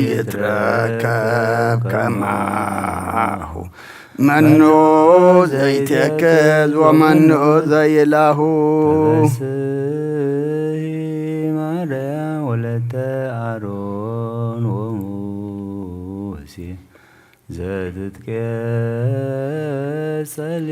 ዘይትረከብ ከማሁ። መኑ ዘይትየክዝ ወመኑ ዘይላሁ። ተበስሒ ማርያም ወለተ ኣሮን ወሙሴ ዘትትቄጸሊ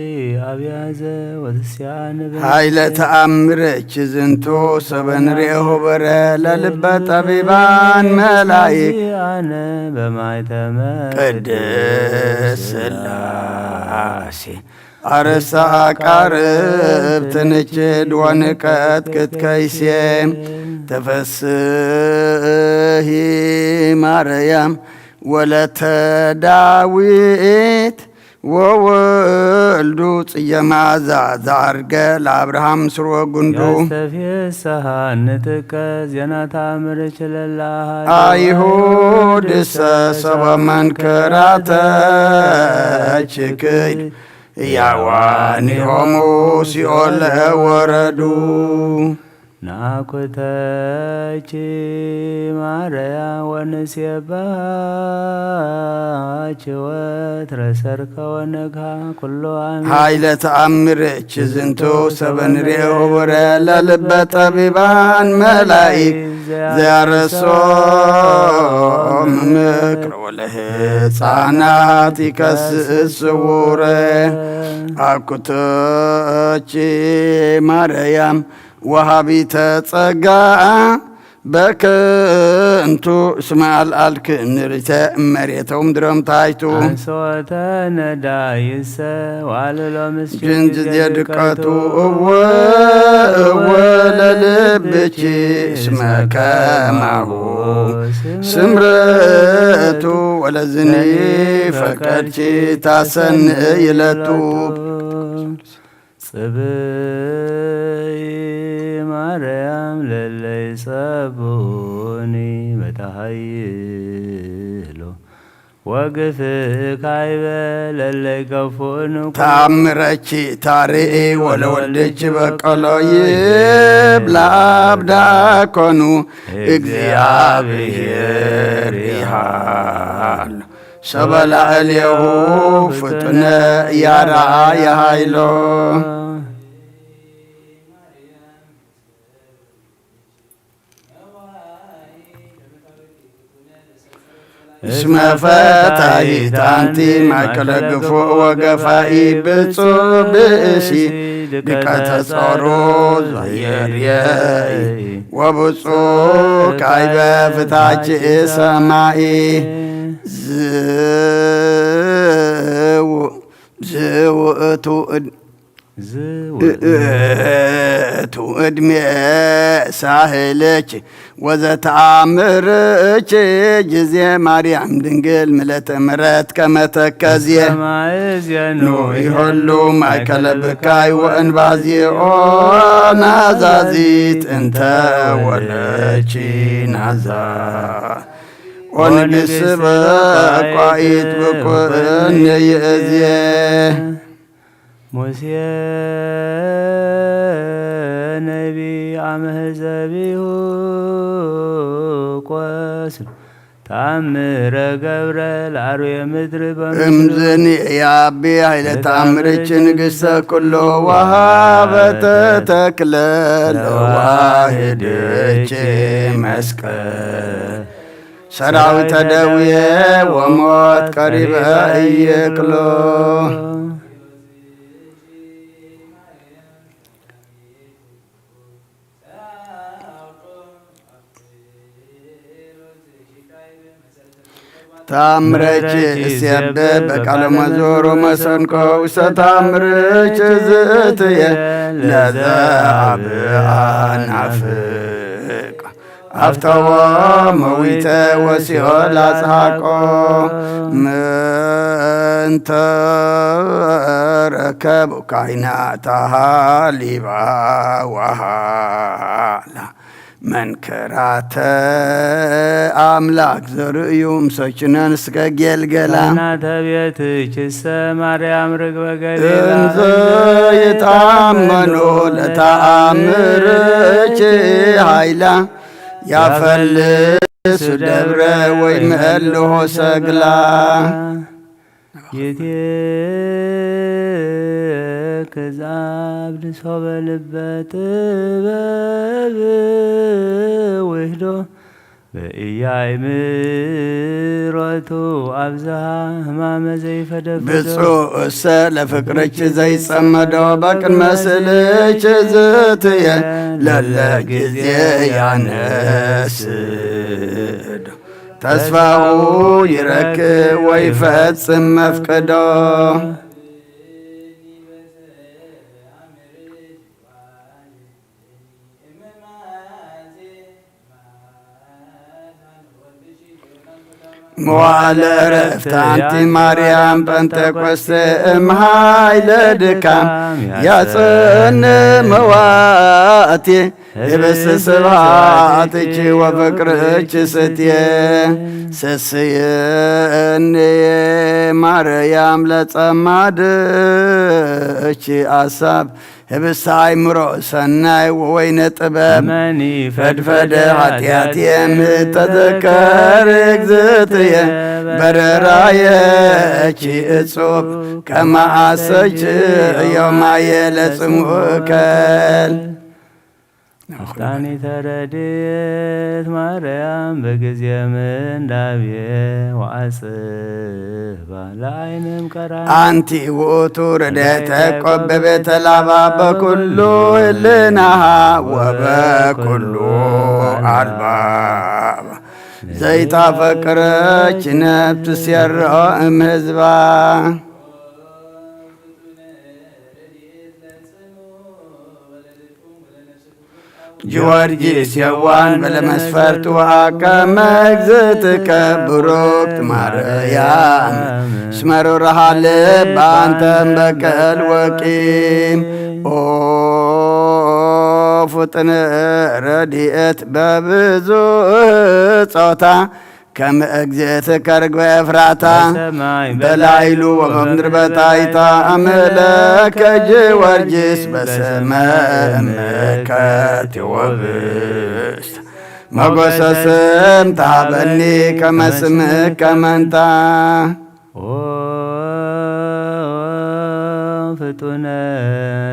ኣብያዘ ወትስያንበ። ኃይለ ተአምርኪ ዝንቱ ሰበ ንሬሆ በረ ለልበ ጠቢባን መላይክ። አነ በማይተመ ቅድስት ሥላሴ አርሳ አቃርብ ትንችድ ወንቀት ክትከይሴ። ተፈስሂ ማርያም ወለተ ዳዊት ወወልዱ ጽየ መዓዛ ዘዐርገ ለአብርሃም ስርወ ጉንዱ። ያስተፍስሐኒ ጥቀ ዜና ተአምር ችለላ አይሁድሰ ሰበ መንክራተ ችክይ ያዋኒሆሙ ሲኦል ወረዱ። ናኩተኪ ማርያም ወንሴባኪ ወትረ ሰርክ ወነግሃ ኩሎ አሜን። ኃይለ ተአምርኪ ዝንቱ ሰበ ንሬሆ በረ ለልበ ጠቢባን መላይክ ዘያረሶም ምክር ወለህፃናት ይከስስ ስውረ። አኩተኪ ማርያም ወሃቢተ ጸጋ በከንቱ እስመ አልዓልክኒ ርእሰ እመሬተ ወምድረ እምታይቱ። አንሶተ ነዳይሰ ዋልሎ ምስኪን ጅንጅ ጊዜ ድቀቱ ድቀቱ። እወ እወ ለልብኪ እስመ ከማሁ ስምረቱ ወለዝኒ ፈቀድኪ ታሰንእ ይለቱ። ጽብይ ማርያም ለለይ ጸብኡኒ በተሃይሎ ወግፍ ካይበ ለለይ ገፉኑ። ተአምረኪ ታርኢ ወለወልድኪ በቀሎ ይብላ አብዳ ኮኑ። እግዚአብሔር ይሃሉ ሰበ ላዕሌሁ ፍጡነ ያርአየ ኃይሎ። እስመ ፈታሂት አንቲ ማእከለ ግፉዕ ወገፋኢ ብፁዕ ብእሲ ድቀተ ጾሩ ዘየርየይ ወብፁዕ ካይበ ፍታች ሰማይ ዝው-፣ ዝውእቱ እድ-፣ ዝውእቱ እቱ እድሜ ሳህልች ወዘተአምርች ጊዜ ማርያም ድንግል ምለተ ምረት ከመተከዜ ሰማይ እዜኑ ኑ ይሆሉ ማእከለ ብካይ ወእንባዜኦ ናዛዚት እንተ ወለቺ ናዛ ኦንግስ በቋኢት ብኩእን ይእዜ ሙሴ ነቢ አመህዘቢሁ ቆስል ተአምረ ገብረ ለአርዌ ምድር በምስሉ እምዝን የአቢ ኃይለ ተአምርች ንግሥተ ኩሎ ወሃበተ ተክለ ለዋህድች መስቀል ሰራዊተ ደዌ ወሞት ቀሪበ እይክሎ። ታምረች እሴብ በቃለ መዞሮ መሰንቆ ውስተ ታምርች ዝእትየ ለዘ አብ አናፍቅ አፍተዎ መዊተ ወሲኦል አጽሓቆ። ምንተ ረከቡ ካይናታ ሃሊባ ወሃላ መንከራተ አምላክ ዘርእዩ ምሶችነን እስከ ጌልገላ። እናተ ቤትችሰ ማርያም ርግበ ገሊላ እንዘ ይታመኑ ለተአምርች ሃይላ ያፈል እሱ ደብረ ወይ መእልሆ ሰግላ። ይትክዝ አብድ ሶበ ልበ ጥበብ ውህዶ በኢያእምሮቱ አብዝሃ ህማመ ዘይፈደፍዶ። ብፁዕ እሰ ለፍቅርች ዘይጸመዶ በቅድመ ስእልች ዝትየ ለለ ጊዜ ያነስዶ ተስፋሁ ይረክብ ወይፈጽም መፍቅዶ። መዋዕለ ዕረፍቲ አንቲ ማርያም ጴንጠቆስቴ እምሃይ ለድካም ያጸን መዋቲ ህብስት ስብሐትኪ ወፍቅርኪ ስትየ። ስስየኒ ማርያም ለጸማድኪ አሳብ ህብስተ አእምሮ ሰናይ ወወይነ ጥበብ። መኒ ፈድፈደ ኃጢአትየ ምተዘከር እግዝእትየ በረራየኪ እጹብ ከመአሰች ዮማየ ለጽሙእከል። አፍጣኒተ ረድኤት ማርያም በጊዜ ምንዳቤ ወአጽባ ለአይንም ቀራን። አንቲ ውእቱ ረድኤተ ቆበበ ተላባ በኩሉ ህልናሃ ወበኩሉ አልባባ ዘይታፈቅረች ነፍስ ትሴሮ እምህዝባ። ጊዮርጊስ የዋን በለመስፈርት ወአቀመ እግዝእትከ ብሩክት ማርያም እስመ ሩርሃ ልብ አንተም በቀል ወቂም። ኦ ፍጥን ረድኤት በብዙ ጾታ ከም እግዝእትከ ርግበ ኤፍራታ በሰማይ በላይሉ ወበምድር በታይታ አምለከ ጊዮርጊስ በስመ እምከ ቴዎብስት ሞገሰ ስም ተሃበኒ ከመ ስምከ መንታ። ኦ ፍጡነ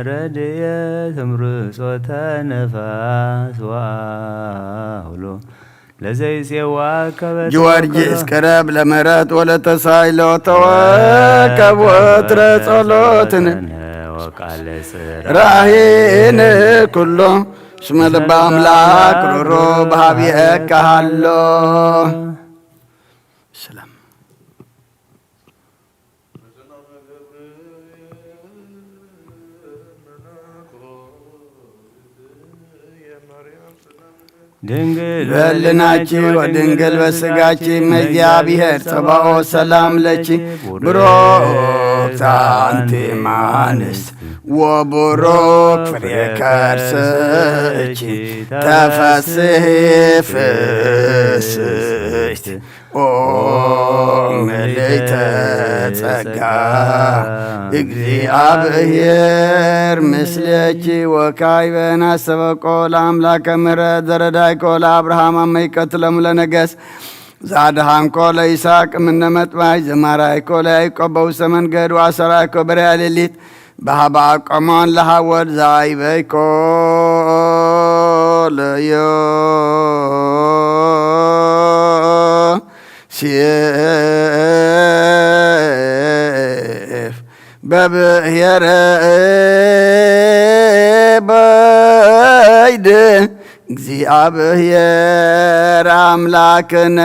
ረድኤት እምርጾተ ነፋስ ወአውሎ ለዘይጼዋ ከበ ጊዮርጊስ ቅረብ ለምህረት ወለተሳይሎ ተወከብ ወትረ ጸሎትን ወቃለ ጽራ ራሂን ኩሎ እስመ ልበ አምላክ ሩሩ በሃብየከ ሃሎ። ሰላም። ድንግል በልናኪ ወድንግል በስጋኪ እመ እግዚአብሔር ጸባኦት ሰላም ለኪ ብሩክት አንቲ እማንስት ወቡሩክ ፍሬ ከርስኪ ተፈስሒ ፍስሕት ኦ ምልዕተ ጸጋ እግዚአብሔር ምስሌኪ ወካዕበ ናስተበቆ ለአምላከ ምሕረት ዘረዳይኮ ለአብርሃም አመ ይቀትለሙ ለነገስ ዘአድኃንኮ ለይስሐቅ እምነ መጥባይ ዘማራይኮ ለያዕቆብ በውስተ መንገድ ወአሰራይኮ በርያ ሌሊት በሃባ ቆሞን ለሃወድ ዛይበይኮ ለዮሴፍ በብሔረ በይድ እግዚአብሔር አምላክነ።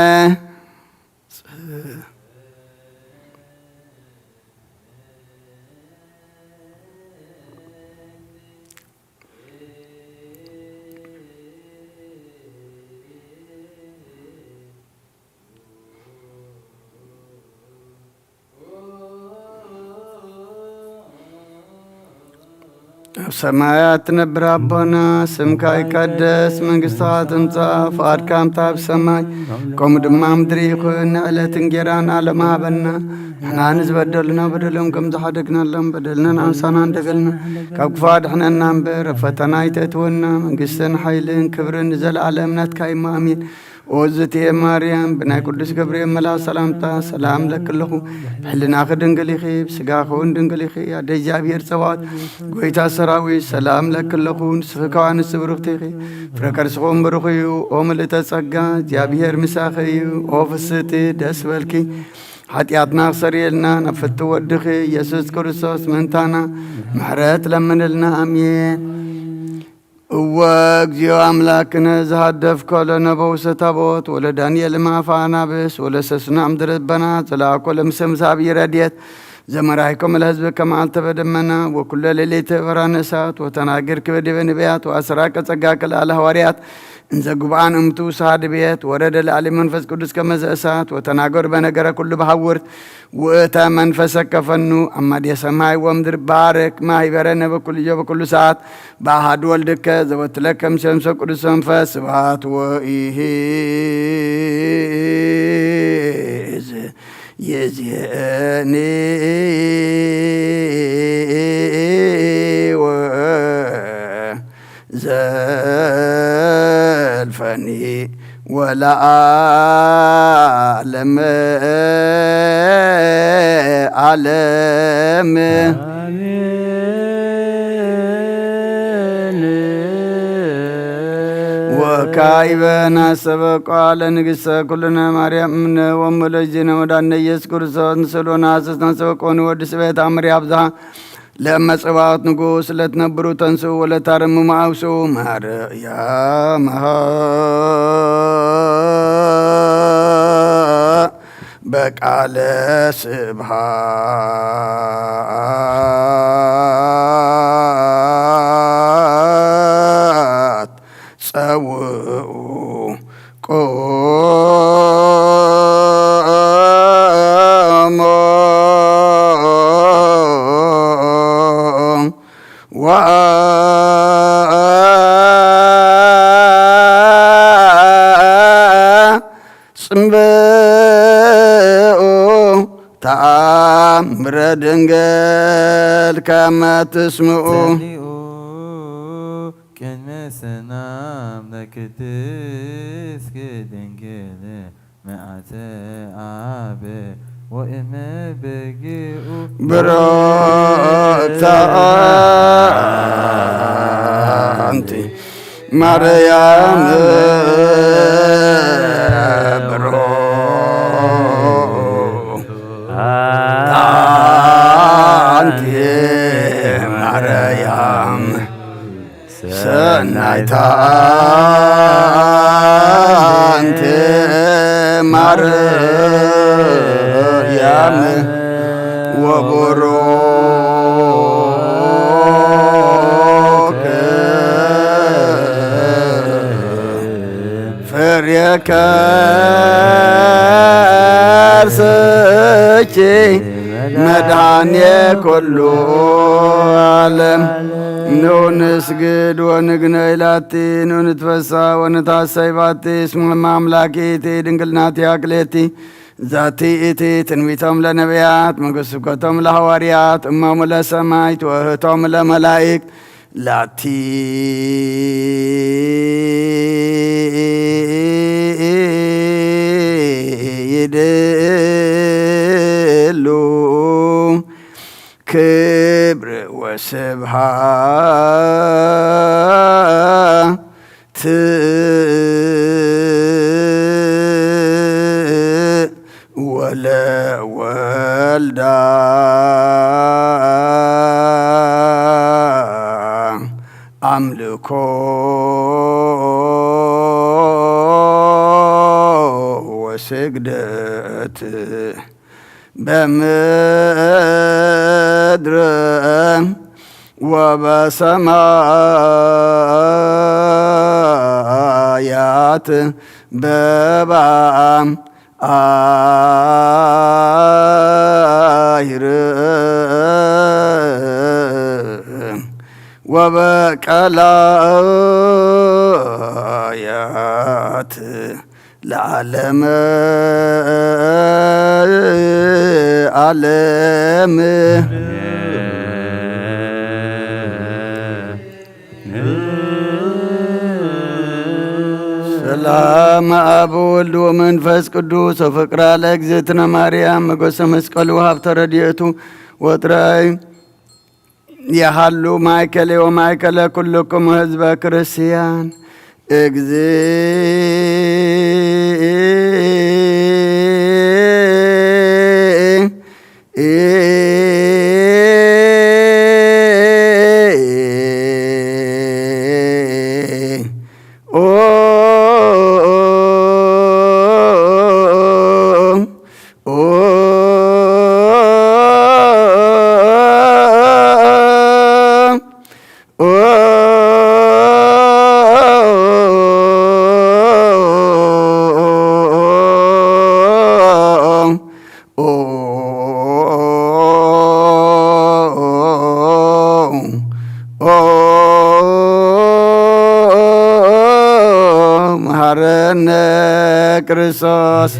ኣብ ሰማያት ትነብር ኣቦና፣ ስምካ ይቀደስ፣ መንግስትኻ ትምጻእ፣ ፍቓድካ ከምታ ኣብ ሰማይ ከምኡ ድማ ምድሪ ይኹን። ንዕለት እንጌራና ሎሚ ሃበና፣ ንሕና ንዝበደሉና በደሎም ከም ዝሓደግናሎም በደልና ንኣምሳና እንደገልና፣ ካብ ክፉ ኣድሕነና እምበር፣ ኣብ ፈተና ኣይተእትወና፣ መንግስትን ሓይልን ክብርን ንዘለኣለም ናትካ እዩ፣ ኣሜን። ኦዝትየ ማርያም፣ ብናይ ቅዱስ ገብርኤል መልኣኽ ሰላምታ ሰላም ለኪ ኣለኹ። ብሕልናኺ ድንግል ኢኺ፣ ብስጋኺ እውን ድንግል ኢኺ። ኣደ እግዚኣብሔር ጸባኦት፣ ጎይታ ሰራዊት፣ ሰላም ለኪ ኣለኹ። ንስኺ ከዋ ንስቲ ብሩኽቲ ኢኺ፣ ፍረ ከርስኺ እውን ብሩኽ እዩ። ኦ ምልእተ ጸጋ፣ እግዚኣብሔር ምሳኺ እዩ። ኦ ፍስቲ፣ ደስ በልኪ። ሓጢኣትና ክሰርየልና ናብ ፍትው ወድኺ ኢየሱስ ክርስቶስ ምእንታና ምሕረት ለምንልና። ኣሜን። እወ፣ እግዚኦ ኣምላክነ፣ ዝሃደፍኮ ለነ በውሰተ ታቦት፣ ወለዳንኤል ማፋ ናብስ፣ ወለሰስና ምድረ በና፣ ዘላኮ ለምሰምሳብ ረድኤት፣ ዘመራይኮም ለህዝብ ከመዓልተ በደመና፣ ወኩለ ሌሊት በራነ እሳት፣ ወተናገር ክበ ዲበ ነቢያት፣ ወአስራ ቀጸጋ ክልአለ ሃዋርያት፣ እንዘ ጉብኣን እምቱ ሰሃድ ቤት፣ ወረደ ለዓሊ መንፈስ ቅዱስ ከመዘ እሳት፣ ወተናገር በነገረ ኩሉ በሃውርት፣ ውእተ መንፈሰ ከፈኑ አማዴ ሰማይ ወምድር ባርክ ማህበረነ በኩሉ ጊዜ በኩሉ ሰዓት በአሐዱ ወልድከ ዘወትለከ ምስለ መንፈስ ቅዱስ መንፈስ ስብሐት ወኢሂ ይእዜኒ ወዘልፈኒ ወለዓለመ ዓለም። አሜን። ወካዕበ ናሰበ ቃለ ንግሥተ ኩልነ ማርያም እምነ ወእሙ ለእግዚእነ ወዳነ ኢየሱስ ክርስቶስ ንስእሎ ናስስ ናሰበ ቆኒ ወዲ ስቤት አምሪ አብዝሃ ለመጽባኦት ንጉስ ለትነብሩ ተንሱ ወለታረምሙ አውሱ ማርያም በቃለ ስብሃት ጸውኡ ቆሞ ወአጽምዑ ተአምረ ድንግል ከመ ትስምዑ። ጸልኡ ቅድመ ሰናም ለክትስክ ድንግል መዓተ አብ ወእመ በጊኡ ብሩክተ አንቲ ማርያም ብሩክተ አንቲ ማርያም ሰናይታ አንቲ ማርያም ወቡሩክ ፍሬ ከርስኪ መድኃኔ ኩሉ ዓለም። ኑ ንስግድ ወንግነይ ላቲ፣ ኑ ንትፈሳ ወንታሰይ ባቲ፣ እስመ እመ አምላክ ይእቲ ድንግል ናቲሃ ክልኤቲ። ዛቲ ይእቲ ትንቢቶም ለነቢያት፣ መገስብከቶም ለሐዋርያት፣ እሞሙ ለሰማይት ወእህቶሙ ለመላእክት። ላቲ ይድሉ ክብር ወስብሃት ወለወልዳ አምልኮ ወስግደት በምድር ወበሰማያት በባሕር ወበቀላያት ለዓለመ ዓለም። ሰላም አብ ወልድ ወመንፈስ ቅዱስ ወፍቅራ ለእግዝእትነ ማርያም መጎሰ መስቀሉ ሀብተ ረድኤቱ ወጥራይ የሃሉ ማእከሌ ወማእከለ ኩልኩም ህዝበ ክርስቲያን። እግዚእ መሐረነ ክርስቶስ።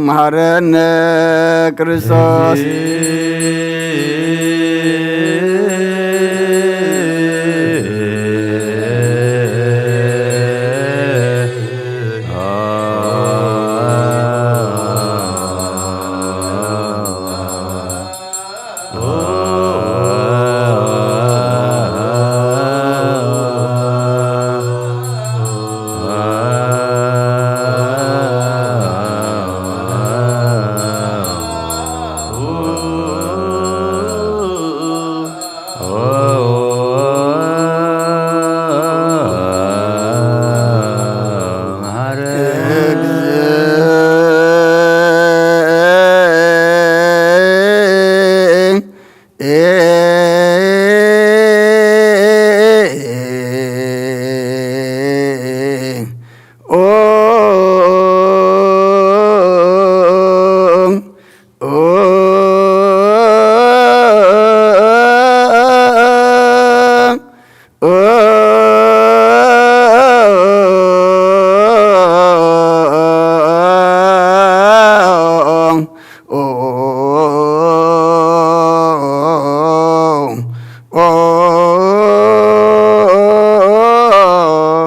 መሐረነ ክርስቶስ።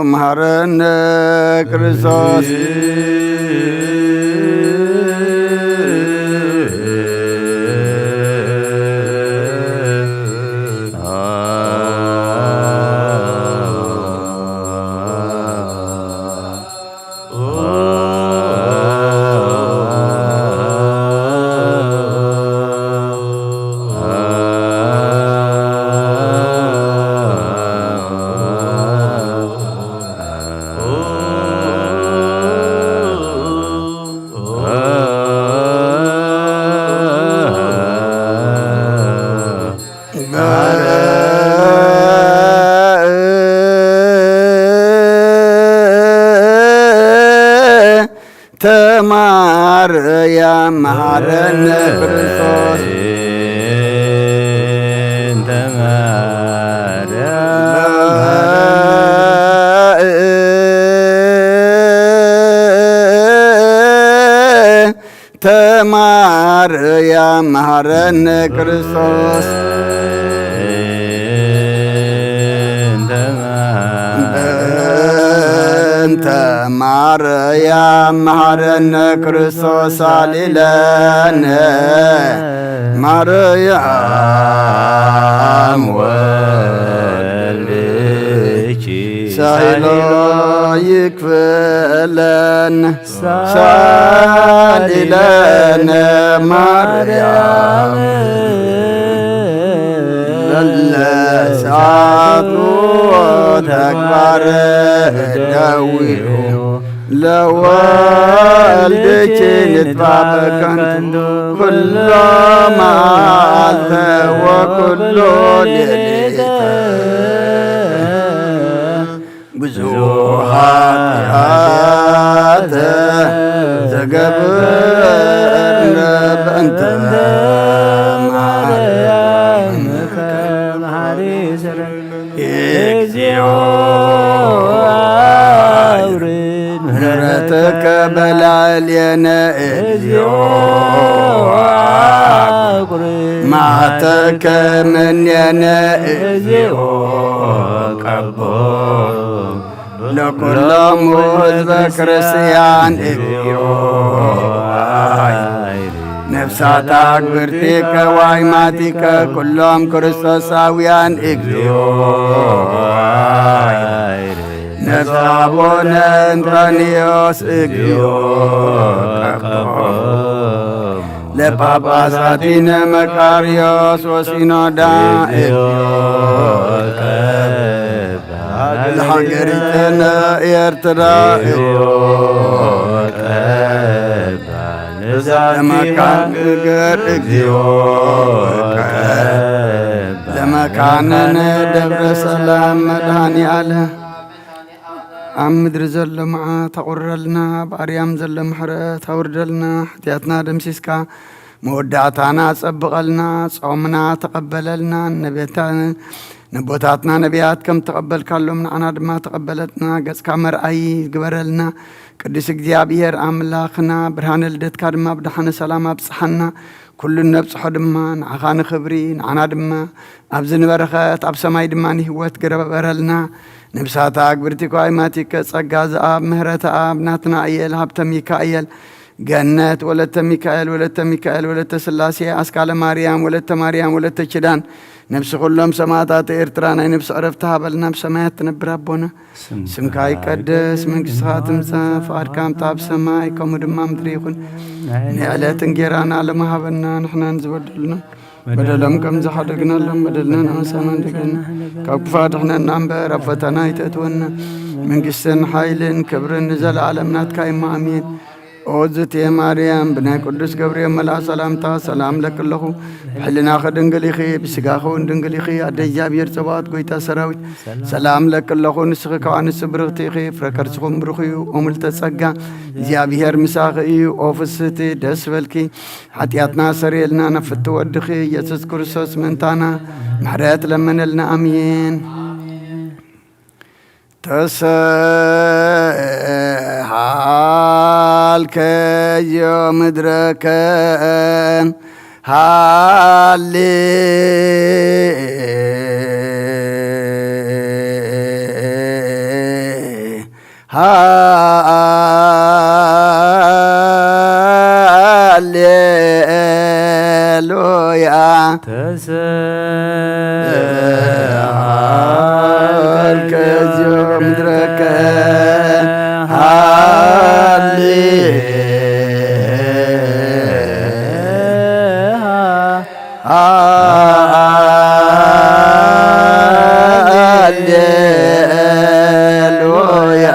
መሐረነ ክርስቶስ። ተማርያም መሐረነ ክርስቶስ። እንተ ማርያም መሃረነ ክርስቶስ። በእንተ ማርያም መሃረነ ክርስቶስ ሳሊለነ። ማርያም ወልድኪ ሳይሎ ይክፈለን። ሳሊለነ ማርያም ለለሳቱ ተግባረ ደዊዑ ለወልድኪ ንትባበ ከንቱ ኩሎ መዓልተ ወኩሎ ሌሊተ ብዙ ኃጢአት ዘገብርነ በእንተ ማርያም እግዚኦ አውርድ ምሕረትከ በላዕሌነ እግዚኦ አውርድ መዓተከ እምኔነ እግዚኦ ቀቦ ለኩሎሙ ህዝበ ክርስቲያን እግዚኦ። ነፍሳት አግብርቲከ ዋይማቲከ ኩሎም ክርስቶሳውያን እግዚኦ። ነፍስ አቡነ እንጦንዮስ እግዚኦ። ለጳጳሳቲነ መቃርዮስ ወሲኖዳ እግዚኦ። ለሃገሪትነ ኤርትራ ለመካን እግር እግዚኦ። ለመካነነ ደብረ ሰላም መድኃኔ ዓለም። ኣብ ምድሪ ዘሎ መዓት ኣቑርረልና፣ ኣብ ኣርያም ዘሎ ምሕረት ኣውርደልና። ሓጢኣትና ደምሲስካ መወዳእታና ጸብቐልና፣ ጾምና ተቐበለልና። ነቤታ-፣ ነቦታትና ነቢያት ከም ተቐበልካሎም ንዓና ድማ ተቐበለትና። ገጽካ መርኣይ ግበረልና። ቅዱስ እግዚኣብሔር ኣምላኽና፣ ብርሃነ ልደትካ ድማ ብደሓነ ሰላም ኣብጽሓና። ኩሉ እነብጽሖ ድማ ንዓኻ ንኽብሪ፣ ንዓና ድማ ኣብዚ ንበረኸት፣ ኣብ ሰማይ ድማ ንህይወት ግበረልና። ነብሳታ ኣግብርቲ ኳይማቲከ ጸጋ ዘኣብ፣ ምህረተ ኣብ፣ ናትናእየል፣ ሃብተ ሚካኤል፣ ገነት፣ ወለተ ሚካኤል፣ ወለተ ሚካኤል፣ ወለተ ስላሴ፣ ኣስካለ ማርያም፣ ወለተ ማርያም፣ ወለተ ኪዳን፣ ነብሲ ኩሎም ሰማዕታት ኤርትራ ናይ ነብሲ ዕረፍቲ ሃበልና፣ ኣብ ሰማያት ትነብር ኣቦና። ስምካ ይቀደስ፣ መንግስትኻ ትምጻእ፣ ፍቓድካ ምጻእ ኣብ ሰማይ፣ ከምኡ ድማ ምድሪ ይኹን። ናይ ዕለት እንጌራና ሎሚ ሃበና፣ ንሕናን ዝበደሉና በደሎም ከም ዝሓደግናሎም በደልና ንኣሳና እንደገና ካብ ክፉእ ኣድሕነና እምበር፣ ኣብ ፈተና ኣይተእትወና። መንግስትን ሓይልን ክብርን ንዘለዓለም ናትካ እሞ፣ ኣሜን። ኦ ዝቴ ማርያም፣ ብናይ ቅዱስ ገብርኤል መልኣ ሰላምታ ሰላም ለኪ ኣለኹ። ብሕልናኺ ድንግል ኢኺ፣ ብስጋኺ እውን ድንግል ኢኺ። ኣደ እግዚኣብሔር ጸባኦት፣ ጎይታ ሰራዊት፣ ሰላም ለኪ ኣለኹ። ንስኺ ካብ ኣንስቲ ብርኽቲ ኢኺ፣ ፍረ ከርስኹም ብሩኽ እዩ። ኦ ምልዕተ ጸጋ፣ እግዚኣብሔር ምሳኺ እዩ። ኦ ፍስህቲ፣ ደስ በልኪ፣ ሓጢኣትና ሰሪየልና፣ ናብ ፍትው ወድኺ ኢየሱስ ክርስቶስ ምእንታና ምሕረት ለመነልና። ኣሜን። ተሰሃልከ እዮ ምድረከ ሃሌ ሃሌሉያ። ተሰሃልከ እዚኦ ምድረከ ሃሌ ሃሌሉያ።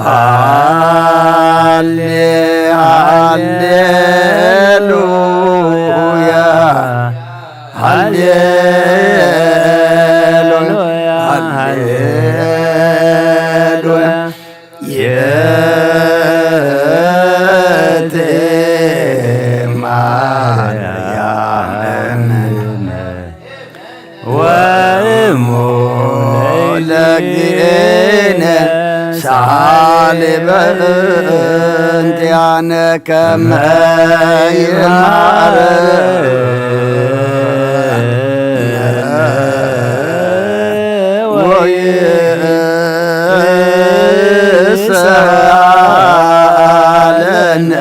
ሃሌ ሃሌሉያ። ሃሌሉያ። ሃሌሉያ። የእቴ ማርያም ወእሙ ለእግዚእነ ሳሊ በእንቲአነ። ከመ ይምሃረነ ወይስአለነ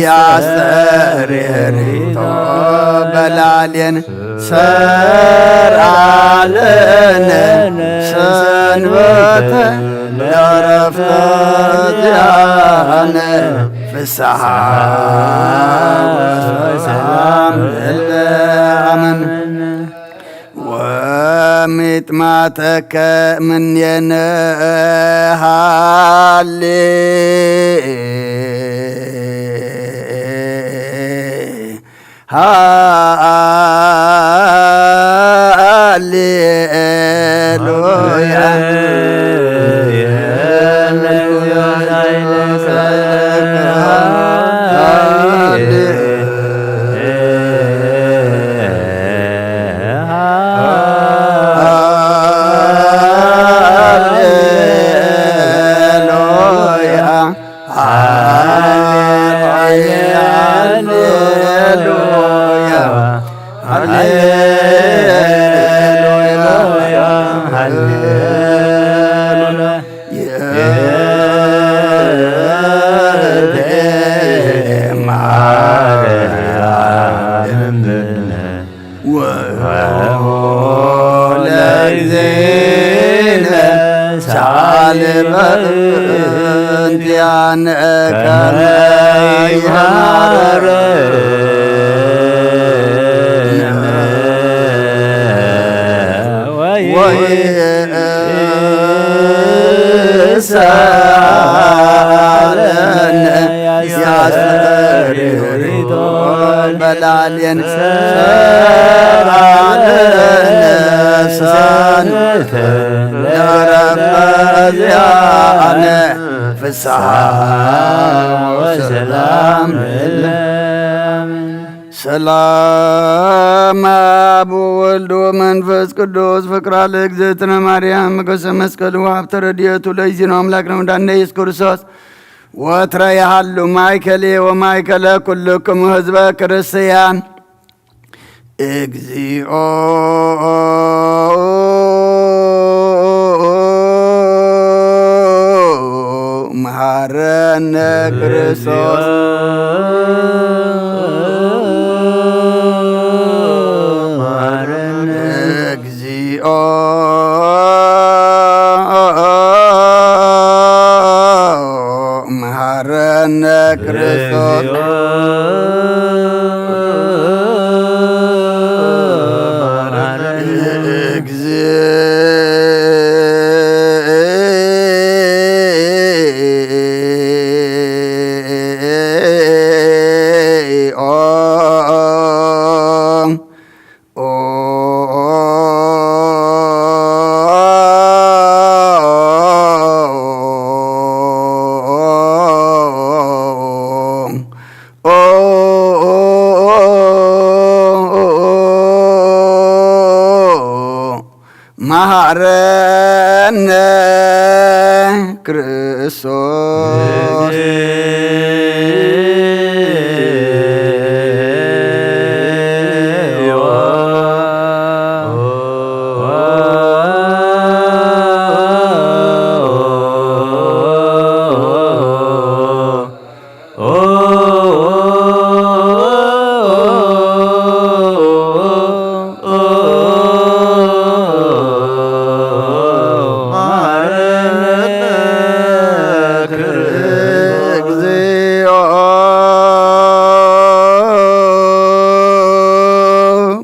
ያስተርእዮ በላዕሌነ ሰርዓለነ ሰንበተ ለዕረፍተ ዚአነ ፍስሓ ወሰላም እለ አመን። ወሚጥማተከ እምኔነ ሃሌ ሃሌሉያ። ሃሌሉያ። ሃሌሉያ፣ ሃሌሉያ፣ ሃሌሉያ። የእቴ ማርያም ወለእግዚእነ ሳሊ በእንቲአነ ከመ ይሃረነ ወይእሰ ያስተሪቶ በላሌን ሰራለ ሰንተ ለረበዚያነ ፍስሓ ወሰላም እለ። ሰላም አብ ወወልድ ወመንፈስ ቅዱስ ፍቅራ ለእግዝእትነ ማርያም ሞገሰ መስቀል ወሀብተ ረድኤቱ ለይዚኖ አምላክ ነው እንዳነ ኢየሱስ ክርስቶስ ወትረ ያሃሉ ማእከሌ ወማእከለ ኩልክሙ ህዝበ ክርስቲያን። እግዚኦ መሐረነ ክርስቶስ። እግዚኦ መሐረነ ክርስቶስ። እግዚኦ ኦ መሐረነ ክርስቶስ። እግዚኦ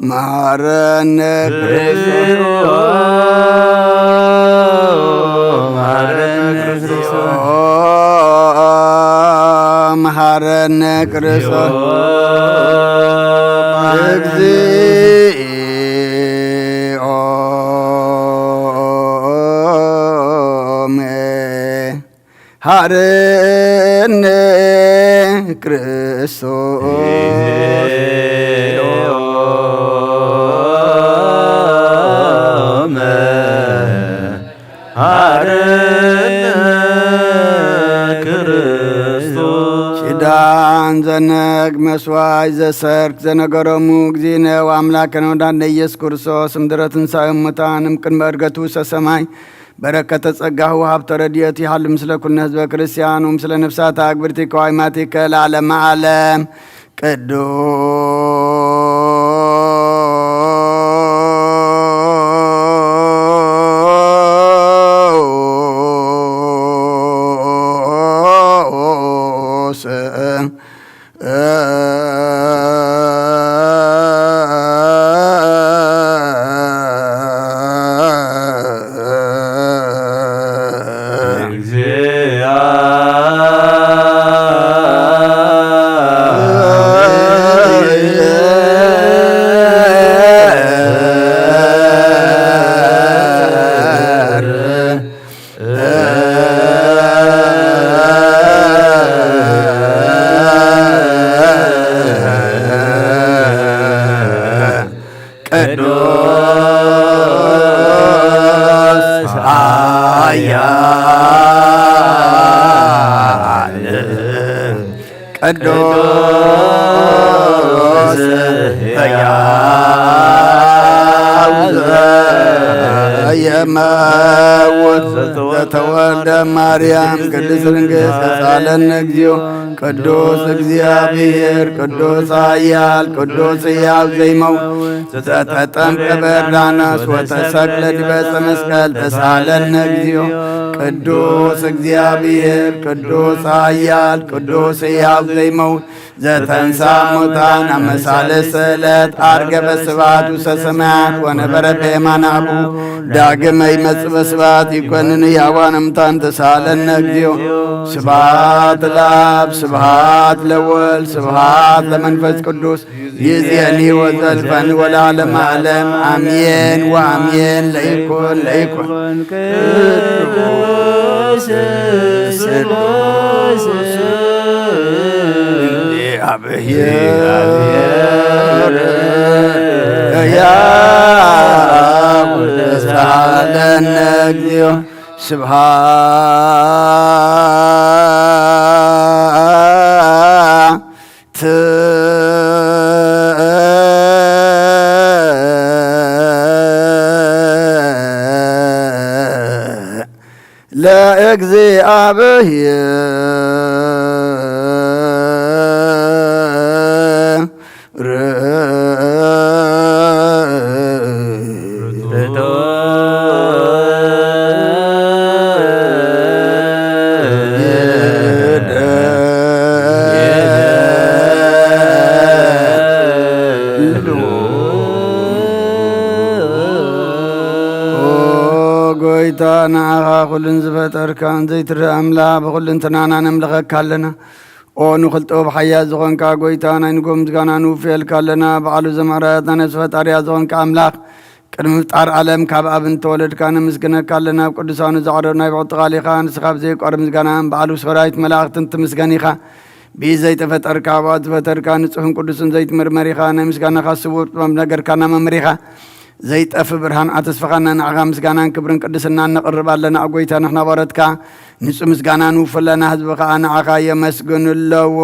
መሐረነ ክርስቶስ። መሐረነ ክርስቶስ። እግዚኦ መሐረነ ክርስቶስ። መሐረነ ክርስቶስ። ስዋይ ዘሰርክ ዘነገሮሙ እግዚእነ ወአምላክነ ወመድኃኒነ ኢየሱስ ክርስቶስ እምድረ ትንሣኤ እሙታን እምቅድመ ዕርገቱ ውስተ ሰማይ በረከተ ጸጋሁ ወሀብተ ረድኤቱ ይሃሉ ምስለ ኩልነ ህዝበ ክርስቲያን ወምስለ ነፍሳተ አግብርቲከ ወአይማቲከ ለዓለመ ዓለም። ቅዱስ ቅዱስ ኃያል ቅዱስ ሕያው ዘየመውት ዘተወልደ ማርያም ቅድስት ድንግል ተሳለነ እግዚኦ። ቅዱስ እግዚአብሔር ቅዱስ ኃያል ቅዱስ ሕያው ዘይመውት ዘተጠምቀ በዮርዳኖስ ወተሰቅለ ዲበ ዕፀ መስቀል ተሳለነ እግዚኦ። ቅዱስ እግዚአብሔር ቅዱስ ኃያል ቅዱስ ሕያው ዘይመውት ዘተንሳ ሙታን አመሳለ ስእለት አርገበ ስብሐት ውስተ ሰማያት ወነበረ በየማነ አቡ ዳግመ ይመጽእ በስብሐት ይኮንን ሕያዋን እምታን ተሳለነ እግዚኦ። ስብሐት ለአብ ስብሐት ለወልድ ስብሐት ለመንፈስ ቅዱስ ይእዜኒ ወዘልፈኒ ወለዓለመ ዓለም አሜን ወአሜን። ለይኩን ለይኩን ቅዱስ ስሉስ እግዚአብሔር ሕያው ተሳለነ እግዚኦ። ስብሐት ለእግዚአብሔር ኦ ጎይታ፣ ንዓኻ ኩልን ዝፈጠርካን ዘይትረአ ኣምላኽ፣ ብኹልንትናና ነምልኸካ ኣለና። ኦ ንኹል ጥበብ ሓያል ዝኾንካ ጎይታ፣ ናይ ንጎ ምስጋና ንውፍየልካ ኣለና። በዓሉ ዘማርያት ናይ ነፍሲ ፈጣሪያ ዝኾንካ ኣምላኽ፣ ቅድሚ ምፍጣር ዓለም ካብ ኣብ እንተወለድካ ነመስግነካ ኣለና። ኣብ ቅዱሳኑ ዝዓረብ ናይ ብቕጥቓል ኢኻ። ንስኻ ብዘይቋርብ ምስጋና በዓሉ ሰራዊት መላእኽትን ትምስገን ኢኻ። ብኢድ ዘይተፈጠርካ፣ ብኣፍ ዝፈጠርካ፣ ንጹሕን ቅዱስን ዘይትምርመር ኢኻ። ናይ ምስጋናኻ ስውር ጥበብ ነገርካና መምህር ኢኻ። ዘይጠፍ ብርሃን ኣተስፈኻና፣ ንዓኻ ምስጋናን ክብርን ቅድስናን ነቕርብ ኣለና። ኣብ ጎይታ ንሕና ባሮትካ ንጹህ ምስጋና ንውፍ ኣለና፣ ህዝቢ ኸኣ ንዓኻ የመስግኑ ኣለዉ።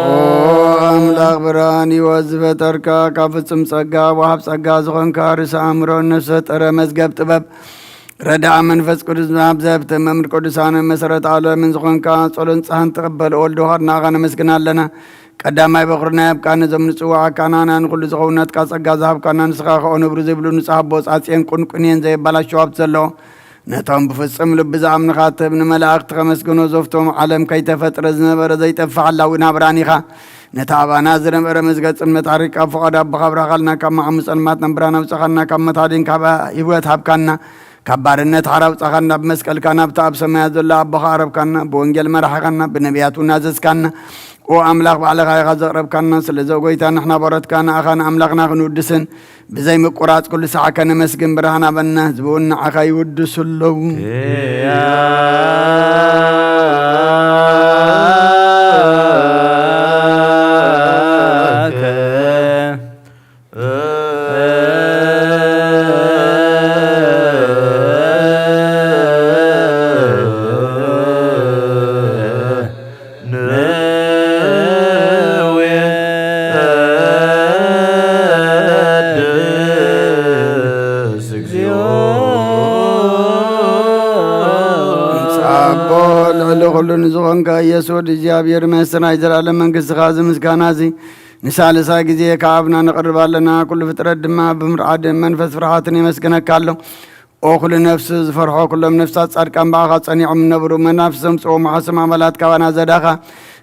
ኦ ኣምላኽ ብርሃን ህይወት ዝፈጠርካ፣ ካብ ፍጹም ጸጋ ወሃብ ጸጋ ዝኾንካ፣ ርእሰ ኣእምሮን ነፍሲ ፈጠረ መዝገብ ጥበብ ረዳኣ መንፈስ ቅዱስ ናብ ዘህብተ መምህር ቅዱሳን መሰረት ዓለምን ዝኾንካ ጸሎን ጸሓን ተቐበል። ወልድ ዋህድ ንዓኻ ነመስግና ኣለና። ቀዳማይ በኹሪ ናይ ኣብቃን ነዞም ንጽዋዓካና ናይ ንኹሉ ዝኸውን ናትካ ጸጋ ዝሃብካና ንስኻ ከኦ ነብሩ ዘይብሉ ንጹሕ ኣቦ ጻጽየን ቁንቁንየን ዘየባላሸው ሃብቲ ዘለዎ ነቶም ብፍጹም ልቢ ዝኣምንኻ ትህብ ንመላእኽቲ ከመስግኖ ዘፍቶም ዓለም ከይተፈጥረ ዝነበረ ዘይጠፍእ ሓላዊ ናብራን ኢኻ። ነቲ ኣባና ዝነበረ መዝገብ ጽልመት ኣሪቕካ ፍቓድ ኣቦኻ ኣብራኻልና ካብ መዓሙ ጸልማት ናብ ብርሃን ኣውጻኻና ካብ መታዲን ካብ ህይወት ሃብካና ካብ ባርነት ሓራ ኣውጻኻና ብመስቀልካ ናብቲ ኣብ ሰማያት ዘሎ ኣቦኻ ኣረብካና ብወንጌል መራሕኻና ብነቢያት እውን ኣዘዝካና። ኦ ኣምላኽ፣ ባዕልኻ ኢኻ ዘቕረብካና። ስለዚ ኦ ጎይታ፣ ንሕና በረትካ ንኣኻ ንኣምላኽና ክንውድስን ብዘይ ምቁራጽ ኩሉ ሰዓት ከነመስግን ብርሃን ኣበና። ህዝቢ እውን ንዓኻ ይውድሱ ኣለዉ። ኣቦ ልዕሊ ኩሉ ንዝኾንካ ኢየሱስ ወዲ እግዚኣብሔር መስተናይ ዘላለም መንግስትኻ እዚ ምስጋና እዚ ንሳልሳይ ግዜ ካብ ኣብና ነቕርብ ኣለና። ኩሉ ፍጥረት ድማ ብምርዓድ መንፈስ ፍርሃትን የመስግነካ ኣሎ። ኦ ኩሉ ነፍሲ ዝፈርሖ፣ ኩሎም ነፍሳት ጻድቃን ብኣኻ ጸኒዖም እነብሩ፣ መናፍስ ዘምጽኦ መሓስም ኣባላት ካባና ዘዳኻ፣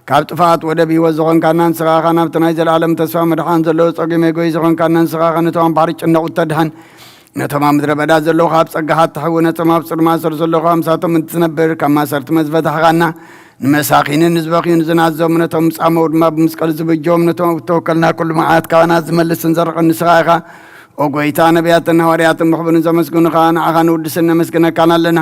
ካብ ጥፍኣት ወደብ ህይወት ዝኾንካና ንስኻ ኢኻ። ናብቲ ናይ ዘለኣለም ተስፋ መድሓን ዘለዎ ጸጊም መጎይ ዝኾንካና ንስኻ ኢኻ። ነቶም ኣብ ባሕሪ ጭነቑ እተድሓን፣ ነቶም ኣብ ምድረ በዳ ዘለዉ ካብ ጸጋኻ እትሕዊ፣ ነቶም ኣብ ጽልማት ስር ዘለዉ ካብ ምሳቶም እንትትነብር፣ ካብ ማሰርት መዝበታሕኻና። ንመሳኺንን ንዝበኽዩን ዝናዘሙ፣ ነቶም ዝጻመዉ ድማ ብመስቀል ዝብጀዎም፣ ነቶም ኣብ እተወከልና ኩሉ መዓት ካባና ዝመልስን ዘርቕን ንስኻ ኢኻ። ኦ ጎይታ፣ ነቢያትን ሃዋርያትን ምኽብርን ዘመስግኑኻ፣ ንዓኻ ንውድስን ነመስግነካን ኣለና።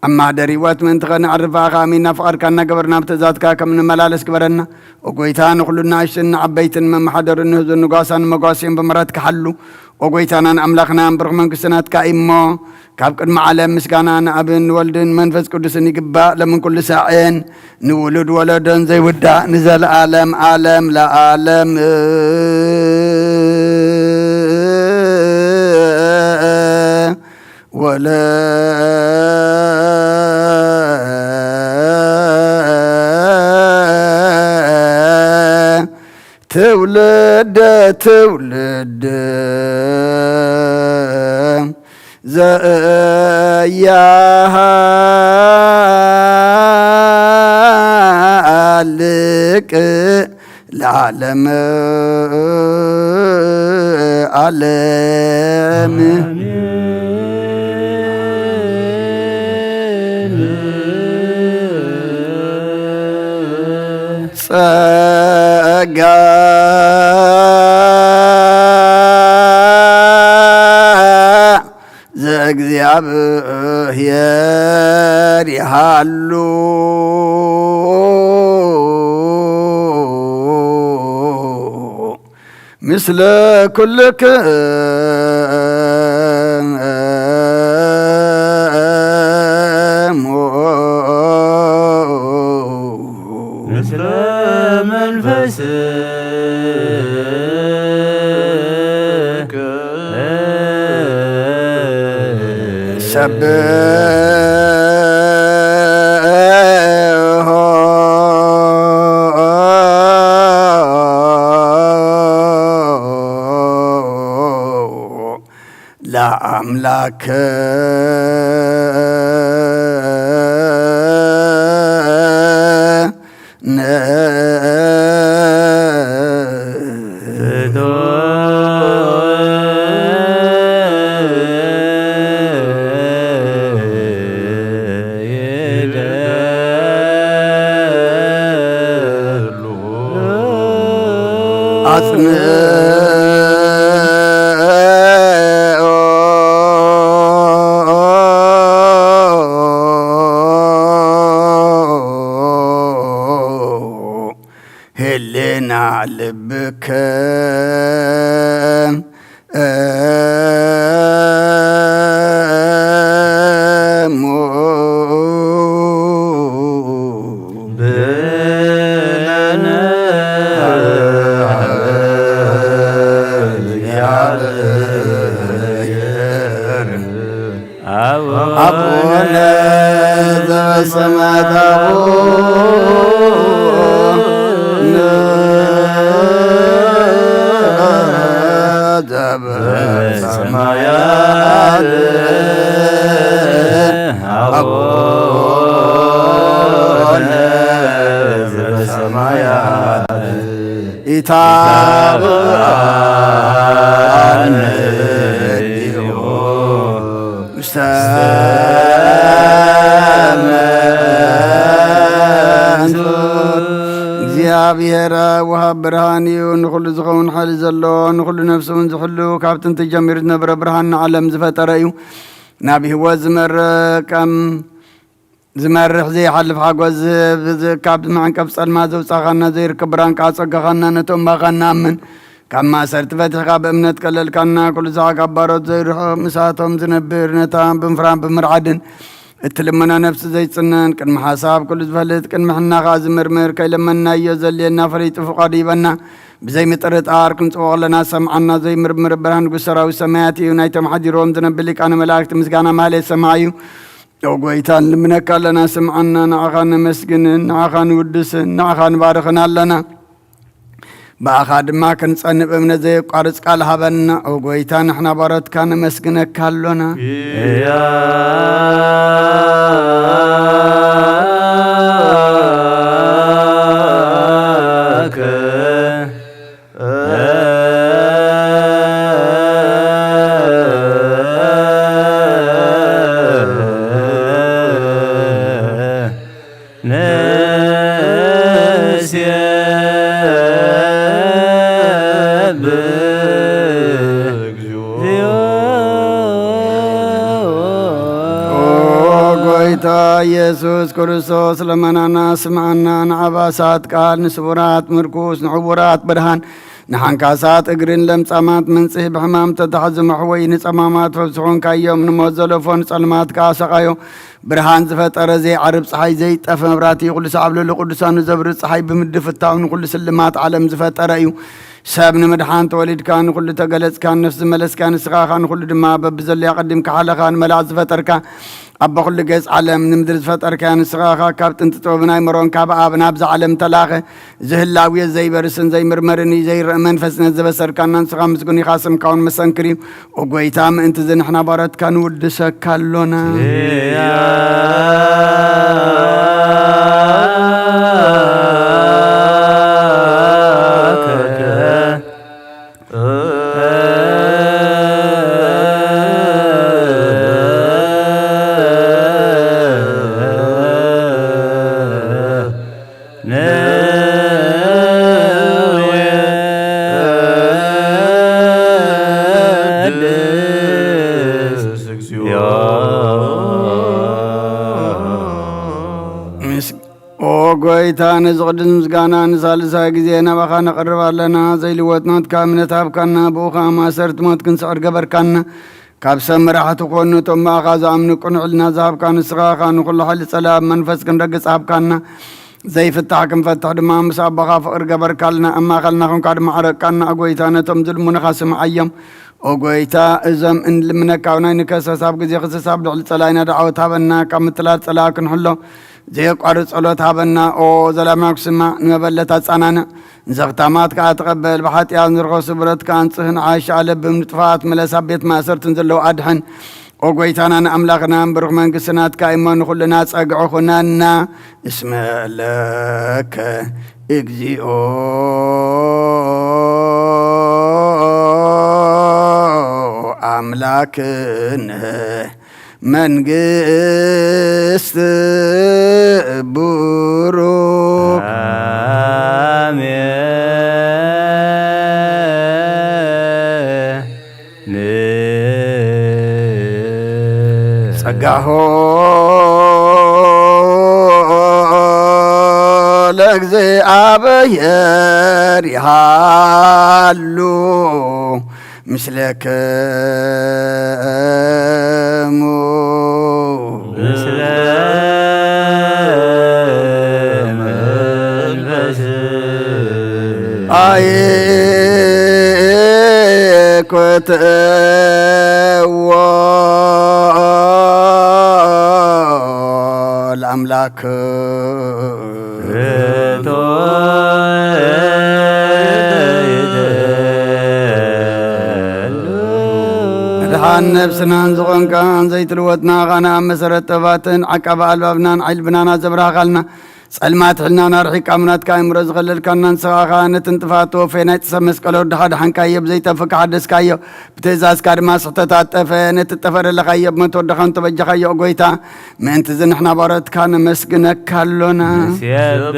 ኣብ ማህደር ህይወት ምእንቲ ኸነዕርፍ ብኣኻ ኣሚንና ፍቓድካ እናገበርና ኣብ ትእዛዝካ ከም እንመላለስ ግበረና። ኦ ጎይታ፣ ንኹሉ ንኣሽቱን ንዓበይትን መመሓደሩን ንህዝብን ንጓሳን መጓስዮን ብምሕረትካ ሓሉ። ኦ ጎይታናን ኣምላኽናን፣ ብሩኽ መንግስቲ ናትካ እዩ እሞ፣ ካብ ቅድሚ ዓለም ምስጋና ንኣብን ንወልድን መንፈስ ቅዱስን ይግባእ፣ ለምን ኩሉ ሳዕን ንውሉድ ወለዶን ዘይውዳእ ንዘለኣለም ዓለም ለዓለም። ወለ ትውልደ ትውልድ ዘያሃልቅ ለዓለም ዓለም። ጸጋ ዘእግዚኣብሔር ይሃሉ ምስለ ኩልክሙ። ምስለ መንፈስከ። ሰብሖ ለአምላክ አጽንኦ ህልና ልብከ እሞ ብለነ አቡነ ዘበሰማያት አቡነ ዘበሰማያት አቡነ ዘበሰማያት ኢታብአነ እግዚኦ ውስተ መንሱት እግዚአብሔር እግዚኣብሔር ወሃብ ብርሃን እዩ። ንኹሉ ዝኸውን ሓይሊ ዘለዎ፣ ንኹሉ ነፍሲ እውን ዝሕሉ፣ ካብ ጥንቲ ጀሚሩ ዝነበረ ብርሃን ንዓለም ዝፈጠረ እዩ። ናብ ህይወት ዝመርሕ ከም ዝመርሕ ዘይሓልፍ ሓጎስ ዝህብ፣ ካብ መዕንቀፍ ጸልማት ዘውጻኻና፣ ዘይርከብ ብርሃን ከኣ ጸጋኻና፣ ነቶም ባኻ ንኣምን ካብ ማእሰርቲ ፈቲሕካ ብእምነት ከለልካና፣ ኩሉ ሰዓት ካብ ባሮት ዘይርሕቕ፣ ምሳቶም ዝነብር፣ ነታ ብምፍራን ብምርዓድን እትልመኖ ነፍሲ ዘይጽነን፣ ቅድሚ ሓሳብ ኩሉ ዝፈልጥ፣ ቅድሚ ሕና ከኣ ዝምርምር፣ ከይለመንናዮ ዘድልየና ፈሊጡ ፍቓዱ ይበና። ብዘይ ምጥርጣር ክንጽዎ ከለና ሰምዓና፣ ዘይምርምር ብርሃን ንጉስ ሰራዊት ሰማያት እዩ። ናይቶም ሓዲሮም ዝነብር ሊቃነ መላእክት ምስጋና ማህሌት ሰማዕ እዩ። ኦ ጎይታ፣ ንልምነካ ኣለና፣ ስምዓና፣ ንዓኻ ነመስግንን፣ ንዓኻ ንውድስን፣ ንዓኻ ንባርኽን ኣለና። ብኣኻ ድማ ክንጸንእ ብእምነት ዘየቋርጽ ቃል ሃበና። ኦ ጎይታ፣ ንሕና ባሮትካ ነመስግነካ ኣሎና። ኦ ጎይታ ኢየሱስ ክርስቶስ፣ ልመናና ስምዓና። ንዓባሳት ቃል፣ ንስቡራት ምርኩስ፣ ንዕውራት ብርሃን፣ ንሓንካሳት እግርን ለምጻማት መንጽሂ፣ ብሕማም ተታሕዙ መሕወይ፣ ንጸማማት ፈውሲ ኾንካዮም፣ ንሞት ዘለፎ ንጸልማት ከኣ ሰቓዮ። ብርሃን ዝፈጠረ ዘይዓርብ ጸሓይ፣ ዘይጠፍ መብራህቲ፣ ኩሉ ሰዓብ ልዕሊ ቅዱሳኑ ዘብርህ ጸሓይ ብምድፍታው ንኹሉ ስልማት ዓለም ዝፈጠረ እዩ። ሰብ ንምድሓን ተወሊድካ፣ ንኹሉ ተገለጽካ፣ ነፍሲ ዝመለስካ ንስኻ ኢኻ፣ ንኹሉ ድማ በብዘለዮ ኣቐዲምካ ሓለኻ፣ ንመላእኽቲ ዝፈጠርካ፣ ኣቦ ኩሉ ገጽ ዓለም ንምድሪ ዝፈጠርካያ ንስኻ ኢኻ። ካብ ጥንቲ ጥበብን ኣይምሮን ካብ ኣብ ናብዛ ዓለም ተላኸ። እዚ ህላዌ ዘይበርስን ዘይምርመርን እዩ፣ ዘይረአ መንፈስነት ዘበሰርካና ንስኻ ምስጉን ኢኻ፣ ስምካ እውን መሰንክር እዩ። ኦ ጎይታ፣ ምእንቲ እዚ ንሕና ባሮትካ ንውድሰካ ኣሎና። ኦ ጎይታ፣ ነዚ ቅዱስ ምስጋና ንሳልሳይ ግዜ ናባኻ ነቕርብ ኣለና። ዘይልወጥ ናትካ እምነት ሃብካና፣ ብኡ ኸኣ ማእሰርቲ ሞት ክንስዕር ገበርካና። ካብ ሰብ መራሕቲ ኾኑ፣ እቶም ብኣኻ ዝኣምኑ ቅኑዕ ሕልና ዝሃብካ ንስኻ ኢኻ። ንኹሉ ሓይሊ ጸላእ ብመንፈስ ክንረግጽ ሃብካና። ዘይፍታሕ ክንፈትሕ ድማ ምስ ኣቦኻ ፍቕሪ ገበርካልና። ኣብ ማእኸልና ኾንካ ድማ ዓረቅካና። ኦ ጎይታ፣ ነቶም ዝልምኑኻ ስምዓዮም። ኦ ጎይታ፣ እዞም እንልምነካ ኣብ ናይ ንከሰስ፣ ኣብ ግዜ ክሰስ ኣብ ልዕሊ ጸላኢና ደዓወት ሃበና። ካብ ምትላል ጸላኢ ክንሕሎ ዘየቋርጽ ጸሎት ሃበና። ኦ ዘላማዊ ክስማዕ፣ ንመበለት ኣጻናንዕ፣ ንዘኽታማት ከኣ ተቐበል። ብሓጢኣት ንርኸሱ ብረት ከኣ ኣንጽህ፣ ንዓሻ ለብም፣ ንጥፋኣት ምለስ፣ ኣብ ቤት ማእሰርትን ዘለዉ ኣድሕን። ኦ ጎይታናን ኣምላኽናን፣ ብሩኽ መንግስቲ ናትካ እሞ ንኹልና ጸግዒ ኹነና። እስመ ለከ እግዚኦ ኣምላክነ መንግስት ቡሩክ። ጸጋሆ ለእግዚኣብሔር ይሃሉ ምስለክሙ። ምስለ መንፈስ ኣይኮትዎ ለኣምላክ። መድሓን ነብስናን ዝኾንካን ዘይትልወጥ ንኣኻና ኣብ መሰረት ጥበባትን ዓቃቢ ኣልባብናን ዓይልብናና ዘብራኻልና ጸልማት ሕልናና ርሒቃ ምናትካ ኣእምሮ ዝኸለልካና ንስኻ ኢኻ። ነቲ ንጥፋት ተወፈየ ናይ ጥሰብ መስቀል ወዲ ሓድሓንካዮ፣ ብዘይጠፍእ ከሓደስካዮ፣ ብትእዛዝካ ድማ ስሕተት ኣጠፈ። ነቲ ጠፈ ደለኻዮ ብሞት ወድኻን ተበጀኻዮ። ኦ ጎይታ፣ ምእንቲ እዚ ንሕና ባሮትካ ነመስግነካ ኣሎና። ንሴብሓ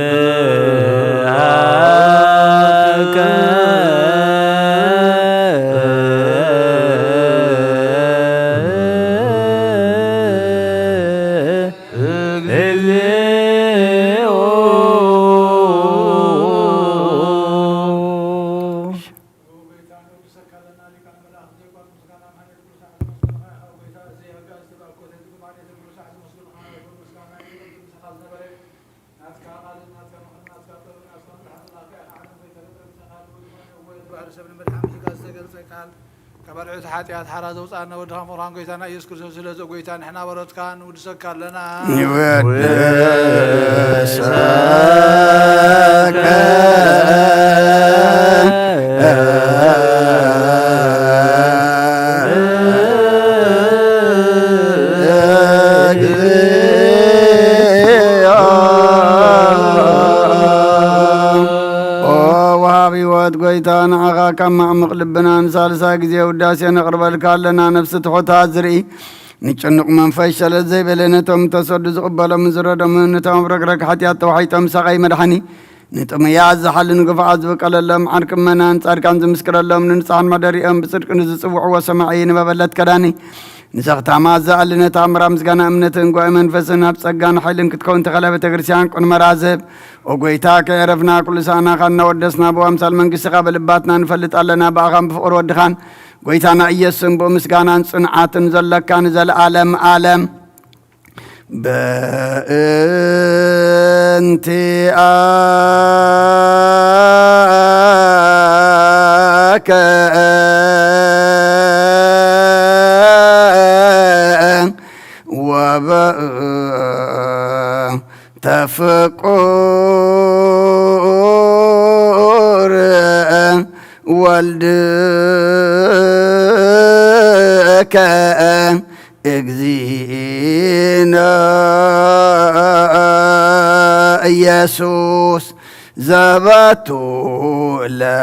ካብ ኣልዑት ሓጢኣት ሓራ ዘውፅኣና ወድኻ ምዃን ጎይታና ኢየሱስ ክርስቶስ፣ ስለዚ ጎይታ ንሕና በረትካ ንውድሰካ ኣለና። ንወድሰካ ወሃብ ህይወት ጎይታ፣ ንዓኻ ካብ ማዕሙቕ ልብና ንሳልሳይ ግዜ ውዳሴ ነቕርበልካ ኣለና። ነፍሲ ትሑታት ዝርኢ፣ ንጭኑቕ መንፈስ ሸለል ዘይበለ፣ ነቶም ተሰዱ ዝቕበሎምን ዝረዶምን፣ ነቶም ኣብ ረግረግ ሓጢኣት ተዋሒጦም ሳቐይ መድሓኒ፣ ንጥሙያት ዝሓሉ ንግፉዓት ዝበቀለሎም ዓርኪ ምእመናን ጻድቃን ዝምስክረሎም ንንጹሓን መሕደሪኦም ብጽድቂ ንዝጽውዕዎ ሰማዒ ንመበለት ከዳኒ ንዘኽታማ ዝኣሊ ነታ እምራ ምስጋና እምነትን ጓኢ መንፈስን ኣብ ጸጋን ሓይልን ክትከውን ተኸለ ቤተ ክርስቲያን ቁንመራ ዝህብ ኦ ጎይታ ከየረፍና ኩሉ ሰኣናኻ እናወደስና ብኣምሳል መንግስትኻ ብልባትና ንፈልጥ ኣለና ብኣኻን ብፍቕሪ ወድኻን ጎይታና ኢየሱስን ብኡ ምስጋናን ጽንዓትን ዘለካ ንዘለኣለም ኣለም። በእንቲኣከ ወበእንተ ፍቁር ወልድከ እግዚእነ ኢየሱስ ዘበቱ ለከ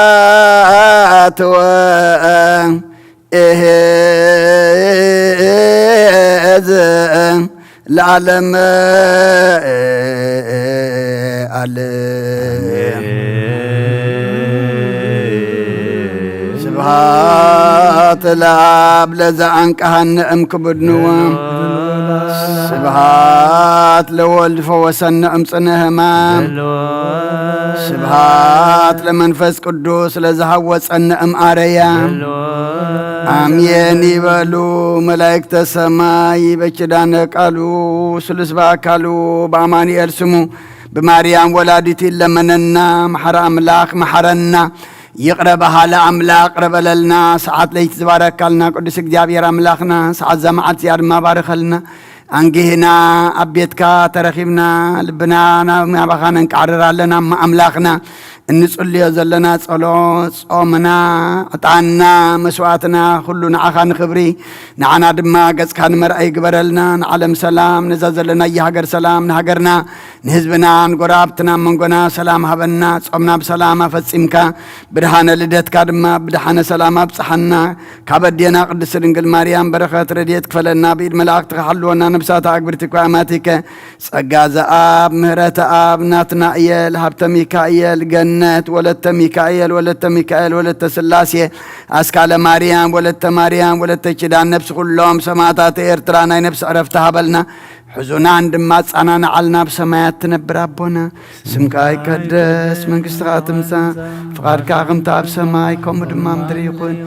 ስብሃት ወእህዝ ለዓለም ዓለም። ስብሃት ለአብ ለዘአንቀሃነ እምክቡድ ንዋም። ስብሃት ለወልድ ፈወሰነ እምጽነ ህማም። ስብሃት ለመንፈስ ቅዱስ ለዝሃወጸነ እምአረያ። አሜን ይበሉ መላእክተ ሰማይ በኪዳነ ቃሉ ስሉስ በአካሉ በአማኑኤል ስሙ ብማርያም ወላዲት ይለመነና። መሓረ ኣምላኽ መሓረና። ይቕረ በሃሊ ኣምላኽ ቅረ በለልና። ሰዓት ለይቲ ዝባረካልና ቅዱስ እግዚኣብሔር ኣምላኽና ሰዓት እዛ መዓልቲ እዚኣ ድማ ባርኸልና። ኣንጊህና ኣብ ቤትካ ተረኺብና ልብና ናብ ናባኻ ነንቃዕርር ኣለና። እሞ ኣምላኽና እንጽልዮ ዘለና ጸሎት ጾምና ዕጣንና መስዋዕትና ኩሉ ንዓኻ ንኽብሪ ንዓና ድማ ገጽካ ንመርኣይ ይግበረልና። ንዓለም ሰላም ነዛ ዘለናያ ሃገር ሰላም ንሃገርና ንህዝብና ንጎረባብትና መንጎና ሰላም ሃበና። ጾምና ብሰላም ኣፈጺምካ ብድሓነ ልደትካ ድማ ብድሓነ ሰላም ኣብጽሓና። ካብ ኣዴና ቅድስቲ ድንግል ማርያም በረኸት ረድኤት ክፈለና ብኢድ መላእኽትኻ ሓልወና። ነብሳታ ኣግብርቲ እኳ ኣማቲከ ጸጋ ዘኣብ ምህረተ ኣብ ናትናእየል ሃብተ ሚካኤል ገነት ወለተ ሚካኤል ወለተ ሚካኤል ወለተ ስላሴ ኣስካለ ማርያም ወለተ ማርያም ወለተ ኪዳን ነብሲ ኩሎም ሰማዕታት ኤርትራ ናይ ነብሲ ዕረፍቲ ሃበልና። ሕዙናን ድማ ኣጻናንዓልና። ኣብ ሰማያት ትነብር ኣቦና ስምካ ይቀደስ፣ መንግስትኻ ትምጻእ፣ ፍቓድካ ከምቲ ኣብ ሰማይ ከምኡ ድማ ምድሪ ይኹን።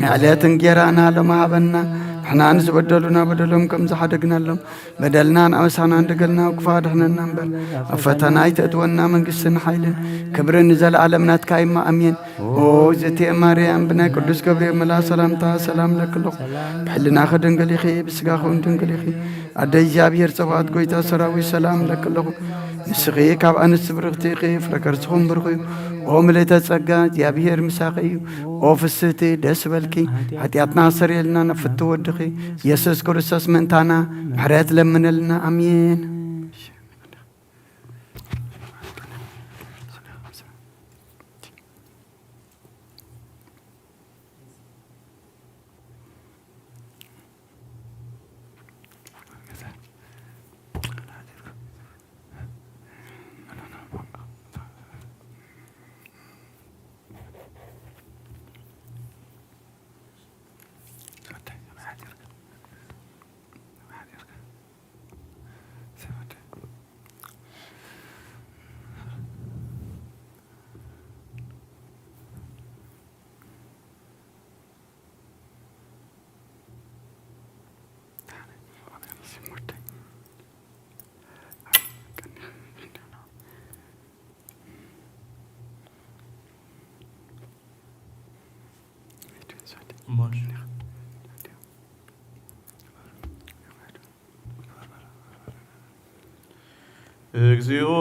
ንዕለት እንጌራና ሎሚ ሃበና፣ ንሕና ንዝበደሉና በደሎም ከም ዝሓደግናሎም በደልናን ኣበሳናን ደገልና ክፉእ ኣድሕነና እምበር፣ ኣብ ፈተና ኣይተእትወና። መንግስትን ሓይልን ክብርን ንዘለኣለም ናትካ እዩ'ሞ፣ ኣሜን። ኦ እግዝእትየ ማርያም፣ ብናይ ቅዱስ ገብርኤል መልኣኽ ሰላምታ ሰላም እለኪ ኣለኹ። ብሕልናኺ ድንግል ኢኺ፣ ብስጋኺ እውን ድንግል ኢኺ። ኣደ እግዚኣብሔር ጸባኦት፣ ጎይታ ሰራዊት፣ ሰላም እለኪ ኣለኹ። ንስኺ ካብ ኣንስቲ ብርኽቲ ኢኺ፣ ፍረ ከርስኺ እውን ብሩኽ እዩ። ኦ ምልእተ ጸጋ፣ እግዚኣብሔር ምሳኺ እዩ። ኦ ፍስህቲ፣ ደስ በልኪ፣ ሓጢኣትና ኣስተሰርየልና፣ ናብ ፍትው ወድኺ ኢየሱስ ክርስቶስ ምእንታና ምሕረት ለምነልና። ኣሜን። እሞ እሺ። እግዚኦ።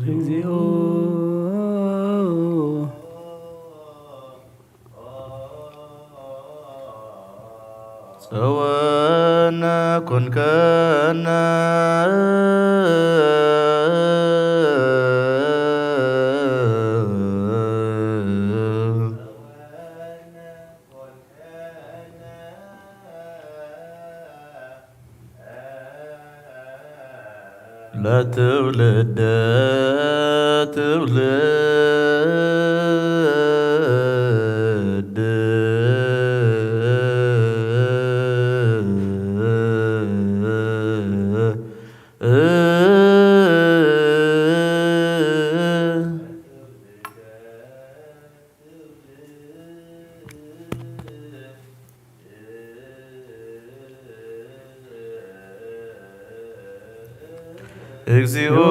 እግዚኦ። ጸወነ ኮንከነ። ለትውልደ ትውልድ። እግዚኦ።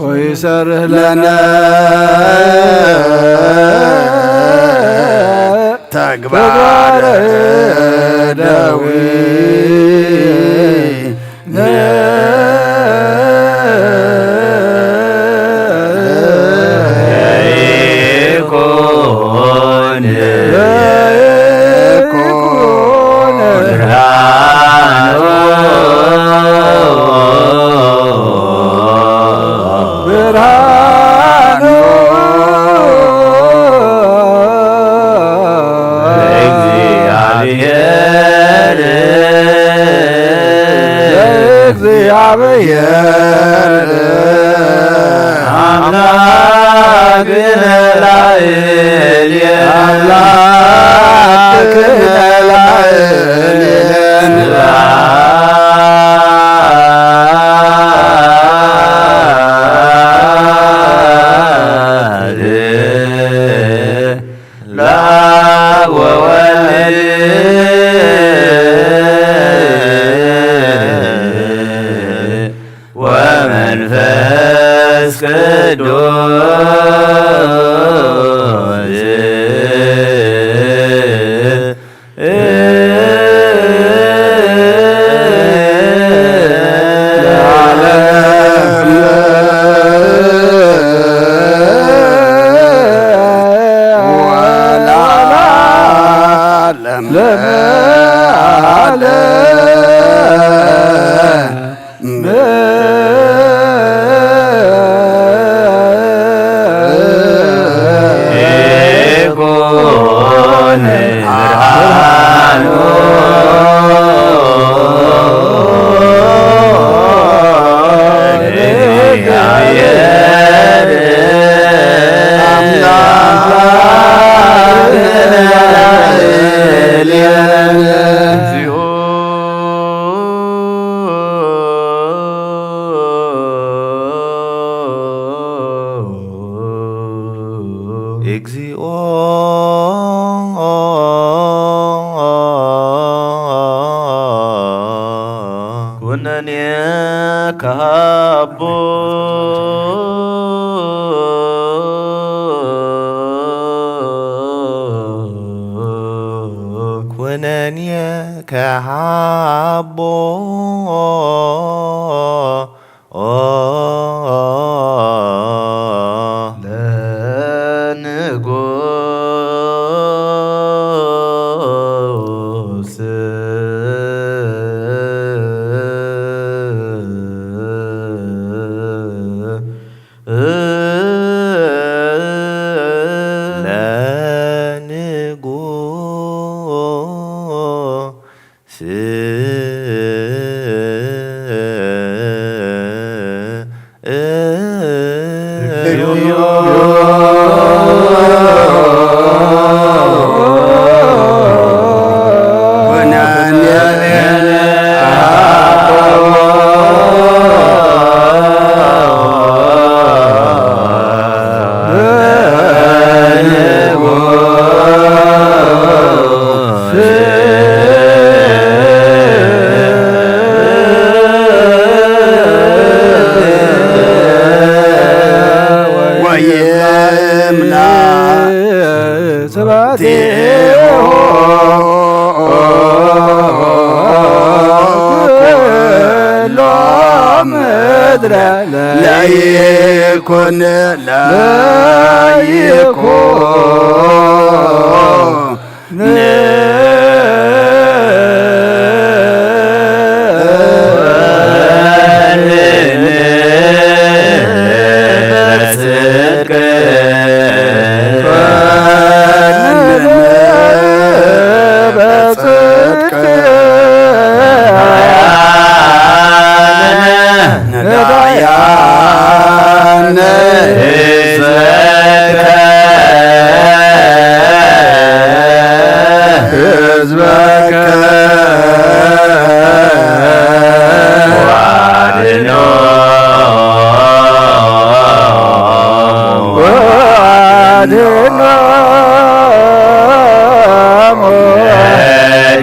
ወይሰርህ ለነ ተግባረ እደዊነ። ለይኩን ለይኩን ብርሃኑ ብርሃኑ ለእግዚአብሔር ለእግዚአብሔር አምላክነ ላዕሌነ አምላክነ ላዕሌነ ስብሐት ለአብ ወወልድ ወመንፈስ ቅዱስ። እግዚኦ። ኩነኔ ከሃቦ። ኩነኔ ከሃቦ። ለንጉስ። ለይኩን ለይኩን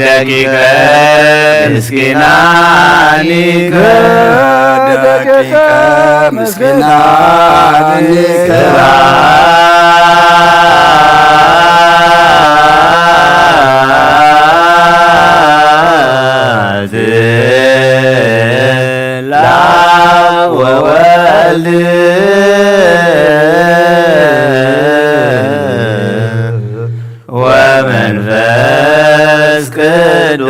ደቂቀ ምስኪናኒከ ደቂቀ ምስኪናኒከ ወመንፈስ ቅዱስ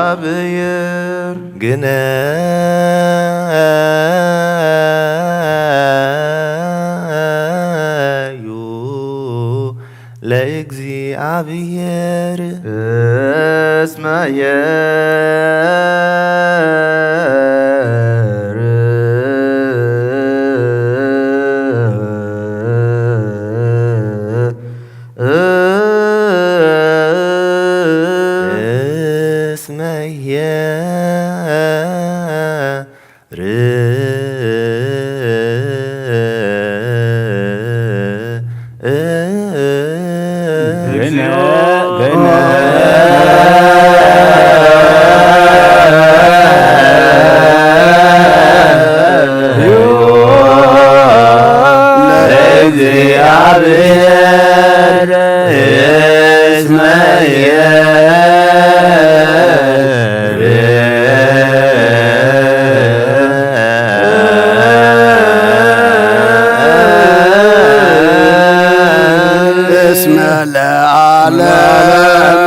ለእግዚኣብሔር ግነዩ ለእግዚኣብሔር እስመ የር እስመ የር እስመ ለዓለም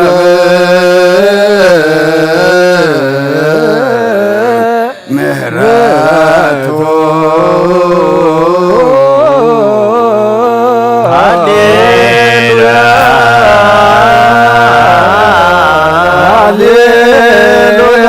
ምህረቱ። ሃሌሉያ፣ ሃሌሉያ።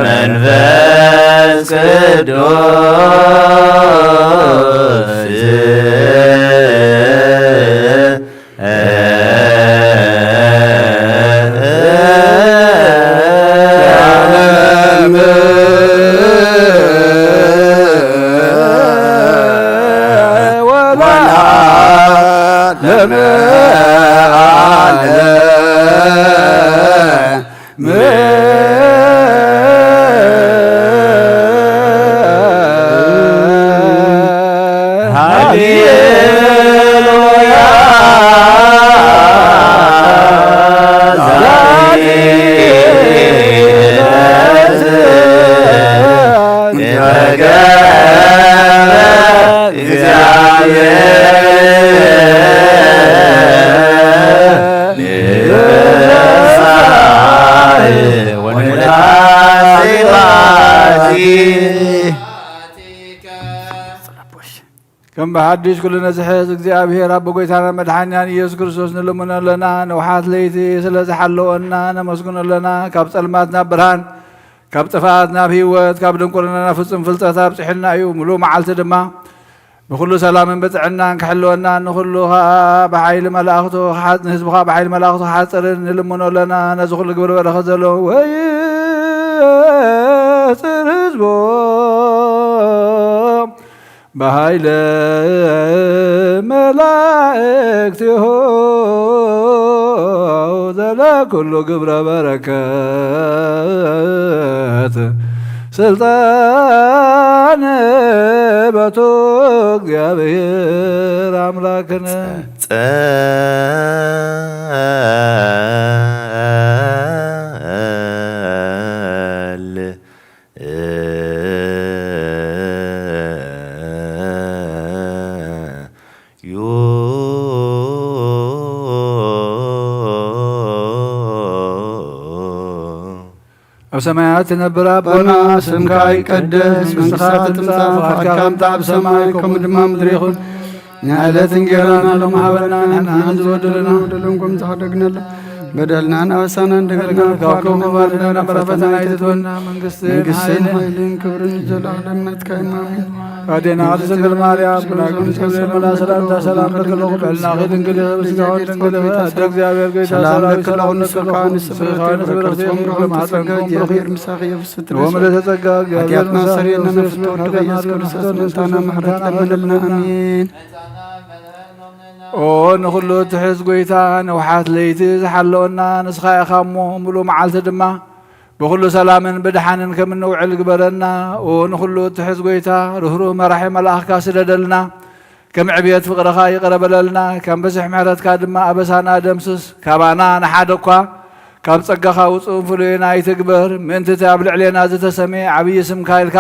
መንፈስ ቅዱስ ከም ብሓድሽ ኩሉ ነዚ ሕዝ እግዚኣብሔር ኣብ ጎይታና መድሓኒናን ኢየሱስ ክርስቶስ ንልምኖ ኣለና። ንውሓት ለይቲ ስለ ዝሓለወና ነመስግኖ ኣለና። ካብ ጸልማት ናብ ብርሃን፣ ካብ ጥፍኣት ናብ ህይወት፣ ካብ ድንቁርና ናብ ፍጹም ፍልጠት ኣብጽሑልና እዩ። ምሉእ መዓልቲ ድማ ብኹሉ ሰላምን ብጥዕናን ክሕልወና፣ ንኹሉ ኸኣ ብሓይሊ መላእኽቱ ክሓጽ-፣ ንህዝቡ ኸኣ ብሓይሊ መላእኽቱ ክሓጽርን ንልምኖ ኣለና። ነዚ ኹሉ ግብሪ በረኸት ዘለዎ ወይ ጽር ህዝቦም ብሃይለ መላእክቲሁ ዘለ ኩሉ ግብረ በረከት ስልጣን በቱ እግዚኣብሔር ኣምላክነ። ጸል ኣብ ሰማያት ትነብር ኣቦና፣ ስምካ ይቀደስ፣ መንግስትኻ ትምጻእ፣ ፍቓድካ ከምታ ኣብ ሰማይ ከምኡ ድማ ምድሪ ይኹን። ናይ ዕለት እንጌራና ሎም ሃበና፣ ንሕና ንዝበደሉና በደሎም ከም ዝሓደግነሎም በደልናን ኣበሳናን ደገልና ካብ ክፉ ኣድሕነና፣ ናብ ፈተና ኣይትእትወና፣ መንግስትን መንግስትን ሓይልን ሓይልን ክብርን ዘለዓለም ናትካ እዩ። ኣሜን። ኣዴና ቅድስት ድንግል ማርያም፣ ብናይ ቅዱስ ገብርኤል መልኣክ ሰላምታ ሰላም ለኪ ኣለኹ። በልናኺ ድንግል ኢኺ፣ ብስጋኺ ድንግል ኢኺ፣ ኣደ እግዚኣብሔር ጎይታ ሰላም ሰራዊት ለኪ ሰላም ኣለኹ፣ ለኪ ንስኻ ኣለኹ። ንስኻ ንስኻ ንስኻ ንስኻ ብሩኽቲ፣ ብሩኽቲ፣ ብሩኽቲ፣ ብሩኽቲ፣ ብሩኽቲ፣ ብሩኽቲ፣ ብሩኽቲ፣ ብሩኽቲ፣ ብሩኽቲ፣ ብሩኽቲ፣ ብሩኽቲ፣ ብሩኽቲ፣ ብሩኽቲ፣ ብሩኽቲ፣ ሓጢኣትና ብሩኽቲ፣ ስተሰርየልና ብሩኽቲ፣ ፍትወት ብሩኽቲ፣ ደቂ ኢየሱስ ክርስቶስ፣ ብሩኽቲ፣ ምእንታና ብሩኽቲ፣ ምሕረት ለምንልና። ኣሜን። ኦ ንኹሉ እትሕዝ ጎይታ፣ ንውሓት ለይቲ ዝሓለወና ንስኻ ኢኻ እሞ፣ ምሉእ መዓልቲ ድማ ብኹሉ ሰላምን ብድሓንን ከም እንውዕል ግበረና። ኦ ንኹሉ እትሕዝ ጎይታ፣ ርህሩህ መራሒ መልኣኽካ ስደደልና። ከም ዕብየት ፍቕርኻ ይቕረ በለልና፣ ከም ብዝሕ ምሕረትካ ድማ ኣበሳና ደምስስ። ካባና ንሓደ እኳ ካብ ጸጋኻ ውጹእን ፍሉይን ኣይትግበር። ምእንቲ እቲ ኣብ ልዕሌና ዝተሰምየ ዓብዪ ስምካ ኢልካ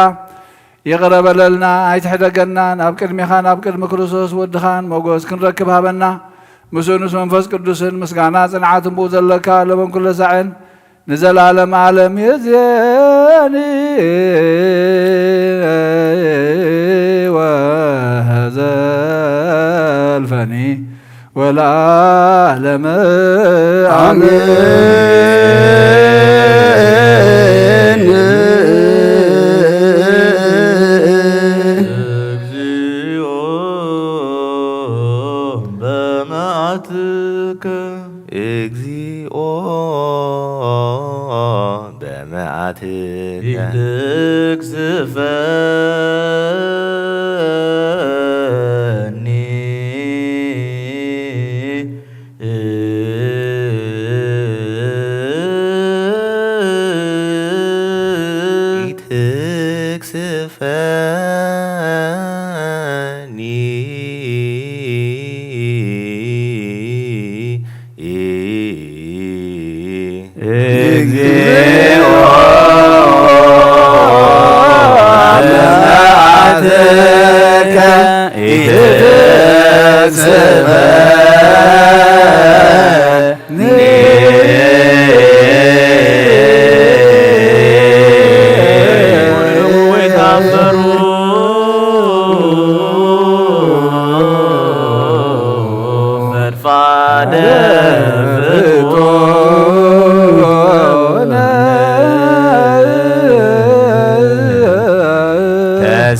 ይቕረ በለልና፣ ኣይትሕደገና። ናብ ቅድሜኻን ኣብ ቅድሚ ክርስቶስ ወድኻን ሞገስ ክንረክብ ሃበና። ምስኡ ምስ መንፈስ ቅዱስን ምስጋና ጽንዓትን ብኡ ዘለካ ለበን ኩለ ሳዕን ንዘለዓለም ዓለም ይእዜኒ ወዘልፈኒ ወለዓለመ ዓለም። ኣሜን። እግዚኦ በመዓትከ። እግዚኦ በመዓትከ። ኢትቅዝፈኒ። ኢትክስፈኒ። እግዚኦ በመዓትከ ኢትክስፈኒ።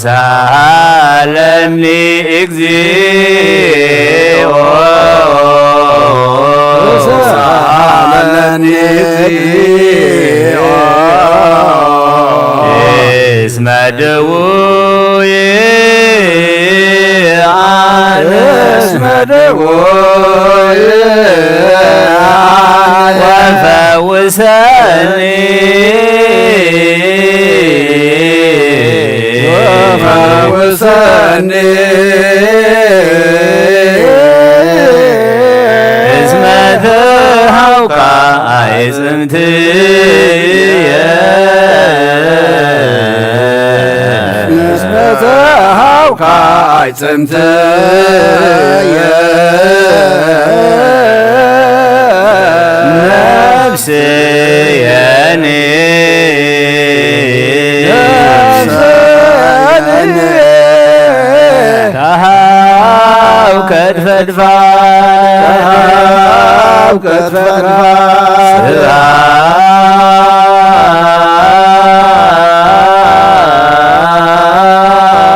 ሳለኒ እግዚኦ፣ ሳለኒ እግዚኦ፣ እስመ ድውይ ኣነ፣ እስመ ድውይ ኣነ፣ ወፈውሰኒ፣ ወፈውሰኒ፣ እስመ ተሃውካ ኣይጽምትየ፣ እስመ ተሃውካ ኣይጽምትየ፣ ነፍስየኒ፣ ነፍስየኒ፣ ተሃውከት ፈድፋድ፣ ተሃውከት ፈድፋድ፣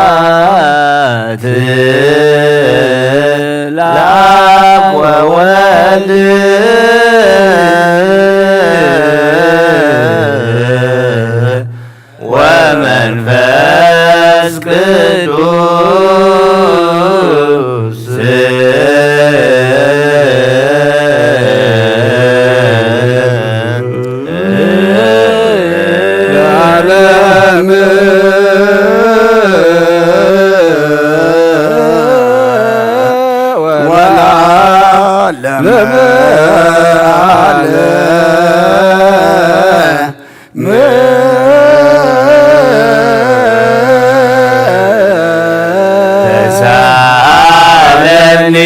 ስብሐት ለአብ ወወልድ ወመንፈስ ቅዱስ። ለዓለም ወለዓለመ ዓለም። ተሳለኒ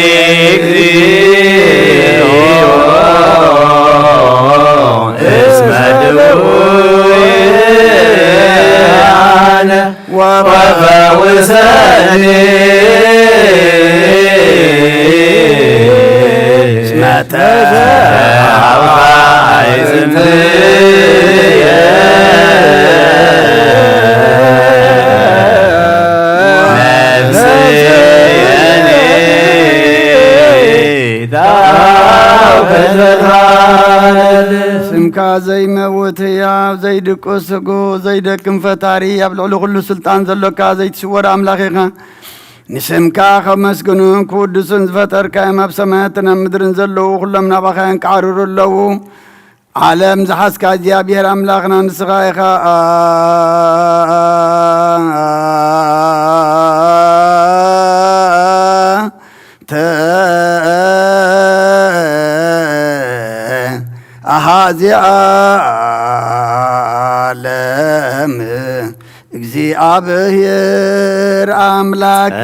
እግዚኦ እስመ ድውያነ ወፈውሰኒ እስመ ተሃውካ አዕጽምትየ ነፍስየኒ ታውከ ዘልሃለ። ስምካ ዘይመውት ህያው ዘይድቁስ ስጉ ዘይደክም ፈጣሪ ኣብ ልዕሊ ኩሉ ስልጣን ዘሎካ ዘይትስወር ኣምላኽ ኢኻ። ንስምካ ከመስግኑን ክውድሱን ዝፈጠርካዮም ኣብ ሰማያትን ኣብ ምድርን ዘለዉ ኩሎም ናባኻ የንቃዕርሩ ኣለዉ። ዓለም ዝሓዝካ እግዚኣብሔር ኣምላኽና ንስኻ ኢኻ። ተ ኣሃዚ ዓለም እግዚኣብሔር ኣምላክ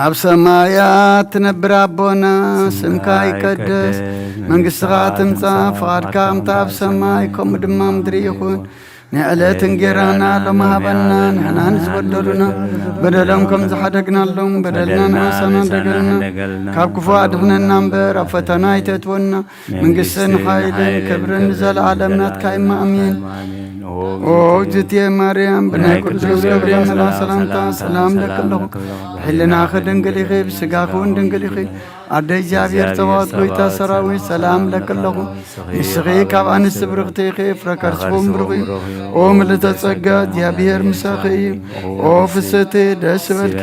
ኣብ ሰማያት ትነብር ኣቦና፣ ስምካ ይቀደስ፣ መንግስትኻ ትምጻእ፣ ፍቓድካ ከምታ ኣብ ሰማይ ከምኡ ድማ ምድሪ ይኹን። ናይ ዕለት እንጌራና ሎሚ ሃበና፣ ንሕና ንዝበደሉና በደሎም ከም ዝሓደግናሎም በደልና ንዓሳና እንደገልና፣ ካብ ክፉ ኣድሕነና እምበር ኣብ ፈተና ኣይተእትወና። መንግስትን ሓይልን ክብርን ንዘለዓለም ናትካ እማ፣ ኣሜን። ኦ እግዝእትየ ማርያም፣ ብናይ ቅዱስ ገብርኤል መልኣኽ ሰላምታ ሰላም እለኪ ኣለኹ። ብሕልናኺ ድንግል ኢኺ፣ ብስጋኺ እውን ድንግል ኢኺ። ኣደ እግዚኣብሔር ጸባኦት፣ ጎይታ ሰራዊት፣ ሰላም እለኪ ኣለኹ። ንስኺ ካብ ኣንስቲ ብርኽቲ ኢኺ፣ ፍረ ከርስኺ እውን ብሩኽ እዩ። ኦ ምልእተ ጸጋ፣ እግዚኣብሔር ምሳኺ እዩ። ኦ ፍስሕቲ፣ ደስ ይበልኪ፣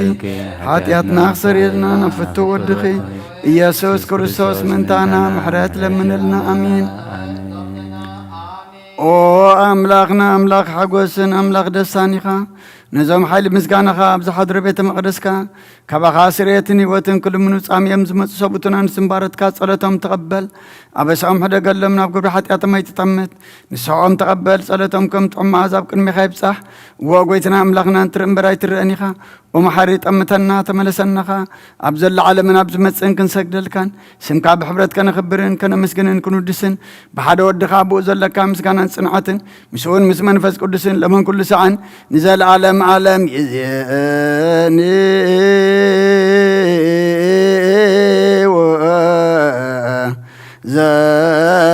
ሓጢኣትና ክሰርየልና ናብ ፍቱው ወድኺ ኢየሱስ ክርስቶስ ምእንታና ምሕረት ለምንልና። ኣሜን። ኦ ኣምላኽና፣ ኣምላኽ ሓጎስን ኣምላኽ ደስታን ኢኻ። ነዞም ሓይሊ ምስጋናኻ ኣብ ዝሓድሩ ቤተ መቕደስካ፣ ካባኻ ስርየትን ህይወትን ክልምኑ ጻምዮም ዝመጹ ሰብኡትን ኣንስትን ባሮትካ ጸሎቶም ተቐበል። ኣበሳኦም ሕደገሎም፣ ናብ ግብሪ ሓጢኣቶም ኣይትጠምት። ንስሕቖም ተቐበል፣ ጸሎቶም ከም ጥዑም መኣዛ ኣብ ቅድሜኻ ይብጻሕ። እወ፣ ጐይትና ኣምላኽና፣ እንትርኢ እምበር ኣይትረእን ኢኻ። ኦ መሓሪ፣ ጠምተና፣ ተመለሰና ኸኣ። ኣብ ዘሎ ዓለምን ኣብ ዝመጽእን ክንሰግደልካን፣ ስምካ ብሕብረት ከነኽብርን ከነመስግንን ክንውድስን፣ ብሓደ ወድኻ ብኡ ዘለካ ምስጋናን ጽንዓትን፣ ምስኡን ምስ መንፈስ ቅዱስን ለመን ኩሉ ሰዓን ንዘለዓለም ዓለም ይዜኒ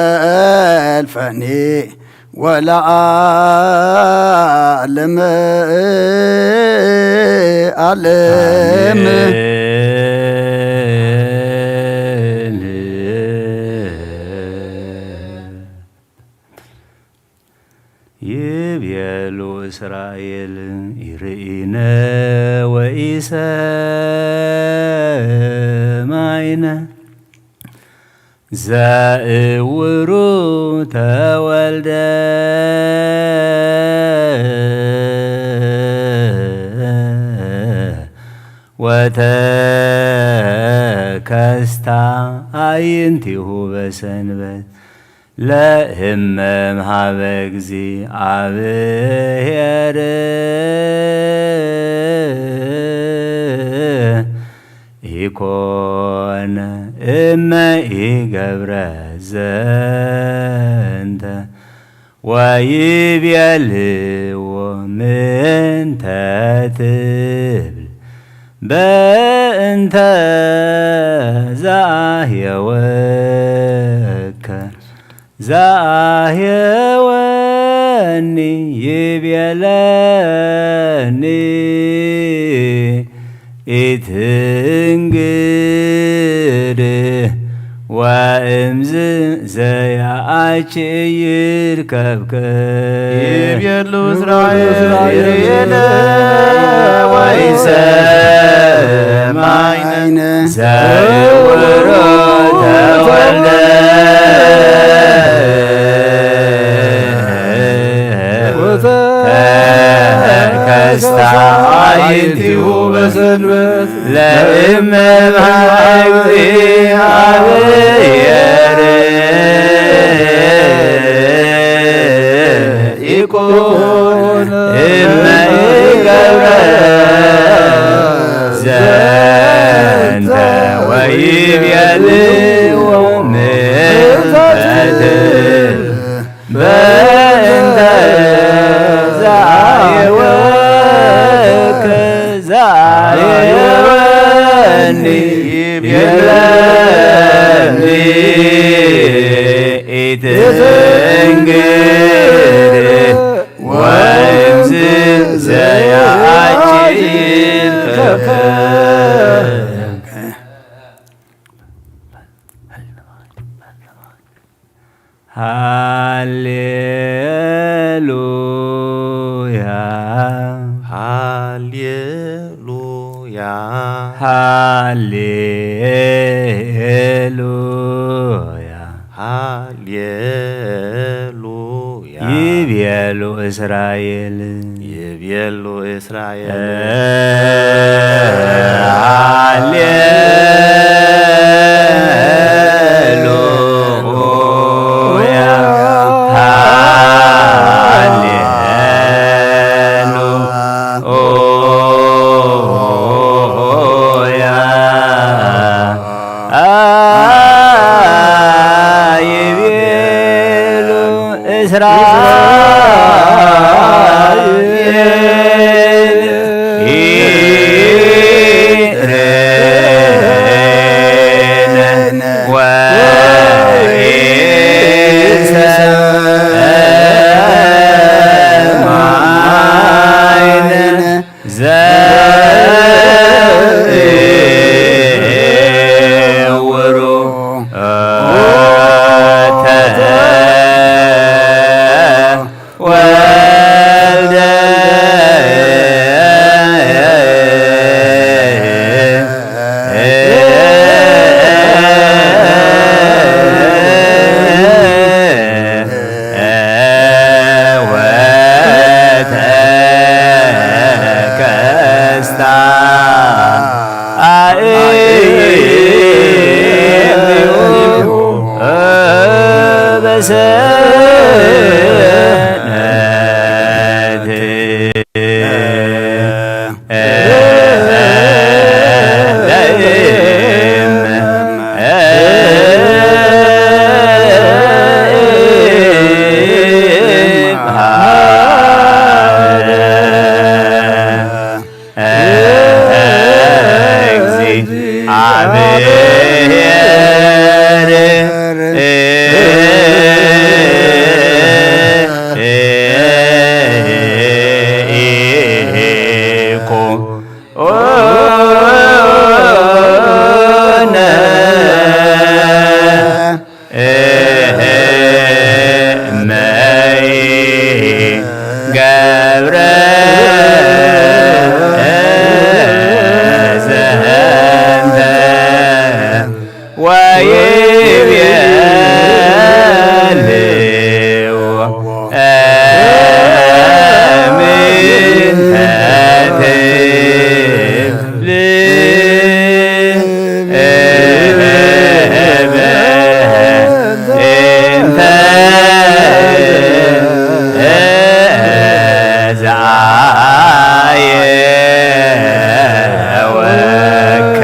ወዘልፈኒ ወለዓለም ዓለም። ይቤሉ እስራኤል ኢርኢነ ወኢሰማይነ ዘእውሩ ተወልደ ወተከስታ አዕይንቲሁ በሰንበት ለእመ እምሃበ እግዚአብሔር ኢኮነ እመ ኢገብረ ዘንተ ወይቤልዎ ምንተ ትብል በእንተ ዘአህየወከ ዘአህየወኒ ይቤለኒ ኢትንግድ ወእምዝ ዘያአች ይርከብከ ይቤሉ እስራኤል ይርየነ ወይሰማይነ ዘውሮ ተወልደ ተከስታ አዕይንቲሁ በሰንበት ለእመ እምሃበ እግዚአብሔር ኢኮነ እመ ኢገብረ ዘንተ ወይቤልዎ ምንተ ትብል በእንተ ዘአየወከ ዘአየወኒ ይቤለኒ ኢትንግድ ወእምዝ ዘያአችልከ ሃሌሉያ ሃሌሉያ ሃሌሉያ ሃሌሉያ ይቤሉ እስራኤል ይቤሉ እስራኤል ሃሌሉያ ሃሌሉያ ይቤሉ እስራኤል ዘእውሩ ሰነት ገብረ ዘንተ ወይቤልዎ እምንተ ትብል እንተ ዘአየወከ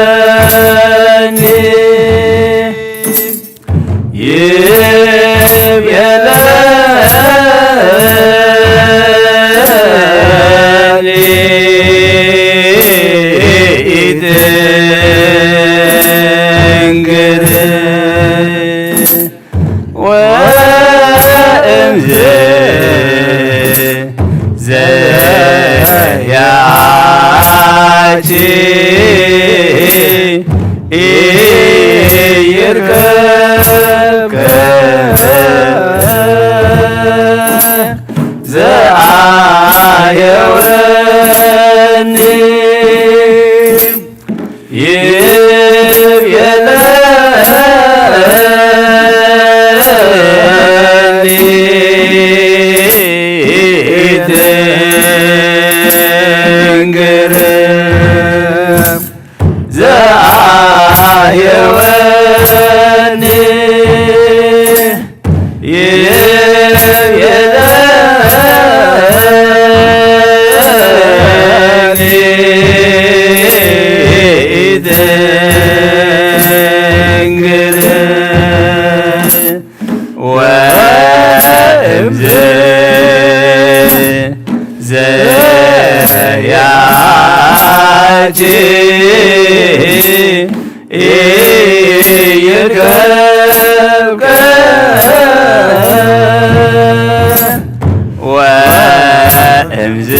ዘአየወኒ ይቤለኒ ኢትንግር ወእምዝ ዘያቺ ኢይርከብከ ዘአየወኒ ይቤለኒ ኢትንግር ዘአየወኒ ይቤለኒ ኢትንግር ወእምዝ ዘያቺ ኢይርከብከ ወእምዝ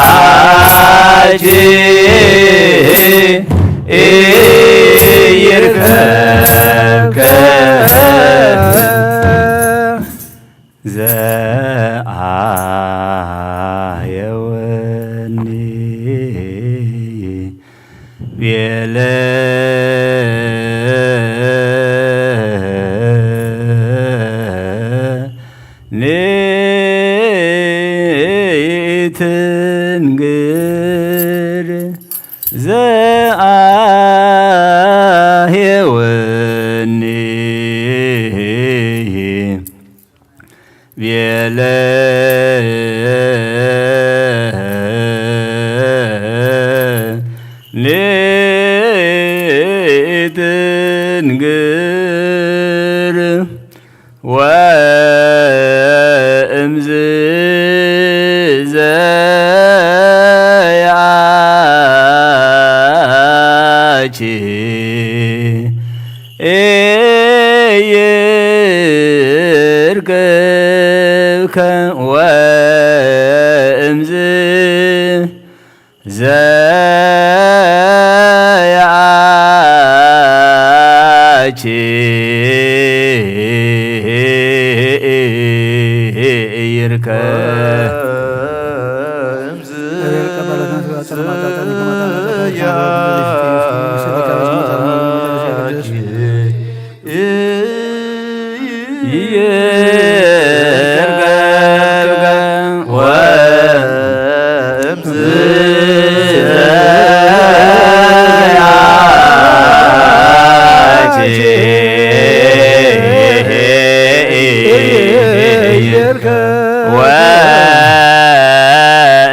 ዘያቺ ኢይርከብከ ዘአየወኒ ቤለኒ ኢትንግር ዘአየወኒ ቤለኒ ኢትንግር ወእምዝ ዘያቺ ኢይርከብከ ወእምዝ ዘያቺ ይርከ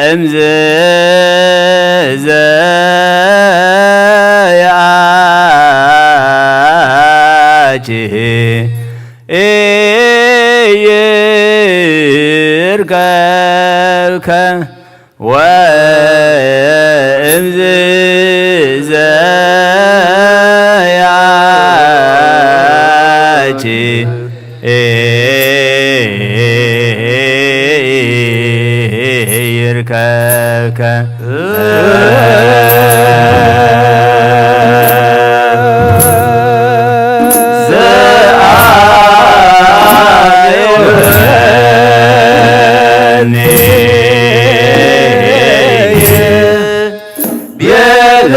ወእምዝ ዘያቺ ኢይርከብከ ወእምዝ ዘያቺ ይርከብከ ዘአየወኒ ቤለ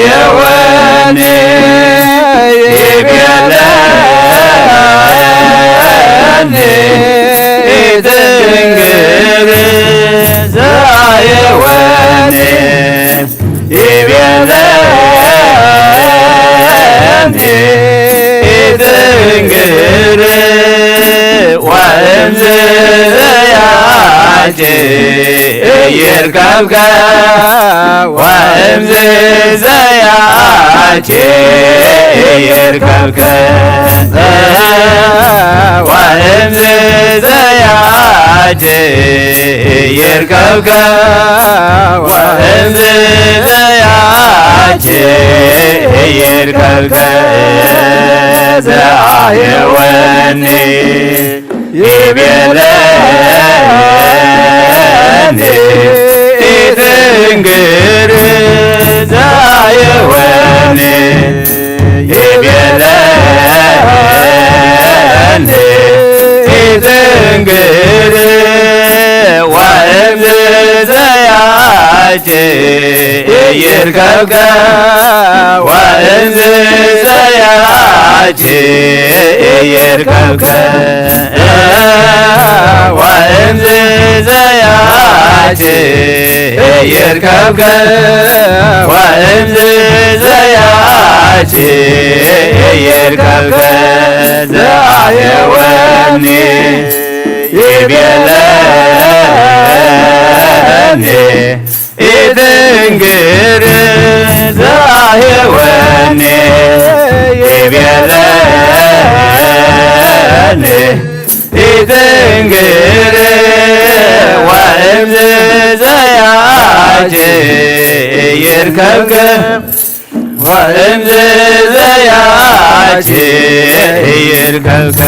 የወኒ ይቤለኒ ድንግል ዘየወኒ ይቤለኒ ድንግል ወእምዝ ዘያጭ ይርከብከ ወእምዝ ዘያጭ ይርከብከ ወእምዝ ዘያጭ ይርከብከ ወእምዝ ዘያጭ ይርከብከ ዘአየወኒ ይቤለኒ ኢትንግር ዘአየወኒ ይቤለኒ ኢትንግር ወእምዝ ዘያጭ ይርከብከ ወእምዝ ዘያጭ ይርከብከ ወእምዝ ዘያጭ ይርከብከ ወእምዝ ዘያጭ ይርከብከ ዘአየወኒ ይቤለኒ ኢትንግር ዘአየወኒ ይቤለኒ ኢትንግር ወእምዝ ዘያጭ ይርከብከ ወእምዝ ዘያጭ ይርከብከ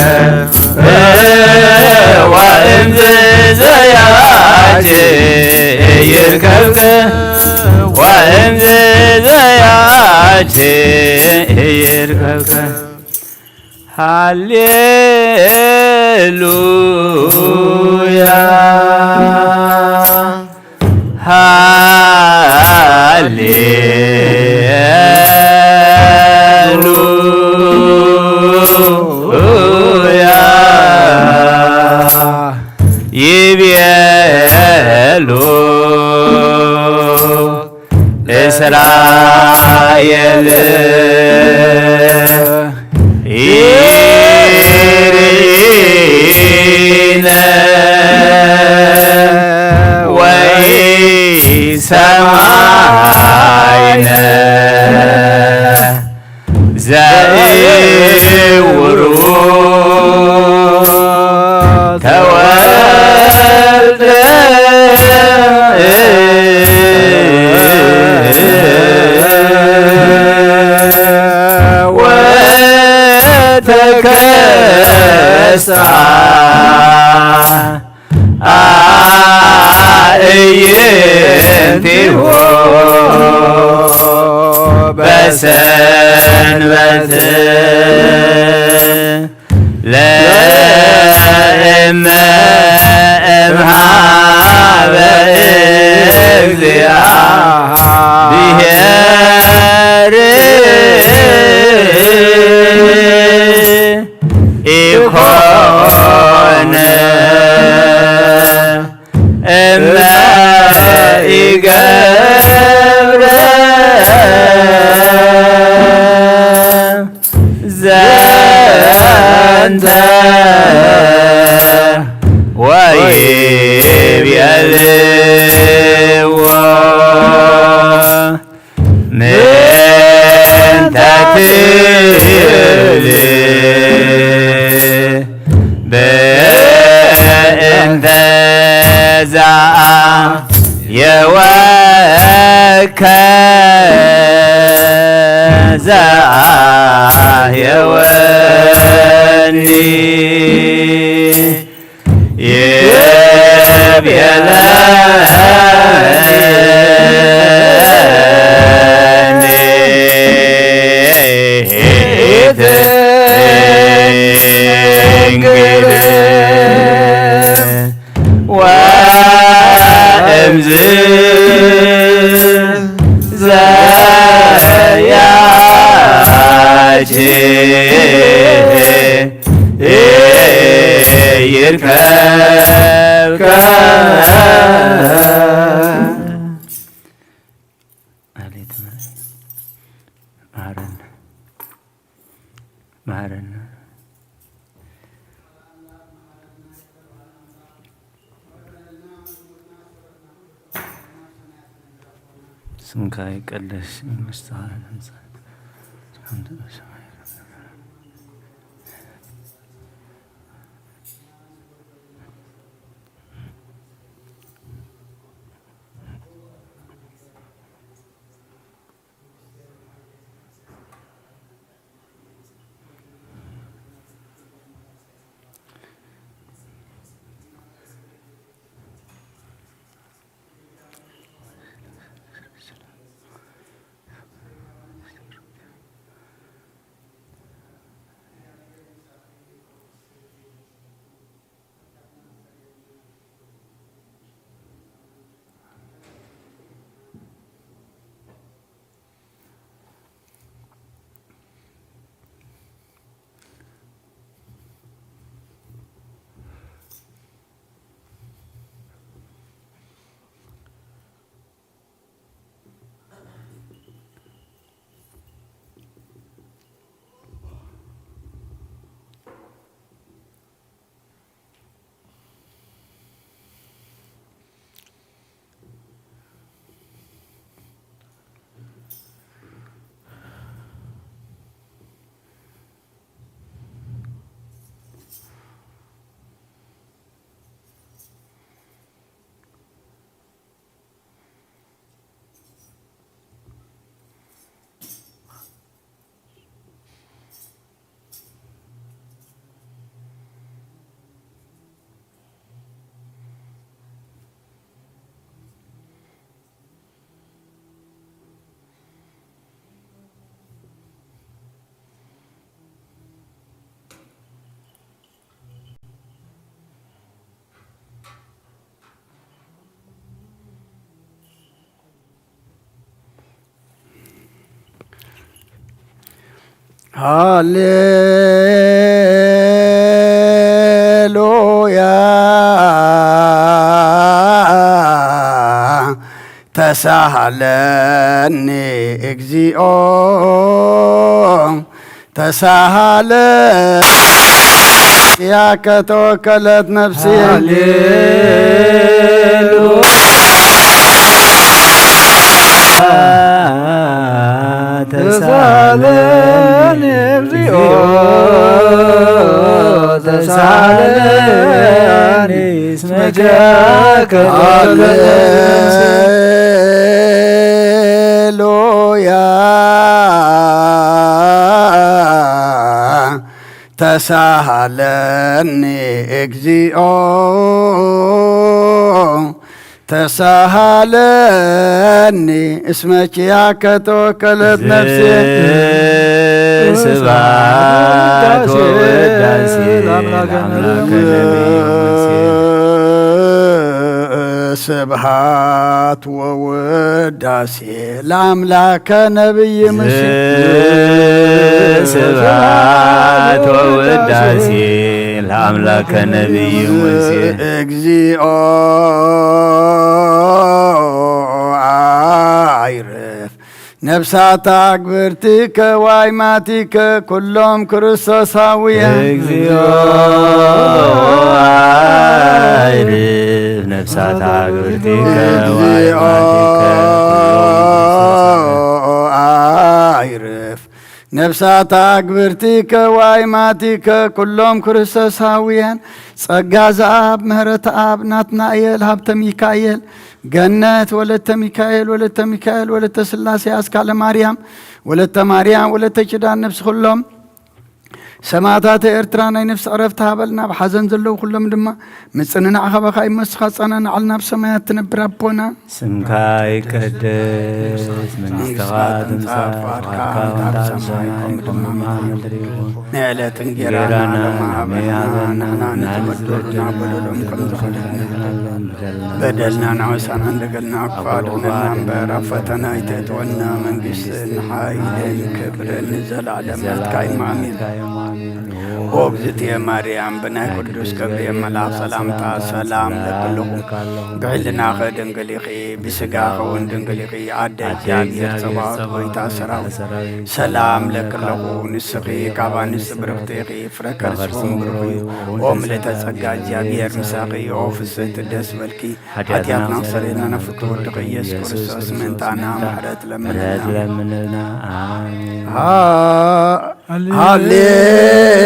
ወእምዝ ዘያጭ ይርከብከ ወእምዝ ዘያጭ ይርከብከ ሃሌሉያ ሃሌሉያ ይቤሉ እስራኤል ይርኢነ ወይሰማይነ ዘእውሩ ተወልደ ወተከስአ አእይንቲሁ በሰንበት ለእመ እምሃበ እግዚአብሔር ኢኮነ እመ ኢገብረ ዘንተ ወይቤልዎ ምንተ ትብል በእንተ ዘአየወከ ዘአየወኒ ይቤለኒ ኢትንግር ወእምዝ ይርከብካ። መሃረና፣ መሃረና። ስምካ ይቀደስ፣ መንግስትኻ ትምጻእ፣ ስምካ ትምጻእ። ሃሌሉያ። ተሳሃለኒ እግዚኦ፣ ተሳሃለ ያከ ተወከለት ነፍሲ። ሃሌሉያ። ተሳለኒ እግዚኦ፣ ተሳለኒ እስመ ኪያከ ተወከለት ነፍሲ። ሃሌሉያ። ተሳሃለኒ እግዚኦ፣ ተሳሃለኒ እስመ ኪያከ ተወከለት ነፍሴ። ስብሐት ወውዳሴ ለአምላከ ነቢይ ሙሴ። ስብሐት ወውዳሴ ለአምላከ ነቢይ ሙሴ። ስብሐት ወውዳሴ ለአምላከ ነቢይ ሙሴ። እግዚኦ አይርፍ ነፍሳት አግብርቲከ ዋይማቲከ ኩሎም ክርስቶሳውያን። እግዚኦ አይርፍ ነፍሳት አግብርቲከ ዋይማቲከ ኩሎም ክርስቶሳውያን። አይርፍ ነፍሳት አግብርቲከ ዋይማቲከ ኩሎም ክርስቶሳውያን። ጸጋ ዘአብ ምህረት አብ ናትናኤል ሀብተ ሚካኤል ገነት ወለተ ሚካኤል ወለተ ሚካኤል ወለተ ስላሴ አስካለ ማርያም ወለተ ማርያም ወለተ ኪዳን ነፍስ ኩሎም ሰማእታተ ኤርትራ ናይ ነፍሲ ዕረፍቲ ሃበልና፣ ኣብ ሓዘን ዘለዉ ኩሎም ድማ ምጽንናዕ ካባኻ እዩ እሞ ንስኻ ኣጸናንዓልና ኣብ ሰማያት ትነብር ኣቦና። ስምካ ይቀደስ፣ መንግስትኻ ትምጻእ፣ ፍቓድካ ከምታ ኣብ ሰማይ ከምኡ ድማ ኣብ ምድሪ ይኹን። ንዕለት እንጌራና ሎሚ ሃበና፣ ንሕና ንዝበደሉና በደሎም ከም ንበድል በደልና ንዓውሳና እንደገልና ክፋ ኣድሕነና እምበር ኣብ ፈተና ኣይተእትወና፣ መንግስትን ሓይልን ክብርን ንዘለዓለም ናትካ እዩ። ኣሜን። ኦ እግዝእትየ ማርያም፣ ብናይ ቅዱስ ገብርኤል መልኣኽ ሰላምታ ሰላም ለክልኹ። ብሕልናኸ ድንግል ኢኺ፣ ብስጋኸ እውን ድንግል ኢኺ። ኣደ እግዚኣብሔር ጸባኦት፣ ጎይታ ሰራዊት፣ ሰላም ለክልኹ። ንስኺ ካብ ኣንስቲ ብርኽቲ ኢኺ፣ ፍረ ከርስኺ እውን ብሩኽ እዩ። ኦ ምልእተ ጸጋ፣ እግዚኣብሔር ምሳኺ፣ ኦ ፍስሕቲ ደስ በልኪ። ሓጢኣትና ክሰርየልና ናብ ፍትው ወድኺ ኢየሱስ ክርስቶስ ምእንታና ምሕረት ለምንልና። ምሕረት ለምንልና። ኣሜን። ሃ-፣ ሃሌሉያ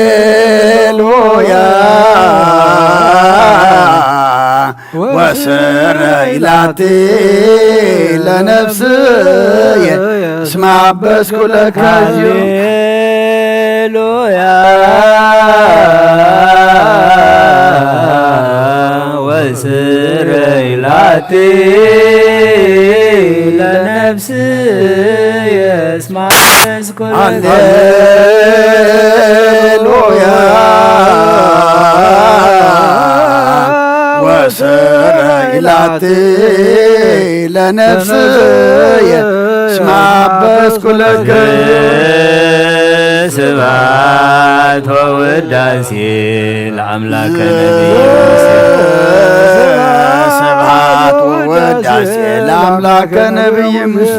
ወስረ ኢላቲ ለነፍስየ እስማ በስኩለከ ሃሌሉያ ወስረ ኢላቲ ለነፍስየ እስማ በስኩለከ ሃሌሉያ ወስረ ኢላቲ ለነፍስየ እስማ በስኩለከ ስብሐት ወውዳሴ ለአምላከ ነቢይ ሙሴ። ስብሐት ወውዳሴ ለአምላከ ነቢይ ሙሴ።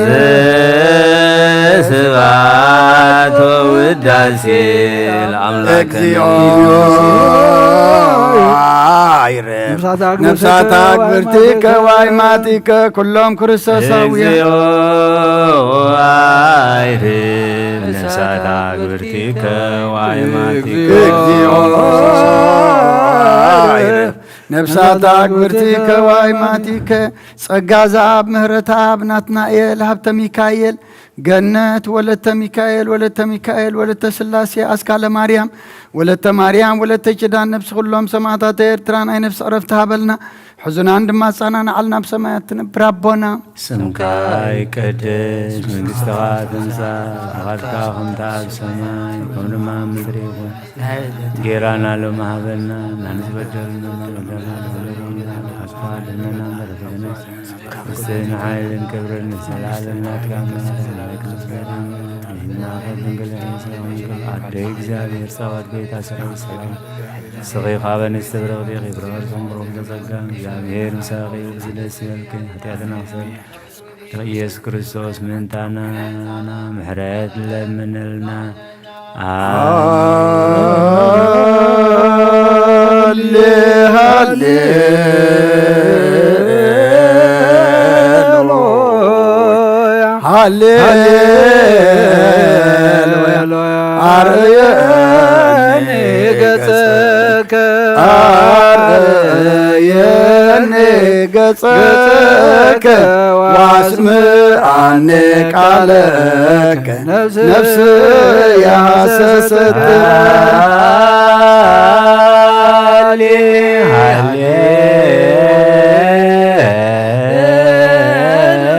ስብሐት ወውዳሴ ለአምላከ እግዚኦ ነቢይ ሙሴ። አይረ ነፍሳት አግብርቲከ ዋይማቲከ ኩሎም ክርስቶሳውያን። እግዚኦ አይርፍ ነፍሳት አግብርቲከ ዋይማቲከ። እግዚኦ አይርፍ ነፍሳት አግብርቲከ ዋይማቲከ። ጸጋ ዘአብ ምህረት አብ ናትናኤል ሀብተ ሚካኤል ገነት ወለተ ሚካኤል ወለተ ሚካኤል ወለተ ስላሴ አስካለ ማርያም ወለተ ማርያም ወለተ ኪዳን ነፍሲ ኩሎም ሰማእታተ ኤርትራ ናይ ነፍሲ ዕረፍቲ ሃበልና። ሕዙናን ድማ ኣጸናንዓልና ኣብ ሰማያት ትነብር ኣቦና። ስምካ ይቀደስ፣ መንግስትኻ ትምጻእ፣ ፍቓድካ ከምታ ኣብ ሰማይ ከምኡ ድማ ኣብ ምድሪ ይኹን። እንጌራና ሎሚ ሃበና፣ ንሕና ዝበደሉና በደልና ንሓስባ ድነና በረከተነ። ንስን ሓይልን ክብርን ንዘለዓለም ናትካ እምነት ንዘለዓለም። ይህና ከድንግል ኣደ እግዚኣብሔር ጸባኦት ጎይታ ሰራዊት ሰላም። ንስኺ ካብ ኣንስቲ ብርኽቲ ኢኺ፣ ብርኽቲ እም ብሩኽ ተጸጋ፣ እግዚኣብሔር ምሳኺ እዩ። ብዚ ደስ ይበልኪ፣ ሓጢኣትና ክሰብ ኢየሱስ ክርስቶስ ምእንታና ምሕረት ለምንልና። ሃሌ፣ ሃሌ፣ ሃሌ፣ ሃሌ፣ አርየኒ ገጸከ፣ አርየኒ ገጸከ ዋስምዓኒ ቃለከ ነፍስያ ሰሰት። ሃሌ፣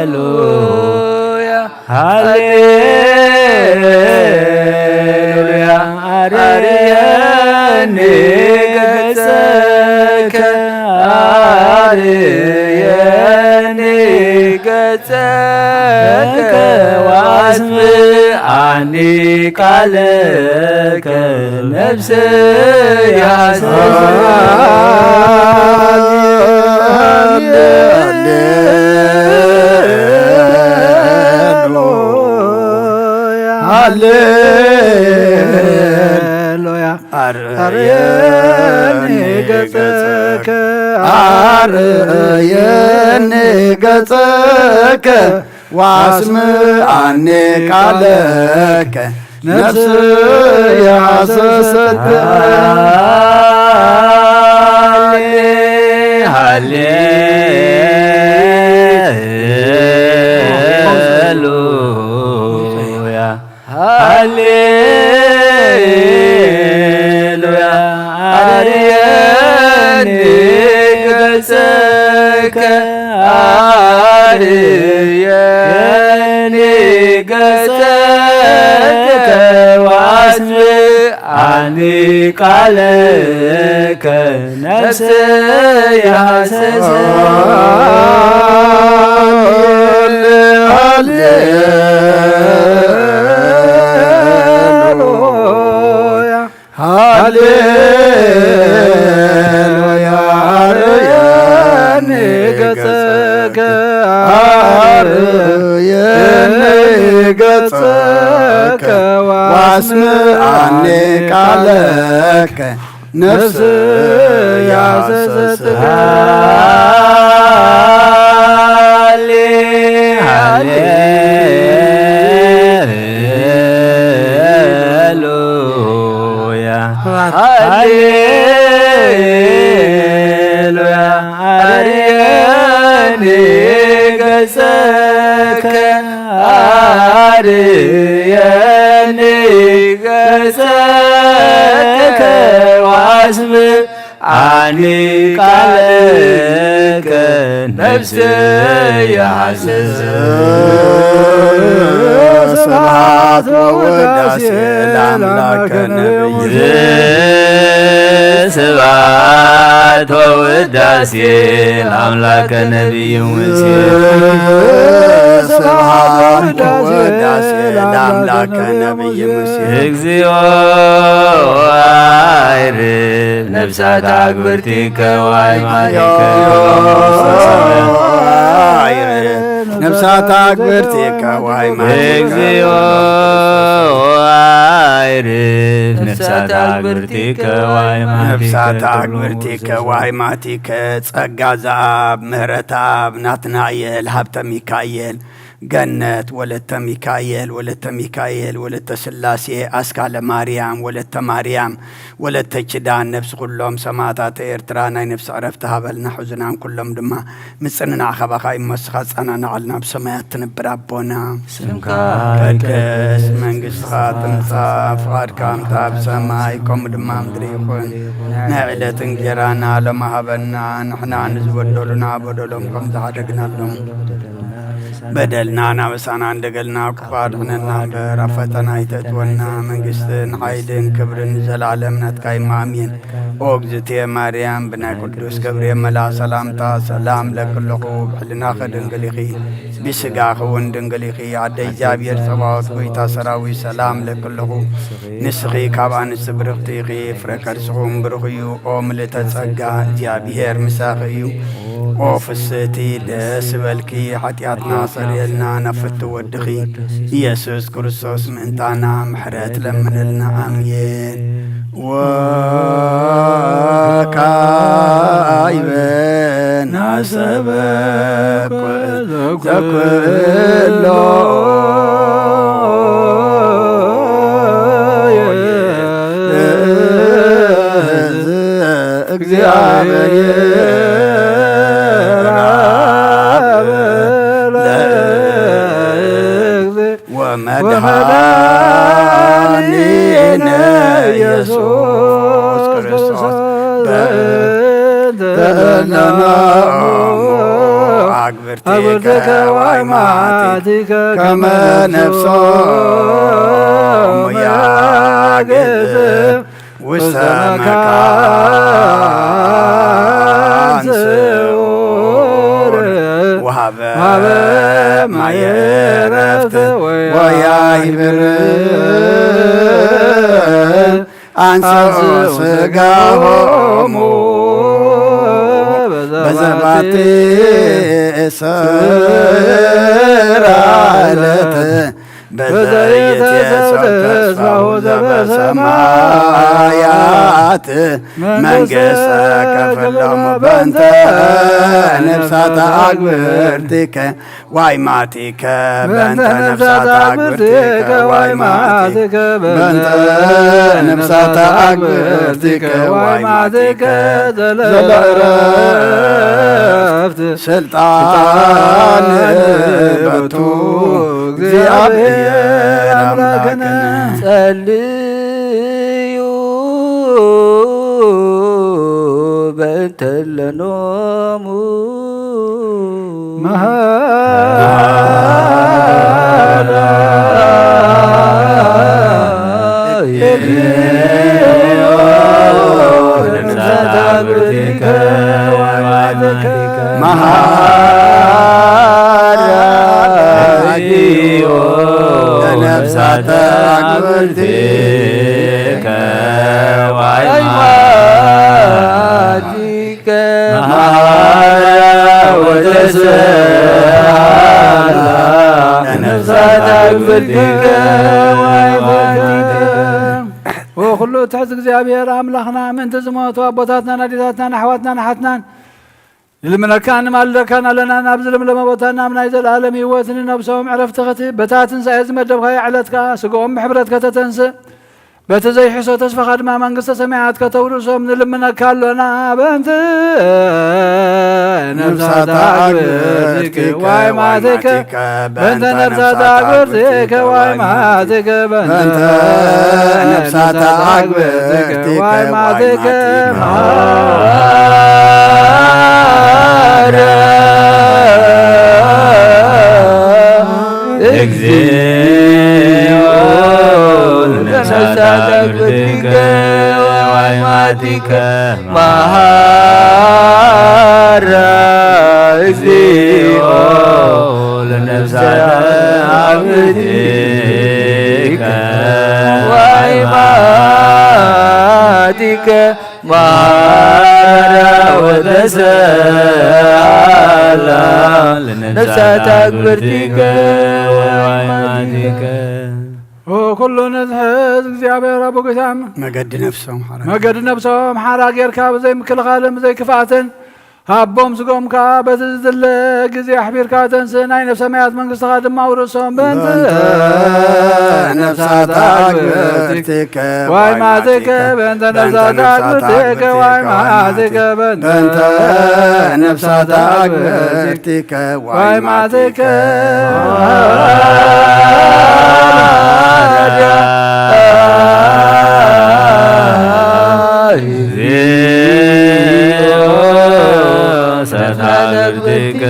ሃሌሉያ፣ ሃሌሉያ። አርየኒ ገጸከ፣ አርየኒ ገጸከ ወአስምዓኒ ቃለከ ነፍስያ። ሃሌሉያ። አርየኒ ገጸከ፣ አርየኒ ገጸከ ወአስምዓኒ ቃለከ ነፍስያ ሰሰት። ሃሌ፣ ሃሌሉያ። ሃሌ አርየኒ ገጸከ፣ አርየኒ ገጸከ፣ ወአስምዓኒ ቃለከ፣ ነፍሰይ ሃሰሰት። ሃሌሉያ። ሃሌሉያ፣ አርየኒ ገጸከ፣ አርየኒ ገጸከ፣ ወአስምዓኒ ቃለከ፣ ነፍስ ያሰስት። ሃሌ፣ ሃሌ፣ ሃሌሉያ፣ ሃሌሉያ። አርየኒ ገጸከ፣ አርየኒ ገጸከ፣ ወአስምዓኒ ቃለከ፣ ነፍሰይ ሃሰሰት። ስብሐት ወውዳሴ ለአምላከ ነቢይ። ስብሐት ወውዳሴ ለአምላከ ነቢይ ሙሴ። ስብሐት ወውዳሴ ለአምላከ ነቢይ ሙሴ። እግዚኦ አይርፍ ነፍሳት አግብርቲከ ወአይማቲከ። ነፍሳት አግብርቲከ ወአይማቲከ። እግዚኦ አይርፍ ነፍሳት አግብርቲከ ወአይማቲከ። ነፍሳት አግብርቲከ ወአይማቲከ። ጸጋ ዘአብ፣ ምህረት አብ፣ ናትናኤል፣ ሀብተ ሚካኤል፣ ገነት፣ ወለተ ሚካኤል፣ ወለተ ሚካኤል፣ ወለተ ስላሴ፣ አስካለ ማርያም፣ ወለተ ማርያም፣ ወለተ ኪዳን፣ ነፍሲ ኩሎም ሰማዕታተ ኤርትራ ናይ ነፍሲ ዕረፍቲ ሃበልና። ሕዙናን ኩሎም ድማ ምጽንናዕ ካባኻ እሞ ንስኻ ጸናናዓልና፣ ኣብ ሰማያት ትነብር ኣቦና። ስምካ ይትቀደስ፣ መንግስትኻ ትምጻእ፣ ፍቓድካ ከምታ ኣብ ሰማይ ከምኡ ድማ ኣብ ምድሪ ይኹን። ናይ ዕለት እንጀራና ሎሚ ሃበና፣ ንሕና ንዝበደሉና በደሎም ከም ዝሓደግናሎም በደልና ናበሳና እንደገልና፣ ክፉ ኣድሕነና እምበር፣ ኣብ ፈተና ኣይተእትወና። መንግስትን ሓይልን ክብርን ንዘለኣለም ናትካ እዩ፣ ኣሜን። ኦ እግዝእትየ ማርያም፣ ብናይ ቅዱስ ገብርኤል መልኣኽ ሰላምታ፣ ሰላም እለኪ ኣለኹ፣ ብሕልናኺ ድንግል ኢኺ፣ ብስጋኺ እውን ድንግል ኢኺ። ኣደ እግዚኣብሔር ጸባኦት፣ ጎይታ ሰራዊት፣ ሰላም እለኪ ኣለኹ። ንስኺ ካብ ኣንስቲ ብርኽቲ ኢኺ፣ ፍረ ከርስኹም ብሩኽ እዩ። ኦ ምልእተ ጸጋ፣ እግዚኣብሔር ምሳኺ እዩ። ኦ ፍስህቲ፣ ደስ ይበልኪ፣ ሓጢኣትና ሰሪየልና፣ ናብ ፍትው ወድኺ ኢየሱስ ክርስቶስ ምእንታና ምሕረት ለምንልና። ኣሜን። ወካዕበ ናሰበ ዘኩሎ እግዚአብሔር አብ ለእግዝእ ወመድኃኒነ ኢየሱስ ክርስቶስ በእንተ እለ አግብርቲከ ወአይማቲከ ከመ ነፍሶሙ ያግዝእ ውስተ መካን ስዑር ወሀበ ማየ ዕረፍት ወያይብር አንስኦ ስጋሆሙ በዘባቲ ስራ ዕለት በዘይትየሰው ተስፋሁ ዘበሰማያት መንግሥተ ከፍሎሙ በእንተ ነፍሳተ አግብርቲከ ዋይማቲከ በእንተ ነፍሳተ አግብርቲከ ዋይማቲከ በእንተ ነፍሳተ አግብርቲከ ዋይማቲከ ዘለዕረፍት ስልጣን በቱ እግዚአብሔር አምላክነ። ጸልዩ ለኖሙ ወኩሉ ትሕት እግዚኣብሔር ኣምላኽና ምእንቲ ዝሞቱ ኣቦታትናን ኣዴታትናን ኣሕዋትናን ኣሓትናን ንልምነካን ንማልደካን ኣለና። ናብ ዝለምለመ ቦታ ናብ ናይ ዘለኣለም ህይወት ንነብሶም ዕረፍቲ ክትህብ በታ ትንሳኤ ዝመደብካዮ ዕለት ከኣ ስግኦም ብሕብረት ከተተንስእ በቲ ዘይሕሶ ተስፋኻ ድማ መንግስተ ሰማያት ከተውርሶም ንልምነካ ኣሎና። በእንቲ ነፍሳት ኣግብርቲከ ዋይማቲከ በእንተ ነፍሳት ኣግብርቲከ ዋይማቲከ በእንተ ነፍሳት ኣግብርቲከ ዋይማቲከ እግዚኦ ለነፍሳት አግብርቲከ ወአይማቲከ መሐራ። እግዚኦ ለነፍሳት አግብርቲከ ወአይማቲከ መሐራ ወተሰአላ ለነፍሳት አግብርቲከ ወአይማቲከ። ኩሉ ንዝሕዝ እግዚኣብሔር ኣቦ ጌታ መገዲ ነፍሶም ሓራ መገዲ ነፍሶም ሓራ ጌርካ ብዘይ ምክልኻልን ብዘይ ክፍኣትን ሃቦም ስጎም ከኣ በቲ ዝድለ ግዜ ኣሕቢርካ ተንስእ ናይ ነፍሰ መያት መንግስትኻ ድማ ውርሶም በእንተ በእንተ ነፍሳት ኣግብርቲከ ዋይ ማቲከ በእንተ ነፍሳት ኣግብርቲከ ዋይ ማቲከ በእንተ በእንተ ነፍሳት ኣግብርቲከ ዋይ ማቲከ እግዚኦ ሰታግብቲከ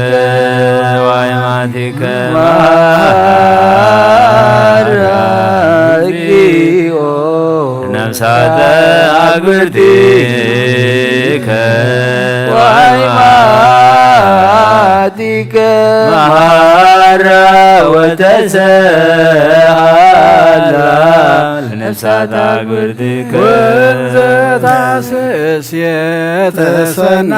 ዋይማቲከ ማራ እግዚኦ ነፍሳተ አግብርቲከ ዋይማቲከ መሐራ ወተሰአላ ለነፍሳት አግብርቲከ ወንዘ ታስስ የተሰናየ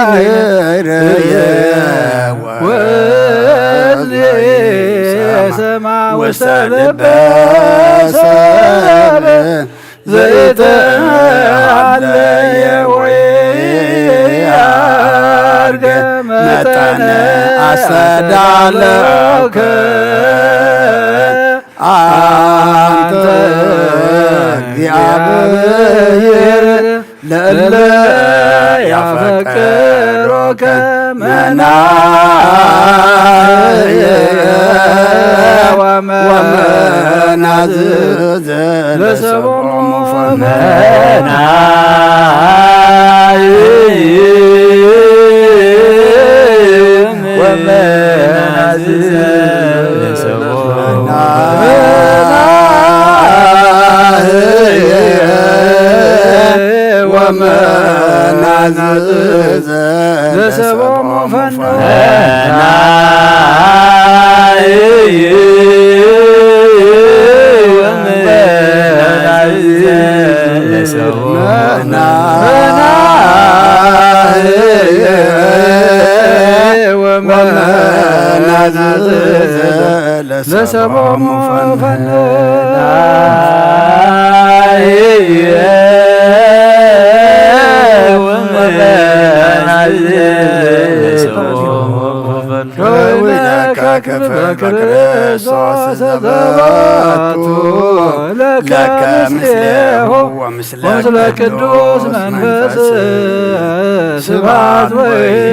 ዛይንርየ ወዝሰማ ውስተ ልበ ሰብ ዘይተሃለየ ወያርገ መጠነ አስተዳለውከ አንተ እግዚአብሔር ለእለ ያፈቀሮከ መናየ ወመናዝዘ ለሰቦሙ ፈመናየ ወመናዝዘ ለሰቦሙ ወመናዝዘ ለሰቦሙ ፈኑ ለሰቦሙ ፈነናየ ወመናዝዘ ለሰቦሙ ፈነናየ ከዊነካ ክብረ ክርስቶስ ዘበቱ ለከ ምስሌሁ ወምስለ ቅዱስ መንፈስ ስብሐት ወይእዜኒ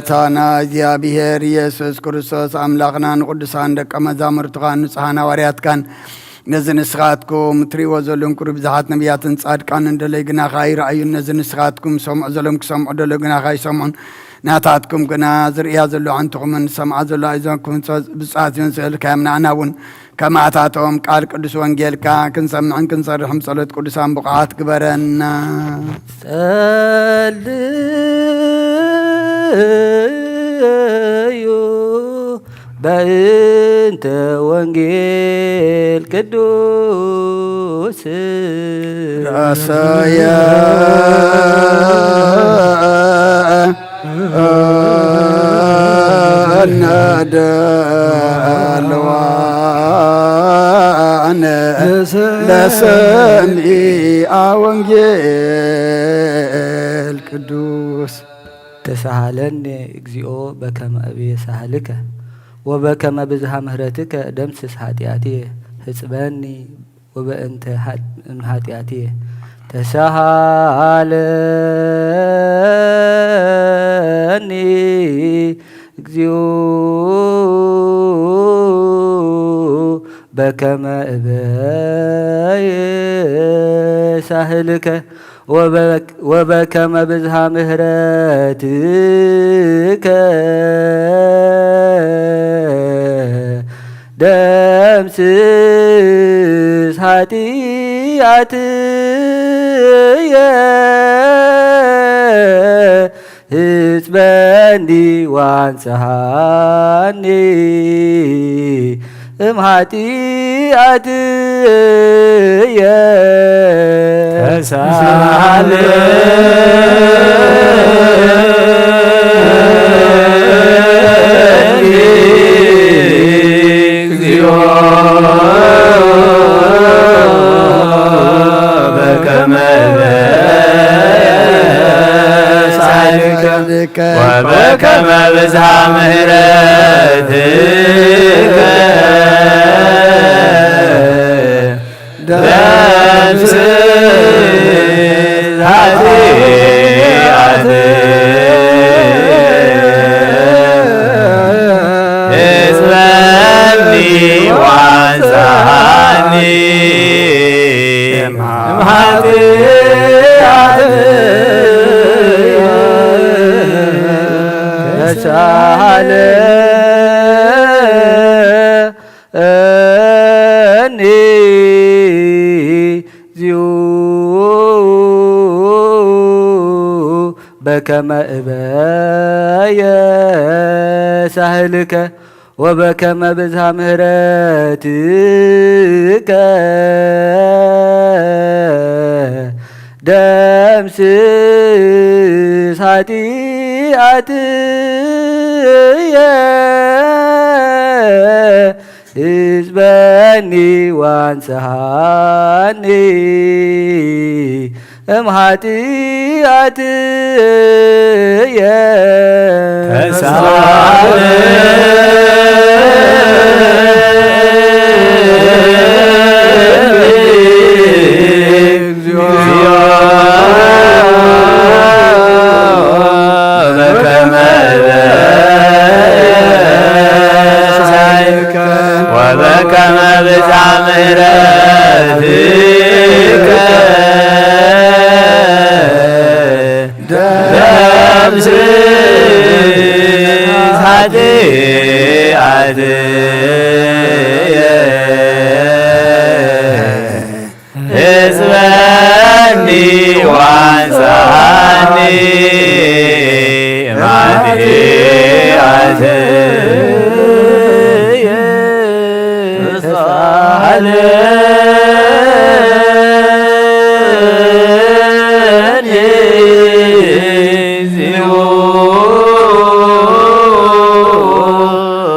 ጎይታና እግዚኣብሔር ኢየሱስ ክርስቶስ ኣምላኽና ንቅዱሳን ደቀ መዛሙርትኻን ንጹሓን ሃዋርያትካን ነዚ ንስኻትኩም እትርእይዎ ዘለኹም ክብሪ ብዙሓት ነቢያትን ጻድቃንን ደለዩ ግናኻ ኣይረኣዩን። ነዚ ንስኻትኩም ዝሰምዑ ዘለኹም ክሰምዑ ደለዩ ግናኻ ኣይሰምዑን። ናታትኩም ግና ዝርእያ ዘሎ ኣዕንትኹምን ዝሰምዓ ዘሎ ኣእዛንኩም ብፁዓት እዮም ዝበልካዮም ንዓና እውን ከማታቶም ቃል ቅዱስ ወንጌልካ ክንሰምዕን ክንሰርሕም ጸሎት ቅዱሳን ብቑዓት ግበረና። ጸልዩ በእንተ ወንጌል ቅዱስ ራሰየ እናደልዋነ ለሰሚአ ወንጌል ቅዱስ። ተሳሃለኒ እግዚኦ በከመ እብየ ሳህልከ ወበከመ ብዝሃ ምህረትከ ደምስስ ኃጢአትየ። ህጽበኒ ወበእንተ ኃጢ-፣ እምኃጢአትየ ተሳሃለኒ እግዚኦ በከመ እበየ ሳህልከ ወበ-፣ ወበከመ ብዝሃ ምህረትከ ደምስስ ኃጢአትየ ህጽበኒ ዋንጽሃኒ እምኃጢአትየ ተሳለ እግዚኦ በከመ ሳልከ ወበከመ ብዝሃ ምህረትከ ደምስስ ኃጢአትየ ህጽበኒ ዋንጽሃኒ እምኃጢአትየ ተሳሃለኒ እግዚኦ በከመ እበየ ሳህልከ ወበከመ ብዝሃ ምህረትከ ደምስስ ኃጢአትየ ህጽበኒ ዋንጽሃኒ እምኃጢአትየ ተሳለ ወበከመ ብዝሃ ምህረትከ ደምስስ ኃጢአትየ ህጽበኒ ዋንጽሃኒ እምኃጢአትየ ተሳሃለኒ እግዚኦ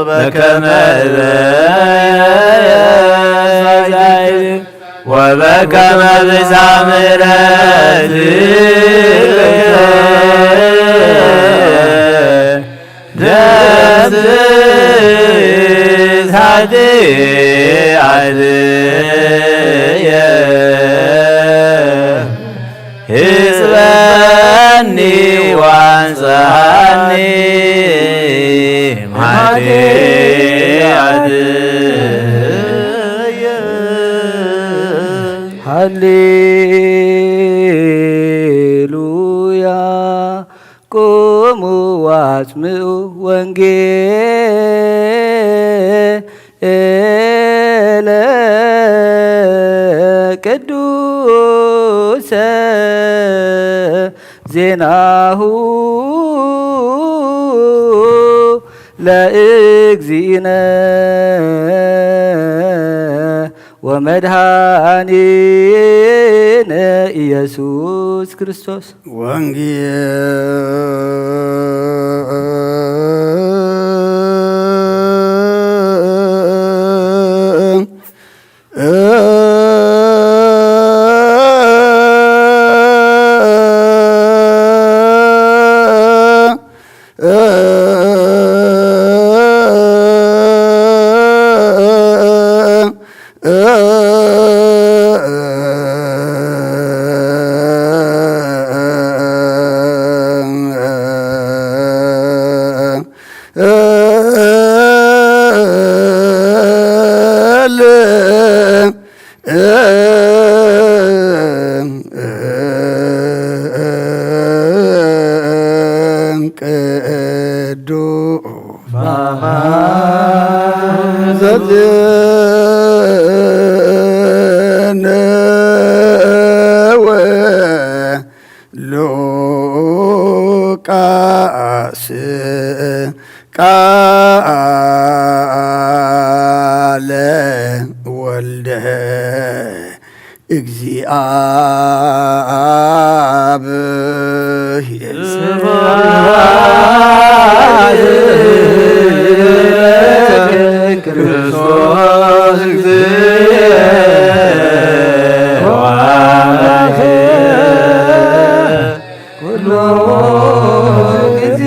በከመ እበየ ወበከመ ብዝሃ ምህረትከ ደምስስ ኃጢአትየ ህጽበኒ ዋንጽሃኒ ኃጢአትየ። ሃሌሉያ። ቁሙ ዋጽምዑ ወንጌለ ቅዱሰ ዜናሁ ለእግዚእነ ወመድኃኒነ ኢየሱስ ክርስቶስ። ወንጌል ቅዱስ ዘብዝነ ወሉቃስ ቃለ ወልደ እግዚአብሔር። ስብሐት ለከ ክርስቶስ እግዚእ ወአምላክ ኩሉ ጊዜ።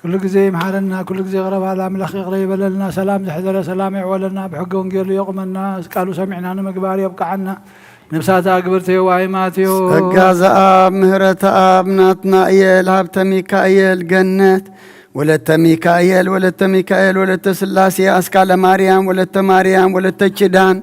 ኩሉ ጊዜ ይምሓረና፣ ኩሉ ጊዜ ይቕረ በል ኣምላኽ፣ ይቕረ ይበለልና። ሰላም ዘሕደረ ሰላም የዕወለና፣ ብሕገ ወንጌሉ የቑመና፣ ቃሉ ሰሚዕና ንምግባር የብቅዓና። ነብሳት ኣግብርቲ የዋሂማት እዩ። ጸጋ ዘኣብ ምህረተ ኣብ ናትና እየል ሃብተ ሚካኤል ገነት ወለተ ሚካኤል ወለተ ሚካኤል ወለተ ስላሴ ኣስካለ ማርያም ወለተ ማርያም ወለተ ኪዳን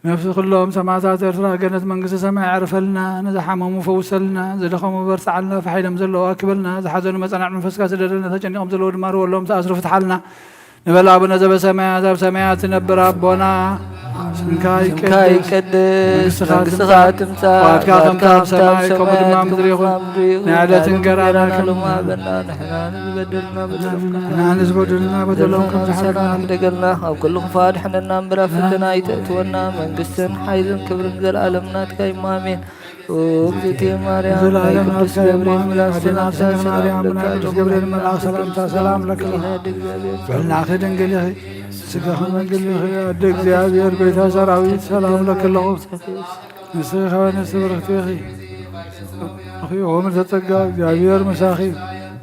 ነፍሲ ኩሎም ሰማዕታት ኤርትራ ገነት መንግስቲ ሰማይ ኣዕርፈልና፣ ንዝሓመሙ ፈውሰልና፣ ዝደኸሙ በርትዓልና፣ ፋሕ ኢሎም ዘለዉ ኣክበልና፣ ዝሓዘኑ መጸናዕቲ መንፈስካ ስደደልና፣ ተጨኒቖም ዘለዉ ድማ ርወሎም፣ ዝኣስሩ ፍትሓልና ንበል። ኣቡነ ዘበሰማያት ኣብ ሰማያት ትነብር ኣቦና፣ ስምካ ስምካ ይቀደስ፣ ይቀደስ፣ መንግስትኻ መንግስትኻ ትምጻእ፣ ትምጻእ፣ ፍቃድካ ከም ፍቃድካ ኣብ ሰማይ፣ ከም ከምኡ ድማ ሰማይ፣ ኣብ ምድሪ ከምኡ ይኹን። ኣብ ምድሪ ይኹን። ናይ ዕለት ናይ ዕለት እንጀራና እንጀራና ከም ሎሚ ሃበና፣ ንሕና ንዝበደሉና በደሎም ንሕና ንዝበደሉና በደሎም ከም ንሕና ዝሓለና ንሰናይ ደገልና፣ ካብ ኩሉ ክፉእ ኣድሕነና እምበር፣ ኣብ ፈተና ኣይተእትወና፣ መንግስትን ሓይልን ክብርን ዘለኣለም ናትካ እዩ፣ ኣሜን። ኦ እግዝእትየ ማርያም፣ ናይ ዘለኣለም ቅዱስ ናትካ እዩ፣ ገብርኤል ኣሜን። መልኣክ ኣዴና ሰላምታ ጽዮን ሰላም ማርያም፣ ለኪ ናይ ቅዱስ ኣለኪ። ገብርኤል መልኣክ ሰላምታ ሰላም ለኪ። ኣዴና ድንግል ኢኺ። ስጋኺ ድንግል ኢኺ፣ ኣደ እግዚኣብሔር፣ ቤተ ሰራዊት፣ ሰላም ለኪ ኣለኹ። ንስኺ ከበነ ስብርኽቲ ኢኺ። እኺ ኦም ዘጸጋ እግዚኣብሔር ምሳኺ።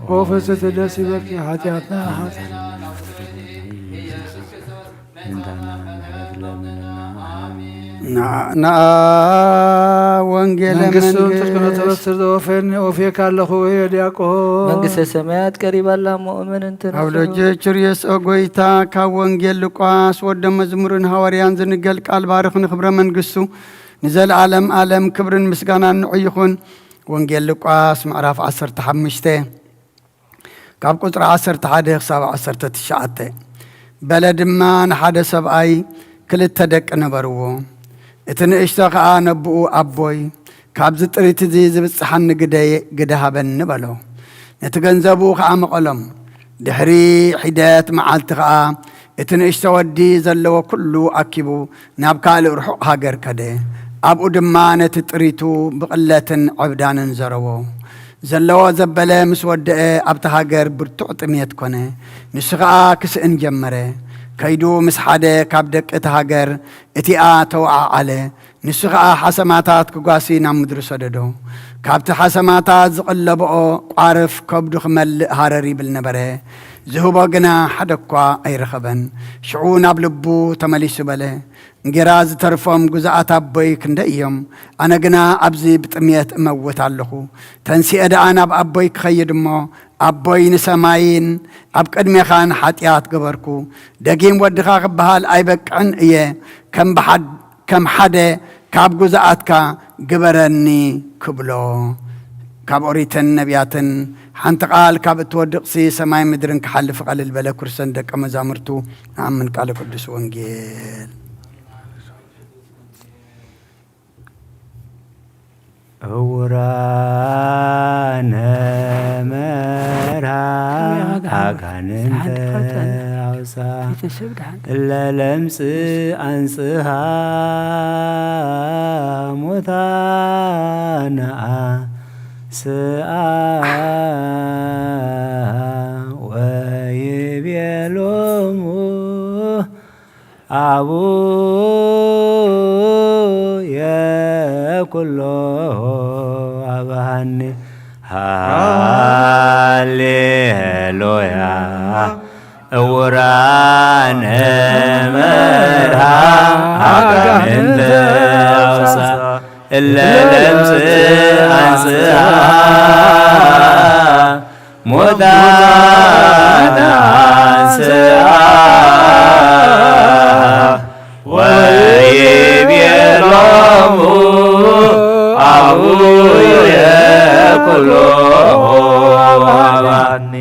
ኦ ፍስሕቲ ደስ ይበልኪ፣ ሓጢኣትና ሓጢኣት። ምሕረት ለምንና። ኣሜን። ንዓ-፣ ንዓ ወንጌለ መንግስቱ መንግስት። ጽድቅነ ተበስር ዘወፈኒ ኦፌካ ኣለኹ ወዮ ዲያቆን። መንግስተ ሰማያት ቀሪባ ኣላ እሞ እመን እንተ ኣብ ነፍስኻ። ሎጀ ችርዮስ ኦ ጎይታ፣ ካብ ወንጌል ሉቃስ ወደ መዝሙርን ሃዋርያን ዝንገል ቃል ባርኽ ንክብረ መንግስቱ ንዘለዓለም ዓለም ክብርን ምስጋናን ንዑ ይኹን። ወንጌል ሉቃስ ምዕራፍ ዓሰርተ ሓሙሽተ ካብ ቁጽሪ ዓሰርተ ሓደ ክሳብ ዓሰርተ ትሽዓተ። በለ ድማ ንሓደ ሰብኣይ ክልተ ደቂ ነበርዎ። እቲ ንእሽቶ ኸኣ ነብኡ ኣቦይ፣ ካብዚ ጥሪት እዚ ዝብጽሓኒ ግደ፣ ግደ ሃበኒ በሎ። ነቲ ገንዘቡ ኸኣ መቐሎም። ድሕሪ ሒደት መዓልቲ ኸኣ እቲ ንእሽቶ ወዲ ዘለዎ ኩሉ ኣኪቡ ናብ ካልእ ርሑቕ ሃገር ከደ። ኣብኡ ድማ ነቲ ጥሪቱ ብቕለትን ዕብዳንን ዘረቦ። ዘለዎ ዘበለ ምስ ወደአ ኣብቲ ሃገር ብርቱዕ ጥሜት ኮነ። ንሱ ኸኣ ክስእን ጀመረ። ከይዱ ምስ ሓደ ካብ ደቂ እቲ ሃገር እቲኣ ተወዓዓለ። ንሱ ኸኣ ሓሰማታት ክጓሲ ናብ ምድሪ ሰደዶ። ካብቲ ሓሰማታት ዝቐለብኦ ቋርፍ ከብዱ ክመልእ ሃረር ይብል ነበረ። ዝህቦ ግና ሓደ እኳ ኣይረኸበን። ሽዑ ናብ ልቡ ተመሊሱ በለ፣ "እንጌራ ዝተርፎም ግዙኣት ኣቦይ ክንደይ እዮም? ኣነ ግና ኣብዚ ብጥምየት እመውት ኣለኹ። ተንሲኤ ደኣ ናብ ኣቦይ ክኸይድ እሞ፣ ኣቦይ፣ ንሰማይን ኣብ ቅድሜኻን ሓጢኣት ገበርኩ። ደጊም ወድኻ ክበሃል ኣይበቅዕን እየ። ከም ብሓድ-፣ ከም ሓደ ካብ ግዙኣትካ ግበረኒ" ክብሎ። ካብ ኦሪትን ነቢያትን ሓንቲ ቃል ካብ እትወድቕሲ፣ ሰማይ ምድርን ክሓልፍ ቀልል በለ። ክርስቶስ ደቀ መዛሙርቱ ንኣምን። ቃለ ቅዱስ ወንጌል። እውራነ መርሃ፣ ኣጋንንተ ኣውፃ፣ ለለምጽ ኣንጽሃ፣ ሞታና ስኣ ወይቤሎሙ፣ "አቡየ ኩሎ አብሃኒ ሃሌሉያ፣ እውራን መርሃ አጋንንት አውፃ፣ እለ ለምጽ አንጽሃ፣ ሞታን አንስአ፣ ወይቤሎሙ አቡየ ኩሎ አባኒ።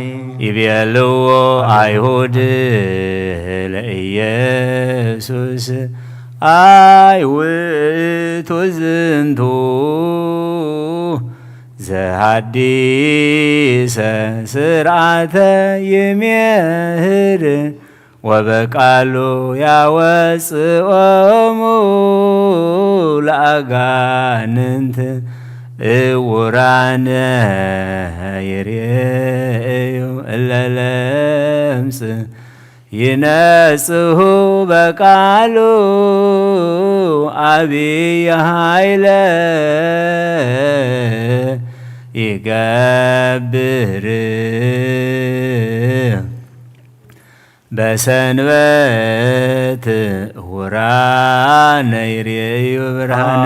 ይቤልዎ አይሁድ ለኢየሱስ፣ አይውእቱ ዝንቱ ዘሃዲሰ ስርዓተ ይሜህር፣ ወበቃሉ ያወፅኦሙ ለአጋንንት፣ እውራነ ይሬእዩ እለ ለምጽ ይነጽሁ በቃሉ፣ አብይ ኃይለ ይገብር። በሰንበት ዕውራነ ይሬእዩ ብርሃነ።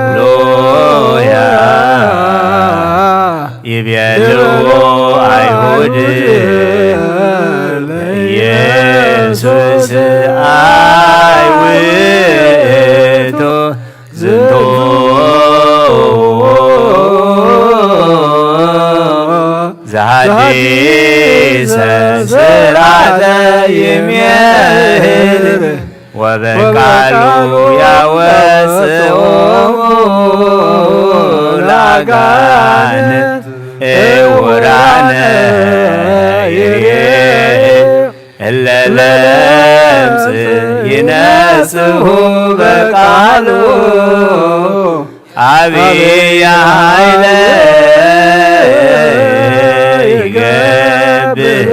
ሃሌሉያ። ይቤልዎ አይሁድ ለኢየሱስ፣ አይውእቱ ዝንቱ ዘሃዲሰ ስርዓተ ይሜህር፣ ወበቃሉ ያወፅኦሙ ለአጋንንት፣ እውራነ ይሬእዩ እለ ለምጽ ይነጽሁ በቃሉ፣ አብይ ኃይለ ይገብር።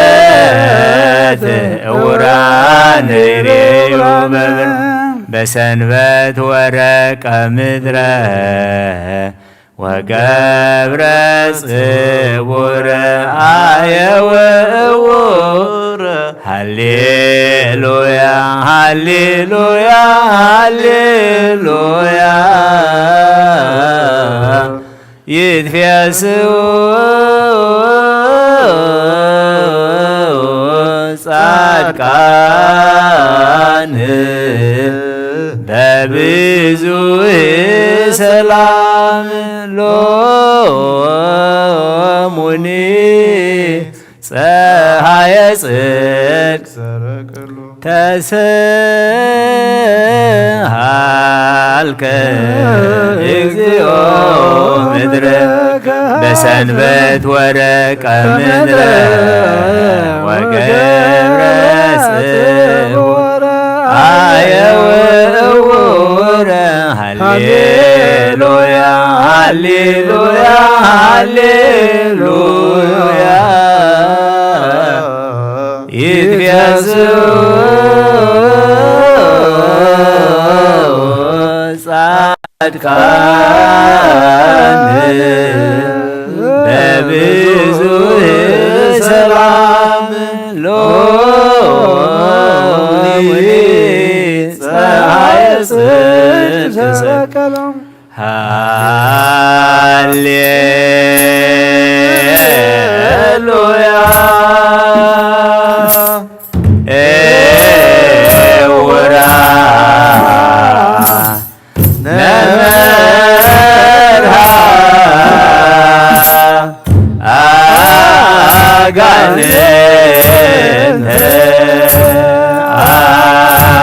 በሰንበት ዕውራን ይሬእዩ መምህር፣ በሰንበት ወረቀ ምድረ ወገብረ ጽቡር አየው እውር። ሃሌሉያ፣ ሃሌሉያ፣ ሃሌሉያ። ይትፌስው ጻድቃን በብዙ ሰላም ሎሙኒ ጸሃየ ጽድቅ ተሰሃልከ እግዚኦ ምድረ በሰንበት ወረቀ ምድረ ወገብረ ጽቡር አየው እውረ። ሃሌሉያ፣ ሃሌሉያ፣ ሃሌሉያ። ይትፌስው ጻድቃን በብዙሕ ሰላም ሎሚ ጸሓየ ጽድቅ ሰቀሎም። ሃሌሉያ። እውራ ነመርሃ አጋንንተ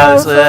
አውፅኣ።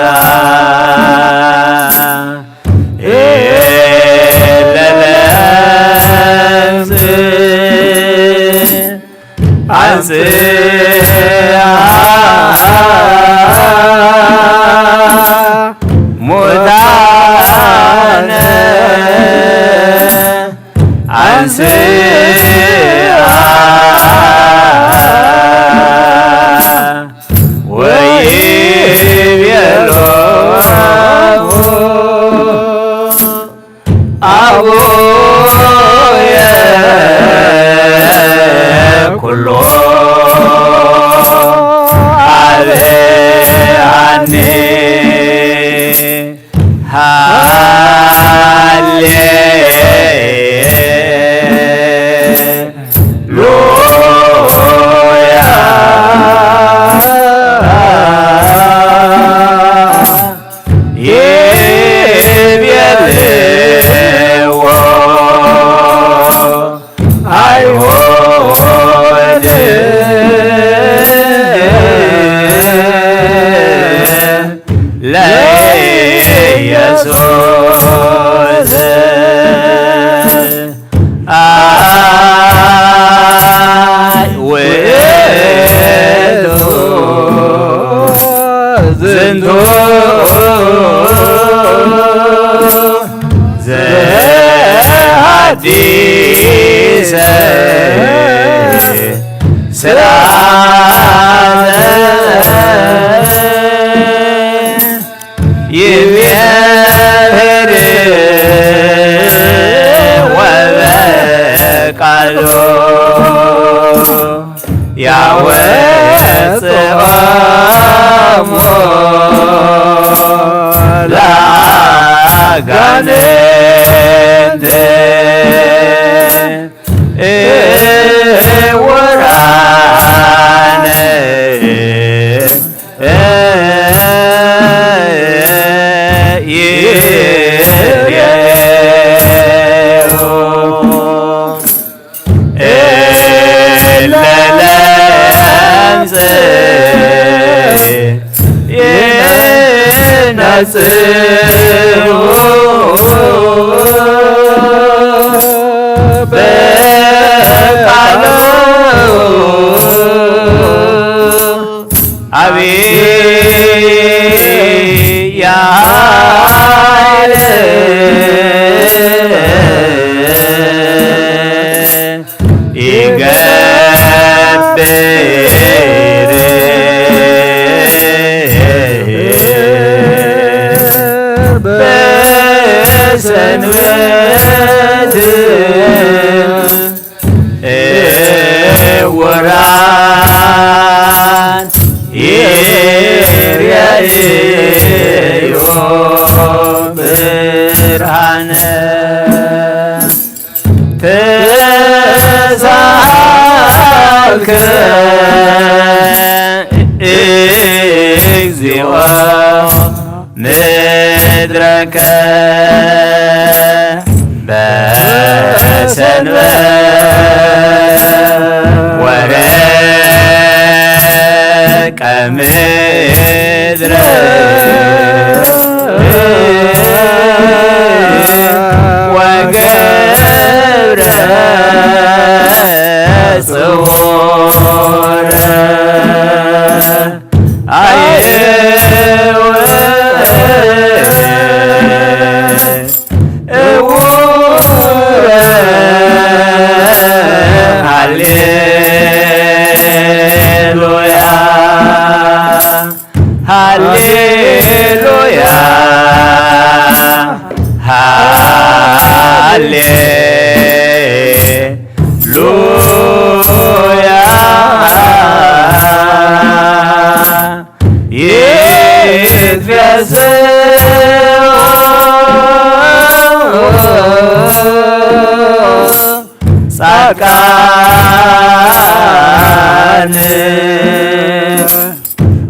ቃል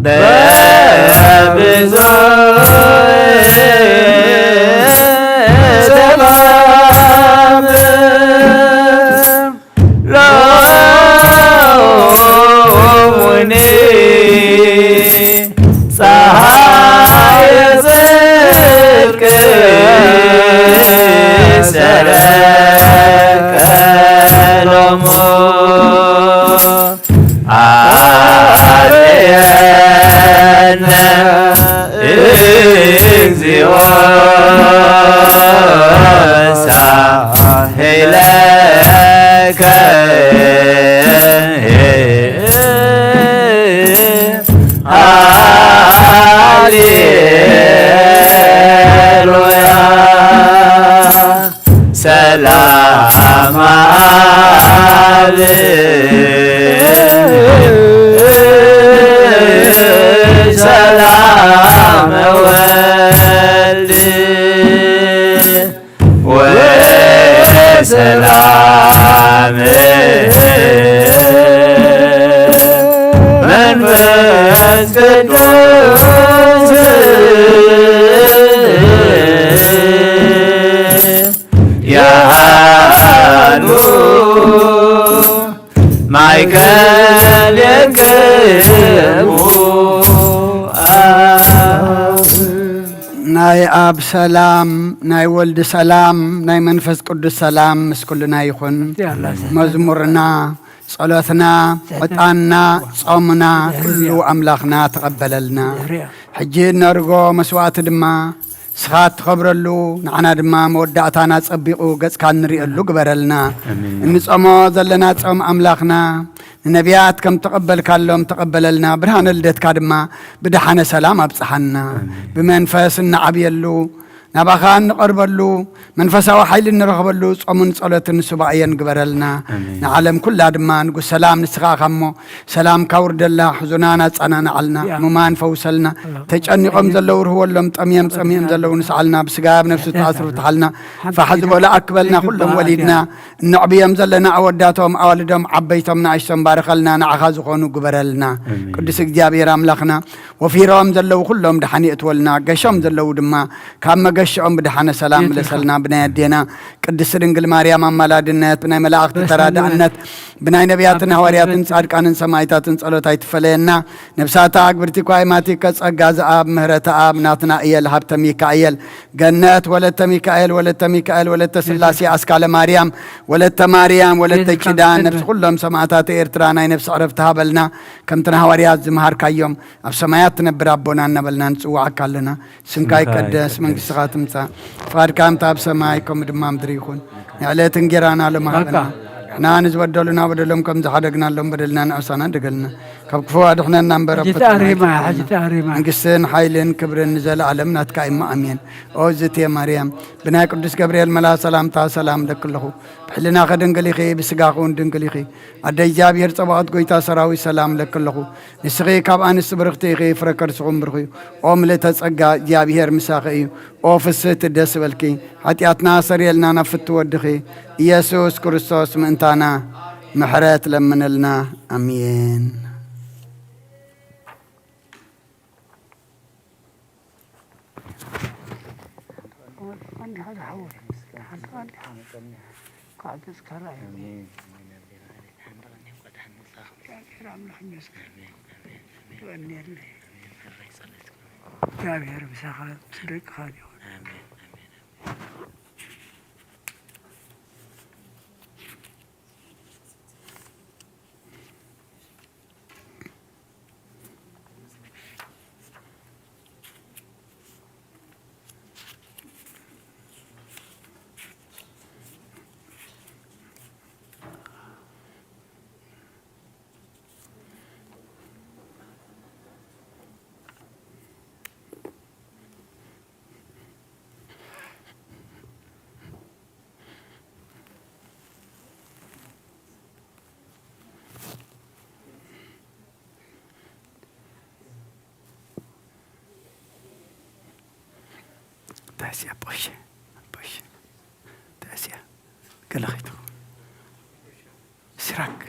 በብዙ ሰላም ሎሙኒ ፀሓየ ጽድቅ ሰረቀ ሎሙ። አርየነ እግዚኦ ሳህለከ ሃሌሉያ። ሰላም አብ ሰላም ወልድ ወሰላም መንፈስ ቅዱስ ያሃሉ ማእከሌክሙ። ናይ ኣብ ሰላም፣ ናይ ወልድ ሰላም፣ ናይ መንፈስ ቅዱስ ሰላም ምስ ኩልና ይኹን። መዝሙርና፣ ጸሎትና፣ ዕጣንና፣ ጾምና፣ ኩሉ ኣምላኽና ተቐበለልና። ሕጂ እነርጎ መስዋዕቲ ድማ ንስኻ እትኸብረሉ፣ ንዓና ድማ መወዳእታና ጸቢቑ ገጽካ እንርእየሉ ግበረልና። ኣሜን። እንጾሞ ዘለና ጾም ኣምላኽና ንነቢያት ከም ተቐበልካሎም ተቐበለልና። ብርሃነ ልደትካ ድማ ብደሓነ ሰላም ኣብጽሓና። ኣሜን። ብመንፈስ እንዓብየሉ፣ ናባኻ እንቐርበሉ፣ መንፈሳዊ ሓይሊ እንረኽበሉ ጾምን ጸሎትን ሱባኤን ግበረልና። ኣሜን። ንዓለም ኩላ ድማ ንጉስ ሰላም ንስኻ ኢኻ እሞ፣ ሰላምካ ውርደላ፣ ሕዙናን ኣጸናንዓልና፣ ሕሙማን ፈውሰልና፣ ተጨኒቖም ዘለዉ ርህወሎም፣ ጠምዮም ጸሚኦም ዘለዉ ንስዓልና፣ ብስጋ ብነፍሲ ተኣስሩ ፍትሓልና፣ ፋሕ ዝበሉ ኣክበልና፣ ኩሎም ወሊድና እነዕብዮም ዘለና ኣወዳቶም፣ ኣዋልዶም፣ ዓበይቶም፣ ንኣሽቶም ባርኸልና፣ ንዓኻ ዝኾኑ ግበረልና። ኣሜን። ቅዱስ እግዚኣብሔር ኣምላኽና፣ ወፊሮም ዘለዉ ኩሎም ደሓን የእትወልና፣ ገሾም ዘለዉ ድማ ካብ መገሽኦም ብደሓነ ሰላም ምለሰልና። ብናይ ኣዴና ቅድስት ድንግል ማርያም ኣማላድነት፣ ብናይ መላእኽቲ ተራዳእነት፣ ብናይ ነቢያትን ሃዋርያትን ጻድቃንን ሰማዕታትን ጸሎት ኣይትፈለየና። ነብሳታ ኣግብርቲ ኳይማቲከ ጸጋ ዘኣብ ምህረተ ኣብ ናትናእየል ሃብተ ሚካኤል ገነት ወለተ ሚካኤል ወለተ ሚካኤል ወለተ ስላሴ ኣስካለ ማርያም ወለተ ማርያም ወለተ ኪዳን ነብሲ ኩሎም ሰማዕታተ ኤርትራ ናይ ነብሲ ዕረፍቲ ሃበልና። ከምቲ ንሃዋርያት ዝመሃርካዮም ኣብ ሰማያት ትነብር ኣቦና እናበልና ንጽውዓካ ኣለና። ስምካ ይቀደስ፣ መንግስትኻ ትምጻእ፣ ፍቓድካ ከምቲ ኣብ ሰማይ ከምኡ ድማ ኣብ ምድሪ ይኹን። ንዕለት እንጌራና ሎም ሃበና፣ ንሕና ንዝበደሉና በደሎም ከም ዝሓደግናሎም በደልና ንዕሳና ደገልና፣ ካብ ክፉ ኣድሕነና እምበር ኣብ ሕጂ ፈተና ተኣሪማ፣ ኣይተእትወና። ሕጂ ተኣሪማ። መንግስትን ሓይልን ክብርን ንዘለኣለም ናትካ እሞ ኣሜን። ኦ ዝቴ ማርያም፣ ብናይ ቅዱስ ገብርኤል መልኣኽ ሰላምታ ሰላም እለኪ ኣለኹ። ብሕልናኺ ድንግል ኢኺ፣ ብስጋኺ እውን ድንግል ኢኺ። ኣደ እግዚኣብሔር ጸባኦት፣ ጎይታ ሰራዊት፣ ሰላም እለኪ ኣለኹ። ንስኺ ካብ ኣንስቲ ብርኽቲ ኢኺ፣ ፍረ ከርስኹም ብሩኽ እዩ። ኦ ምልእተ ጸጋ፣ እግዚኣብሔር ምሳኺ እዩ። ኦ ፍስህቲ፣ ደስ በልኪ፣ ሓጢኣትና ኣሰርየልና፣ ናብ ፍትው ወድኺ ኢየሱስ ክርስቶስ ምእንታና ምሕረት ለምንልና። ኣሜን። እግዚኣብሔር ምሳኻ ምስ ደቅኻ ይኹን። ተስያ ፖሽ፣ ፖሽ፣ ተስያ ገለ ኸይትኹ። ክራክ።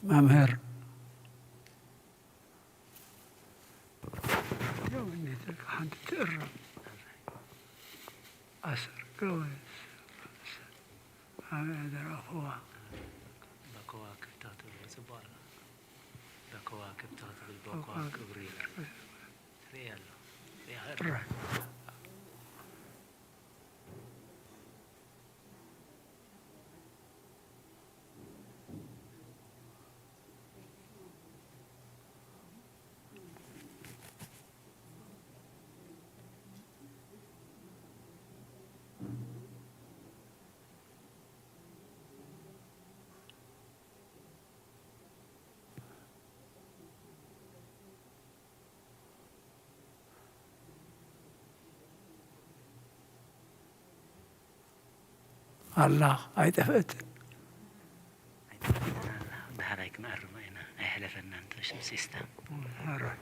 መምህር፣ ሓንቲ ትእረም። ኣሰር ገወዝ ኣበይ ዝረእኽዋ? በከዋክብታ ትብል ጽቡቕ ኣላ። በከዋክብታ ትብል በከዋክብሪ ይላል። ርእያ ኣሎ። ርእያ ጥራይ። ኣላ፣ ኣይጠፍአትን። ኣይጠፍአትን ኣላ። ዳሕራይ ክንኣርማ ኢና። ኣይሕለፈናን፣ ተሽም ሲስተም። ሕራይ።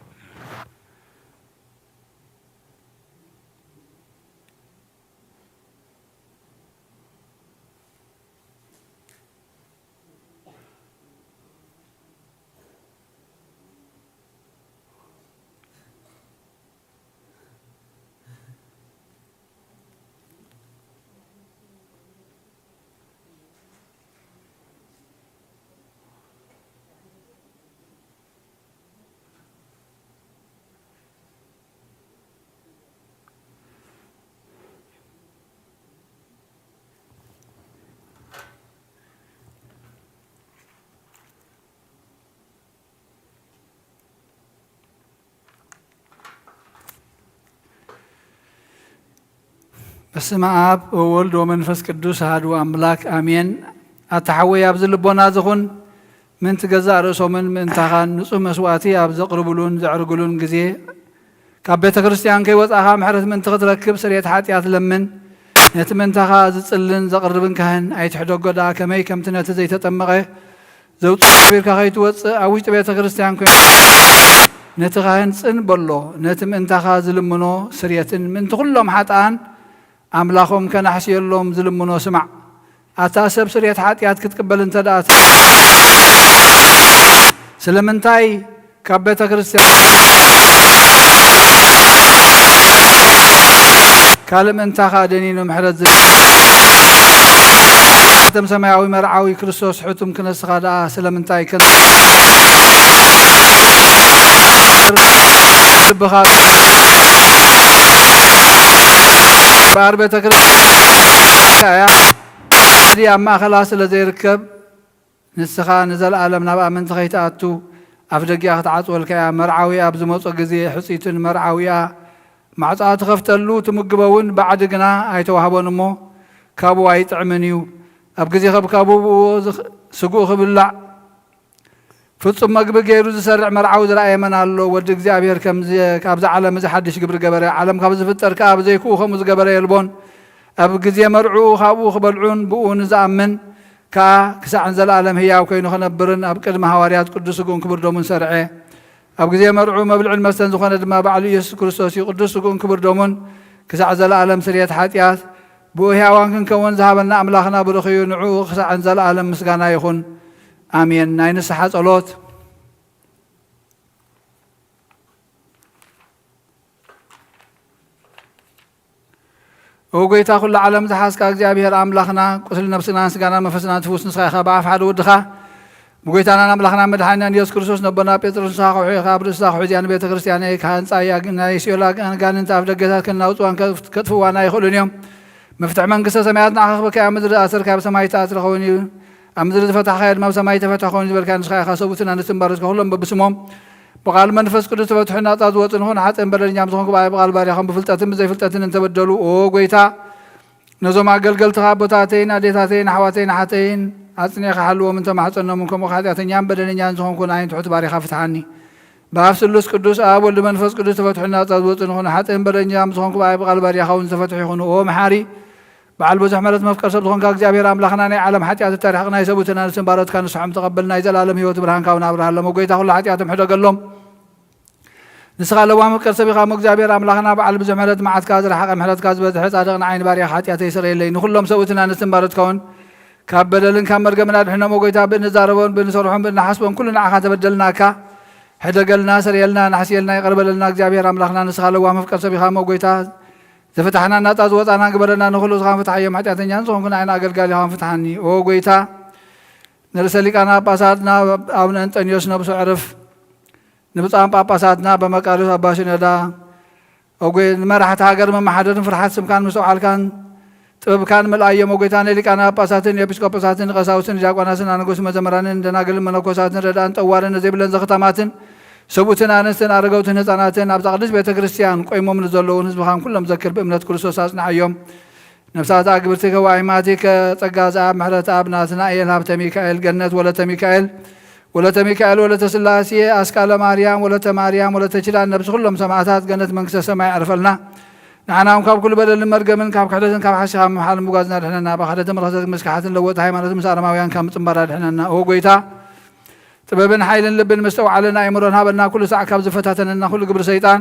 በስመ አብ ወወልድ ወመንፈስ ቅዱስ አሐዱ አምላክ አሜን። ኣታ ሓወይ፣ ኣብዚ ልቦና ዝኹን ምእንቲ ገዛእ ርእሶምን ምእንታኻን ንጹህ መስዋእቲ ኣብ ዘቕርብሉን ዘዕርግሉን ግዜ፣ ካብ ቤተ ክርስቲያን ከይወጻኻ ምሕረት ምእንቲ ክትረክብ ስርየት ሓጢኣት ለምን። ነቲ ምእንታኻ ዝጽልን ዘቕርብን ካህን ኣይትሕደጎ ደኣ፣ ከመይ ከምቲ ነቲ ዘይተጠመቐ ዘውጽእ ቢርካ ከይትወጽእ ኣብ ውሽጢ ቤተ ክርስቲያን ኮይንካ ነቲ ካህን ጽን በሎ። ነቲ ምእንታኻ ዝልምኖ ስርየትን ምእንቲ ኩሎም ሓጥኣን ኣምላኾም ከናሕስየሎም ዝልምኖ ስማዕ። ኣታ ሰብ ስርየት ሓጢኣት ክትቅበል እንተ ደኣ ት-፣ ስለምንታይ ካብ ቤተ ክርስቲያን ካልእ ምእንታኻ ደኒኑ ምሕረት ዝ-፣ ኣቶም ሰማያዊ መርዓዊ ክርስቶስ ሕቱም ክነስኻ ደኣ ስለምንታይ ከ-፣ ልብኻ ባር ቤተ ክርስቲያን እያ። እዚ ኣብ ማእኸላ ስለ ዘይርከብ ንስኻ ንዘለኣለም ናብ ኣመንቲ ከይትኣቱ ኣፍ ደጊኣ ክትዓጽወልካ እያ። መርዓዊ ኣብ ዝመጾ ግዜ ሕጽይቱ ንመርዓዊኣ ማዕጾኣ ትኸፍተሉ፣ ትምግቦ እውን ባዕዲ ግና ኣይተዋህቦን እሞ ካብኡ ኣይጥዕምን እዩ። ኣብ ግዜ ከብካቡ ብእዎ ዝኽ-፣ ስግኡ ክብላዕ ፍጹም መግቢ ገይሩ ዝሰርዕ መርዓዊ ዝረኣየ መን ኣሎ? ወዲ እግዚኣብሔር ከምዚ፣ ካብዚ ዓለም እዚ ሓድሽ ግብሪ ገበረ። ዓለም ካብ ዝፍጠር ከኣ ብዘይክኡ ከምኡ ዝገበረ የልቦን። ኣብ ግዜ መርዕኡ ካብኡ ክበልዑን ብኡ ንዝኣምን ከኣ ክሳዕ ንዘለኣለም ህያው ኮይኑ ክነብርን ኣብ ቅድሚ ሃዋርያት ቅዱስ ስግኡን ክቡር ደሙን ሰርዐ። ኣብ ግዜ መርዑ መብልዕን መስተን ዝኾነ ድማ ባዕሉ ኢየሱስ ክርስቶስ እዩ። ቅዱስ ስግኡን ክቡር ደሙን ክሳዕ ዘለኣለም ስርየት ሓጢኣት ብኡ ህያዋን ክንከውን ዝሃበና ኣምላኽና ብሩኽ እዩ። ንዕኡ ክሳዕ ንዘለኣለም ምስጋና ይኹን። ኣሜን። ናይ ንስሓ ጸሎት። ኦ ጎይታ ኩሉ ዓለም ዝሓዝካ እግዚኣብሔር ኣምላኽና፣ ቁስሊ ነፍስናን ስጋናን መንፈስናን ትፍውስ ንስኻ ኢኻ። ብኣፍ ሓደ ወድኻ ብጎይታናን ኣምላኽናን መድሓኒናን ኢየሱስ ክርስቶስ ነቦና ጴጥሮስ ንስኻ ከውሒ ኢኻ፣ ኣብ ርእስኻ ከውሒ እዚኣ ንቤተ ክርስቲያነይ ክሃንጻ እያ፣ ግን ናይ ሲኦል ኣጋንንቲ ኣፍ ደገታት ከናውጽዋን ከጥፍዋን ኣይኽእሉን እዮም። መፍትሒ መንግስተ ሰማያት ንዓኻ ክህበካ እያ። ኣብ ምድሪ ዝኣሰርካዮ ኣብ ሰማይ ዝተኣስረ ክኸውን እዩ፣ ኣብ ምድሪ ዝፈታሕካዮ ድማ ኣብ ሰማይ ዝተፈትሐ ክኸውን እዩ ዝበልካዮ ንስኻ ኢኻ። ሰብኡትን ኣንስትን ባሮትካ ኩሎም በብስሞም ብቓል መንፈስ ቅዱስ ተፈትሑ ናጻ ዝወጹ ንኹን ሓጥእን በደለኛም ዝኾንኩ ብኣይ ብቓል ባርያኹም ብፍልጠትን ብዘይፍልጠትን እንተበደሉ፣ ኦ ጎይታ፣ ነዞም ኣገልገልትኻ ኣቦታተይን ኣዴታተይን ኣሕዋተይን ኣሓተይን ኣጽኒዕካ ሓልዎም እንተማሕጸኖምን፣ ከምኡ ሓጢኣተኛን በደለኛን ዝኾንኩ ንኣይን ትሑት ባሪኻ ፍትሓኒ። ብኣፍ ስሉስ ቅዱስ ኣብ ወልድ መንፈስ ቅዱስ ተፈትሑ ናጻ ዝወጹ ንኹን ሓጥእን በደለኛም ዝኾንኩ ብኣይ ብቓል ባርያኻ እውን ዝተፈትሑ ይኹኑ። ኦ መሓሪ በዓል ብዙሕ ምሕረት መፍቀር ሰብ ዝኾንካ እግዚኣብሔር ኣምላኽና፣ ናይ ዓለም ሓጢኣት እተርሕቕ ናይ ሰብኡትን ኣንስትን ባሮትካ ንስሖም ተቐበል፣ ናይ ዘላለም ህይወት ብርሃንካ እውን ኣብርሃሎም። ኦ ጎይታ ኩሉ ሓጢኣቶም ሕደገሎም። ንስኻ ለዋህ መፍቀር ሰብ ኢኻ እሞ እግዚኣብሔር ኣምላኽና፣ በዓል ብዙሕ ምሕረት መዓትካ ዝረሓቐ ምሕረትካ ዝበዝሐ ጻድቕ ንዓይኒ ባርያኻ ሓጢኣተይ ስረየለይ። ንኹሎም ሰብኡትን ኣንስትን ባሮትካ እውን ካብ በደልን ካብ መርገምን ኣድሕኖም። ኦ ጎይታ ብእንዛረቦን ብእንሰርሖን ብእንሓስቦን ኩሉ ንዓኻ ተበደልናካ። ሕደገልና፣ ስረየልና፣ ናሕስየልና፣ ይቕር በለልና። እግዚኣብሔር ኣምላኽና ንስኻ ለዋህ መፍቀር ሰብ ኢኻ እሞ ጎይታ ዘፈታሕናን ናጻ ዝወጻና ግበረና። ንኹሉ ዝኻን ፍትሓዮም ሓጢኣተኛን ዝኾንኩ ንዓይኒ ኣገልጋሊኻን ፍትሓኒ። ኦ ጎይታ ንርእሰ ሊቃነ ጳጳሳትና ኣቡነ እንጠንዮስ ነብሱ ዕርፍ፣ ንብፁዓን ጳጳሳትና በመቃርዮስ ኣባ ሽኖዳ፣ እጉ ንመራሕቲ ሃገር መመሓደርን ፍርሓት ስምካን ምስትውዓልካን ጥበብካን ምልኣዮም። ኦ ጎይታ ንሊቃነ ጳጳሳትን ኤጲስቆጶሳትን ንቀሳውስትን ዲያቆናትን ኣነገስቱ መዘምራንን ደናግልን መነኮሳትን ረዳእን ጠዋርን ነዘይብለን ዘኽታማትን ሰብኡትን ኣንስትን ኣረገውትን ህፃናትን ኣብዛ ቅድስት ቤተ ክርስቲያን ቆይሞም ንዘለውን ህዝብኻን ኩሎም ዘክር ብእምነት ክርስቶስ ኣጽንዓዮም። ነፍሳት ኣግብርቲከ ወኣይማቲከ ጸጋ ዘኣብ ምሕረት ኣብ ናትናኤል ሃብተ ሚካኤል ገነት ወለተ ሚካኤል ወለተ ሚካኤል ወለተ ስላሴ ኣስካለ ማርያም ወለተ ማርያም ወለተ ኪዳን ነብሲ ኩሎም ሰማዕታት ገነት መንግስተ ሰማይ ኣዕርፈልና። ንዓና እውን ካብ ኩሉ በደልን መርገምን ካብ ክሕደትን ካብ ሓሲኻ ምምሓልን ምጓዝና ድሕነና። ብኽሕደትን ርኽሰትን ምስክሓትን ለወጥቲ ሃይማኖትን ምስ ኣረማውያን ካብ ምጽንባር ኣድሕነና። ኦ ጎይታ ጥበብን ሓይልን ልብን ምስተውዓልን ኣእምሮን ሃበና። ኩሉ ሳዕ ካብ ዝፈታተነና ኩሉ ግብሪ ሰይጣን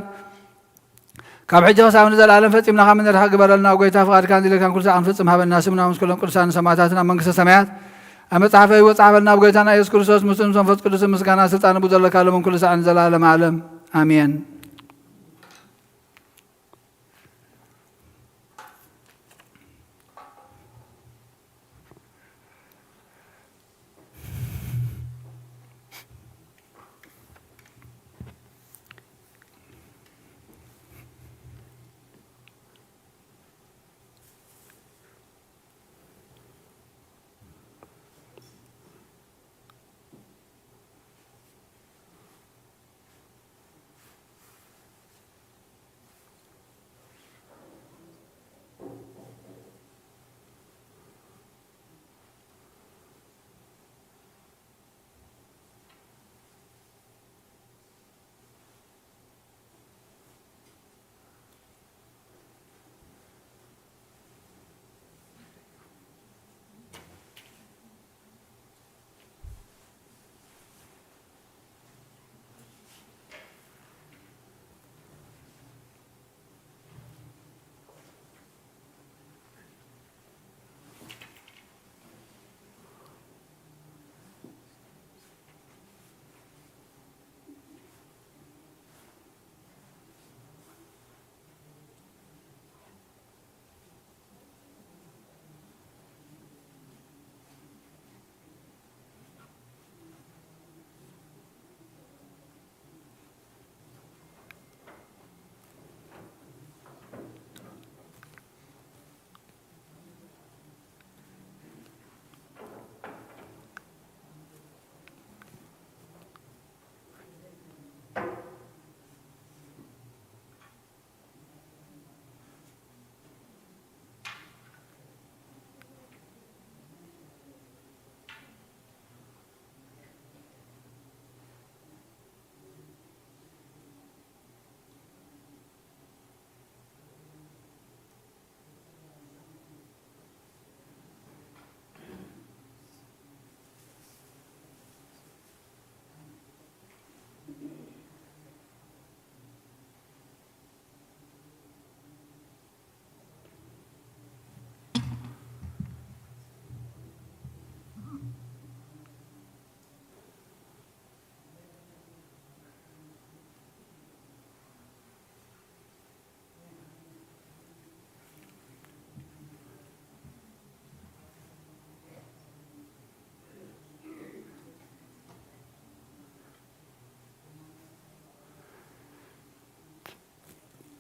ካብ ሕጂ ክሳብ ንዘለኣለም ፈጺምና ካብ እንርሕቕ ግበረልና። ኦ ጎይታ ፍቓድካን ዝደልካን ኩሉ ሳዕ ክንፍጽም ሃበና። ስምና ምስ ኩሎም ቅዱሳን ሰማዕታትን ኣብ መንግስተ ሰማያት ኣብ መጽሓፈ ህይወት ጸሓፈልና። ብጎይታና ኢየሱስ ክርስቶስ ምስኡ ምስ መንፈስ ቅዱስ ምስጋና ስልጣን ብኡ ዘለካ ሎምን ኩሉ ሳዕ ንዘለኣለም ዓለም ኣሜን።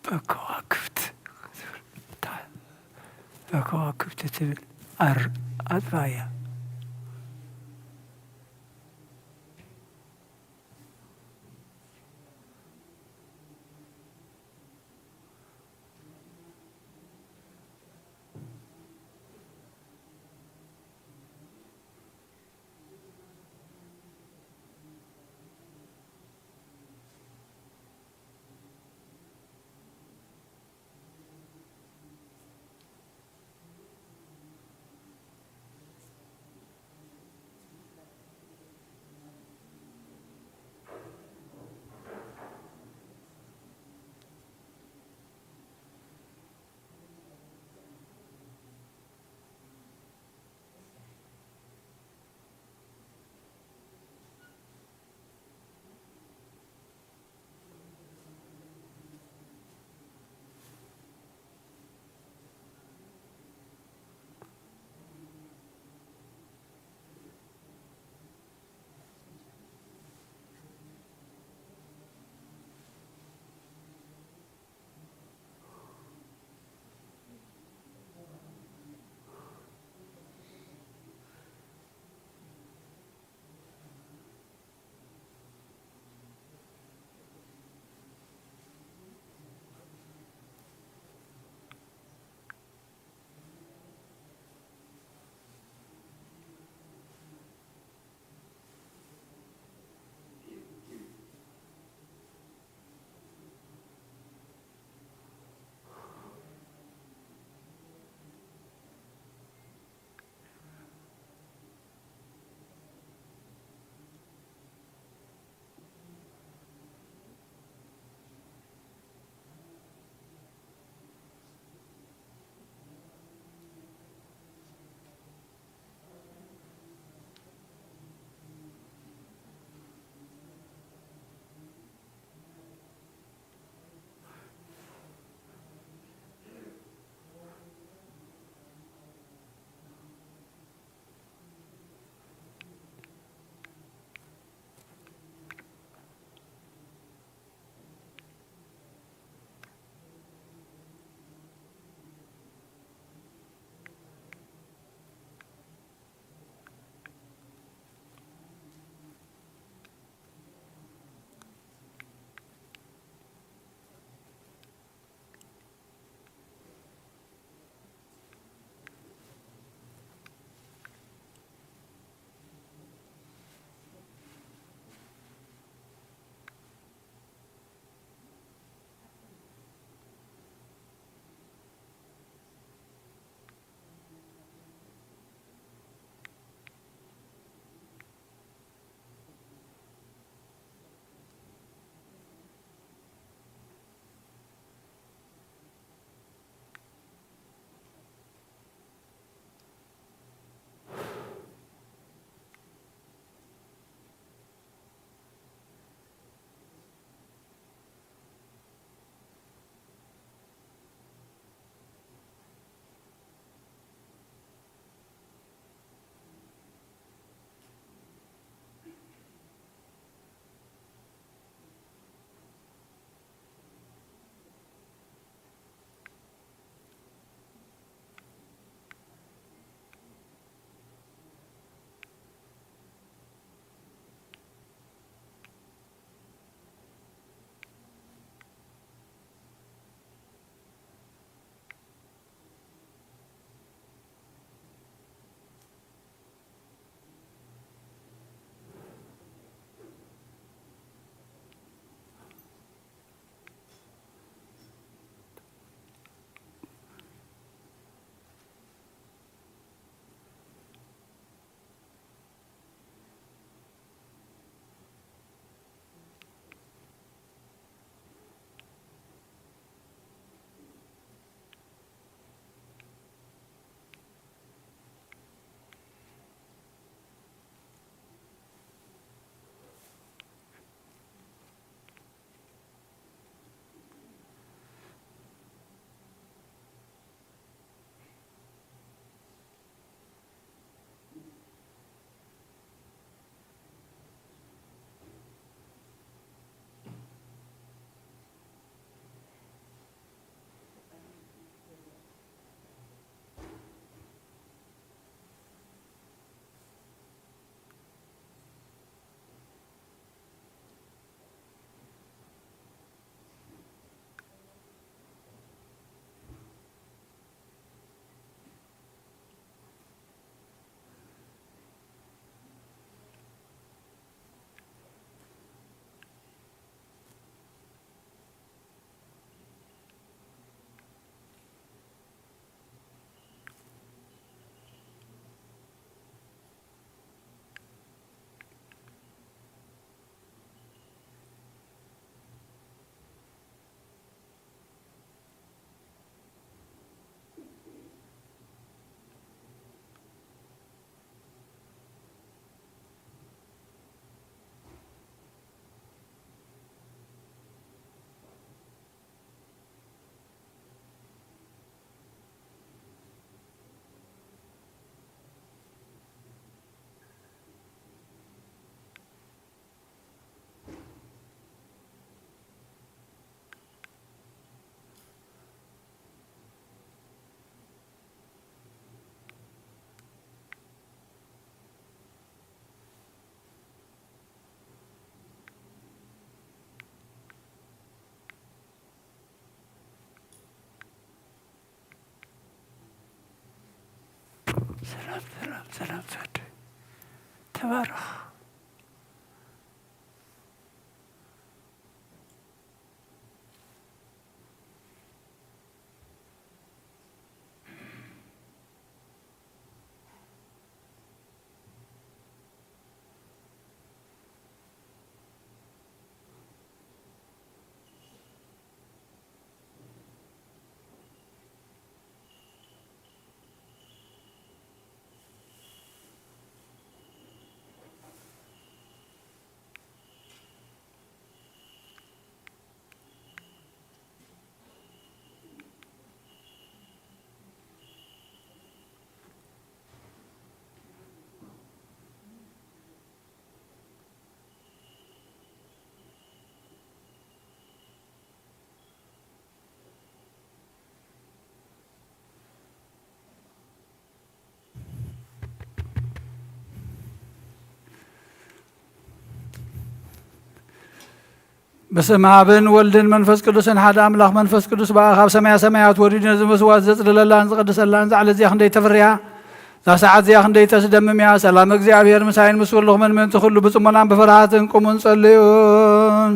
ከዋክብት፣ ከዋክብት ትብል ኣር ኣጥፋያ። ሰላም፣ ሰላም፣ ሰላም፣ ሰዱ ተባረኽ። በስመ ኣብን ወልድን መንፈስ ቅዱስን ሓደ ኣምላኽ። መንፈስ ቅዱስ ብኣ ካብ ሰማያ ሰማያት ወሪዱ ነዚ መስዋዕት ዘጽልለላን ዝቐድሰላን እዛ ዕለት እዚኣ ክንደይ ተፍርያ፣ እዛ ሰዓት እዚኣ ክንደይ ተስደምም እያ። ሰላም እግዚኣብሔር ምሳይን ምስ ኩልኹምን ምእንቲ ኩሉ ብጽሞናን ብፍርሃትን ቁሙን ጸልዩን።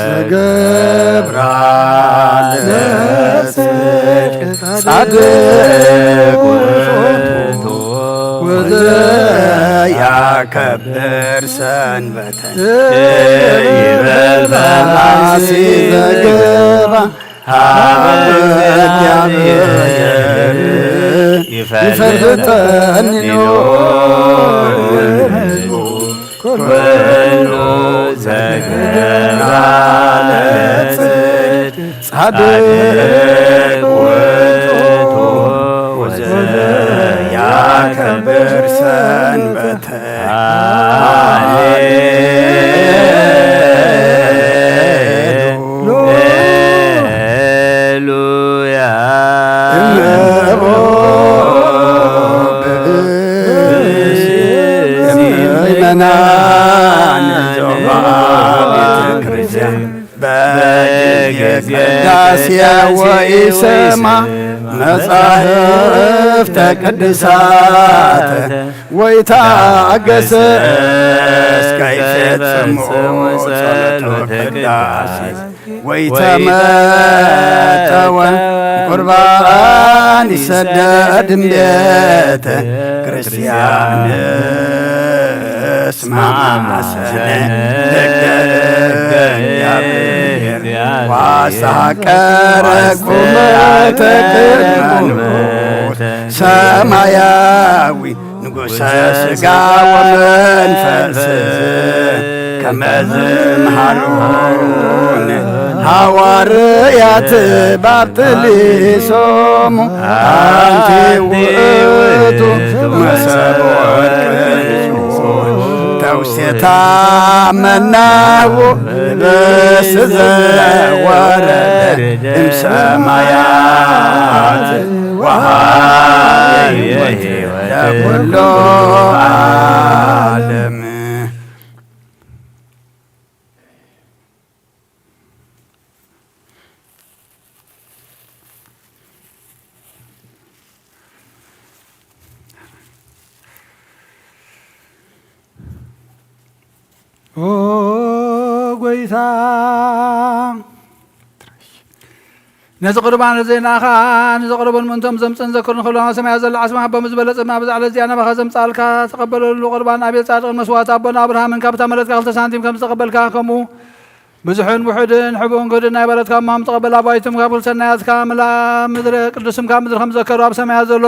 ዘገብራ ለጽድቅ ጻድቅ ውእቱ ወዘያከብር ሰንበተ ይበል ፈላሲ ዘገባ ሀበ እግዚአብሔር ይፈልጠኒ ኖ ህዝቡ ኩሉ ዘገባ ለጽድቅ ጻድቅ ውእቱ ወዘያከብር ሰንበተ። ሃሌሉያ። እነሆ ብእሲ ምእመናን ዞባ ቤተ ክርስቲያን በጊዜ ቅዳሴ ወኢሰማ መጻሕፍተ ቅዱሳት ወይታገስ እስከ ይፈጽሙ ጸሎተ ቅዳሴ ወይተመተወ ቁርባን ይሰደድ እምቤተ ክርስቲያን። እስመ አሰነ ለእግዚአብሔር ዋስተሐቀረ ቁመተ ቅድመ ሰማያዊ ንጉሰ ሥጋ ወመንፈስ ከመ ዝመሃሩነ ሐዋርያት ባብጥሊሶሙ። አንቲ ውእቱ መሰብ ወርቅ ንጹሕ ተውስቴታ መናሁ ልብስ ዘወረደ እምሰማያት ወሃበ ሕይወት ለኩሉ ዓለም። ኦ ጎይታ፣ ነዚ ቁርባን ርዜና ኸኣ ንዘቕረቡን ምእንቶም ዘምጽእን ዘክሩን፣ ንኹሎም ኣብ ሰማያት ዘሎ ዓስብኻ ኣቦ ምስ በለ ጽምና፣ ብዛ ዕለት እዚኣ ናባኻ ዘምጽኣልካ ተቐበለሉ። ቁርባን ኣቤል ጻድቕን መስዋዕቲ ኣቦና ኣብርሃምን ካብ እታ መለትካ ክልተ ሳንቲም ከም ዝተቐበልካ፣ ከምኡ ብዙሕን ውሑድን ሕቡእን ግሁድን ናይ በረትካ እሞ ከም ትቐበል፣ ኣባይቱም ካብ ኩሉ ሰናያትካ ምልኣ ምድሪ ቅዱስም ካብ ምድሪ ከም ዘከሩ ኣብ ሰማያት ዘሎ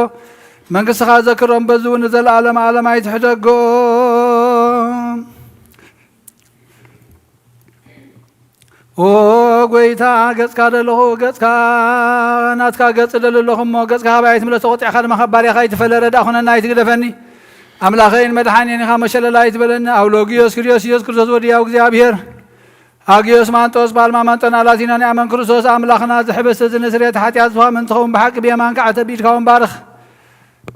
መንግስትኻ ዘክሮም፣ በዚ እውን ንዘለኣለም ዓለም ኣይትሕደጎም። ኦ ጎይታ፣ ገጽካ ደለኹ፣ ገጽካ ናትካ ገጽ ደሊ ኣለኹ እሞ፣ ገጽካ ካባይ ኣይትምለስ፣ ተቖጢዕካ ድማ ካብ ባርያኻ ኣይትፈለ፣ ረዳእ ኩነና ኣይትግደፈኒ። ኣምላኸይን መድሓኒን ኢኻ፣ መሸለላ ኣይትበለኒ። ኣውሎጊዮስ ክሪዮስ ኢየሱስ ክርስቶስ ወዲ ያው እግዚኣብሔር። ኣጊዮስ ማንጦስ፣ ጳልማ ማንጦና ላቲኖን ኣመን ክርስቶስ ኣምላኽና፣ ዝሕብስ እዚ ንስርየት ሓጢኣት ዝኾም እንትኸውን፣ ብሓቂ ብየማንካ ዓተብ፣ ብኢድካ እውን ባርኽ።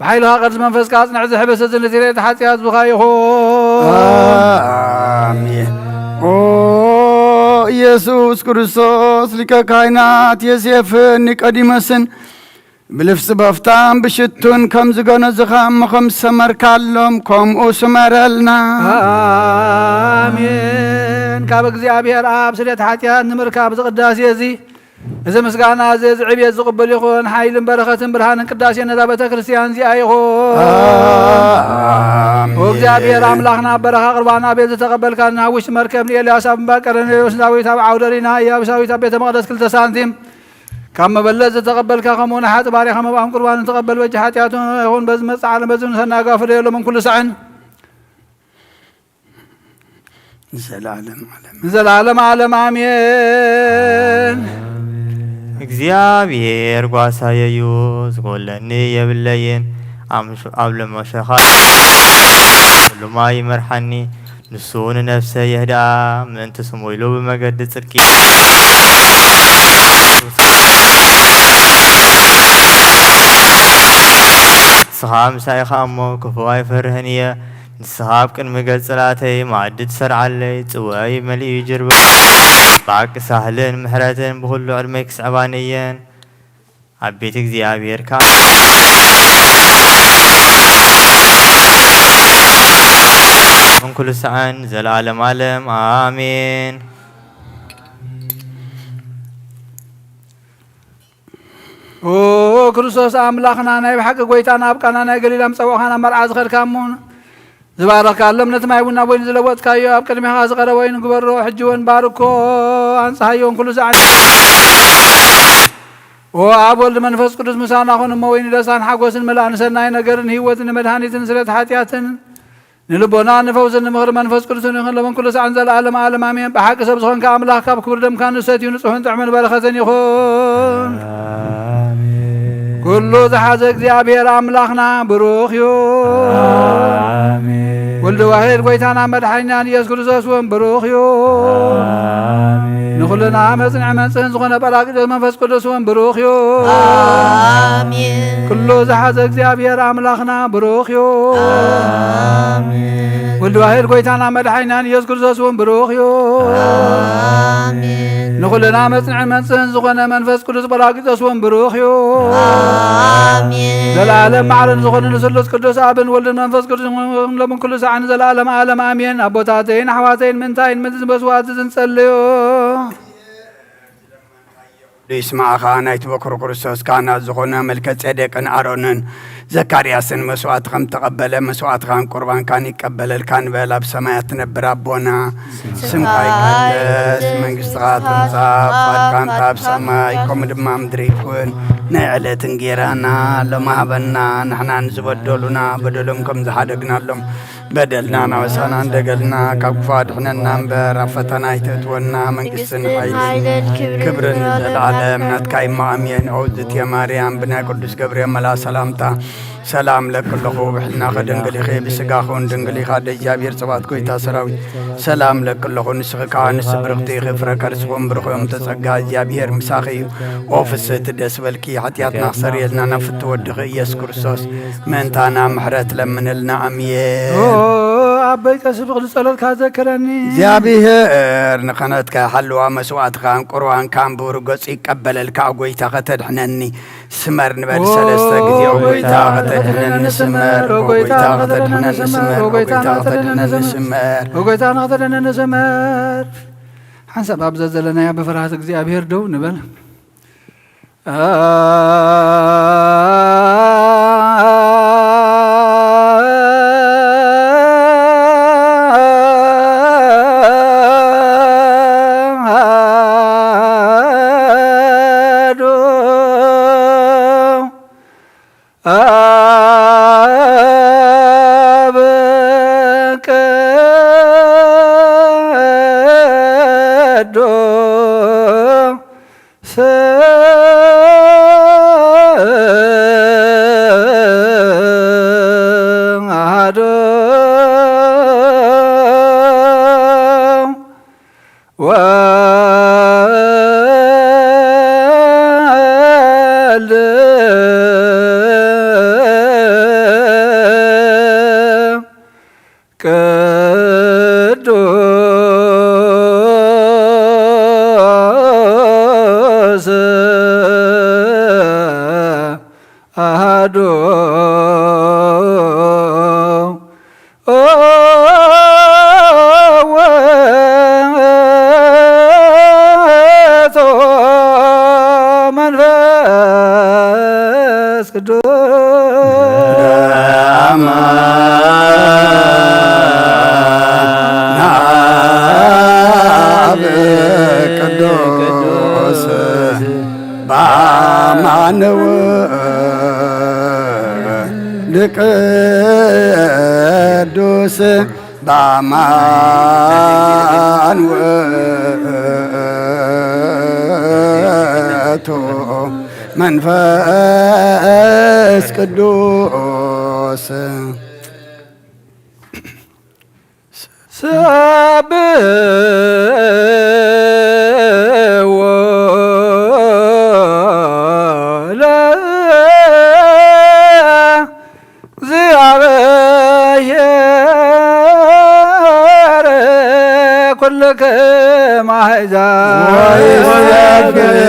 ብሓይልኻ ቅዱስ መንፈስካ ኣጽንዕ፣ ዝሕብስ እዚ ንስርየት ሓጢኣት ዝኾ ይኹን። ኣሜን። ኦ ኢየሱስ ክርስቶስ ሊቀ ካህናት ዮሴፍን ኒቆዲሞስን ብልፍጺ በፍታን ብሽቱን ከም ዝገነዝኻ እሞ ከም ዝሰመርካሎም ከምኡ ስመረልና። ኣሜን። ካብ እግዚኣብሔር ኣብ ስርየት ሓጢኣት ንምርካብ እዚ ቅዳሴ እዚ፣ እዚ ምስጋና እዚ፣ እዚ ዕብየት ዝቕበል ይኹን። ሓይልን በረኸትን ብርሃንን ቅዳሴ ነዛ ቤተ ክርስቲያን እዚኣ ይኹን። ኣሜን። ኦ እግዚኣብሔር ኣምላኽና፣ ኣብ በረኻ ቁርባን ኣቤል ዝተቐበልካን ኣብ ውሽጢ መርከብ ንኤልያስ ኣብ እምባ ቀርኔሌዎስ ዳዊት ኣብ ዓውደ ሪና ኢያቡሳዊት ኣብ ቤተ መቕደስ ክልተ ሳንቲም ካብ መበለት ዝተቐበልካ፣ ከምኡ ንሓጢእ ባሪኻ መብኣን ቁርባን ንተቐበል በጃ ሓጢኣቱ ይኹን። በዚ መጽእ ዓለም በዚ ንሰናጋ ፍደየሎም ኩሉ ሳዕን ንዘለዓለም ዓለም። ንዘለዓለም ዓለም ኣሜን። እግዚኣብሔር ጓሳየ እዩ፣ ዝጎለኒ የብለይን። ኣብ ምሽ-፣ ኣብ ለመሸኻ ኩሉማ ይመርሓኒ። ንሱ ንነፍሰ የህድኣ፣ ምእንቲ ስሙ ኢሉ ብመገዲ ጽድቂ። ንስኻ ምሳይ ኢኻ እሞ ክፉእ ኣይፈርህን እየ። ንስኻ ኣብ ቅድሚ ገጽ ጽላተይ መኣዲ ትሰርዓለይ፣ ጽዋኣይ መሊኡ ይጅርብር። ብሓቂ ሳህልን ምሕረትን ብኹሉ ዕድመይ ክስዕባኒ እየን። ኣብ ቤት እግዚኣብሔር ከኣ ምን ኩሉ ሰዓን ዘለዓለም ዓለም ኣሜን። ኦ ክርስቶስ ኣምላኽና፣ ናይ ብሓቂ ጐይታ፣ ናብ ቃና ናይ ገሊላ ምጸውዕኻ ናብ መርዓ ዝኸድካ እሞ፣ ዝባረኽካሎም ነቲ ማይ ቡን ናብ ወይኒ ዝለወጥካዮ፣ ኣብ ቅድሜኻ ዝቐረበ ወይኒ ግበሮ፣ ሕጂ እውን ባርኮ፣ ኣንጽሃዮን ኩሉ ዝዓኒ። ኦ ኣብ ወልድ መንፈስ ቅዱስ ምሳና ኹን እሞ፣ ወይኒ ደስታን ሓጎስን ምልኣ፣ ንሰናይ ነገርን ህይወትን ንመድሃኒትን ስለት ሓጢኣትን ንልቦና ንፈውስን ንምኽሪ መንፈስ ቅዱስን ይኹን ሎምን ኩሉ ሰዓን ዘለዓለም ዓለም ኣሜን። ብሓቂ ሰብ ዝኾንካ ኣምላኽ ካብ ክቡር ደምካ ንሰትዩ ንጹሕን ጥዑምን በረኸትን ይኹን። ኣሜን። ኩሉ ዝሓዘ እግዚኣብሔር ኣምላኽና ብሩኽ እዩ። ኣሜን። ወልድ ዋሕድ ጐይታና መድሓኒናን ኢየሱስ ክርስቶስ እውን ብሩኽ እዩ። ኣሜን። ንኹልና መጽንዒ መንጽህን ዝኾነ ጳራቅሊጦስ መንፈስ ቅዱስ እውን ብሩኽ እዩ። ኣሜን። ኩሉ ዝሓዘ እግዚኣብሔር ኣምላኽና ብሩኽ እዩ። ኣሜን። ወልድ ዋሕድ ጐይታና መድሓኒናን ኢየሱስ ክርስቶስ እውን ብሩኽ እዩ። ኣሜን። ንኹልና መጽንዕን መንጽህን ዝኾነ መንፈስ ቅዱስ ጳራቅሊጦስ እውን ብሩኽ እዩ። ኣሜን። ዘለዓለም ማዕረን ዝኾነ ንስሉስ ቅዱስ ኣብን ወልድን መንፈስ ቅዱስ ሎምን ኩሉ ሰዓን ዘለዓለም ዓለም ኣሜን። ኣቦታተይን ኣሕዋተይን ምንታይን ምንትን መስዋዕቲ ዝንጸልዮ ይስማዕኻ። ናይቲ በኩር ክርስቶስ ካህናት ዝኾነ መልከ ጼዴቅን ኣሮንን ዘካርያስን መስዋዕቲ ከም ተቐበለ መስዋዕትኻን ቁርባንካን ይቀበለልካ ንበል። ኣብ ሰማያት ትነብር ኣቦና፣ ስምካ ይቀደስ፣ መንግስትኻ ትምጻእ፣ ፍቓድካ እንተ ኣብ ሰማይ ከምኡ ድማ ምድሪ ይኹን። ናይ ዕለት እንጌራና ሎሚ ሃበና፣ ንሕና ንዝበደሉና በደሎም ከም ዝሓደግናሎም በደልና ናበሳና እንደገልና ካብ ክፉ ኣድሕነና እምበር፣ ኣብ ፈተና ኣይተእትወና። መንግስትን መንግስትን ሓይልን ሓይልን ክብርን ክብርን ንዘለዓለም ንዘለዓለም ናትካ እዩ። ኣሜን። ኦ ዝትየ ማርያም፣ ብናይ ቅዱስ ገብርኤል መልኣ ሰላምታ ሰላም ለኪ ኣለኹ። ብሕልናኺ ድንግል ኢኺ፣ ብስጋኺ እውን ድንግል ኢኻ። ኣደ እግዚኣብሔር፣ ጽባኦት ጐይታ ሰራዊት፣ ሰላም ለኪ ኣለኹ። ንስኺ ከኣ ኣንስቲ ብርኽቲ ኢኺ፣ ፍረ ከርስኺ እውን ብሩኽ እዩ። እምተ ጸጋ፣ እግዚኣብሔር ምሳኺ እዩ። ኦ ፍስህቲ፣ ደስ በልኪ፣ ሓጢኣትና ክሰርየልና ናብ ፍትው ወድኺ ኢየሱስ ክርስቶስ ምእንታና ምሕረት ለምንልና። ኣሜን። ኦ ኣቦይ ቀሺ ፍቕሪ ጸሎትካ ዘክረኒ። እግዚኣብሔር ንክህነትካ ይሓልዋ፣ መስዋዕትኻን ቁርባንካን ብብሩህ ገጹ ይቀበለልካ። ኦ ጐይታ ከተድሕነኒ ስመር ንበል ኦ ሰለስተ ግዜ። ኦ ጐይታ ጐይታ ከተድሕነኒ ስመር፣ ኦ ኦ ጐይታ ጐይታ ከተድሕነኒ ከተድሕነኒ ስመር፣ ስመር፣ ኦ ኦ ጐይታ ጐይታ ከተድሕነኒ ከተድሕነኒ ስመር። ስመር። ኦ ጐይታ ንክተድሕነኒ ስመር። ሓንሳብ ኣብ ዘዘለናያ ብፍርሃት እግዚኣብሔር ደው ንበል። ውእቱ መንፈስ ቅዱስ። በአማን አብ ቅዱስ በአማን ወልድ ቅዱስ በአማን ውእቱ መንፈስ ቅዱስ። ሰብሕዎ ለእግዚአብሔር ኩልክም አሕዛብ። ወይሰብሕዎ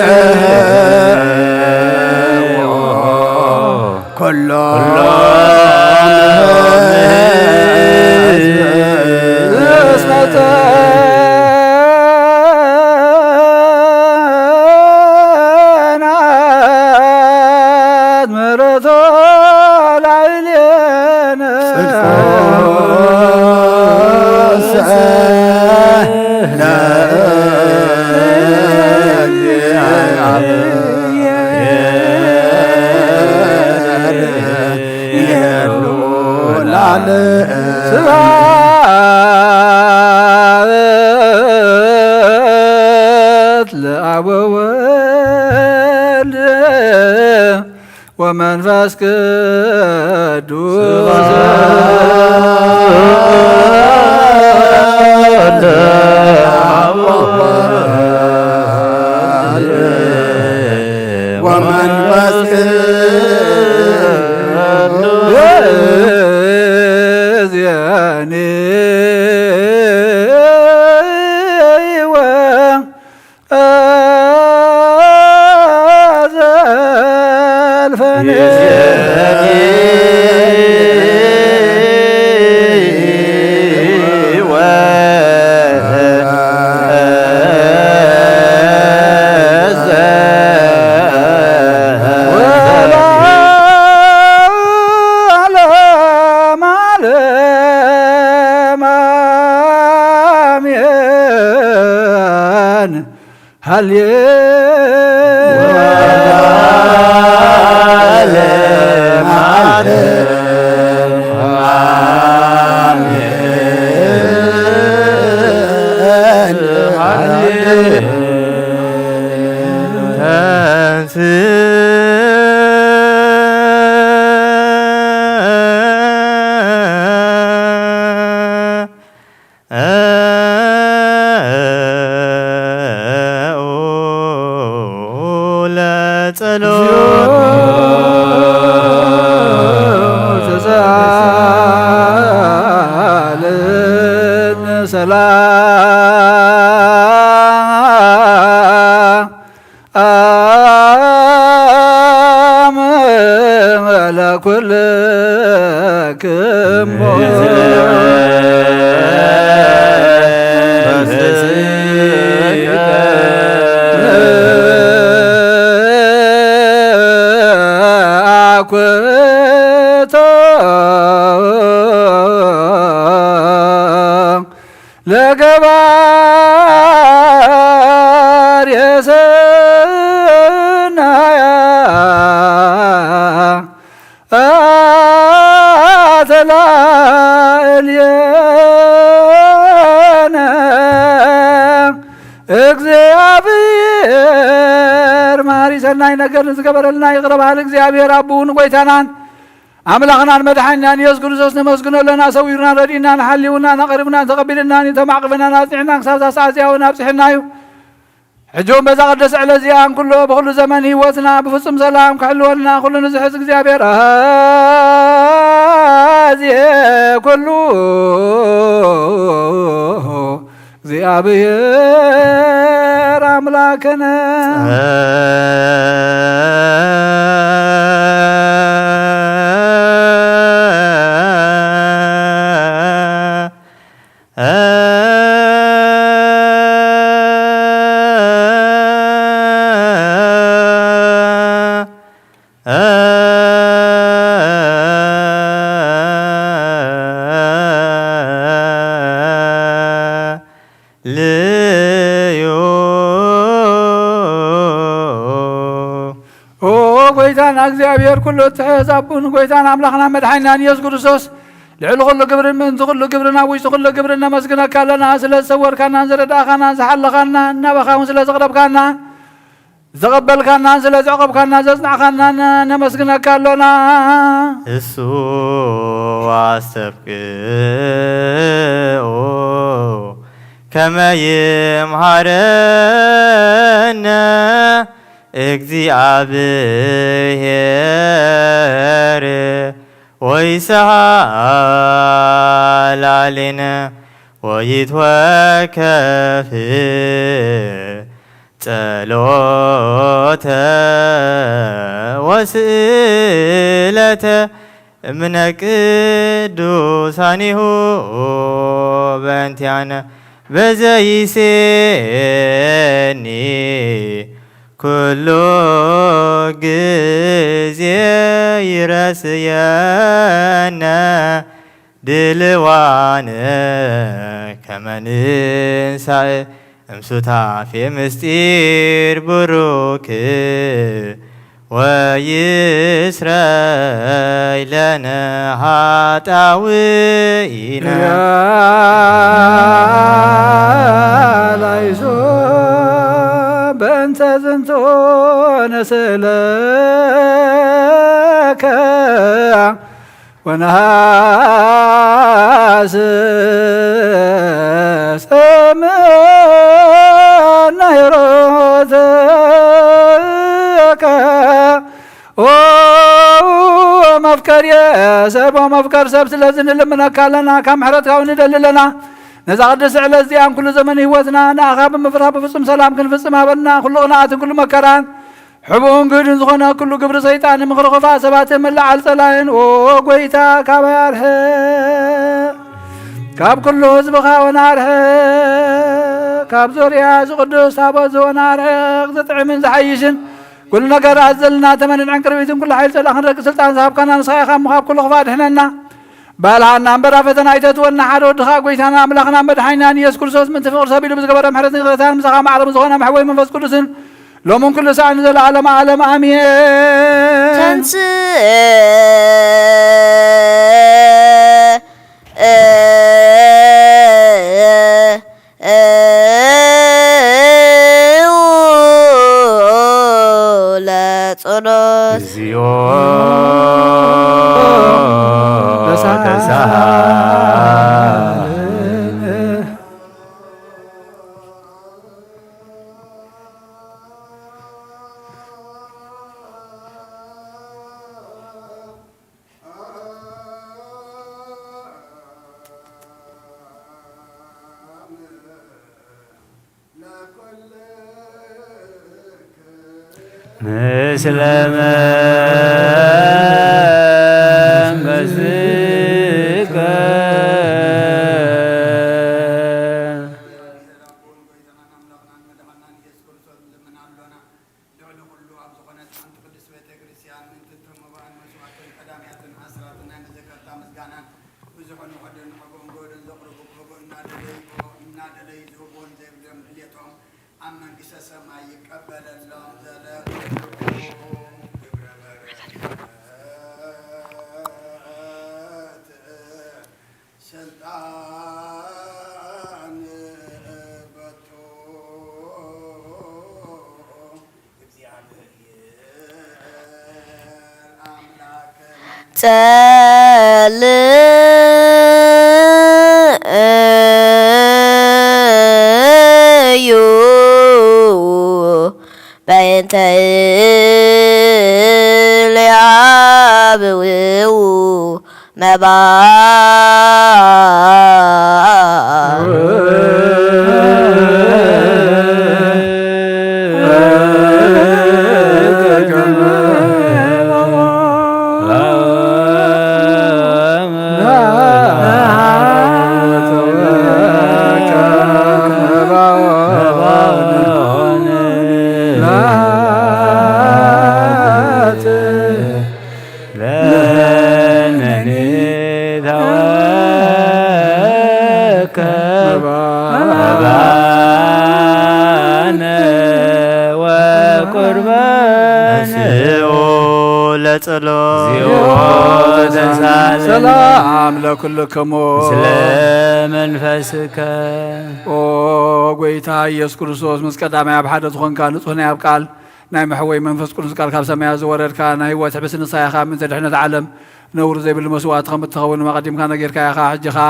ኩሎም እስመ ጸንዐት ምሕረቱ ላዕሌነ። ጽድቁ ለእግዚአብሔር ይሉ ላለ። ስብሐት ለአብ ወወልድ ወመንፈስ ቅዱስ። ወመንፈስ ቅዱስ። አሜን። ሃሌ ለጸሎት። ለኩልክሙ አኩቶ ለገባሬ ሰናያት ላዕሌነ። እግዚአብሔር መሐሪ ሰናይ ነገር ንዝገበረልና ይቕረ በሃሊ እግዚኣብሔር ኣቦኡን ጐይታናን ኣምላኽናን መድሓኒናን ኢየሱስ ክርስቶስ ነመስግኖ ኣለና። ሰዊሩናን ረዲእናን ሓሊውናን ኣቕሪቡናን ተቐቢልናን እዩ። ተማዕቂብናን ኣጽኒዕናን ክሳብ እዛ ሰዓት እዚኣ እውን ኣብጺሑና እዩ። ሕጂ እውን በዛ ቅድስቲ ዕለት እዚኣ እንኩሎ ብኹሉ ዘመን ህይወትና ብፍጹም ሰላም ክሕልወልና ኩሉ ንዝሕዝ እግዚኣብሔር ኣዜ ኩሉ እግዚኣብሔር ኣምላክነ። ልዩ። ኦ ጎይታና እግዚኣብሔር ኩሉ እትሕዝ ኣቡን ጎይታን ኣምላኽና መድሓኒናን ኢየሱስ ክርስቶስ፣ ልዕሊ ኩሉ ግብርን ምእንቲ ኩሉ ግብርን ኣብ ውሽጢ ኩሉ ግብርን ነመስግነካ ኣለና። ስለ ዝሰወርካናን ዝረዳእካናን ዝሓለኻናን ናባኻ እውን ስለ ዘቕረብካና ዘቐበልካናን ስለ ዘዕቐብካና ዘጽናዕካናን ነመስግነካ ኣሎና። እሱ ኣስተብቅዑ ከመ ይምሃረነ እግዚኣብሔር ወይስሃላሌነ ወይትወከፍ ጸሎተ ወስእለተ እምነ ቅዱሳኒሁ በእንቲአነ በዘይሴኒ ኩሉ ግዜ ይረስየነ ድልዋነ ከመ ንንሳእ እምሱታፌ ምስጢር ብሩክ ወይስረይ ለነ ኃጣውኢነ። ላይሶ በእንተ ዝንቱ ነስእለከ ወነሃስስ እምነ ሄሮትከ። ኦ መፍቀርየ ሰብ፣ ኦ መፍቀር ሰብ፣ ስለዚ ንልምነካ ኣለና፣ ካብ ምሕረትካ እውን ንደሊ ኣለና። ነዛ ቅድስቲ ዕለት እዚኣን ኩሉ ዘመን ህይወትና ንኣኻ ብምፍራህ ብፍጹም ሰላም ክንፍጽም ሃበና። ኩሉ ቅንኣትን ኩሉ መከራን ሕቡእን ግህድን ዝኾነ ኩሉ ግብሪ ሰይጣን፣ ምኽሪ ክፉኣት ሰባትን ምልዓል ጸላእን፣ ኦ ጐይታ፣ ካባይ ኣርሕቕ። ካብ ኩሉ ህዝብኻ እውን ኣርሕቕ። ካብ ዙርያ እዚ ቅዱስ ታቦት እዚ እውን ኣርሕቕ። ዝጥዕምን ዝሓይሽን ኩሉ ነገር ኣዘልና ተመንን ዕንቅርቢትን ኩሉ ሓይሊ ጸላእ ክንረግጽ ስልጣን ዝሃብካና ንስኻ ኢኻ እሞ ካብ ኩሉ ክፉእ ኣድሕነና። ባልሃና እምበር ኣብ ፈተና ኣይተእትወና፣ ሓደ ወድኻ ጐይታና ኣምላኽና መድሓኒናን ኢየሱስ ክርስቶስ ምእንቲ ፍቕሪ ሰብ ኢሉ ብዝገበረ ምሕረትን ይቕሬታን ምሳኻ ማዕረ ብዝኾነ መሕወይ መንፈስ ቅዱስን ሎምን ኩሉ ሰዓትን ንዘለዓለመ ዓለም ኣሜን። ተንስእ ለጸሎት። እግዚኦ ተሳሃለነ። ምስለ መንፈስከ። ልዕሊ ኩሉ ኣብ ዝኾነት ሓንቲ ቅድስት ቤተ ክርስቲያን ምእንቲ መባእን መስዋዕትን ቀዳምያትን ኣስራትን ናይ መዘከርታ ምስጋናን ብዙሕን ውሑድን ንሕቡእን ግሁድን ዘቕርቡ ክህቡ እናደለዩ እናደለዩ ዝህቡን ዘይብሎም ድሌቶም ኣብ መንግስተ ሰማይ ይቀበለሎም። ዘለ ግብረ በረከት ስልጣን በቱ። ጸልዩ በእንተ እለ አበው መባእ ለነኒ ተወከ ሰላም ለኩልክሙ። ስለ መንፈስከ። ኦ ጎይታ ኢየሱስ ክርስቶስ፣ ምስ ቀዳማይ ኣብ ሓደ ዝኾንካ፣ ንጹሕ ናይ ኣብ ቃል ናይ መሕወይ መንፈስ ቅዱስ ቃል ካብ ሰማያት ዝወረድካ፣ ናይ ህይወት ሕብስቲ ንስኻ ኢኻ። ምእንቲ ድሕነት ዓለም ነውሪ ዘይብሉ መስዋእቲ ከም እትኸውን ኣቐዲምካ ነጊርካ ኢኻ። ሕጂ ኸኣ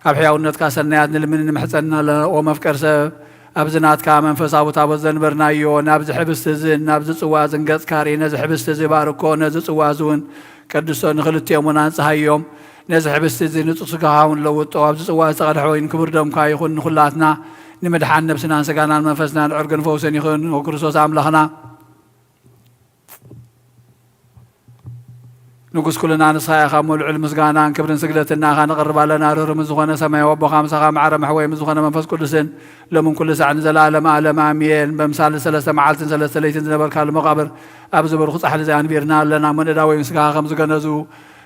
ካብ ሕያውነትካ ሰናያት ንልምን ንምሕጸን ኣለና። ኦ መፍቀር ሰብ፣ ኣብዚ ናትካ መንፈሳዊ ታቦት ዘንበርናዮ፣ ናብዚ ሕብስቲ እዝን ናብዚ ጽዋ እዝን ገጽካ ርኢ። ነዚ ሕብስቲ እዚ ባርኮ፣ ነዚ ጽዋ እዚ እውን ቀድሶ፣ ንኽልቲኦም እውን ኣንጽሃዮም። ነዚ ሕብስቲ እዚ ንጹህ ስጋኻ እውን ለውጦ፣ ኣብዚ ጽዋ ዝተቐድሐ ወይን ክቡር ደምካ ይኹን። ንኹላትና ንምድሓን ነብስናን ስጋናን መንፈስናን ዕርግን ፈውስን ይኹን። ኦ ክርስቶስ ኣምላኽና፣ ንጉስ ኩልና ንስኻ ኢኻ። እሞ ልዑል ምስጋናን ክብርን ስግደትን ንኣኻ ነቕርብ ኣለና። ርህሩህ ምስ ዝኾነ ሰማያዊ ኣቦኻ፣ ምሳኻ ማዕረ መሕወይ ምስ ዝኾነ መንፈስ ቅዱስን፣ ሎምን ኩሉ ሳዕ ንዘለኣለም ኣለም ኣሜን። በምሳሌ ሰለስተ መዓልትን ሰለስተ ለይትን ዝነበርካሉ መቓብር፣ ኣብዚ ብሩኽ ጻሕሊ እዚ ኣንቢርና ኣለና። እሞ ንእዳወይ ምስጋኻ ከም ዝገነዙ፣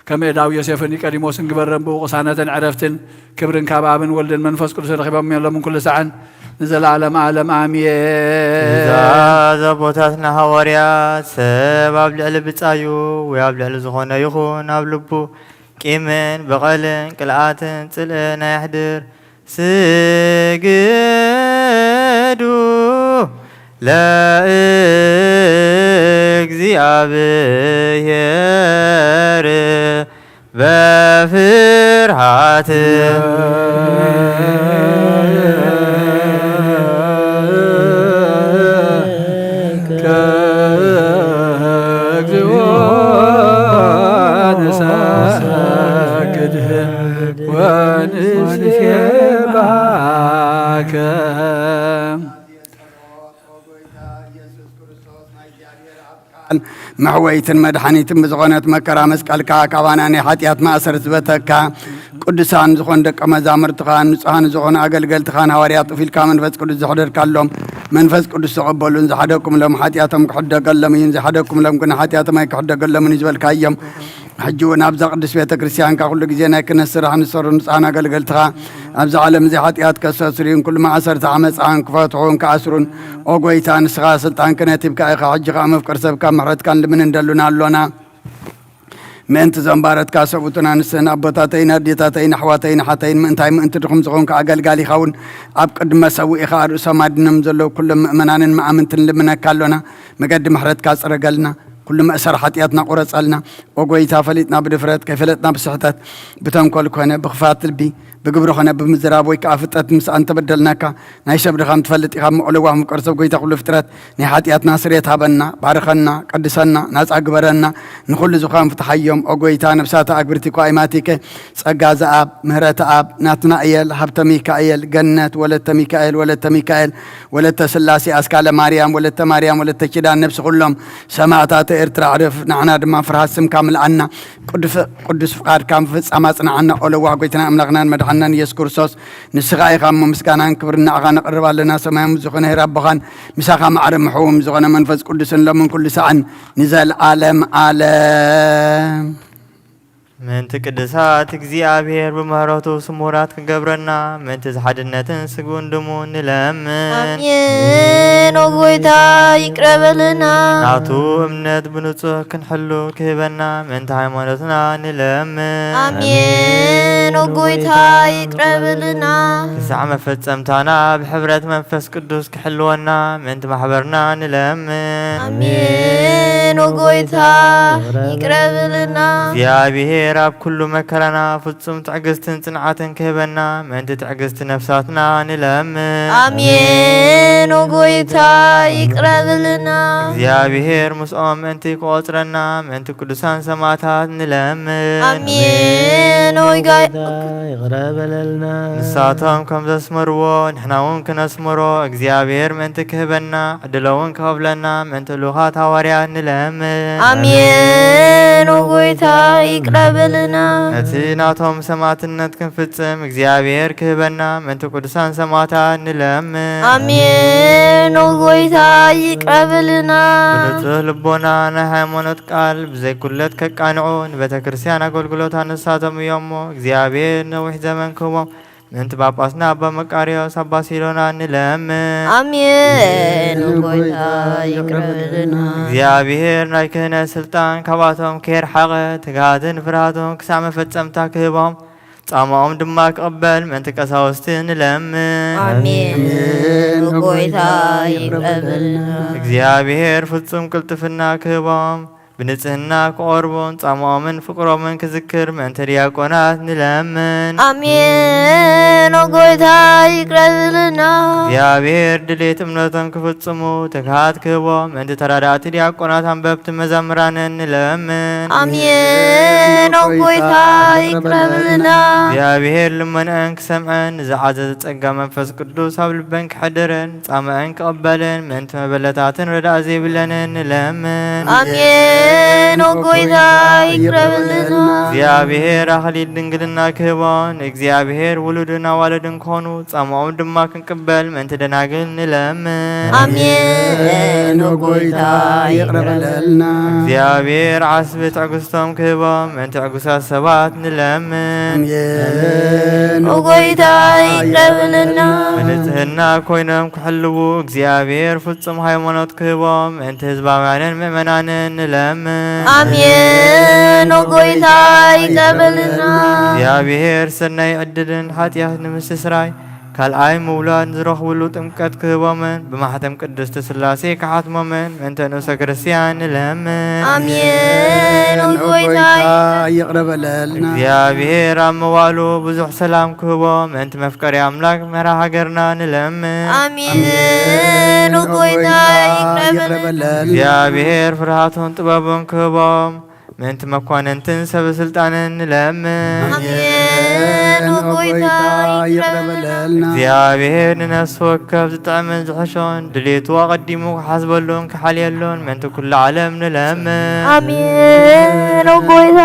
ከም እዳዊ ዮሴፍን ኒቆዲሞስን ግበረን። ብኡ ቅሳነትን ዕረፍትን ክብርን ካብ ኣብን ወልድን መንፈስ ቅዱስ ረኺቦም እዮም። ሎምን ኩሉ ሳዕን ንዘለኣለም ኣለም ኣሜን። ትእዛዝ ኣቦታትና ሃዋርያት፣ ሰብ ኣብ ልዕሊ ብጻዩ ወይ ኣብ ልዕሊ ዝኾነ ይኹን ኣብ ልቡ ቂምን በቐልን ቅልኣትን ጽልእን ኣየሕድር። ስግዱ ለእግዚኣብሔር በፍርሃት። ከእግዚኦ ንሰግድ ወንሴብሐከ። መሕወይትን መድሓኒትን ብዝኾነት መከራ መስቀልካ፣ ካባና ናይ ሓጢኣት ማእሰርቲ ዝበተካ፣ ቅዱሳን ዝኾኑ ደቀ መዛሙርትኻን ንጹሃን ዝኾኑ ኣገልገልትኻን ሃዋርያት ጡፍ ኢልካ መንፈስ ቅዱስ ዘሕደርካሎም፣ መንፈስ ቅዱስ ተቐበሉን ዝሓደግኩምሎም ሓጢኣቶም ክሕደገሎም እዩን፣ ዝሓደግኩምሎም ግን ሓጢኣቶም ኣይክሕደገሎምን እዩ ዝበልካዮም። ሕጂ እውን ኣብዛ ቅድስት ቤተ ክርስቲያንካ ኩሉ ግዜ ናይ ክህነት ስራሕ ንሰሩ ንጹሃን ኣገልገልትኻ፣ ኣብዚ ዓለም እዚ ሓጢኣት ከስተስርዩን ኩሉ ማእሰርቲ ዓመፃን ክፈትሑን ክኣስሩን፣ ኦ ጎይታ፣ ንስኻ ስልጣን ክህነት ሂብካ ኢኻ። ሕጂ ኸዓ መፍቀር ሰብካ ምሕረትካን ልምንን ደሉና ኣሎና። ምእንቲ እዞም ባረትካ ሰብኡትን ኣንስትን ኣቦታተይን ኣዴታተይን ኣሕዋተይን ኣሓተይን፣ ምእንታይ ምእንቲ ድኹም ዝኾንካ ኣገልጋሊኻ እውን ኣብ ቅድሚ መሰውኢኻ ኣርእሶም ኣድኖም ዘለዉ ኩሎም ምእመናንን መኣምንትን ልምነካ ኣሎና። መገዲ ምሕረትካ ጽረገልና። ኩሉ መእሰር ሓጢኣትና ቁረጸልና። ኦ ጎይታ፣ ፈሊጥና ብድፍረት፣ ከይፈለጥና ብስሕተት፣ ብተንኮል ኮነ ብኽፋት ልቢ፣ ብግብሪ ኮነ ብምዝራብ ወይ ከኣ ፍጠት ምስ ኣንተበደልናካ፣ ናይ ሰብ ድኻም ትፈልጥ ኢኻ እሞ፣ ለዋህ ምፍቀር ሰብ ጎይታ ኩሉ ፍጥረት፣ ናይ ሓጢኣትና ስርየት ሃበና፣ ባርኸና፣ ቀድሰና፣ ናጻ ግበረና፣ ንኹሉ ዝኾን ፍትሓዮም። ኦ ጎይታ፣ ነብሳት ኣግብርቲ እኳ ኣይማቲከ፣ ጸጋ ዘኣብ፣ ምህረተ ኣብ፣ ናትናእየል፣ ሃብተ ሚካኤል፣ ገነት፣ ወለተ ሚካኤል፣ ወለተ ሚካኤል፣ ወለተ ስላሴ፣ ኣስካለ ማርያም፣ ወለተ ማርያም፣ ወለተ ኪዳን፣ ነብሲ ኩሎም ሰማእታተ ኤርትራ ዕረፍ፣ ንዓና ድማ ፍርሃት ስምካ ምልኣና፣ ቅዱፍ-፣ ቅዱስ ፍቓድካ ምፍጻም ኣጽንዓና። ኦ ለዋህ ጎይታና ኣምላኽናን መድሓንናን ኢየሱስ ክርስቶስ፣ ንስኻ ኢኻ እሞ ምስጋናን ክብርን ንዓኻ ነቕርብ ኣለና። ሰማያዊ ዝኾነ ኄር ኣቦኻን ምሳኻ ማዕረ ምሕውም ዝኾነ መንፈስ ቅዱስን ሎምን ኩሉ ሳዕን ንዘልኣለም ኣለም። ምእንቲ ቅድሳት እግዚኣብሔር ብምሕረቱ ስሙራት ክገብረና፣ ምእንቲ ዝሓድነትን ስግውን ድሙ ንለምን። ኣሜን። ኦ ጎይታ ይቅረ በለና። ናቱ እምነት ብንጹህ ክንሕሉ ክህበና፣ ምእንቲ ሃይማኖትና ንለምን። ኣሜን። ኦ ጎይታ ይቅረ በለና። ክሳዕ መፈጸምታና ብሕብረት መንፈስ ቅዱስ ክሕልወና፣ ምእንቲ ማሕበርና ንለምን። ኣሜን። ኦ ጎይታ ይቅረ በለና። እግዚኣብሔር ኣብ ኩሉ መከራና ፍጹም ትዕግስትን ጽንዓትን ክህበና፣ ምእንቲ ትዕግስቲ ነፍሳትና ንለምን። ኣሜን። ኦ ጎይታ ይቅረ በለና። እግዚኣብሔር ምስኦም ምእንቲ ክቆጽረና፣ ምእንቲ ቅዱሳን ሰማዕታት ንለምን። ኣሜን። ኦ ጎይታ ይቕረ በለልና። ንሳቶም ከም ዘስመርዎ ንሕና እውን ክነስምሮ እግዚኣብሔር ምእንቲ ክህበና ዕድል እውን ክኸፍለና ምእንቲ ልኡኻት ሃዋርያት ንለምን። ኣሜን። ኦ ጎይታ ይቅረ በለና። ነቲ ናቶም ሰማዕትነት ክንፍጽም እግዚኣብሔር ክህበና ምእንቲ ቅዱሳን ሰማዕታት ንለምን። ኣሜን። ኦ ጎይታ ይቅረ በለና። ብንጹህ ልቦና ናይ ሃይማኖት ቃል ብዘይ ኩለት ከቃንዑ ንቤተ ክርስቲያን ኣገልግሎት ኣነሳቶም እዮም እሞ እግዚኣብሔር ነዊሕ ዘመን ክህቦም ምእንቲ ጳጳስና ኣባ መቃርዮስ ኣባ ሲኖዳ ንለምን። ኣሜን። ኦ ጎይታ ይቅረ በለልና። እግዚኣብሔር ናይ ክህነት ስልጣን ካብኣቶም ከየርሓቐ፣ ትግሃትን ፍርሃትን ክሳዕ መፈጸምታ ክህቦም፣ ጻማኦም ድማ ክቕበል ምእንቲ ቀሳውስቲ ንለምን። ኣሜን። ኦ ጎይታ ይቅረ በለልና። እግዚኣብሔር ፍጹም ቅልጥፍና ክህቦም፣ ብንጽህና ክቐርቡን ጻማኦምን ፍቕሮምን ክዝክር ምእንቲ ዲያቆናት ንለምን። ኣሜን። ኦ ጎይታ ይቅረ በለልና። እግዚኣብሔር ድሌት እምነቶም ክፍጽሙ ትግሃት ክህቦም ምእንቲ ተራዳእቲ ዲያቆናት ኣንበብቲ መዘምራንን ንለምን። ኣሜን። ኦ ጎይታ ይቅረ በለልና። እግዚኣብሔር ልመንአን ክሰምዐን ንዝዓዘዘ ጸጋ መንፈስ ቅዱስ ኣብ ልበን ክሕድርን ጻማኣን ክቕበልን ምእንቲ መበለታትን ረዳእ ዘይብለንን ንለምን። ኣሜን። ኦ ጎይታ ይቅረ በለልና። እግዚኣብሔር ኣኽሊል ድንግልና ክህቦን እግዚኣብሔር ውሉድን ኣዋልድን ክኾኑ ጻማኦም ድማ ክንቅበል ምእንቲ ደናግል ንለምን። ኣሜን። ኦ ጎይታ ይቅረ በለልና። እግዚኣብሔር ዓስቢ ትዕግስቶም ክህቦም ምእንቲ ዕጉሳት ሰባት ንለምን። ኣሜን። ኦ ጎይታ ይቅረ በለልና። ብንጽህና ኮይኖም ክሕልዉ እግዚኣብሔር ፍጹም ሃይማኖት ክህቦም ምእንቲ ህዝባውያንን ምእመናንን ንለምን። ኣሜን። ኦ ጎይታ ይቅረ በለልና። እግዚኣብሔር ሰናይ ዕድልን ሓጢኣት ንምስስራይ ካልኣይ ምውላድ ዝረኽብሉ ጥምቀት ክህቦምን ብማሕተም ቅድስቲ ስላሴ ክሓትሞምን ምእንቲ ንኡሰ ክርስቲያን ንለምን። ኣሜን። ኦ ጎይታ ይቅረ በለልና። እግዚኣብሔር ኣብ መዋሉ ብዙሕ ሰላም ክህቦ ምእንቲ መፍቀሪ ኣምላክ መራ ሃገርና ንለምን። ኣሜን። ኦ ጎይታ ይቅረ በለልና። እግዚኣብሔር ፍርሃቱን ጥበቡን ክህቦም ምእንቲ መኳንንትን ሰብ ስልጣንን ንለምን። ኣሜን። ኦ ጎይታ ይቅረ በለልና። እግዚኣብሔር ንነፍሲ ወከፍ ዝጥዕምን ዝሕሾን ድሌቱ ኣቐዲሙ ክሓስበሉን ክሓልየሉን ምእንቲ ኩሉ ዓለም ንለምን። ኣሜን። ኦ ጎይታ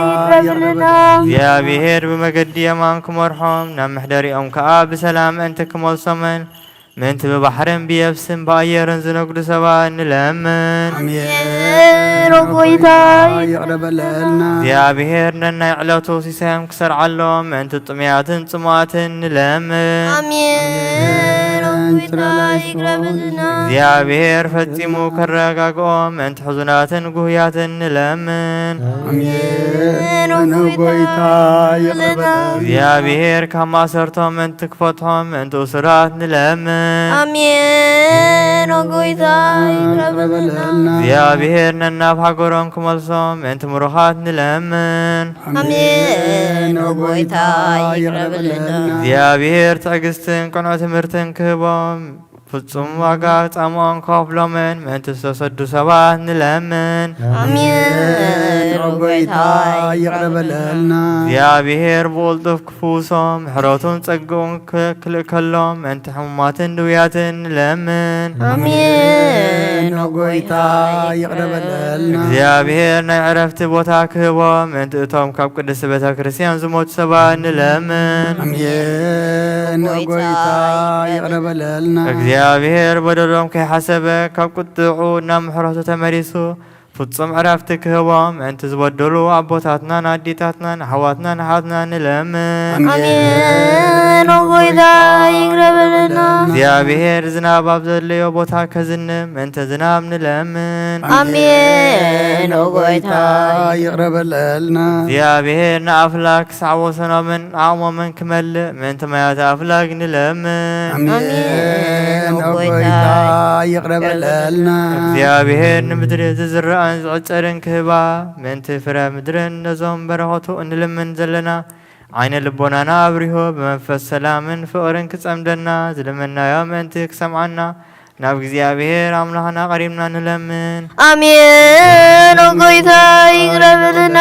ይቅረ በለልና። እግዚኣብሔር ብመገዲ የማን ክመርሖም ናብ መሕደሪኦም ከኣ ብሰላም ምእንቲ ክመልሶምን ምእንቲ ብባሕርን ብየብስን ብኣየርን ዝነግዱ ሰባት ንለምን። ኣሜን። ኦ ጎይታ ይቅረ በለልና። እግዚኣብሔር ነናይ ዕለቱ ሲሳዮም ክሰርዓሎም ምእንቲ ጥሙያትን ጽሙኣትን ንለምን። ኣሜን። ኦ ጎይታ ይቅረ በለልና። እግዚኣብሔር ፈጺሙ ከረጋግኦም ምእንቲ ሕዙናትን ጉህያትን ንለምን። ኣሜን። ኦ ጎይታ ይቅረ በለልና። እግዚኣብሔር ካብ ማእሰርቶም ምእንቲ ክፈትሖም ምእንቲ እሱራት ንለምን። ኣሜን። ኦ ጎይታ ይቅረ በለልና። እግዚኣብሔር ነናብ ሃገሮም ክመልሶም ምእንቲ ምሩኻት ንለምን። ኣሜን። ኦ ጎይታ ይቅረ በለልና። እግዚኣብሔር ትዕግስትን ቅኑዕ ትምህርትን ክህቦም ፍጹም ዋጋ ጻምኦም ከፍሎምን ምእንቲ ዝተሰዱ ሰባት ንለምን። ኣሜን። ኦ ጎይታ ይቅረ በለልና። እግዚኣብሔር ብቕልጡፍ ክፍውሶም ምሕረቱን ጸግኡን ክልእከሎም ምእንቲ ሕሙማትን ድውያትን ንለምን። ኣሜን። ኦ ጎይታ ይቅረ በለልና። እግዚኣብሔር ናይ ዕረፍቲ ቦታ ክህቦም ምእንቲ እቶም ካብ ቅድስቲ ቤተ ክርስቲያን ዝሞቱ ሰባት ንለምን። ኣሜን። ኦ ጎይታ ይቅረ በለልና። እግዚኣብሔር በደሎም ከይሓሰበ ካብ ቁጥዑ ናብ ምሕረቱ ተመሊሱ ፍጹም ዕረፍቲ ክህቦም ምእንቲ ዝበደሉ ኣቦታትናን ኣዴታትናን ኣሕዋትናን ኣሓትናን ንለምን። ኣሜን። ኦ ጎይታ ይቅረ በለልና። እግዚኣብሔር ዝናብ ኣብ ዘድለዮ ቦታ ከዝንብ ምእንቲ ዝናብ ንለምን። ኣሜን። ኦ ጎይታ ይቅረ በለልና። እግዚኣብሔር ንኣፍላክ ክሳዕ ወሰኖምን ዓቕሞምን ክመልእ ምእንቲ ማያት ኣፍላክ ንለምን። ኣሜን። ኦ ጎይታ ይቅረ በለልና። እግዚኣብሔር ንምድሪ ዝዝረኣን ዝዕጸድን ክህባ ምእንቲ ፍረ ምድርን ነዞም በረኸቱ እንልምን ዘለና ዓይነ ልቦናና ኣብሪሆ ብመንፈስ ሰላምን ፍቕርን ክጸምደና ዝለመናዮ ምእንቲ ክሰምዓና ናብ እግዚኣብሔር ኣምላኽና ቀሪብና ንለምን። ኣሜን። ኦ ጎይታ ይቅረ በለና።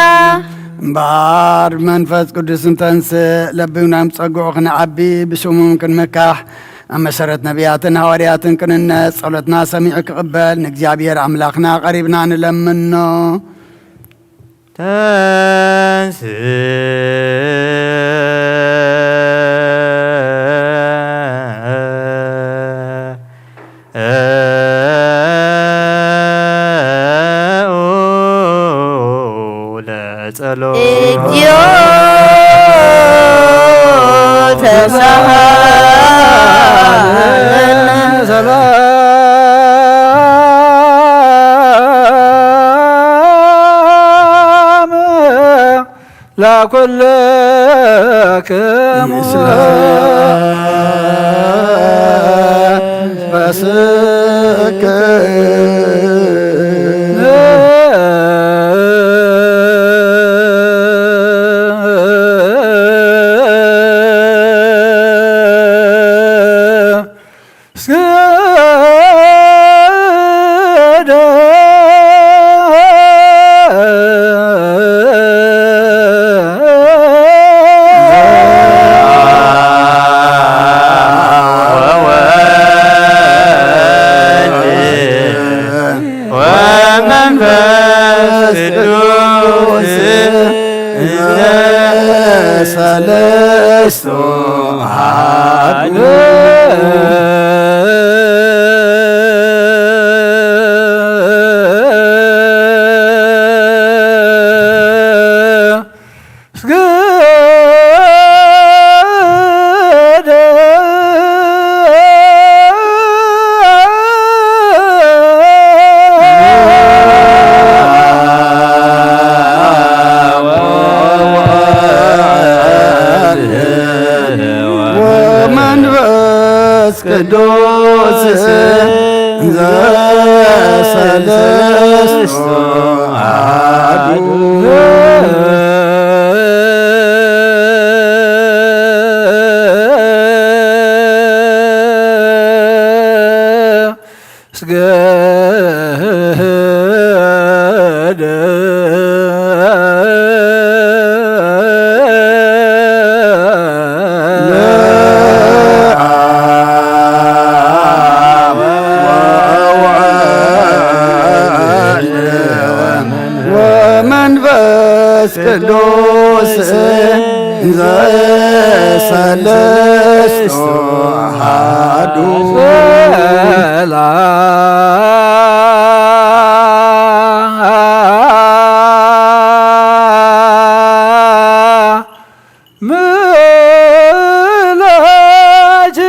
እምበኣር መንፈስ ቅዱስ እንተንስእ ለቢውና ምስ ጸግዑ ክንዓቢ ብስሙም ክንምካሕ ኣብ መሰረት ነቢያትን ሃዋርያትን ክንነጽ ጸሎትና ሰሚዑ ክቕበል ንእግዚኣብሔር ኣምላኽና ቀሪብና ንለምኖ። ተንስ ለጸሎት። እግዚኦ ሰላም ለኩልክሙ ምስለ ፈስክ ወመንፈስ ቅዱስ እንተ ሰለስቱ አሐዱ። ወመንፈስ ቅዱስ ዘሰለስቱ አሐዱ። ስገደ ለአብ ወወልድ ወመንፈስ ቅዱስ ዘሰለስቱ አሐዱ። ሰላም ምለኪ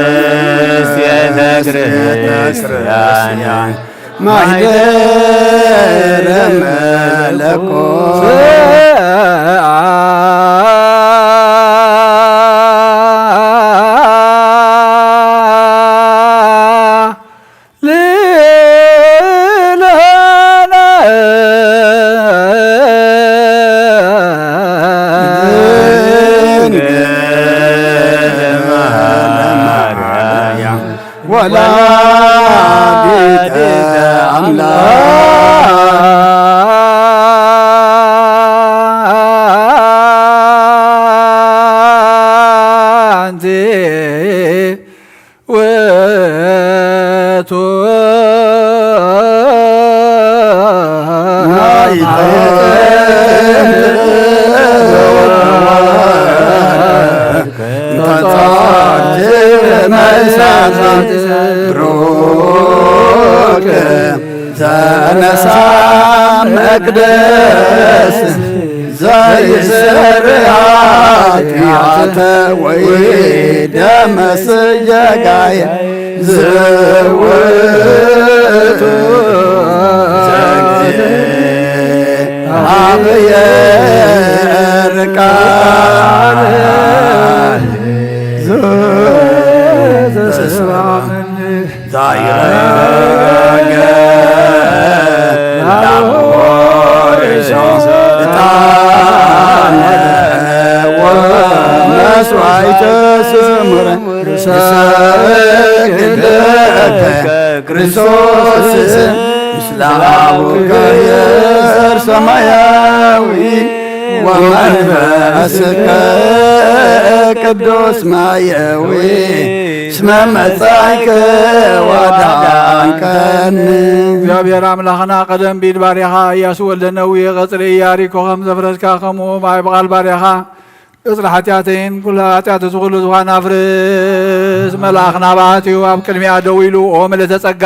ቅድስት ቤተ ክርስቲያን ማይደረ መለኮት ሊለነ ድንግል ማርያም ወላዲተ አምላክ አንቲ ውእቱ ብሩክ ተነሳ መቅደስ ዘይስር ኃጢአተ ወይ ደመስ ጌጋየ ዝውቱ ዘእግዚአብሔር ቃል ዘተስፋ ዛይረገ ላቦርሾ ዕጣነ ወመስዋዕተ ስሙረ ሰግድ ለከ ክርስቶስ ምስለ አቡከ ሰማያዊ ወመንፈስከ ቅዱስ ማየዊ እስመ መጻእከ ወዳንከኒ። እግዚኣብሔር ኣምላኽና ቀደም ቢል ባርያኻ፣ ኢያሱ ወልደ ነዌ ቀጽሪ ኢያሪኮ ከም ዘፍረስካ፣ ከምኡ ማይ ብቓል ባርያኻ ቀጽሪ ሓጢኣተይን ኩሉ ሓጢኣት እዚ ኩሉ ዝዃን ኣፍርስ። መልኣኽ ናባኣት እዩ ኣብ ቅድሚኣ ደው ኢሉ፣ ኦ ምልእተ ጸጋ፣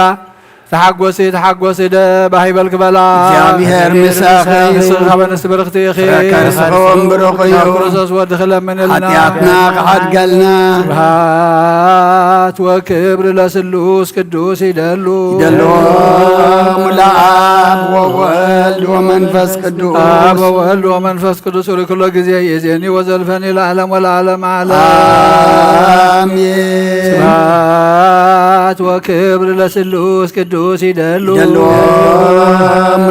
ተሓጎሲ፣ ተሓጎሲ፣ ደባህ ይበል ክበላ። እግዚኣብሔር ምሳኺ እዩ። ንስኺ ካብ ኣንስቲ ብርኽቲ ኢኺ። ፍረ ከርስኹም ብሩኽ እዩ። ናብ ክርስቶስ ወድኺ ለምንልና። ሓጢኣትና ክሓድገልና። ስብሐት ወክብር ለስሉስ ቅዱስ ይደሉ። ይደልዎም ለአብ ወወልድ ወመንፈስ ቅዱስ። አብ ወወልድ ወመንፈስ ቅዱስ ርኩሎ ጊዜ ይዜኒ ወዘልፈኒ ለዓለም ወለዓለም ዓለም። አሜን። ስብሐት ወክብር ለስሉስ ቅዱስ ይደሉ። ይደልዎም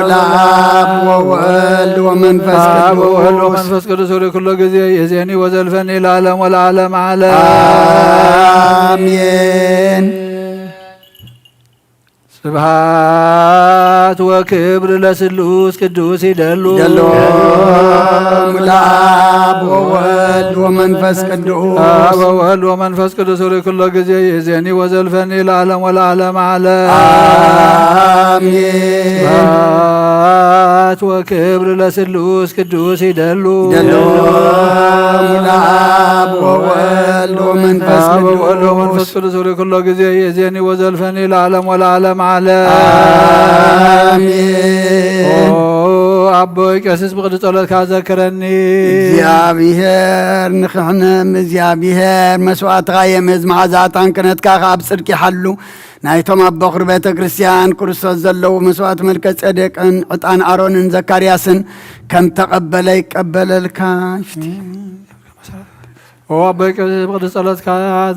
ለአብ ወወልድ ወመንፈስ አብ ወወልድ ቅዱስ። ወመንፈስ ቅዱስ ርኩሎ ጊዜ ይዜኒ ወዘልፈኒ ለዓለም ወለዓለም ዓለም። አሜን። ስብሐት ወክብር ለስሉስ ቅዱስ ይደሉ። ይደልዎም ለአብ ወወልድ ወመንፈስ ቅዱስ። አብ ወወልድ ወመንፈስ ቅዱስ ርኩሎ ጊዜ ይዜኒ ወዘልፈኒ ለዓለም ወለዓለም ዓለም። አሜን። ስብሐት ወክብር ለስሉስ ቅዱስ ይደሉ። ይደልዎም ለአብ ወወልድ ወመንፈስ አብ ወወልድ ቅዱስ። ወመንፈስ ቅዱስ ርኩሎ ጊዜ ይዜኒ ወዘልፈኒ ለዓለም ወለዓለም ዓለም። አሜን። ኦ አቦይ ቀሲስ ብቕዲ ጸሎትካ ዘክረኒ። እግዚኣብሔር ንኽሕነም እግዚኣብሔር መስዋዕትኻ የመዝ መዓዛ ዕጣን ክነትካ ኣብ ጽድቂ ይሓሉ። ናይቶም ኣብ በኹሪ ቤተ ክርስቲያን ክርስቶስ ዘለዉ መስዋዕት መልከ ጼዴቅን ዕጣን ኣሮንን ዘካርያስን ከም ተቐበለ ይቀበለልካ። ኦ ኣቦይ ቀሲስ ብቕዲ ጸሎትካ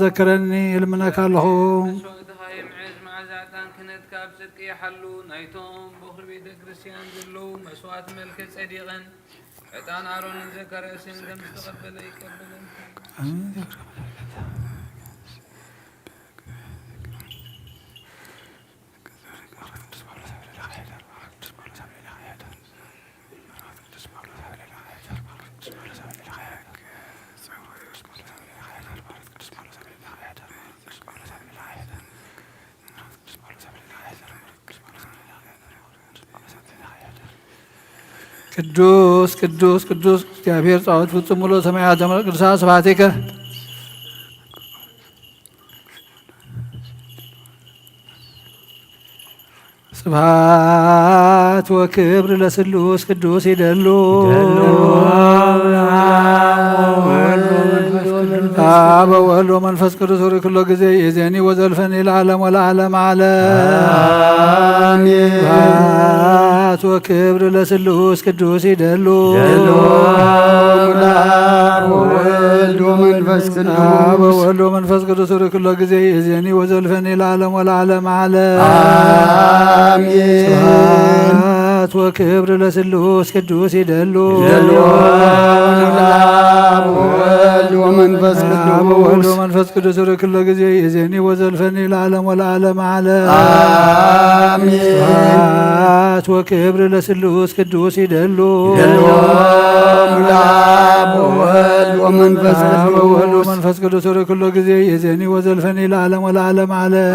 ዘክረኒ ይልምነካ ኣለኹ። መስዋዕትኻ የምዕዝ መዓዛ ዕጣን ክህነትካ ኣብ ጽድቂ ይሓሉ። ናይቶም በኹሪ ቤተ ክርስቲያን ዘለዉ መስዋዕት መልከ ጸዲቕን ዕጣን ኣሮንን ዘካርያስን ከም ዝተቐበለ ይቀበለልካ። ቅዱስ ቅዱስ ቅዱስ እግዚኣብሔር ጸባኦት ፍጹም ሙሉእ ሰማያት ዘመልክ ቅዱሳን ስብሐቲከ። ስብሐት ወክብር ለስሉስ ቅዱስ ይደሉ። አብ ወወልድ ወመንፈስ ቅዱስ ርኩሎ ጊዜ ይዜኒ ወዘልፈኒ ለዓለም ወለዓለም ዓለም። አሜን። ስብሐት ወክብር ለስሉስ ቅዱስ ይደሉ። ይደልዎም ለአብ ወወልድ ወመንፈስ አብ ቅዱስ። ወወልድ ወመንፈስ ቅዱስ ርኩሎ ጊዜ ይዜኒ ወዘልፈኒ ለዓለም ወለዓለም ዓለም። አሜን። ስብሐት ወክብር ለስሉስ ቅዱስ ይደሉ። ይደልዎም ለአብ ወወልድ ወመንፈስ አብ ወወልድ ቅዱስ። ወመንፈስ ቅዱስ ርኩሎ ጊዜ ይዜኒ ወዘልፈኒ ለዓለም ወለዓለም ዓለም። አሜን። ስብሐት ወክብር ለስሉስ ቅዱስ ይደሉ። ይደልዎም ለአብ ወወልድ ወመንፈስ አብ ወወልድ ቅዱስ። ወመንፈስ ቅዱስ ርኩሎ ጊዜ ይዜኒ ወዘልፈኒ ለዓለም ወለዓለም ዓለም።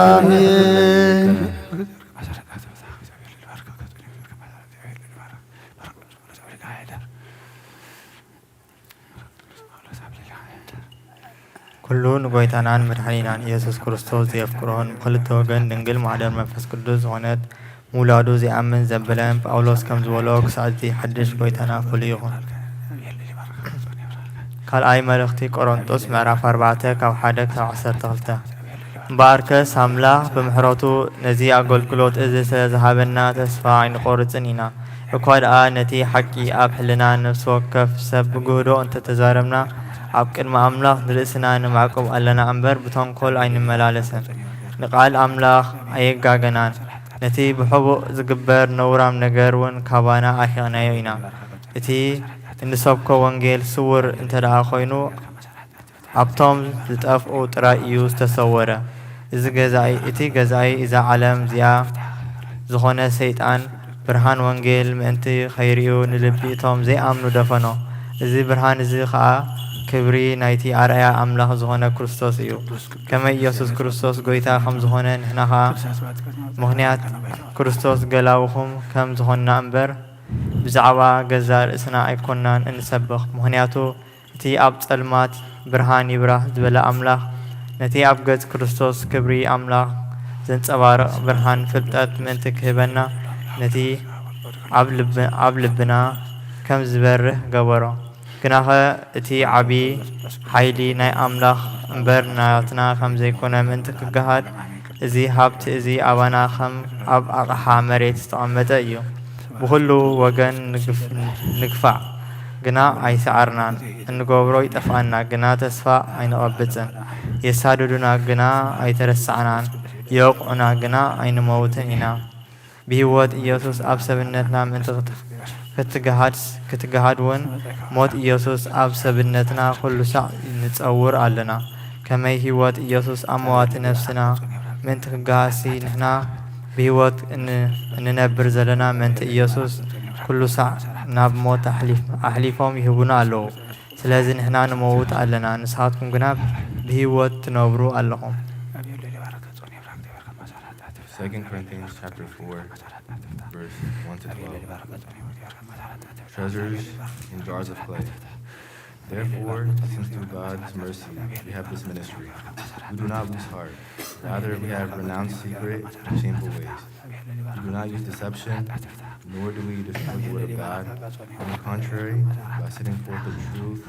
አሜን። ኩሉ ንጎይታናን መድሓኒናን ኢየሱስ ክርስቶስ ዘየፍቅሮን ብክልተ ወገን ድንግል ማሕደር መንፈስ ቅዱስ ዝኾነት ምውላዱ ዘይኣምን ዘበለን ጳውሎስ ከም ዝበሎ ክሳዕ እዚ ሓድሽ ጎይታና ፍሉይ ይኹን። ካልኣይ መልእኽቲ ቆሮንጦስ ምዕራፍ ኣርባዕተ ካብ ሓደ ክሳብ ዓሰርተ ክልተ። እምበኣርከስ ኣምላኽ ብምሕረቱ ነዚ ኣገልግሎት እዚ ስለ ዝሃበና ተስፋ ኣይንቖርጽን ኢና። እኳ ደኣ ነቲ ሓቂ ኣብ ሕልና ነፍሲ ወከፍ ሰብ ብግህዶ እንተተዛረብና፣ ኣብ ቅድሚ ኣምላኽ ንርእስና ንማዕቁብ ኣለና እምበር ብተንኮል ኣይንመላለስን። ንቃል ኣምላኽ ኣየጋገናን። ነቲ ብሕቡእ ዝግበር ነውራም ነገር እውን ካባና ኣርሒቕናዮ ኢና። እቲ እንሰብኮ ወንጌል ስውር እንተ ደኣ ኾይኑ፣ ኣብቶም ዝጠፍኡ ጥራይ እዩ ዝተሰወረ። እዚ ገዛኢ፣ እቲ ገዛኢ እዛ ዓለም እዚኣ ዝኾነ ሰይጣን፣ ብርሃን ወንጌል ምእንቲ ኸይርእዩ ንልቢ እቶም ዘይኣምኑ ደፈኖ። እዚ ብርሃን እዚ ኸኣ ክብሪ ናይቲ ኣርኣያ ኣምላኽ ዝኾነ ክርስቶስ እዩ። ከመይ ኢየሱስ ክርስቶስ ጐይታ ከም ዝኾነ፣ ንሕና ኸኣ ምኽንያት ክርስቶስ ገላውኹም ከም ዝኾንና እምበር፣ ብዛዕባ ገዛእ ርእስና ኣይኮንናን እንሰብኽ። ምኽንያቱ እቲ ኣብ ጸልማት ብርሃን ይብራህ ዝበለ ኣምላኽ፣ ነቲ ኣብ ገጽ ክርስቶስ ክብሪ ኣምላኽ ዘንጸባርቕ ብርሃን ፍልጠት ምእንቲ ክህበና፣ ነቲ ኣብ ልብ-፣ ኣብ ልብና ከም ዝበርህ ገበሮ። ግናኸ እቲ ዓቢ ሓይሊ ናይ ኣምላኽ እምበር ናትና ከም ዘይኮነ ምእንቲ ክገሃድ፣ እዚ ሃብቲ እዚ ኣባና ከም ኣብ ኣቕሓ መሬት ዝተቐመጠ እዩ። ብኹሉ ወገን ንግፍ-፣ ንግፋዕ፣ ግና ኣይሰዓርናን። እንገብሮ ይጠፍኣና፣ ግና ተስፋ ኣይንቐብጽን። የሳድዱና፣ ግና ኣይተረሳዕናን። ይወቕዑና፣ ግና ኣይንመውትን ኢና። ብህይወት ኢየሱስ ኣብ ሰብነትና ምእንቲ ክት-፣ ክትገሃድ፣ ክትገሃድ እውን ሞት ኢየሱስ ኣብ ሰብነትና ኩሉ ሳዕ ንጸውር ኣለና። ከመይ ህይወት ኢየሱስ ኣብ መዋቲ ነፍስና ምእንቲ ክገሃሲ ንሕና ብህይወት እን-፣ እንነብር ዘለና ምእንቲ ኢየሱስ ኩሉ ሳዕ ናብ ሞት ኣሕሊፍ-፣ ኣሕሊፎም ይህቡና ኣለዉ። ስለዚ ንሕና ንመውት ኣለና፣ ንስኻትኩም ግና ብህይወት ትነብሩ ኣለኹም። Second Corinthians chapter four, verse one to twelve. Treasures in jars of clay. Therefore, since through God's mercy we have this ministry, we do not lose heart. Rather, we have renounced secret and shameful ways. We do not use deception, nor do we distort the word of God. On the contrary, by setting forth the truth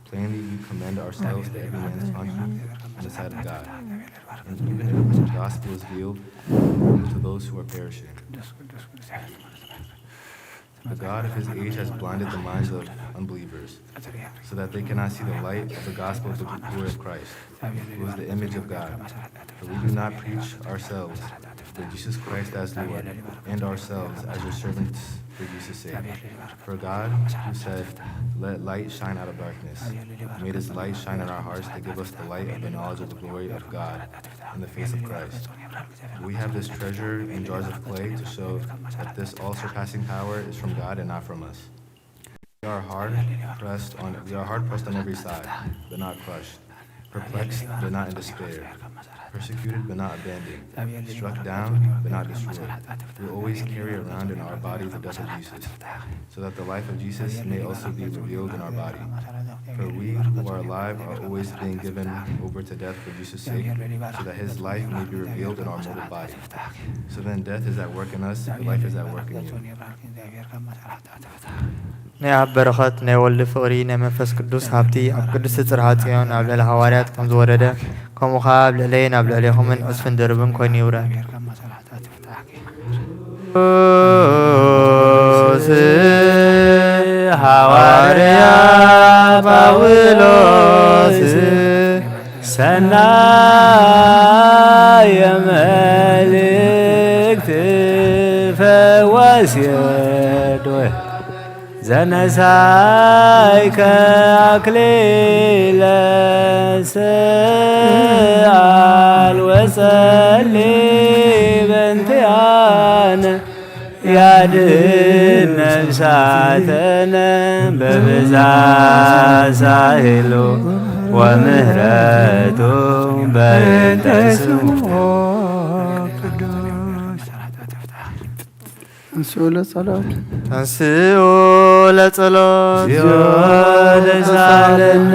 plainly, we commend ourselves to every man's conscience in the sight of God. And even if the gospel is veiled to those who are perishing, the God of his age has blinded the minds of unbelievers, so that they cannot see the light of the gospel of the glory of Christ, who is the image of God. For we do not preach ourselves, but Jesus Christ as Lord, and ourselves as your servants for Jesus' sake. For God, who said, "Let light shine out of darkness," made his light shine in our hearts to give us the light of the knowledge of the glory of God in the face of Christ. We have this treasure in jars of clay to show that this all-surpassing power is from God and not from us. We are hard pressed on, we are hard pressed on every side, but not crushed, perplexed, but not in despair, persecuted, but not abandoned, struck down, but not destroyed. We always carry around in our body the death of Jesus, so that the life of Jesus may also be revealed in our body. For we who are alive are always being given over to death for Jesus' sake, so that his life may be revealed in our mortal body. So then death is at work in us, life is at work in you. ናይ ኣብ በረኸት ናይ ወልዲ ፍቕሪ ናይ መንፈስ ቅዱስ ሃብቲ ኣብ ቅድስቲ ጽርሃ ጽዮን ኣብ ልዕሊ ሃዋርያት ከም ዝወረደ፣ ከምኡ ኸኣ ኣብ ልዕለይን ኣብ ልዕሌኹምን ዕጽፍን ድርብን ኮይኑ ይውረድ። ጳውሎስ፣ ሃዋርያ ጳውሎስ፣ ሰናየ መልእክት ፈዋሲ ዶ ዘነሳይከ ኣክሊለ ስኣል ወጸሊ በንቲኣነ ያድን ነፍሳተነ በብዛ ሳህሉ ወምህረቱ በእንተ ስሙ ቅዱስ። ተንሥኡ ለጸሎት። ተንሥኡ ለጸሎት። እግዚኦ ተሳለነ።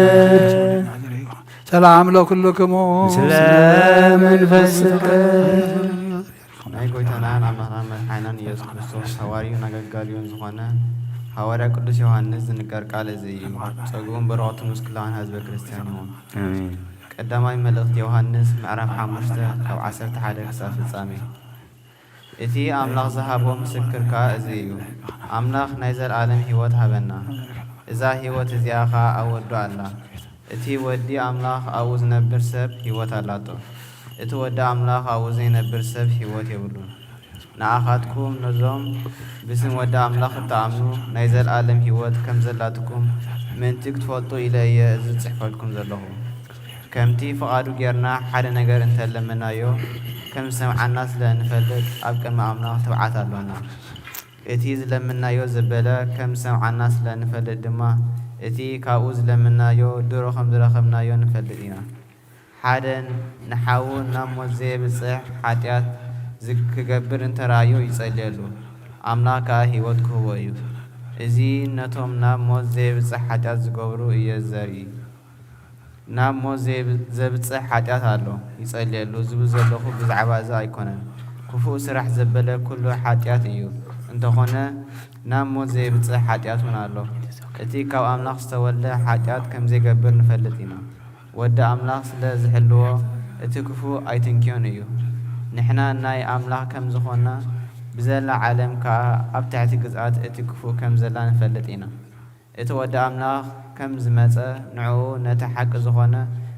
ሰላም ለኩልክሙ። ምስለ መንፈስከ። ናይ ጎይታናን ኣምላኽናን መድሓኒናን ኢየሱስ ክርስቶስ ሃዋርዩን ኣገልጋልዩን ዝኾነ ሃዋርያ ቅዱስ ዮሃንስ ዝንገር ቃል እዚ እዩ። ጸግኡን በረኸቱን ምስ ኩላህና ህዝበ ክርስትያን ይኹን። ኣሜን። ቀዳማይ መልእኽቲ ዮሃንስ ምዕራፍ ሓሙሽተ ካብ ዓሰርተ ሓደ ክሳብ ፍጻሜ። እቲ ኣምላኽ ዝሃቦ ምስክር ከኣ እዚ እዩ፣ ኣምላኽ ናይ ዘለኣለም ህይወት ሃበና፣ እዛ ህይወት እዚኣ ኸኣ ኣብ ወዱ ኣላ። እቲ ወዲ ኣምላኽ ኣብኡ ዝነብር ሰብ ህይወት ኣላቶ፣ እቲ ወዲ ኣምላኽ ኣብኡ ዘይነብር ሰብ ህይወት የብሉን። ንኣኻትኩም ነዞም ብስም ወዲ ኣምላኽ እትኣምኑ ናይ ዘለኣለም ህይወት ከም ዘላትኩም ምእንቲ ክትፈልጡ ኢለ እየ እዚ ዝጽሕፈልኩም ዘለኹ። ከምቲ ፍቓዱ ጌርና ሓደ ነገር እንተ ለመንናዮ ከም ዝሰምዓና ስለ እንፈልጥ ኣብ ቅድሚ ኣምላኽ ትብዓት ኣሎና። እቲ ዝለመንናዮ ዘበለ ከም ዝሰምዓና ስለ እንፈልጥ ድማ እቲ ካብኡ ዝለመንናዮ ድሮ ከም ዝረኸብናዮ ንፈልጥ ኢና። ሓደ ንሓዉ ናብ ሞት ዘየብጽሕ ሓጢኣት ክገብር እንተ ረኣዮ ይጸልየሉ፣ ኣምላኽ ከኣ ህይወት ክህቦ እዩ። እዚ ነቶም ናብ ሞት ዘየብጽሕ ሓጢኣት ዝገብሩ እየ ዘርኢ። ናብ ሞት ዘይብ-፣ ዘብጽሕ ሓጢኣት ኣሎ፣ ይጸልየሉ ዝብል ዘለኹ ብዛዕባ እዚ ኣይኮነን። ክፉእ ስራሕ ዘበለ ኩሉ ሓጢኣት እዩ። እንተኾነ፣ ናብ ሞት ዘየብጽሕ ሓጢኣት እውን ኣሎ። እቲ ካብ ኣምላኽ ዝተወልደ ሓጢኣት ከም ዘይገብር ንፈልጥ ኢና። ወዲ ኣምላኽ ስለ ዝሕልዎ፣ እቲ ክፉእ ኣይትንክዮን እዩ። ንሕና ናይ ኣምላኽ ከም ዝኾንና፣ ብዘላ ዓለም ከኣ ኣብ ትሕቲ ግዝኣት እቲ ክፉእ ከም ዘላ ንፈልጥ ኢና። እቲ ወዲ ኣምላኽ ከም ዝመጸ፣ ንዕኡ ነቲ ሓቂ ዝኾነ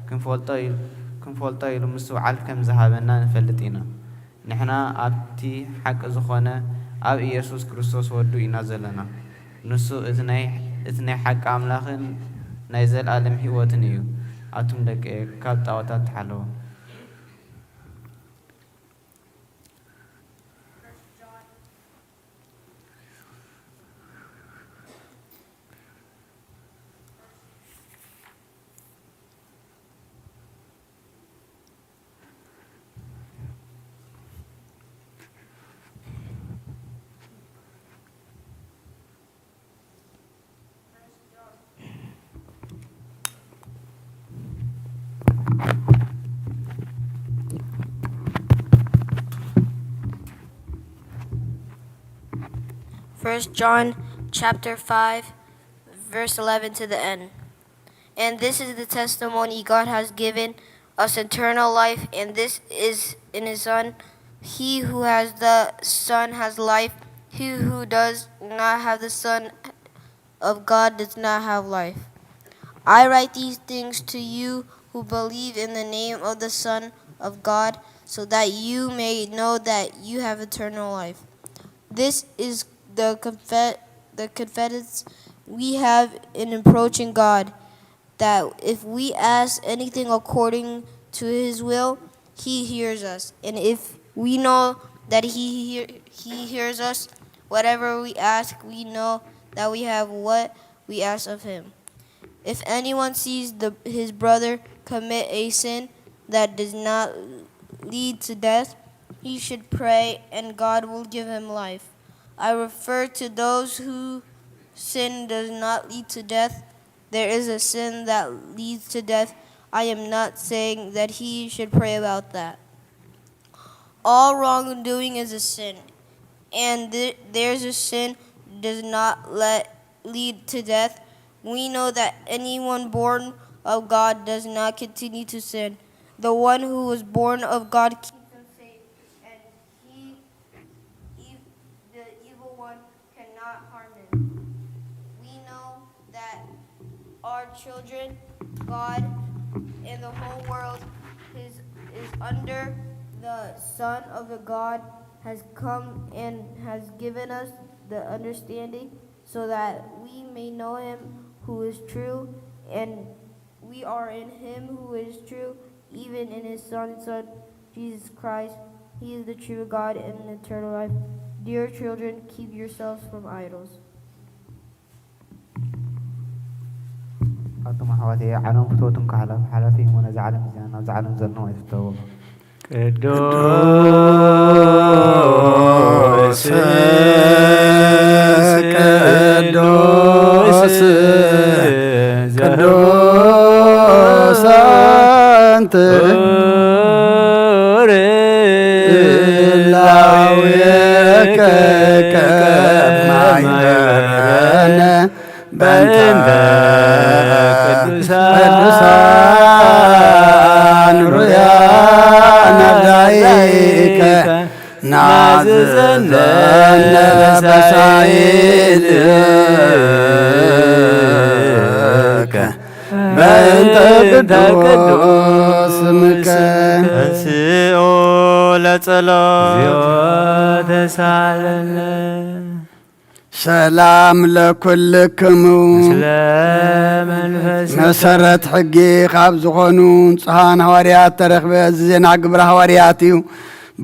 ክንፈልጦ ኢሉ፣ ክንፈልጦ ኢሉ ምስትውዓል ከም ዝሃበና ንፈልጥ ኢና። ንሕና ኣብቲ ሓቂ ዝኾነ ኣብ ኢየሱስ ክርስቶስ ወዱ ኢና ዘለና። ንሱ እቲ ናይ፣ እቲ ናይ ሓቂ ኣምላኽን ናይ ዘለኣለም ህይወትን እዩ። ኣቱም ደቀየ፣ ካብ ጣዖታት ተሓለዉ። First John chapter five, verse eleven to the end. And this is the testimony God has given us, eternal life, and this is in his Son. He who has the Son has life. He who does not have the Son of God does not have life. I write these things to you who believe in the name of the Son of God, so that you may know that you have eternal life. This is the confe-, the confidence we have in approaching God, that if we ask anything according to his will, he hears us. And if we know that he hear, he hears us, whatever we ask, we know that we have what we ask of him. If anyone sees the, his brother commit a sin that does not lead to death, he should pray and God will give him life. I refer to those who sin does not lead to death. There is a sin that leads to death. I am not saying that he should pray about that. All wrongdoing is a sin, and th-, there's a sin does not let, lead to death. We know that anyone born of God does not continue to sin. The one who was born of God keeps him safe, and he, ev-, the evil one cannot harm him. We know that our children, God, and the whole world is, is under the Son of the God has come and has given us the understanding so that we may know him who is true, and we are in him who is true, even in his Son, Son, Jesus Christ. He is the true God and eternal life. Dear children, keep yourselves from idols. ኣቱም ኣሕዋተይ፣ ዓለም ፍትወቱም ከሓላፍ ሓላፊ እሞ ነዚ ዓለም እዚኣ ናብዚ ዓለም ዘለነው ኣይትፍተዎ። ቅዱስ፣ ቅዱስ፣ ቅዱስ ኣንተ ህላዌከ ከማይበረነ በእንተ ቅዱሳን ሩያን ኣዳይከ ናዝዘነ በሳይልከ በእንተ ቅዱስ ስምከ። ተንሥኡ ለጸሎት። እግዚኦ ተሳለነ። ሰላም ለኩልክሙ። ምስለ መንፈስ። መሰረት ሕጊ ካብ ዝኾኑ ንጹሃን ሃዋርያት ተረኽበ። እዚ ዜና ግብረ ሃዋርያት እዩ።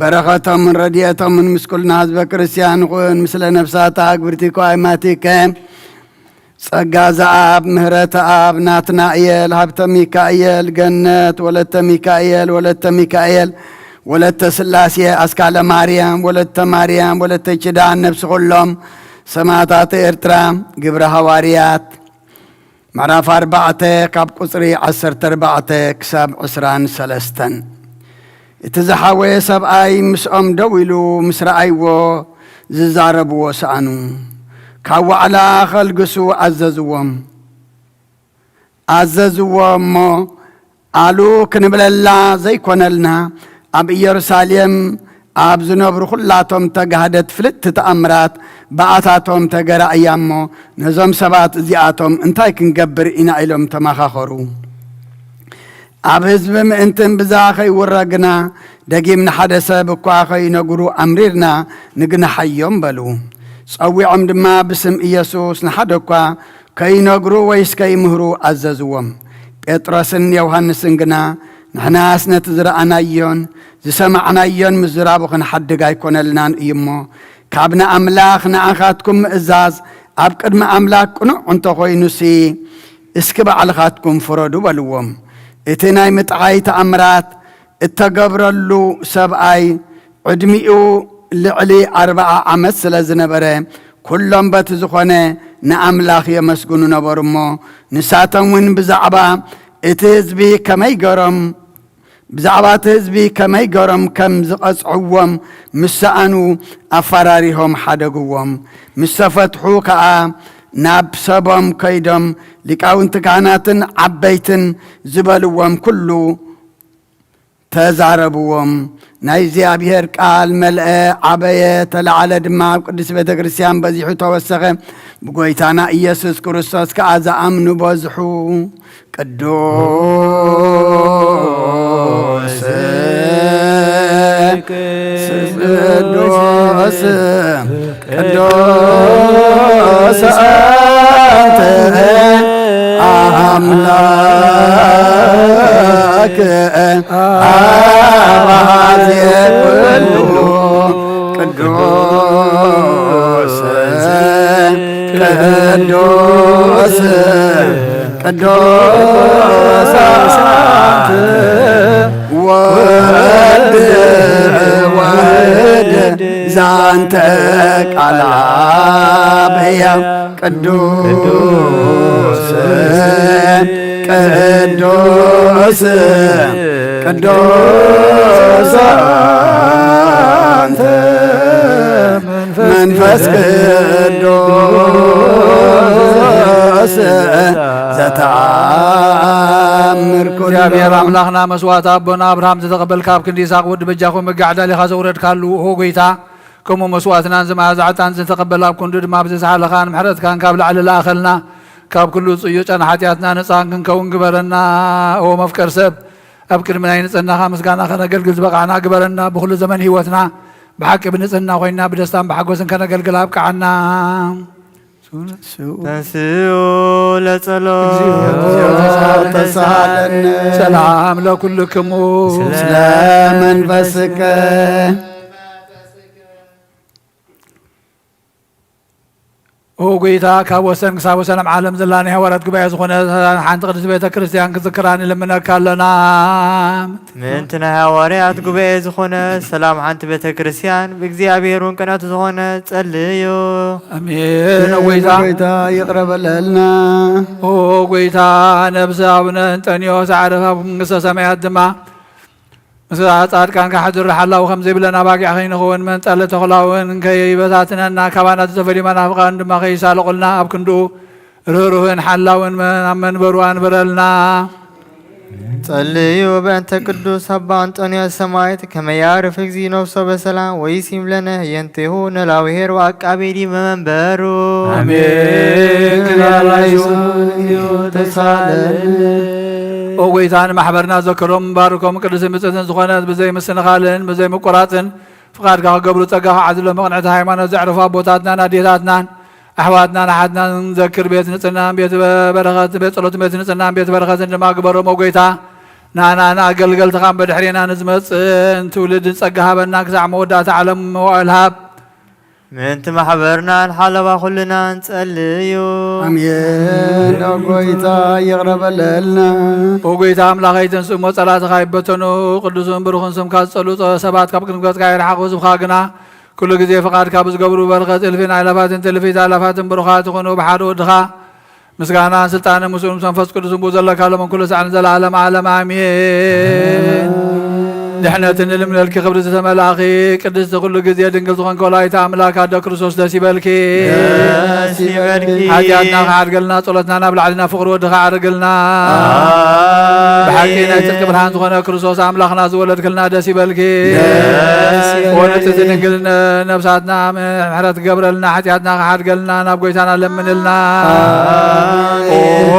በረኸቶምን ረድኤቶምን ምስ ኩልና ህዝበ ክርስቲያን ይኹን። ምስለ ነፍሳታ ግብርቲ ኳይማቲከ ጸጋ ዘኣብ፣ ምህረተ ኣብ፣ ናትናእየል፣ ሃብተ ሚካኤል፣ ገነት፣ ወለተ ሚካኤል፣ ወለተ ሚካኤል፣ ወለተ ስላሴ፣ ኣስካለ ማርያም፣ ወለተ ማርያም፣ ወለተ ኪዳን፣ ነፍሲ ኩሎም ሰማዕታት ኤርትራ፣ ግብረ ሃዋርያት፣ ምዕራፍ ኣርባዕተ ካብ ቁጽሪ ዓሰርተ ኣርባዕተ ክሳብ ዕስራን ሰለስተን። እቲ ዝሓወየ ሰብኣይ ምስኦም ደው ኢሉ ምስ ረኣይዎ ዝዛረብዎ ሰኣኑ። ካብ ዋዕላ ከልግሱ ኣዘዝዎም። ኣዘዝዎ እሞ፣ ኣሉ ክንብለላ ዘይኮነልና፣ ኣብ ኢየሩሳሌም ኣብ ዝነብሩ ኩላቶም ተጋህደት ፍልጥቲ ተኣምራት ብኣታቶም ተገራእያ እሞ፣ ነዞም ሰባት እዚኣቶም እንታይ ክንገብር ኢና? ኢሎም ተመኻኸሩ። ኣብ ህዝቢ ምእንትን ብዛ ከይውረ ግና፣ ደጊም ንሓደ ሰብ እኳ ከይነግሩ ኣምሪርና ንግንሓዮም በሉ። ጸዊዖም ድማ ብስም ኢየሱስ ንሓደ እኳ ከይነግሩ ወይስ ከይምህሩ ኣዘዝዎም። ጴጥሮስን ዮሃንስን ግና፣ ንሕናስ ነቲ ዝረኣናዮን ዝሰማዕናዮን ምዝራቡ ክንሓድግ ኣይኮነልናን እዩ እሞ፣ ካብ ንኣምላኽ ንኣኻትኩም ምእዛዝ ኣብ ቅድሚ ኣምላኽ ቅኑዕ እንተኾይኑሲ፣ እስኪ ባዕልኻትኩም ፍረዱ በልዎም። እቲ ናይ ምጥዓይ ተኣምራት እተገብረሉ ሰብኣይ ዕድሚኡ ልዕሊ ኣርብዓ ዓመት ስለ ዝነበረ፣ ኩሎም በቲ ዝኾነ ንኣምላኽ የመስግኑ ነበሩ እሞ፣ ንሳቶም እውን ብዛዕባ እቲ ህዝቢ ከመይ ገሮም፣ ብዛዕባ እቲ ህዝቢ ከመይ ገሮም ከም ዝቐጽዕዎም ምስ ሰኣኑ፣ ኣፈራሪሆም ሓደግዎም። ምስ ተፈትሑ ከኣ፣ ናብ ሰቦም ከይዶም፣ ሊቃውንቲ ካህናትን ዓበይትን ዝበልዎም ኩሉ ተዛረብዎም። ናይ እግዚኣብሔር ቃል መልአ፣ ዓበየ፣ ተላዕለ ድማ፣ ኣብ ቅድስት ቤተ ክርስቲያን በዚሑ ተወሰኸ። ብጎይታና ኢየሱስ ክርስቶስ ከኣ ዝኣምኑ በዝሑ። ቅዱስ፣ ቅዱስ፣ ቅዱስ ኣንተ ኣምላክ፣ ኣባዜ ኩሉ። ቅዱስ፣ ቅዱስ፣ ቅዱስ ኣንተ ወልድ ዋሕድ ዛንተ ቃል ኣብ ሕያው። ቅዱስ፣ ቅዱስ፣ ቅዱስ ኣንተ መንፈስ ቅዱስ ዘተኣምር ኩሎ። እግዚኣብሔር ኣምላኽና መስዋዕቲ ኣቦና ኣብርሃም ዝተቐበልካ፣ ኣብ ክንዲ ይስሐቅ ወዲ በጃኹም መጋዕዳሊኻ ዘውረድካሉ፣ ኦ ጎይታ፣ ከምኡ መስዋዕትናን ዝመኣዛ ዕጣን ዝተቐበል፣ ኣብ ክንዱ ድማ ብዝሰሓለኻን ምሕረትካን ካብ ላዕሊ ለኣኸልና። ካብ ኩሉ ጽዩጫን ሓጢኣትና ነጻን ክንከውን ግበረና። ኦ መፍቀር ሰብ፣ ኣብ ቅድሚ ናይ ንጽህናኻ ምስጋና ከነገልግል ዝበቓዕና ግበረና። ብኹሉ ዘመን ህይወትና ብሓቂ ብንጽህና ኮይንና ብደስታን ብሓጎስን ከነገልግል ኣብቅዓና። ተንስኡ ለጸሎት። እግዚኦ ተሳሃለነ። ሰላም ለኩልክሙ። ስለ መንፈስከ። ኦ ጎይታ፣ ካብ ወሰን ክሳብ ወሰን ኣብ ዓለም ዘላ ናይ ሃዋርያት ጉባኤ ዝኾነ ሓንቲ ቅድስት ቤተ ክርስቲያን ክትዝክራ ንልምነካ ኣለና። ምእንቲ ናይ ሃዋርያት ጉባኤ ዝኾነ ሰላም ሓንቲ ቤተ ክርስቲያን ብእግዚኣብሔር እውን ቅንዕቲ ዝኾነ ጸልዩ። ኣሜን። ኦ ጎይታ፣ ጎይታ ይቕረ በለልና። ኦ ጎይታ፣ ነብሲ ኣቡነ እንጠንዮስ ኣዕርፍ፣ ኣብ መንግስተ ሰማያት ድማ ምስ ጻድቃን ካሕድር ሓላው ከም ዘይብለን ኣባጊዕ ከይንኸውን፣ መንጠሊ ተኹላ እውን ከይበታትነና፣ ካባና ዝተፈልዩ መናፍቃን ድማ ከይሳለቑልና፣ ኣብ ክንድኡ ርህሩህን ሓላውን መ-፣ ኣብ መንበሩ ኣንብረልና። ጸልዩ በእንተ ቅዱስ ኣባ እንጦንዮስ ሰማዕት፣ ከመ ያዕርፍ እግዚእ ነፍሶ በሰላም ወይሲም ለነ ህየንቴሁ ነላዊሄር ወአቃቤ ዲበ መንበሩ። ኣሜን። ክብር ላይሱ እዩ ተሳለነ። ኦ ጎይታ፣ ንማሕበርና ዘክሮም ባርኮም ቅዱስን ብጽእትን ዝኾነት ብዘይ ምስንኻልን ብዘይ ምቁራጽን ፍቓድካ ክገብሩ ጸጋ ክዓድሎም መቕንዕቲ ሃይማኖት ዘዕረፉ ኣቦታትናን ኣዴታትናን ኣሕዋትናን ኣሓትናን ዘክር። ቤት ንጽህናን ቤት በረኸት፣ ቤት ጸሎትን ቤት ንጽህናን ቤት በረኸትን ድማ ግበሮም። ኦ ጎይታ፣ ንኣና ንኣገልገልትኻን ብድሕሬና ንዝመጽእን ትውልድን ጸጋ ሃበና። ክሳዕ መወዳእታ ዓለም መዋእል ሃብ። ምእንቲ ማሕበርናን ሓለባ ኩልና ንጸልዩ። ኣሜን። ኦ ጎይታ፣ ይቕረ በለልና። ኦ ጎይታ ኣምላኸይ፣ ተንስእ እሞ ጸላእትኻ ይበተኑ፣ ቅዱስን ብሩኽን ስምካ ዝጸልኡ ጸ-፣ ሰባት ካብ ቅድሚ ገጽካ ይርሓቑ። ህዝብኻ ግና ኩሉ ግዜ ፍቓድካ ብዝገብሩ በረኸት እልፊን ኣእላፋትን ትልፊት ኣእላፋትን ብሩኻት ይኹኑ። ብሓደ ወድኻ ምስጋናን ስልጣንን ምስኡ ምስ መንፈስ ቅዱስ ብኡ ዘለካ ሎምን ኩሉ ሳዕን ዘለዓለም ዓለም ኣሜን። ድሕነትን ልምነልኪ ክብሪ ዝተመላእኺ ቅድስቲ ኩሉ ግዜ ድንግል ዝኾንኪ ወላዲተ ኣምላክ ኣደ ክርስቶስ ደስ ይበልኪ። ደስ ይበልኪ። ሓጢኣትና ክሓድገልና ጸሎትና ናብ ላዕልና ፍቕሪ ወድኻ ኣዕርግልና። ኣሜን። ብሓቂ ናይ ጽድቂ ብርሃን ዝኾነ ክርስቶስ ኣምላኽና ዝወለድክልና ደስ ይበልኪ። ደስ ይበልኪ። ወለድቲ ድንግል ነ-፣ ነብሳትና ምሕረት ክገብረልና፣ ሓጢኣትና ክሓድገልና ናብ ጎይታና ለምንልና። ኣሜን። ኦ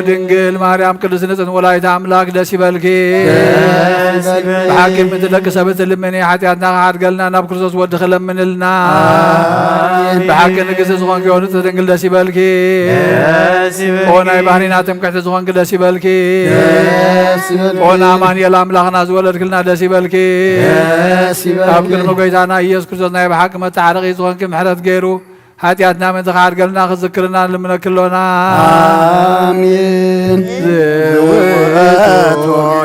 ድንግል ማርያም ቅድስት ንጽሕት ወላዲተ ኣምላክ ደስ ይበልኪ። ደስ ይበልኪ። ብሓቂ ምእንቲ ደቂ ሰብ እትልምኒ ሓጢኣትና ክሓድገልና ናብ ክርስቶስ ወድኺ ለምንልና። ኣሜን። ብሓቂ ንግስቲ ዝኾንኪ ኦ ንጽሕት ድንግል ደስ ይበልኪ። ደስ ይበልኪ። ኦ ናይ ባህሪና ትምክሕቲ ዝኾንኪ ደስ ይበልኪ። ደስ ይበልኪ። ኦ ንኣማኑኤል ኣምላኽና ዝወለድክልና ደስ ይበልኪ። ደስ ይበልኪ። ኣብ ቅድሚ ጎይታና ኢየሱስ ክርስቶስ ናይ ብሓቂ መተዓረቒ ዝኾንኪ ምሕረት ገይሩ ሓጢኣትና ምእንቲ ክሓድገልና ክዝክርና ንልምነኪ ኣሎና። ኣሜን። ዝውእቱ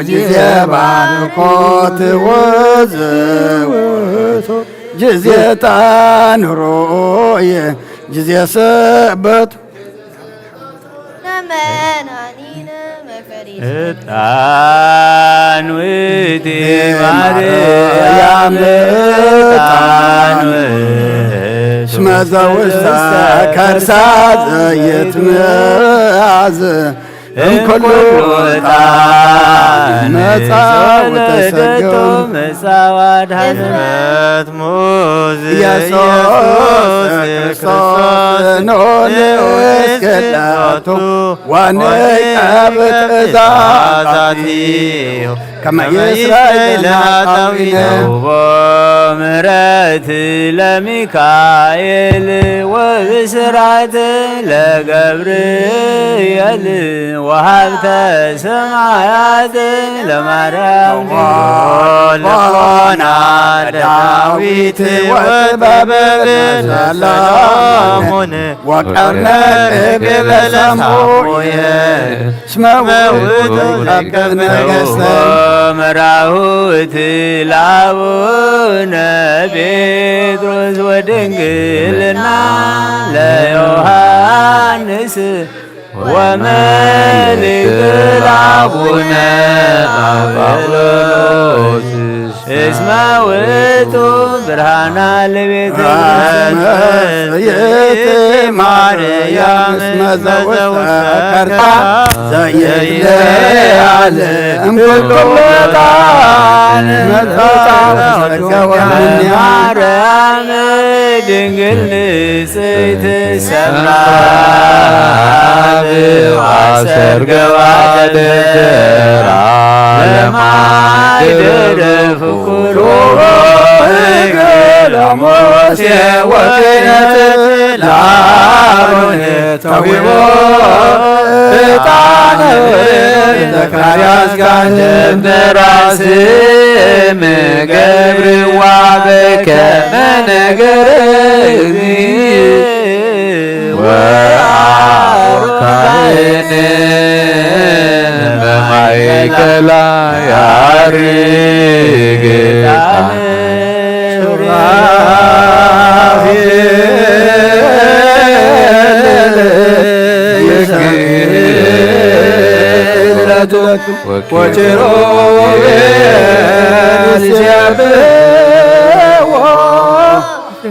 ጊዜ ባርኮት ወዝውእቱ ጊዜ ዕጣን ርኡይ ጊዜ ሰበት መናኒነ መፈሪስ ዕጣን ውእቲ ማርያም ዕጣን ውእቱ እስመ ዘውስተ ከርሳ ዘይት መዓዝ እምኩሉ ዕጣን መጻ ወተሰገው መጻ ወአድኃነ። ኢየሱስ ክርስቶስ ንዑ ንስገድ ሎቱ ወንቀብ ትእዛዛቲሁ ከመ ይስረይ ለነ ኃጣውኢነ። ተውቦ ምሕረት ለሚካኤል ወብስራት ለገብርኤል ወሃብተ ሰማያት ለማርያም ልቦና ዳዊት ወጥበብ ሰሎሞን ወቀርነ ልብ ለሰምዑ እስመ ውእቱ ጸብእ ነገሥተ። መራሁት ለአቡነ ጴጥሮስ ወድንግልና ለዮሐንስ ወመልእክት ለአቡነ ጳውሎስ እስመ ውእቱ ብርሃና ለቤተ ክርስቲያን። ይእቲ ማርያም እስመ ዘውስተ ከርሳ ዘይትለዓል እምኩሉ ዕጣን መጻ ወተሰገወ እምኔሃ። ማርያም ድንግል ንጽሕት ሰምራ ብዋሰርገዋ ደደራ ለማይደረ ፍቁር እገ ለሙሴ ወክህነት ለአሮን ተዊቦ ዕጣነ ዘካርያስ ካህን በራስም ገብርዋ በከመ ነገረ እግዚእ ወአሮን ካህን በማእከላ ያርግ ዕጣነ ሱራፌል ይስግድ ለቱ ወኪሩቤል ሲያብዎ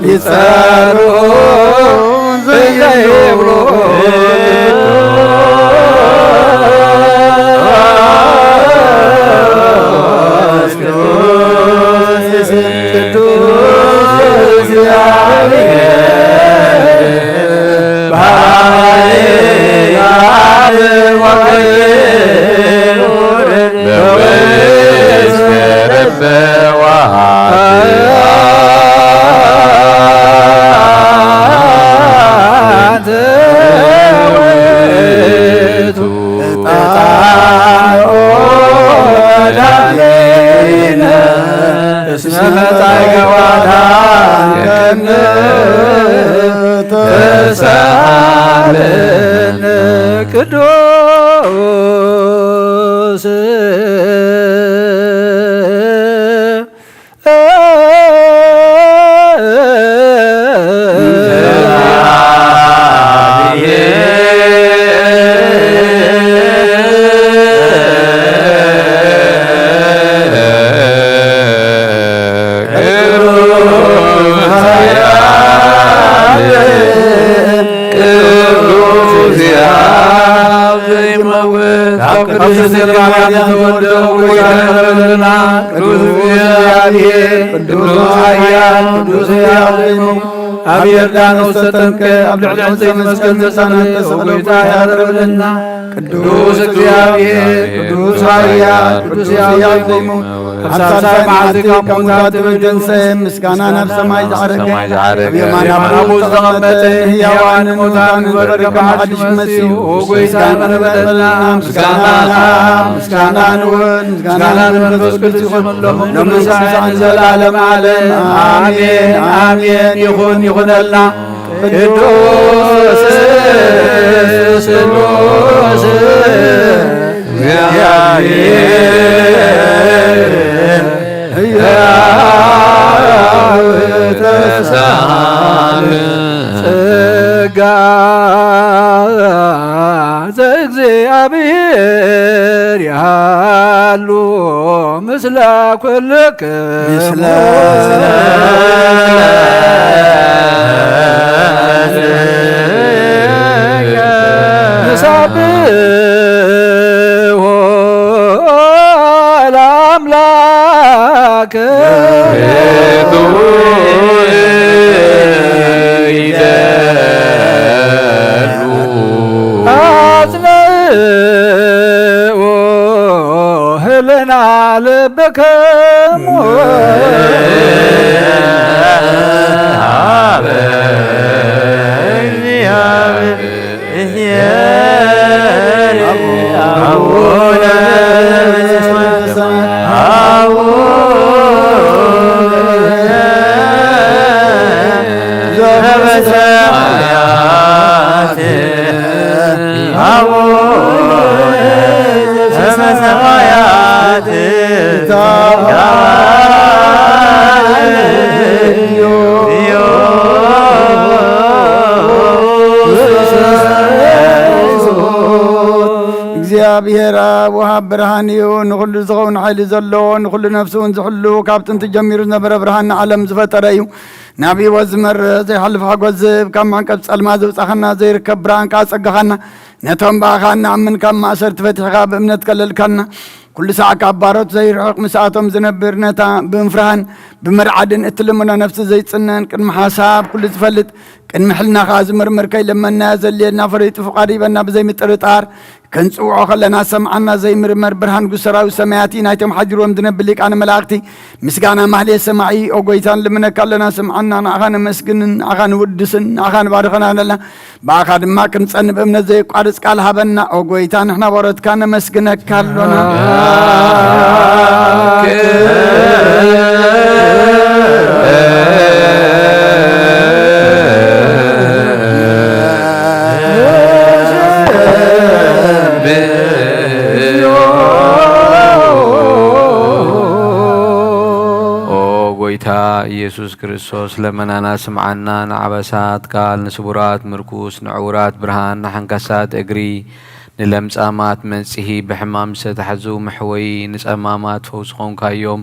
ይጸሩ ዘይብሉ ቅዱስ ቅዱስ እግዚአብሔር በኃይል ወክብር በውስጥ በረበ ወኃጢአት ውእቱ ዕጣን ወዳኔነ እስመ መጻእከ ወአድኃንከነ ተሳለን ቅዱስ ማርያም ተወልደ፣ ሆይ ይቕረ በለልና። ቅዱስ እግዚአብሔር፣ ቅዱስ ኃያል፣ ቅዱስ ሕያው ዘይመውት፣ ኣብ ዮርዳኖስ ተጠምቀ፣ ኣብ ልዕሊ ዕንጸይቲ መስቀል ተሳነቀ፣ ሆይ ይቕረ በለልና። ቅዱስ እግዚአብሔር፣ ቅዱስ ኃያል፣ ቅዱስ ሕያው ዘይመውት፣ ኣብ ሳልሳይ መዓልቲ ካብ ሙታት ተተንሰአ፣ ምስጋና ናብ ሰማይ ዝዓረገ፣ ኣብ የማን ኣቦኡ ዝተቐመጠ፣ ንሕያዋን ንሙታን ዝፈርድ ከም ሓድሽ መሲሁ፣ ሆይ ይቕረ በለልና። ምስጋና ናብ፣ ምስጋና ንወልድ፣ ምስጋና ንመንፈስ ቅዱስ ይኹን፣ ሎምን ክሳዕን ዘላለም ዓለም። ኣሜን፣ ኣሜን። ይኹን፣ ይኹነልና። ቅዱስ ስሉስ እግዚአብሔር ሕያው ተሳል ጸጋ ዘእግዚአብሔር ያሉ ምስለ ኩልክሙ ምስለ ንሳብሖ ለአምላክ አጽንዑ ህልና ልብክሙ እግዚኣብሔር ኣብ ወሃብ ብርሃን እዩ። ንኹሉ ዝኸውን ሓይሊ ዘለዎ፣ ንኹሉ ነፍሲ እውን ዝሕሉ፣ ካብ ጥንቲ ጀሚሩ ዝነበረ ብርሃን ንዓለም ዝፈጠረ እዩ። ናብ ህይወት ዝመርሕ ዘይሓልፍ ሓጎስ ዝህብ፣ ካብ መዕቀብ ጸልማ ዘውጻኻና፣ ዘይርከብ ብርሃን ከኣ ጸጋኻና፣ ነቶም ብኣኻ እንኣምን ካብ ማእሰርቲ ፈቲሕካ ብእምነት ከለልካና፣ ኩሉ ሳዕ ካብ ባሮት ዘይርሕቕ ምስኣቶም ዝነብር፣ ነታ ብምፍርሃን ብምርዓድን እትልምኖ ነፍሲ ዘይጽነን፣ ቅድሚ ሓሳብ ኩሉ ዝፈልጥ፣ ቅድሚ ሕልና ከኣ ዝምርምር፣ ከይለመንናዮ ዘድልየና ፈሊጡ ፍቓዱ ሂበና ብዘይምጥርጣር፣ ክንጽውዖ ከለና ሰምዓና ዘይምርመር ብርሃን ንጉስ ሰራዊት ሰማያት እዩ። ናይቶም ሓዲርዎም ዝነብር ሊቃነ መላእኽቲ ምስጋና ማህሌት ሰማዒ። ኦ ጎይታ ንልምነካ ኣለና፣ ስምዓና። ንዓኻ ነመስግንን ንዓኻ ንውድስን ንዓኻ ንባርኸና ኣለና። ብኣኻ ድማ ክንጸን ብእምነት ዘየቋርጽ ቃል ሃበና። ኦ ጎይታ ንሕና ባሮትካ ነመስግነካ ኣሎና። ኦ ጎይታ ኢየሱስ ክርስቶስ ለመናና ስምዓና። ንዓበሳት ቃል፣ ንስቡራት ምርኩስ፣ ንዕውራት ብርሃን፣ ንሓንካሳት እግሪ፣ ንለምጻማት መጽሂ፣ ብሕማም ዝተታሕዙ መሕወዪ፣ ንጸማማት ፈውሲ ኾንካዮም፣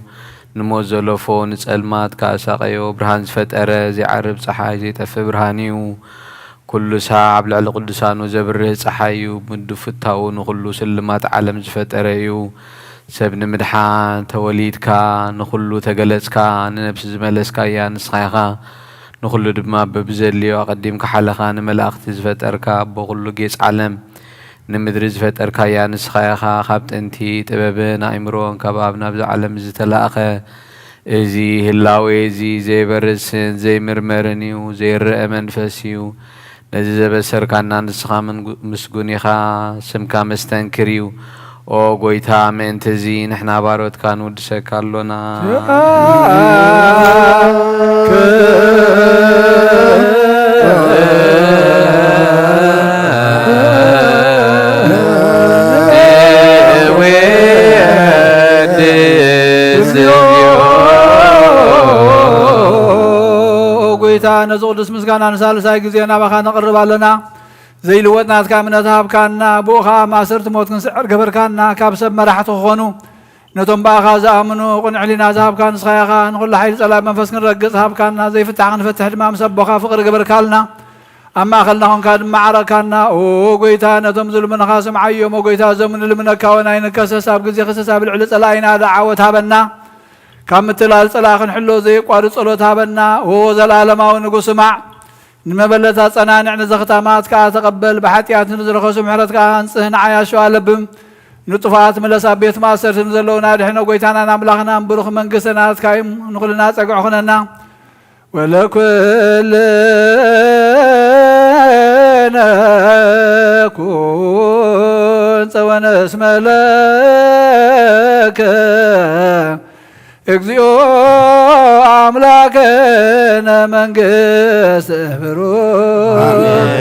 ንሞት ዘለፎ ንጸልማት ከኣ ሳቐዮ። ብርሃን ዝፈጠረ ዘይዓርብ ጸሓይ ዘይጠፍእ ብርሃን እዩ። ኩሉ ሳዕ ኣብ ልዕሊ ቅዱሳኑ ዘብርህ ጸሓይ እዩ። ምድፍታኡ ንኹሉ ስልማት ዓለም ዝፈጠረ እዩ። ሰብ ንምድሓን ተወሊድካ፣ ንኹሉ ተገለጽካ፣ ንነብሲ ዝመለስካያ ንስኻ ኢኻ። ንኹሉ ድማ በብዘድልዮ ኣቐዲምካ ሓለኻ፣ ንመላእኽቲ ዝፈጠርካ፣ ኣቦ ኩሉ ጌጽ ዓለም፣ ንምድሪ ዝፈጠርካያ ንስኻ ኢኻ። ካብ ጥንቲ ጥበብን ኣእምሮን ካብ ኣብ ናብዚ ዓለም ዝተላእኸ፣ እዚ ህላዌ እዚ ዘይበርስን ዘይምርመርን እዩ፣ ዘይረአ መንፈስ እዩ። ነዚ ዘበሰርካና ንስኻ ምንጉ-፣ ምስጉን ኢኻ፣ ስምካ መስተንክር እዩ። ኦ ጎይታ፣ ምእንቲ እዚ ንሕና ባሮትካ ንውድሰካ ኣሎና። ኦ ጎይታ፣ ነዚ ቅዱስ ምስጋና ንሳልሳይ ግዜ ናባኻ ነቕርብ ኣለና። ዘይልወጥ ናትካ እምነት ሃብካና፣ ብኡ ኸኣ ማእሰርቲ ሞት ክንስዕር ገበርካና። ካብ ሰብ መራሕቲ ክኾኑ፣ ነቶም ብኣኻ ዝኣምኑ ቅኑዕ ሕሊና ዝሃብካ ንስኻ ኢኻ። ንኹሉ ሓይሊ ጸላኢ መንፈስ ክንረግጽ ሃብካና፣ ዘይፍታሕ ክንፈትሕ ድማ ምስ ኣቦኻ ፍቕሪ ገበርካልና። ኣብ ማእኸልና ኾንካ ድማ ዓረካና። ኦ ጎይታ፣ ነቶም ዝልምኑኻ ስምዓዮም። ኦ ጎይታ፣ እዞም ንልምነካ እውን ኣይንከሰስ። ኣብ ግዜ ክሰስ ኣብ ልዕሊ ጸላኢና ደኣ ዓወት ሃበና። ካብ ምትላል ጸላኢ ክንሕሎ ዘየቋርጽ ጸሎት ሃበና። ኦ ዘለኣለማዊ ንጉስ፣ ስማዕ። ንመበለት ኣጸናንዕ፣ ንዘኽታማት ከኣ ተቐበል። ብሓጢኣት ንዝረኸሱ ምሕረት ከኣ ኣንጽህ። ንዓይ ኣሸዋ ለብም። ንጥፉኣት ምለስ። ኣብ ቤት ማእሰርቲ ንዘለዉ ኣድሕኖ። ጎይታናን ኣምላኽናን ብሩኽ መንግስቲ ናትካ እዩ። ንኹልና ጸግዒ ኩነና። ወለኩልነ ኩን ጸወነ እስመ ለከ እግዚኦ አምላከነ መንግስት ብሩክ።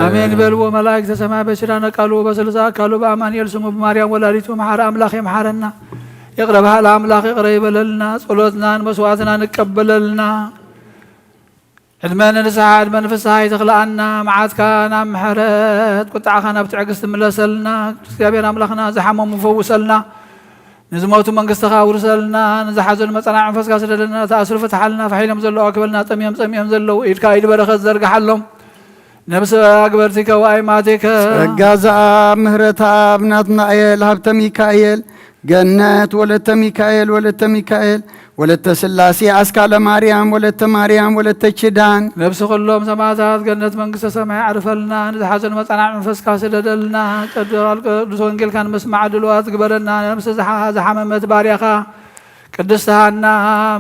አሜን። በልዎ መላእክተ ሰማይ በኪዳነ ቃሉ በስልሳ አካሉ በአማኑኤል ስሙ በማርያም ወላዲቱ መሐረ አምላክ ይምሐረና። ይቅረ በሃሊ አምላክ ይቅረ ይበለልና። ጸሎትናን መስዋዕትናን ይቀበለልና። ዕድመ ንንስሓ ዕድመ ንፍስሓ ይተኽልኣና። መዓትካ ናብ ምሕረት፣ ቁጥዓኻ ናብ ትዕግስቲ ምለሰልና። ቅዱስ እግዚኣብሔር ኣምላኽና፣ ዝሓመሙ ፈውሰልና። ንዝሞቱ መንግስትኻ ኣውርሰልና። ንዝሓዘኑ መጸናዕ መንፈስካ ስደደልና። ተኣስሩ ፍትሓልና። ፋሒሎም ዘለዉ ኣክበልና። ጠምዮም ጸሚኦም ዘለዉ ኢድካ ኢድ በረኸት ዘርግሓሎም። ነብሰ ኣግበርቲከ ወኣይማቲከ። ጸጋ ዘኣብ ምህረት ኣብ ናትናኤል ሃብተ ሚካኤል ገነት ወለተ ሚካኤል ወለተ ሚካኤል ወለተ ስላሴ ኣስካለ ማርያም ወለተ ማርያም ወለተ ኪዳን። ነብሲ ኩሎም ሰማዕታት ገነት መንግስተ ሰማይ ኣዕርፈልና። ንዝሓዘኑ መጻናዕ መንፈስካ ስደደልና። ቅዱስ ወንጌልካ ንምስማዕ ድልዋት ግበረና። ነብሲ ዝሓ-፣ ዝሓመመት ባርያኻ ቅድስቲ ሃና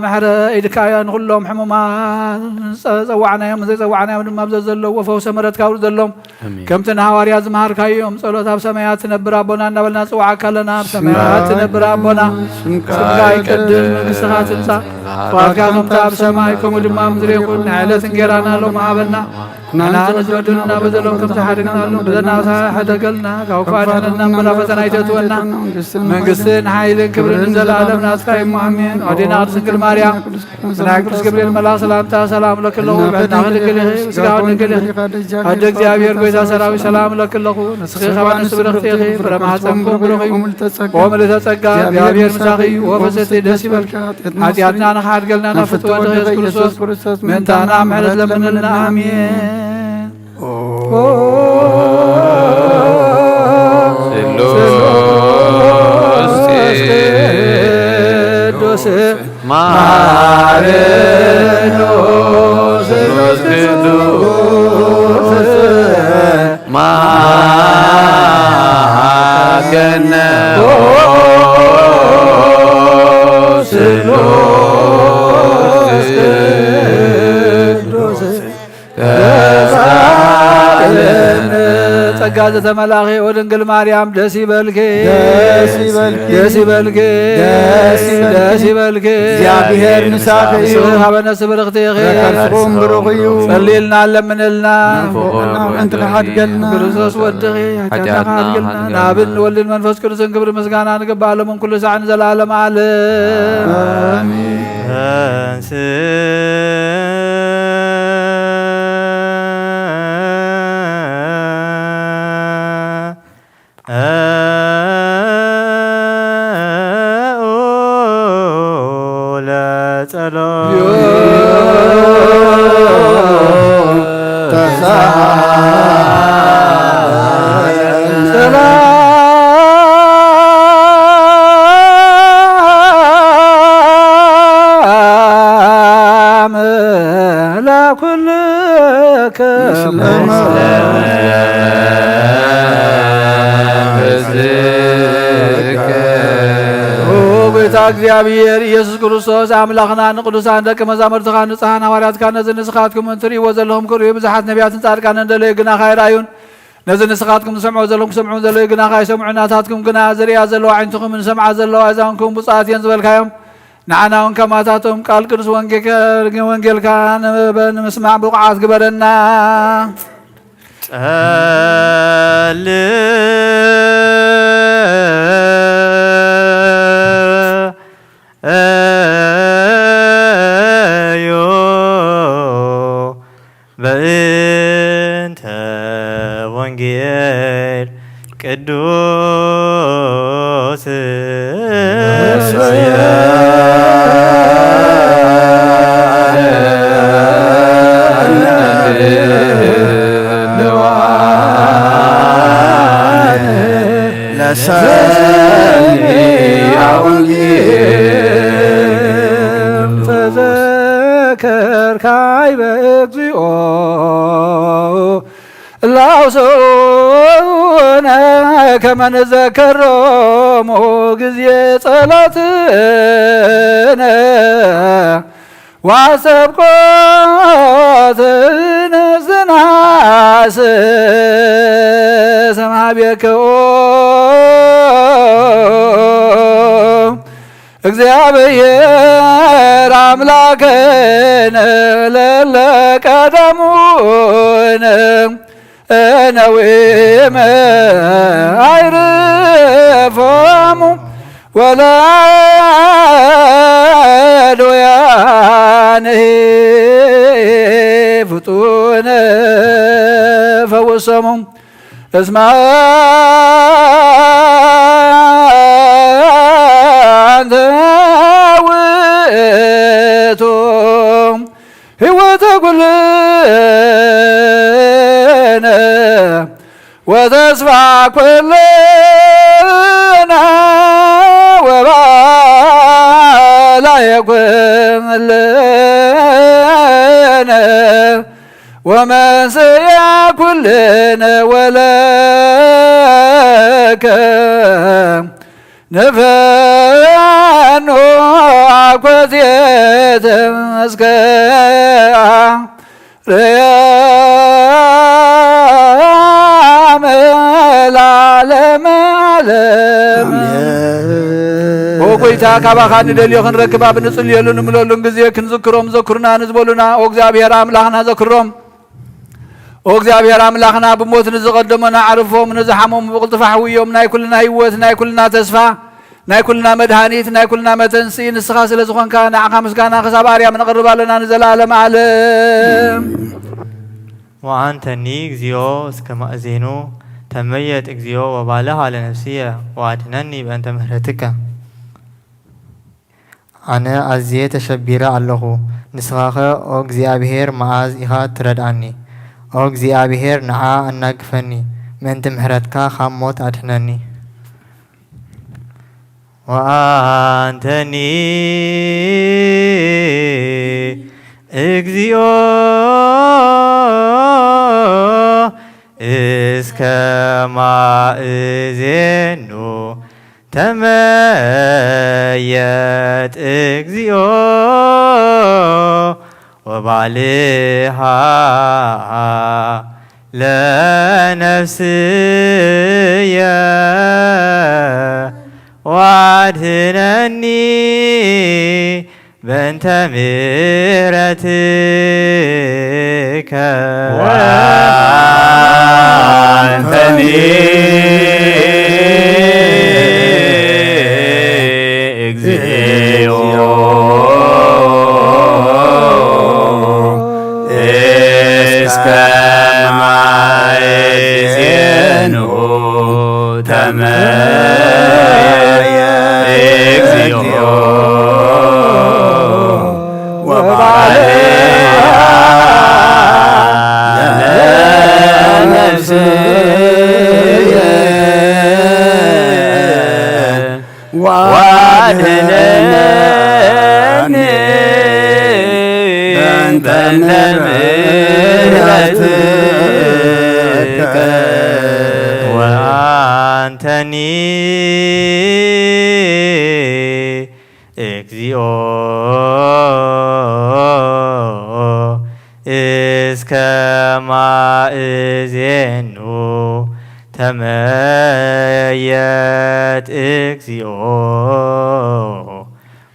ምሕረ ኢድካ ንኹሎም ሕሙማት ጸ-፣ ጸዋዕናዮም ዘይጸዋዕናዮም ድማ ኣብ ዘዘለዎ ፈውሰ ምሕረትካ ኣውርደሎም። ኣሜን። ከምቲ ንሃዋርያት ዝመሃርካዮም ጸሎት ኣብ ሰማያት ትነብር ኣቦና እናበልና ንጽውዓካ ኣለና። ኣብ ሰማያት ትነብር ኣቦና፣ ስምካ ይቀደስ፣ መንግስትኻ ትምጻእ፣ ፍቓድካ ከምቲ ኣብ ሰማይ ከምኡ ድማ ኣብ ምድሪ ይኹን። ናይ ዕለት እንጌራና ሎሚ ሃበና። ንሕና ንዝበደሉና በደሎም ከም ዝሓደግናሎም በደልና ሕደገልና፣ ካብ ክፉእ ኣድሕነና እምበር ኣብ ፈተና ኣይተእትወና። መንግስትን ሓይልን ክብርን ንዘለኣለም ናትካ እዩ። ኣሜን። ኣዴና ቅድስት ድንግል ማርያም፣ ብናይ ቅዱስ ገብርኤል መልኣኽ ሰላምታ ሰላም እለኪ ኣለኹ። ብሕልናኺ ድንግል ኢኺ፣ ብስጋኺ ድንግል ኢኺ። ኣደ እግዚኣብሔር፣ ጎይታ ሰራዊት፣ ሰላም እለኪ ኣለኹ። ንስኺ ካብ ኣንስቲ ብርኽቲ ኢኺ፣ ፍረ ማህፀንኪ እውን ብሩኽ እዩ። ኦ ምልዕተ ጸጋ፣ እግዚኣብሔር ምሳኺ እዩ። ኦ ፍስሕቲ፣ ደስ ይበልኪ። ሓጢኣትና ንኽሓድገልና ናብ ፍትወ ወልድኺ የሱስ ክርስቶስ ምእንታና ምሕረት ለምንልና። ኣሜን። ኦ ስሉስ ቅዱስ ማርኖስ ስሉስ ቅዱስ ማገነ ስሉስ ቅዱስ ተሳለን። ጸጋ ዘተመላኺ ወድንግል ማርያም ደስ ይበልኪ። ደስ ይበልኪ። ደስ ይበልኪ። ደስ ይበልኪ። ደስ ይበልኪ። እግዚኣብሔር ምሳኺ እዩ። ንስኺ ኻበ ነፍሲ ብርኽቲ ኢኺ። ረከብኩም ብሩኽ እዩ። ጸልይልና፣ ለምንልና። ናፍቆትና ምእንቲ ክሓድገልና። ክርስቶስ ወድኺ ሓጢኣትና ሓጢኣትና ክሓድገልና። ክሓድገልና። ናብን ወልድን መንፈስ ቅዱስን ክብሪ ምስጋና ንግባእ ሎምን ኩሉ ሳዕን ዘለዓለም ዓለም። ኣሜን። ተንስ ለጸሎት ሰላም ለኩልክሙ። ኦ ጎይታ እግዚኣብሔር ኢየሱስ ክርስቶስ ኣምላኽና፣ ንቅዱሳን ደቂ መዛሙርትኻ ንጹሓን ሃዋርያትካ ነዚ ንስኻትኩም እትርእይዎ ዘለኹም ክርእዩ ብዙሓት ነቢያትን ጻድቃንን ደለዩ ግና ካይረኣዩን፣ ነዚ ንስኻትኩም ዝሰምዑ ዘለኹም ክሰምዑ ዘለዩ ግና ካይሰምዑ፣ ናታትኩም ግና ዝርእያ ዘለዋ ኣዒንትኹምን ዝሰምዓ ዘለዋ ኣእዛንኩም ብፁዓት እየን ዝበልካዮም፣ ንዓና እውን ከማታቶም ቃል ቅዱስ ወንጌልከ-፣ ወንጌልካ ንበ-፣ ንምስማዕ ብቑዓት ግበረና። ጸልዩ በእንተ ወንጌል ቅዱስ ካይበ እግዚኦ ላውሰነ ከመ ንዘከሮሙ ግዜ ጸሎትነ ዋሰብቆትነ ዝናስ ስማ ቤክኦ። እግዚኣብሔር አምላክነ ለለ ቀደሙነ ነዊመ አይርፎሙ ወለአዶያነ ፍጡነ ፈውሶሙ። እስመ አንተ ውእቱ ህይወተ ኩልነ ወተስፋ ኩልነ ወባላየ ኩልነ ወመንስያ ኩልነ ወለከ ንፈኑ አኮቴተ እስከ አርያም ለዓለመ ዓለም። ኦ ጎይታ፣ ካባኻ ንደልዮ ክንረክብ ኣብ ንጽልየሉ ንምለሉን ግዜ ክንዝክሮም ዘክሩና ንዝበሉና፣ ኦ እግዚኣብሔር ኣምላኽና ዘክሮም። ኦ እግዚኣብሔር ኣምላኽና፣ ብሞት ንዝቐደሞና ኣዕርፎም፣ ንዝሓመሙ ብቕልጡፍ ኣሕውዮም። ናይ ኩልና ህይወት፣ ናይ ኩልና ተስፋ፣ ናይ ኩልና መድሃኒት፣ ናይ ኩልና መተንስኢ ንስኻ ስለ ዝኾንካ፣ ንዓኻ ምስጋና ክሳብ ኣርያም ነቕርብ ኣለና ንዘለዓለም ዓለም። ወአንተኒ እግዚኦ እስከ ማእዜኑ ተመየጥ እግዚኦ ወባልሃ ለነፍስየ ወአድነኒ በእንተ ምህረትከ። ኣነ ኣዝየ ተሸቢረ ኣለኹ፣ ንስኻኸ ኦ እግዚኣብሄር መኣዝ ኢኻ ትረድኣኒ? ኦ እግዚኣብሄር ንዓ ኣናግፈኒ፣ ምእንቲ ምሕረትካ ካብ ሞት ኣድሕነኒ። ወአንተኒ እግዚኦ እስከ ማእዜኑ ተመየጥ እግዚኦ ወባልሃ ለነፍስየ ወአድህነኒ በእንተ ምሕረትከ። ወአንተኒ እግዚኦ እስከ ማእዜኑ ተመየ እግዚኦ ወባልሃ ለነፍስየ ወአድህነኒ በእንተ ምሕረትከ። ወአንተኒ እግዚኦ እስከ ማእዜኑ ተመየጥ እግዚኦ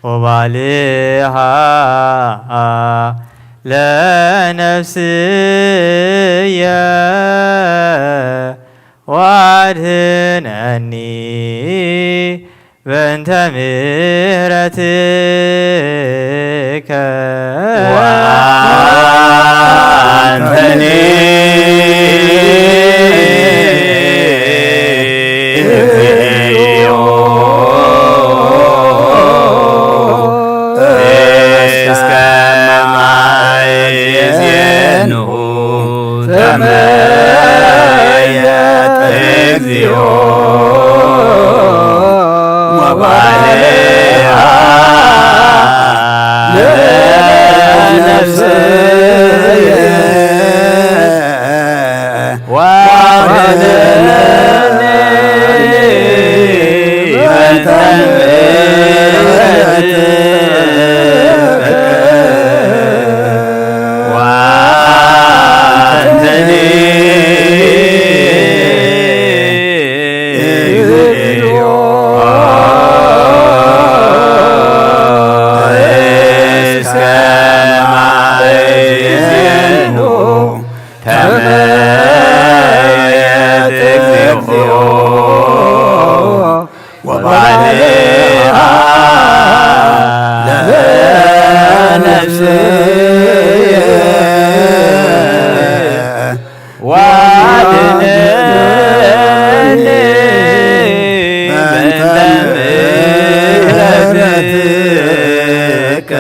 ወባልሃ ለነፍስየ ወአድህነኒ በእንተ ምሕረትከ። ወአንተኒ እግዚኦ እስከ ማእዜኑ ተመየጥ እግዚኦ ወባልሃ ለነፍስየ ከማይዜኑ ተመየጥ እግዚኦ ወባልዓ ለነፍስየ ወአድነኒ በእንተ ምሕረትከ።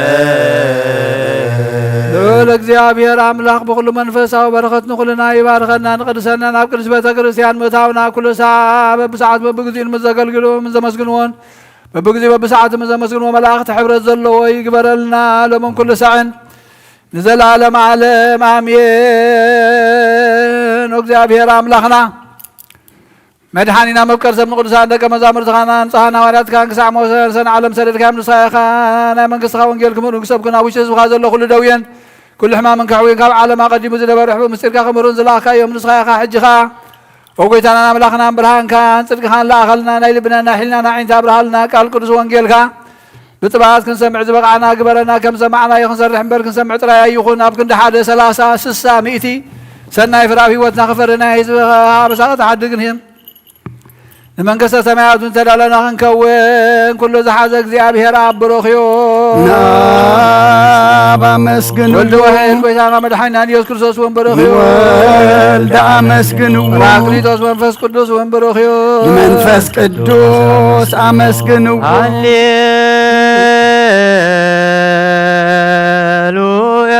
ልዑል እግዚኣብሔር ኣምላኽ ብኹሉ መንፈሳዊ በረኸት ንኹልና ይባርከና፣ ንቅድሰና ናብ ቅድስት ቤተ ክርስቲያን ምእታውና ኩሉ ሳዕ በብሰዓት በብግዚኡ ንዘገልግሉ ንዘመስግንዎን በብግዚኡ በብሰዓት ንዘመስግንዎ መላእኽቲ ሕብረት ዘለዎ ይግበረልና ሎምን ኩሉ ሳዕን ንዘለዓለም ዓለም ኣሜን። እግዚኣብሔር ኣምላኽና መድሓኒና መፍቀር ሰብ ንቅዱሳን ደቀ መዛሙርትኻና ንጹሓን ሃዋርያትካን ክሳዕ ሞት ሰነ ዓለም ሰደድካዮም ንስኻ ኢኻ ናይ መንግስትኻ ወንጌል ክምህሩ ክሰብኩን ኣብ ውሽጢ ህዝብኻ ዘሎ ኩሉ ደውየን ኩሉ ሕማምን ከሕውየን ካብ ዓለም ኣቐዲሙ ዝነበረ ሕቡእ ምስጢርካ ክምህሩን ዝለኣኽካዮም ንስኻ ኢኻ። ሕጂ ኸኣ ኦ ጎይታናን ኣምላኽናን ብርሃንካን ጽድቅኻን ለኣኸልና ናይ ልብናን ናይ ሕልናና ዓይንት ኣብርሃልና ቃል ቅዱስ ወንጌልካ ብጥባት ክንሰምዕ ዝበቕዓና ግበረና። ከም ሰማዕናዮ ክንሰርሕ እምበር ክንሰምዕ ጥራይ ኣይኹን። ኣብ ክንዲ ሓደ ሰላሳ ስሳ ሚእቲ ሰናይ ፍረ ኣብ ህይወትና ክፈሪ ናይ ህዝብኻ ኣበሳ ክትሓድግ ንህም ንመንግስተ ሰማያት እውን ተዳለና ክንከውን ኩሉ ዝሓዘ እግዚኣብሔር ኣብ ብሩኽ እዩ። ናብ ኣመስግንዎ። ወልድ ዋሕድ ጎይታና መድሓኒና ኢየሱስ ክርስቶስ እውን ብሩኽ እዩ። ወልድ ኣመስግንዎ። ጳራቅሊጦስ መንፈስ ቅዱስ እውን ብሩኽ እዩ። ንመንፈስ ቅዱስ ኣመስግንዎ። ሃሌሉያ።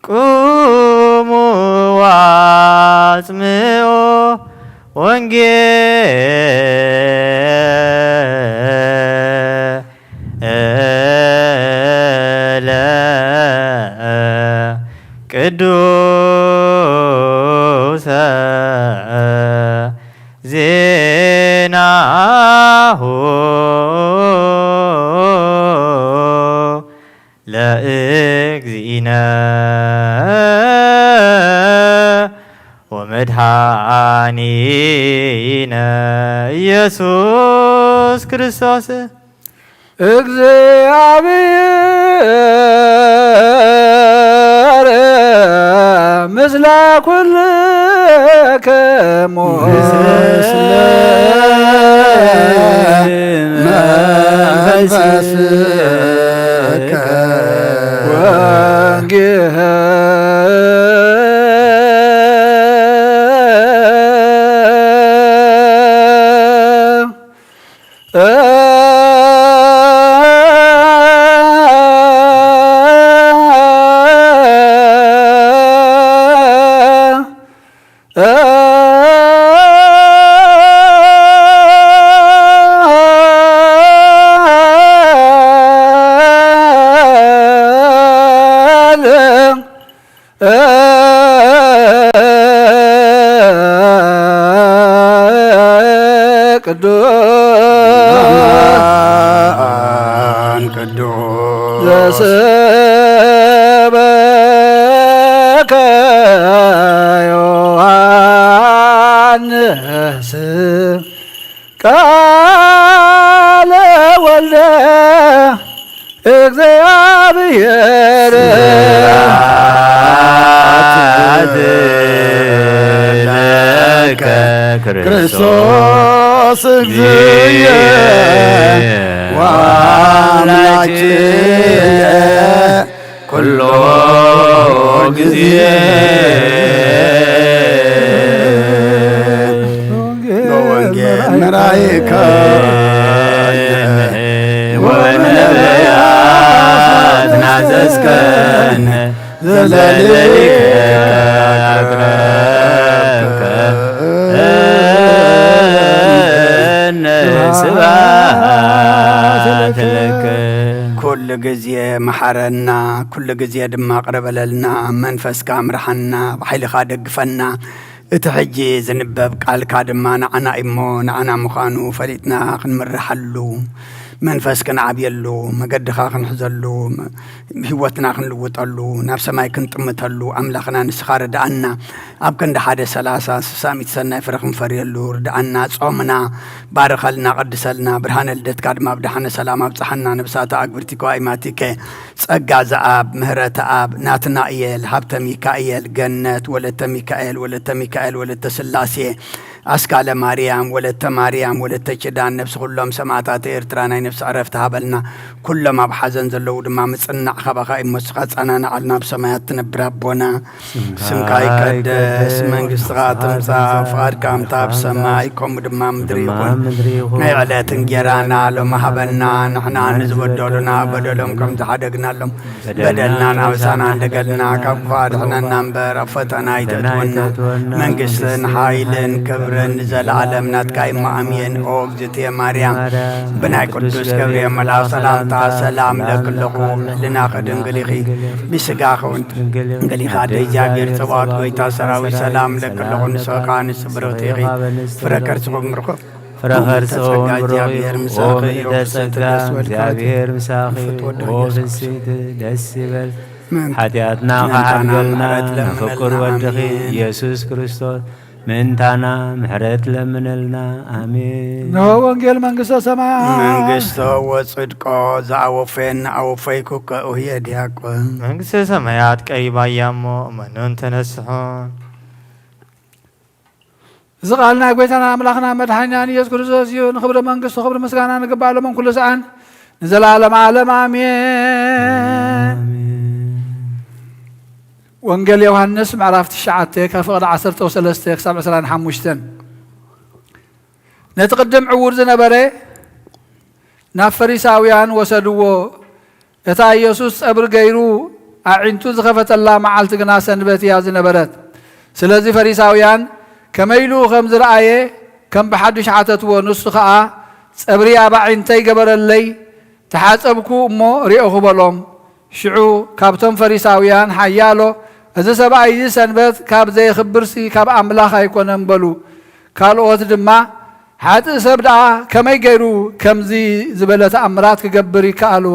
ቁሙ ወአጽምዑ ወንጌለ ቅዱሰ ዜናሁ ለእግዚእነ ወመድኃኒነ ኢየሱስ ክርስቶስ። እግዚኣብሔር ምስለ ኩልክሙ። ምስለ መንፈስከ። ወንጌል ቅዱስ ቅዱስ ዘሰበከ ዮሐንስ ቃለ ወልደ እግዚኣብሔር። ስብሐት ለከ ክርስቶስ እግዚእየ ወአምላክየ ኩሎ ጊዜ በወንጌል መራይከ ወበነቢያት ናዘዝከን ዘለሊከ ኣቅረብከ ስብሐት ለከ። ኩሉ ግዜ መሓረና፣ ኩሉ ግዜ ድማ ቅረ በለልና። መንፈስካ ምርሓና፣ ብሓይልኻ ደግፈና። እቲ ሕጂ ዝንበብ ቃልካ ድማ ንዓና እዩ'ሞ፣ ንዓና ምዃኑ ፈሊጥና ክንምርሓሉ፣ መንፈስ ክንዓብየሉ፣ መገድኻ ክንሕዘሉ፣ ህይወትና ክንልውጠሉ፣ ናብ ሰማይ ክንጥምተሉ ኣምላኽና ንስኻ ርድኣና። ኣብ ክንዲ ሓደ ሰላሳ፣ ስሳ፣ ሚእቲ ሰናይ ፍረ ክንፈርየሉ ርድኣና። ጾምና ባርኸልና፣ ቀድሰልና። ብርሃነ ልደትካ ድማ ብደሓነ ሰላም ኣብጽሓና። ነብሳታ ኣግብርቲ ከዋይማቲከ ጸጋ ዘኣብ፣ ምህረተ ኣብ፣ ናትናእየል፣ ሃብተ ሚካኤል፣ ገነት፣ ወለተ ሚካኤል፣ ወለተ ሚካኤል፣ ወለተ ስላሴ፣ ኣስካለ ማርያም፣ ወለተ ማርያም፣ ወለተ ኪዳን፣ ነብሲ ኩሎም ሰማዕታት ኤርትራ ናይ ነብሲ ዕረፍቲ ሃበልና። ኩሎም ኣብ ሓዘን ዘለዉ ድማ ምጽናዕ ካባኻ እዩ እሞ ንስኻ ጸናንዓልና። ኣብ ሰማያት ትነብር ኣቦና፣ ስምካ ይቀደስ፣ መንግስትኻ ትምጻእ፣ ፍቓድካ ከምታ ኣብ ሰማይ ከምኡ ድማ ኣብ ምድሪ ይኹን። ናይ ዕለት እንጌራና ሎሚ ሃበና፣ ንሕና ንዝበደሉና በደሎም ከም ዝሓደግናሎም በደልናን ኣበሳናን ደገልና ካብ ክፉእ ኣድሕነና እምበር፣ ኣብ ፈተና ኣይተእትወና። መንግስትን ሓይልን ክብርን ንዘለኣለም ናትካ እዩ። ኣሜን። ኦ እግዝእትየ ማርያም፣ ብናይ ቅዱስ ገብርኤል መልኣኽ ሰላምታ ሰላም እለኪ ኣለኹ። ልዕልናኺ ድንግል ኢኺ፣ ብስጋኺ እውን ድንግል ኢኺ። ኣደ እግዚኣብሔር ጸባኦት፣ ጎይታ ሰራዊት፣ ሰላም እለኪ ኣለኹ። ንስኺ ከኣ ንስብርኽቲ ኢኺ፣ ፍረ ከርስኺ እውን ብሩኽ። ፍረ ከርስኺ እውን ብሩኽ እዩ። ኦ ምልዕተ ጸጋ፣ እግዚኣብሔር ምሳኺ እዩ። ኦ ፍስሕቲ ደስ ይበል። ሓጢኣትና ከሓድገልና ንፍቁር ወድኺ ኢየሱስ ክርስቶስ ምእንታና ምሕረት ለምነልና። ኣሜን። እንሆ ወንጌል መንግስተ ሰማያት። መንግስቶ ወጽድቆ ዘኣወፈየኒ ኣወፈይኩከ ኡህየ ዲያቆን። መንግስተ ሰማያት ቀሪባ እያ እሞ እመኑን ተነስሑን። እዚ ቃል ናይ ጎይታና ኣምላኽና መድሓኒናን ኢየሱስ ክርስቶስ እዩ። ንኽብሪ መንግስቱ ክብሪ ምስጋና ንግባእ ሎምን ኩሉ ሰዓን ንዘለኣለም ዓለም ኣሜን። ወንጌል ዮሃንስ ምዕራፍ ትሽዓተ ካብ ፍቕዲ ዓሰርተ ሰለስተ ክሳብ ዕስራን ሓሙሽተን። ነቲ ቅድም ዕዉር ዝነበረ ናብ ፈሪሳውያን ወሰድዎ። እታ ኢየሱስ ጸብሪ ገይሩ ኣዒንቱ ዝኸፈተላ መዓልቲ ግና ሰንበት እያ ዝነበረት። ስለዚ ፈሪሳውያን ከመይ ኢሉ ከም ዝረኣየ ከም ብሓድሽ ሓተትዎ። ንሱ ኸኣ፣ "ጸብሪ ኣብ ኣዒንተይ ገበረለይ፣ ተሓጸብኩ እሞ ርኤኹ" በሎም። ሽዑ ካብቶም ፈሪሳውያን ሓያሎ፣ "እዚ ሰብኣይ እዚ ሰንበት ካብ ዘየኽብርሲ ካብ ኣምላኽ ኣይኮነን" በሉ። ካልኦት ድማ፣ "ሓጥእ ሰብ ደኣ ከመይ ገይሩ ከምዚ ዝበለ ተኣምራት ክገብር ይከኣል?"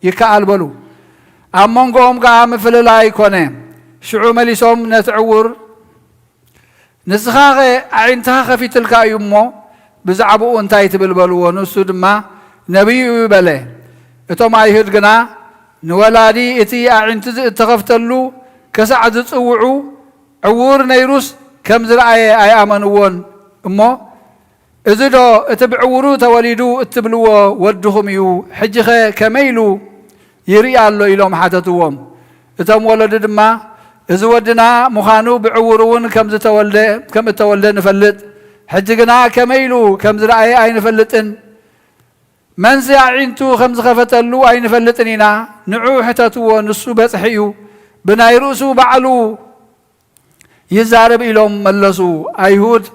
ይከኣል በሉ። ኣብ መንጎኦም ከኣ ምፍልላይ ኮነ። ሽዑ መሊሶም ነቲ ዕዉር፣ "ንስኻኸ ኣዒንትኻ ከፊትልካ እዩ እሞ ብዛዕባኡ እንታይ ትብል?" በልዎ። ንሱ ድማ፣ "ነቢይ እዩ" በለ። እቶም ኣይሁድ ግና፣ "ንወላዲ እቲ ኣዒንቱ እተኸፍተሉ ክሳዕ ዝጽውዑ፣ ዕዉር ነይሩስ ከም ዝረኣየ ኣይኣመንዎን እሞ፣ እዚ ዶ እቲ ብዕዉሩ ተወሊዱ እትብልዎ ወድኹም እዩ? ሕጂኸ ከመይ ኢሉ ይርኢ ኣሎ?" ኢሎም ሓተትዎም። እቶም ወለዱ ድማ፣ "እዚ ወድና ምዃኑ ብዕዉር እውን ከም ዝተወልደ፣ ከም እተወልደ ንፈልጥ። ሕጂ ግና ከመይ ኢሉ ከም ዝረኣየ ኣይንፈልጥን። መንሲ ኣዒንቱ ከም ዝኸፈተሉ ኣይንፈልጥን ኢና። ንዑ ሕተትዎ፣ ንሱ በጽሒ እዩ። ብናይ ርእሱ ባዕሉ ይዛረብ" ኢሎም መለሱ። ኣይሁድ፣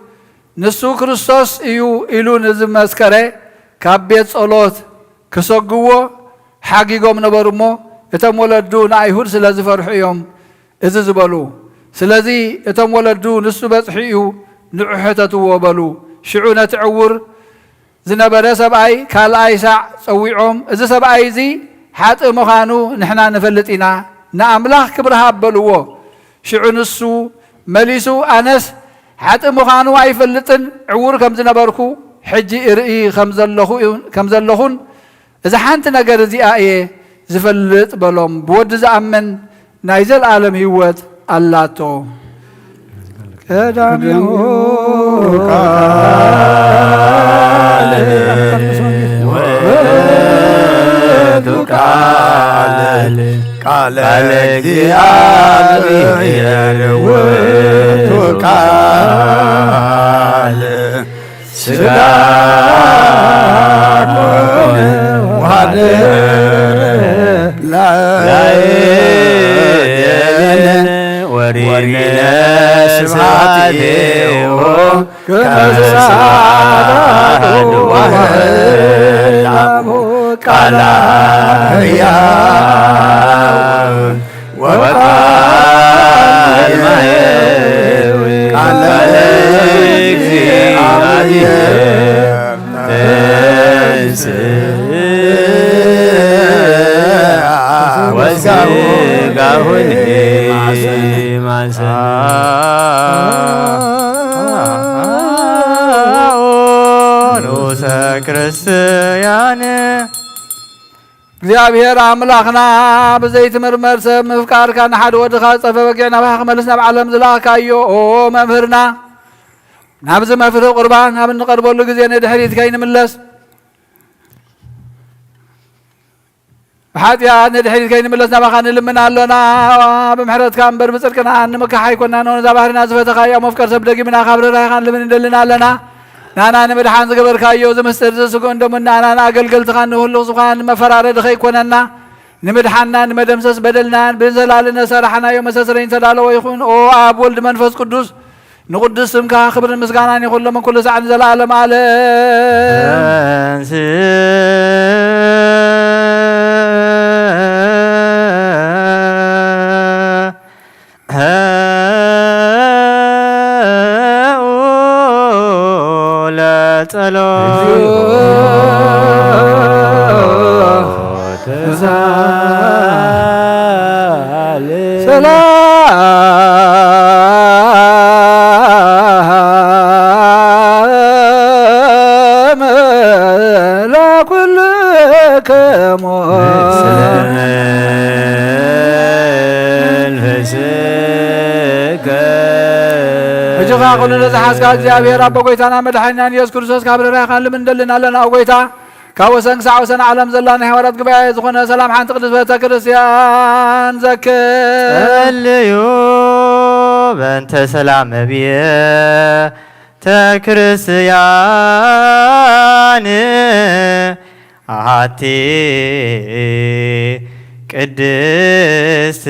"ንሱ ክርስቶስ እዩ" ኢሉ ንዝመስከረ ካብ ቤት ጸሎት ክሰግዎ ሓጊጎም ነበሩ እሞ፣ እቶም ወለዱ ንኣይሁድ ስለ ዝፈርሑ እዮም እዚ ዝበሉ። ስለዚ እቶም ወለዱ፣ "ንሱ በጽሒ እዩ፣ ንዑ ሕተትዎ" በሉ። ሽዑ ነቲ ዕዉር ዝነበረ ሰብኣይ ካልኣይ ሳዕ ጸዊዖም፣ "እዚ ሰብኣይ እዚ ሓጥእ ምዃኑ ንሕና ንፈልጥ ኢና፣ ንኣምላኽ ክብሪ ሃብ" በልዎ። ሽዑ ንሱ መሊሱ፣ "ኣነስ ሓጥእ ምዃኑ ኣይፈልጥን፣ ዕዉር ከም ዝነበርኩ ሕጂ እርኢ ከም ዘለኹ፣ ከም ዘለኹን እዚ ሓንቲ ነገር እዚኣ እየ ዝፈልጥ" በሎም። ብወዲ ዝኣምን ናይ ዘለኣለም ህይወት ኣላቶ። ቀዳሚሁ ቃል ውእቱ ቃል ቃለ እግዚአብሔር ውእቱ ቃል ሥጋ ኮነ ወሐደረ ላዕሌነ ወሪነ ስብሐቲሁ ከመ ስብሐት አሐዱ ወወልድ አብ ቃለ ሕያው ወቃል ማየዊ ቃለ እግዚአብሔር ተንሥእ ስጋሁን ማሰን ንዑሰ ክርስቲያን። እግዚኣብሔር ኣምላኽና ብዘይትምርመር ሰብ ምፍቃርካ ንሓደ ወድኻ ዝጠፈ በጊዕ ናባኻ ክመልስ ናብ ዓለም ዝለኣካዮ ኦ መምህርና፣ ናብዚ መፍትሒ ቁርባን ኣብ እንቐርበሉ ግዜ ንድሕሪት ከይንምለስ፣ ብሓጢኣት ንድሕሪት ከይንምለስ ናባኻ ንልምን ኣሎና። ብምሕረትካ እምበር ብጽድቅና እንምካሕ ኣይኮናን። ነዛ ባህርና ዝፈተኻያ መፍቀር ሰብ ደጊምና ካብ ርህራሄኻ ንልምን እንደልን ኣለና። ናና ንምድሓን ዝገበርካዮ እዚ ምስጢር እዚ ስግኡን ደሙን ንኣና ንኣገልገልትኻ ንህሉኽ ዝኾና ንመፈራረዲ ከይኮነና፣ ንምድሓንና ንመደምሰስ በደልናን ብዘላሊ ነሰራሕናዮ መሰስረኝ ተዳለወ ይኹን። ኦ ኣብ ወልድ መንፈስ ቅዱስ ንቕዱስ ስምካ ክብርን ምስጋናን ይኹን ሎምን ኩሉ ሳዕ ንዘለኣለም ኣለም። ሰላም ለኩልክሙ። ሕጂ ኸዓ ኩሉ ነዝሓዝካ እግዚኣብሔር ኣቦ ጐይታና መድሓኒናን ኢየሱስ ክርስቶስ ካብ ርህራሄኻ ንልምን እንደልን ኣለና። ኦ ጐይታ፣ ካብ ወሰን ክሳዕ ወሰን ዓለም ዘላ ናይ ሃዋርያት ጉባኤ ዝኾነ ሰላም ሓንቲ ቅድስት ቤተ ክርስቲያን ዘክር። ጸልዩ በእንተ ሰላም ቤተ ክርስቲያን ኣቲ ቅድስት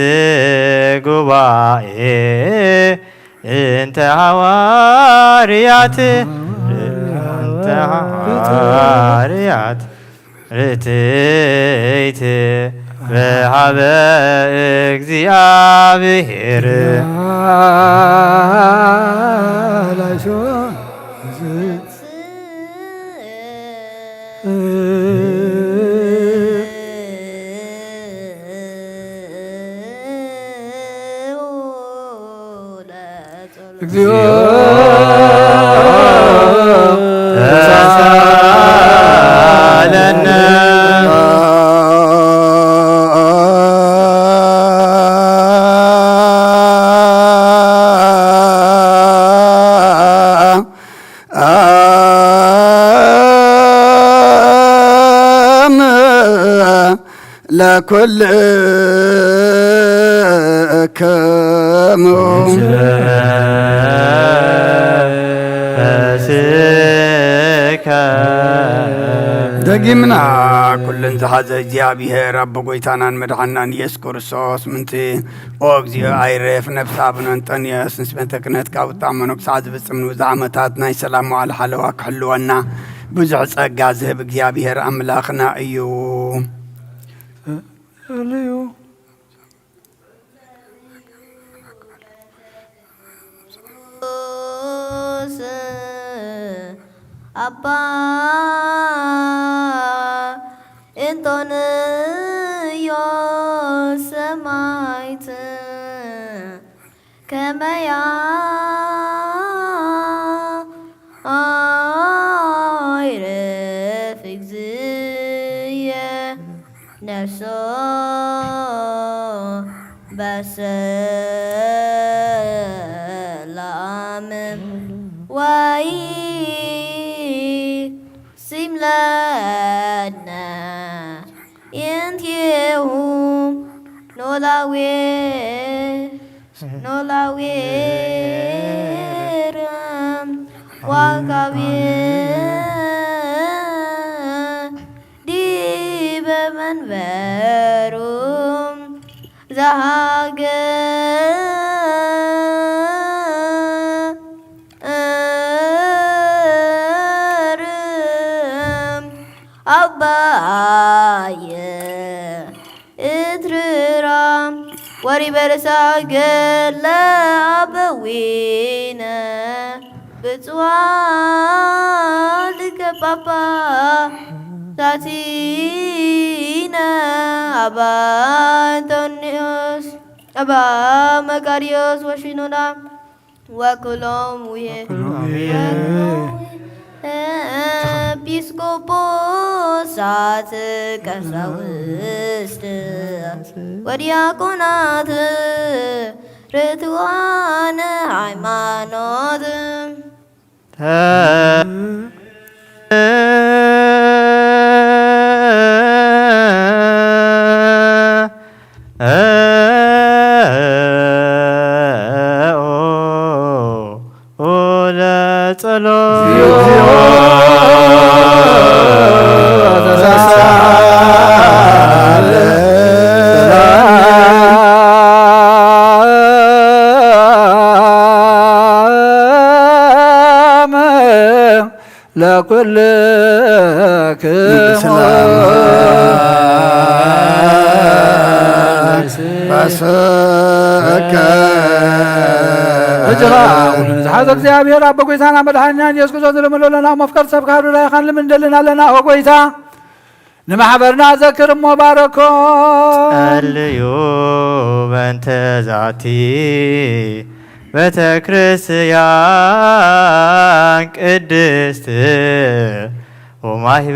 ጉባኤ እንተ ሃዋርያት፣ እንተ ሃዋርያት ርትይት በሃበ እግዚኣብሔር። እግዚኦ ተሳለነ። አም ለኩልክሙ። ደጊምና ኩልን ዝሓዘ እግዚኣብሔር ኣቦ ጐይታናን መድሓናን ኢየሱስ ክርስቶስ ምንቲ ኦ እግዚኦ ኣይረፍ ነፍሳ ኣቡነ እንጠንዮስ ምስ ቤተ ክህነት ካብ ውጣ መነኩሳት ዝፍጽም ንብዙሕ ዓመታት ናይ ሰላም መዋዕለ ሓለዋ ክሕልወና ብዙሕ ጸጋ ዝህብ እግዚኣብሔር ኣምላኽና እዩ። ኣባ እንጦንዮስ ሰማዕት ከመያ ኣይረፍ እግዚእየ ነፍሶ በሰላም ወይ ሲምለነ እንቲሁ ኖላዌ ኖላዌ ዋጋቤ ዲበ መንበሩ ዘሃገር ኣባየ እትርራ ወሪበ ርእሳ ገለ ኣበዊነ ብፅዋ ሊቀ ጳጳ ዛቲነ ኣባ ኣንቶንዮስ ኣባ መቃርዮስ ወሽኖዳ ወኩሎም ውየ ኤጲስቆጶሳት ቀሳውስት ወዲያቆናት ርትዋነ ሃይማኖት ለኩልክሙ በስከ እጅኻ ኩሉ ንዝሓዘ እግዚኣብሔር ኣቦ ጎይታና መድሓኒና ኢየሱስ ክርስቶስ ንልምኖ ኣለና። መፍቀር ሰብ ካብ ርዳይኻን ልምንደልን ኣለና። ኦ ጎይታ ንማሕበርና ዘክር እሞ ባረኮ። ጸልዩ በእንተ ዛቲ ቤተ ክርስቲያን ቅድስት ወማሕበርነ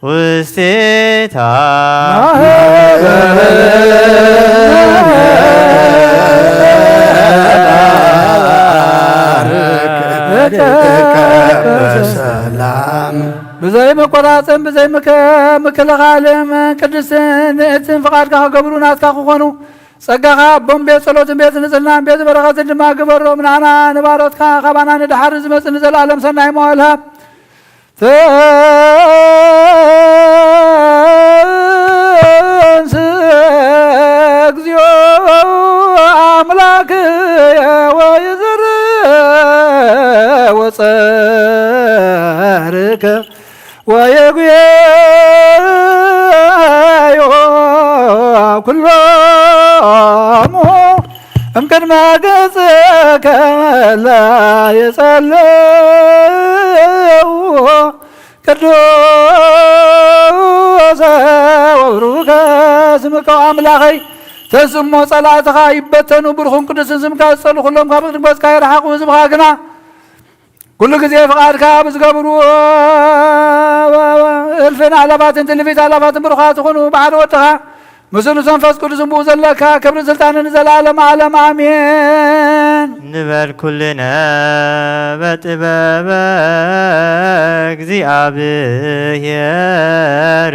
ውስቴታ ብዘይ መቆራጽን ብዘይ ምክ-፣ ምክልኻልን ቅድስትን ንእትን ፍቓድካ ክገብሩ ናትካ ክኾኑ ጸጋኻ ኣቦን ቤት ጸሎትን ቤት ንጽህናን ቤት በረኸትን ድማ ግበሮም። ንዓና ንባሮትካ ካባና ንድሓር ዝመጽእ ንዘለኣለም ሰናይ መዋል ሃብ። ተንስ እግዚኦ አምላክ ወይዝር ወጸርከ ወየጉየዮ ኩሎሙ እምቅድመ ገጽከ እለ ይጸልዩ ቅዱሰ ወብሩከ ስምከ። ኣምላኸይ ተስሞ ጸላእትኻ ይበተኑ፣ ብሩኹን ቅዱስን ስምካ ዝጸሉ ኩሎም ካብ ቅድሚ ገጽካ ይርሓቑ፣ ህዝብኻ ግና ኩሉ ግዜ ፍቓድካ ብዝገብሩ እልፍን ኣእላፋትን ትልፊት ኣእላፋትን ብሩኻት ይኹኑ። ብሓደ ወድኻ ምስ ንስ መንፈስ ቅዱስን ብኡ ዘለካ ክብርን ስልጣንን ንዘለኣለም ዓለም ኣሜን። ንበል ኩልነ በጥበበ እግዚኣብሔር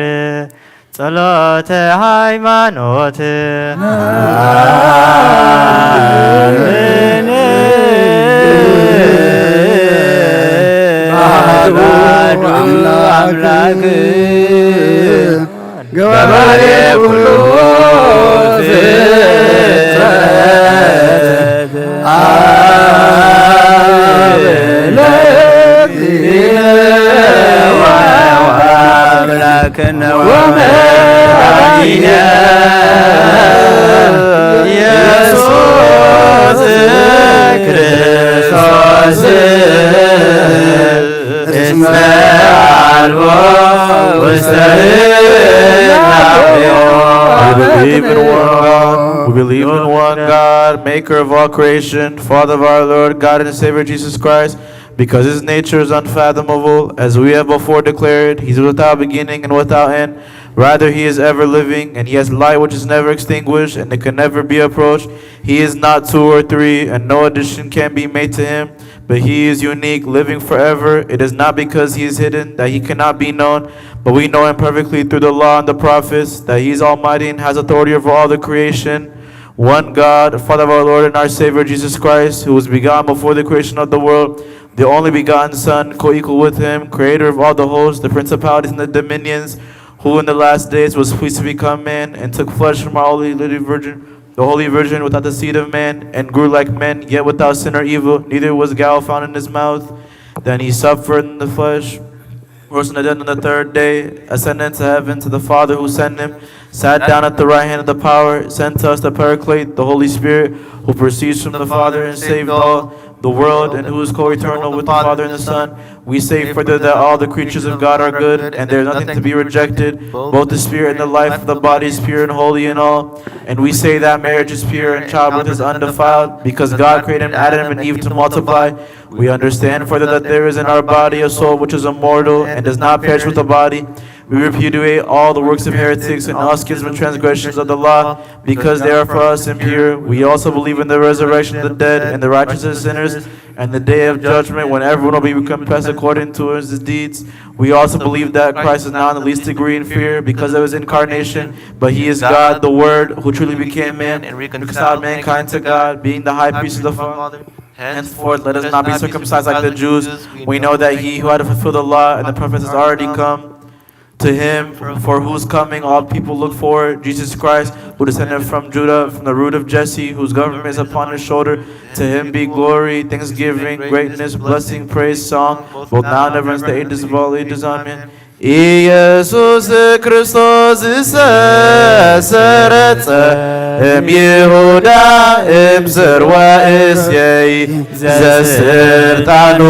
ጸሎተ ሃይማኖት። ኣሜን። ኣሐዱ ኣምላክ ገባሬ ኩሉ ፍጥረት። We believe in one God, maker of all creation, Father of our Lord, God and Savior Jesus Christ, because his nature is unfathomable, as we have before declared, he is without beginning and without end. Rather, he is ever living, and he has light which is never extinguished, and it can never be approached. He is not two or three, and no addition can be made to him, but he is unique, living forever. It is not because he is hidden that he cannot be known, but we know him perfectly through the law and the prophets, that he is almighty and has authority over all the creation. One God, Father of our Lord and our Savior Jesus Christ, who was begotten before the creation of the world, the only begotten Son, co-equal with him, creator of all the hosts, the principalities and the dominions, who in the last days was pleased to become man and took flesh from our holy lady virgin, the holy virgin, without the seed of man, and grew like men, yet without sin or evil, neither was guile found in his mouth. Then he suffered in the flesh, rose from the dead on the third day, ascended to heaven to the Father who sent him, sat down at the right hand of the power, sent to us the Paraclete, the Holy Spirit, who proceeds from the Father and saved all the world, and who is co-eternal with the Father and the Son, We say further that all the creatures of God are good, and there is nothing to be rejected. Both the spirit and the life of the body is pure and holy in all. And we say that marriage is pure and childbirth is undefiled, because God created Adam and Eve to multiply. We understand further that there is in our body a soul which is immortal and does not perish with the body. We repudiate all the works of heretics and all schisms and transgressions of the law, because they are for us impure. We also believe in the resurrection of the dead and the righteousness of sinners and the day of judgment, when everyone will be recompensed according to his deeds. We also believe that Christ is now in the least degree in fear because of his incarnation, but he is God, the Word, who truly became man and reconciled mankind to God, being the high priest of the Father. Henceforth, let us not be circumcised like the Jews. We know that he who had to fulfill the law and the prophets has already come. To him, for whose coming all people look forward, Jesus Christ, who descended from Judah, from the root of Jesse, whose government is upon his shoulder. To him be glory, thanksgiving, greatness, blessing, praise, song, both now and ever, and the ages of all ages. Amen. ኢየሱስ ክርስቶስ ዝሰረጸ እምይሁዳ እምስርወ እሴይ ዘስልጣኑ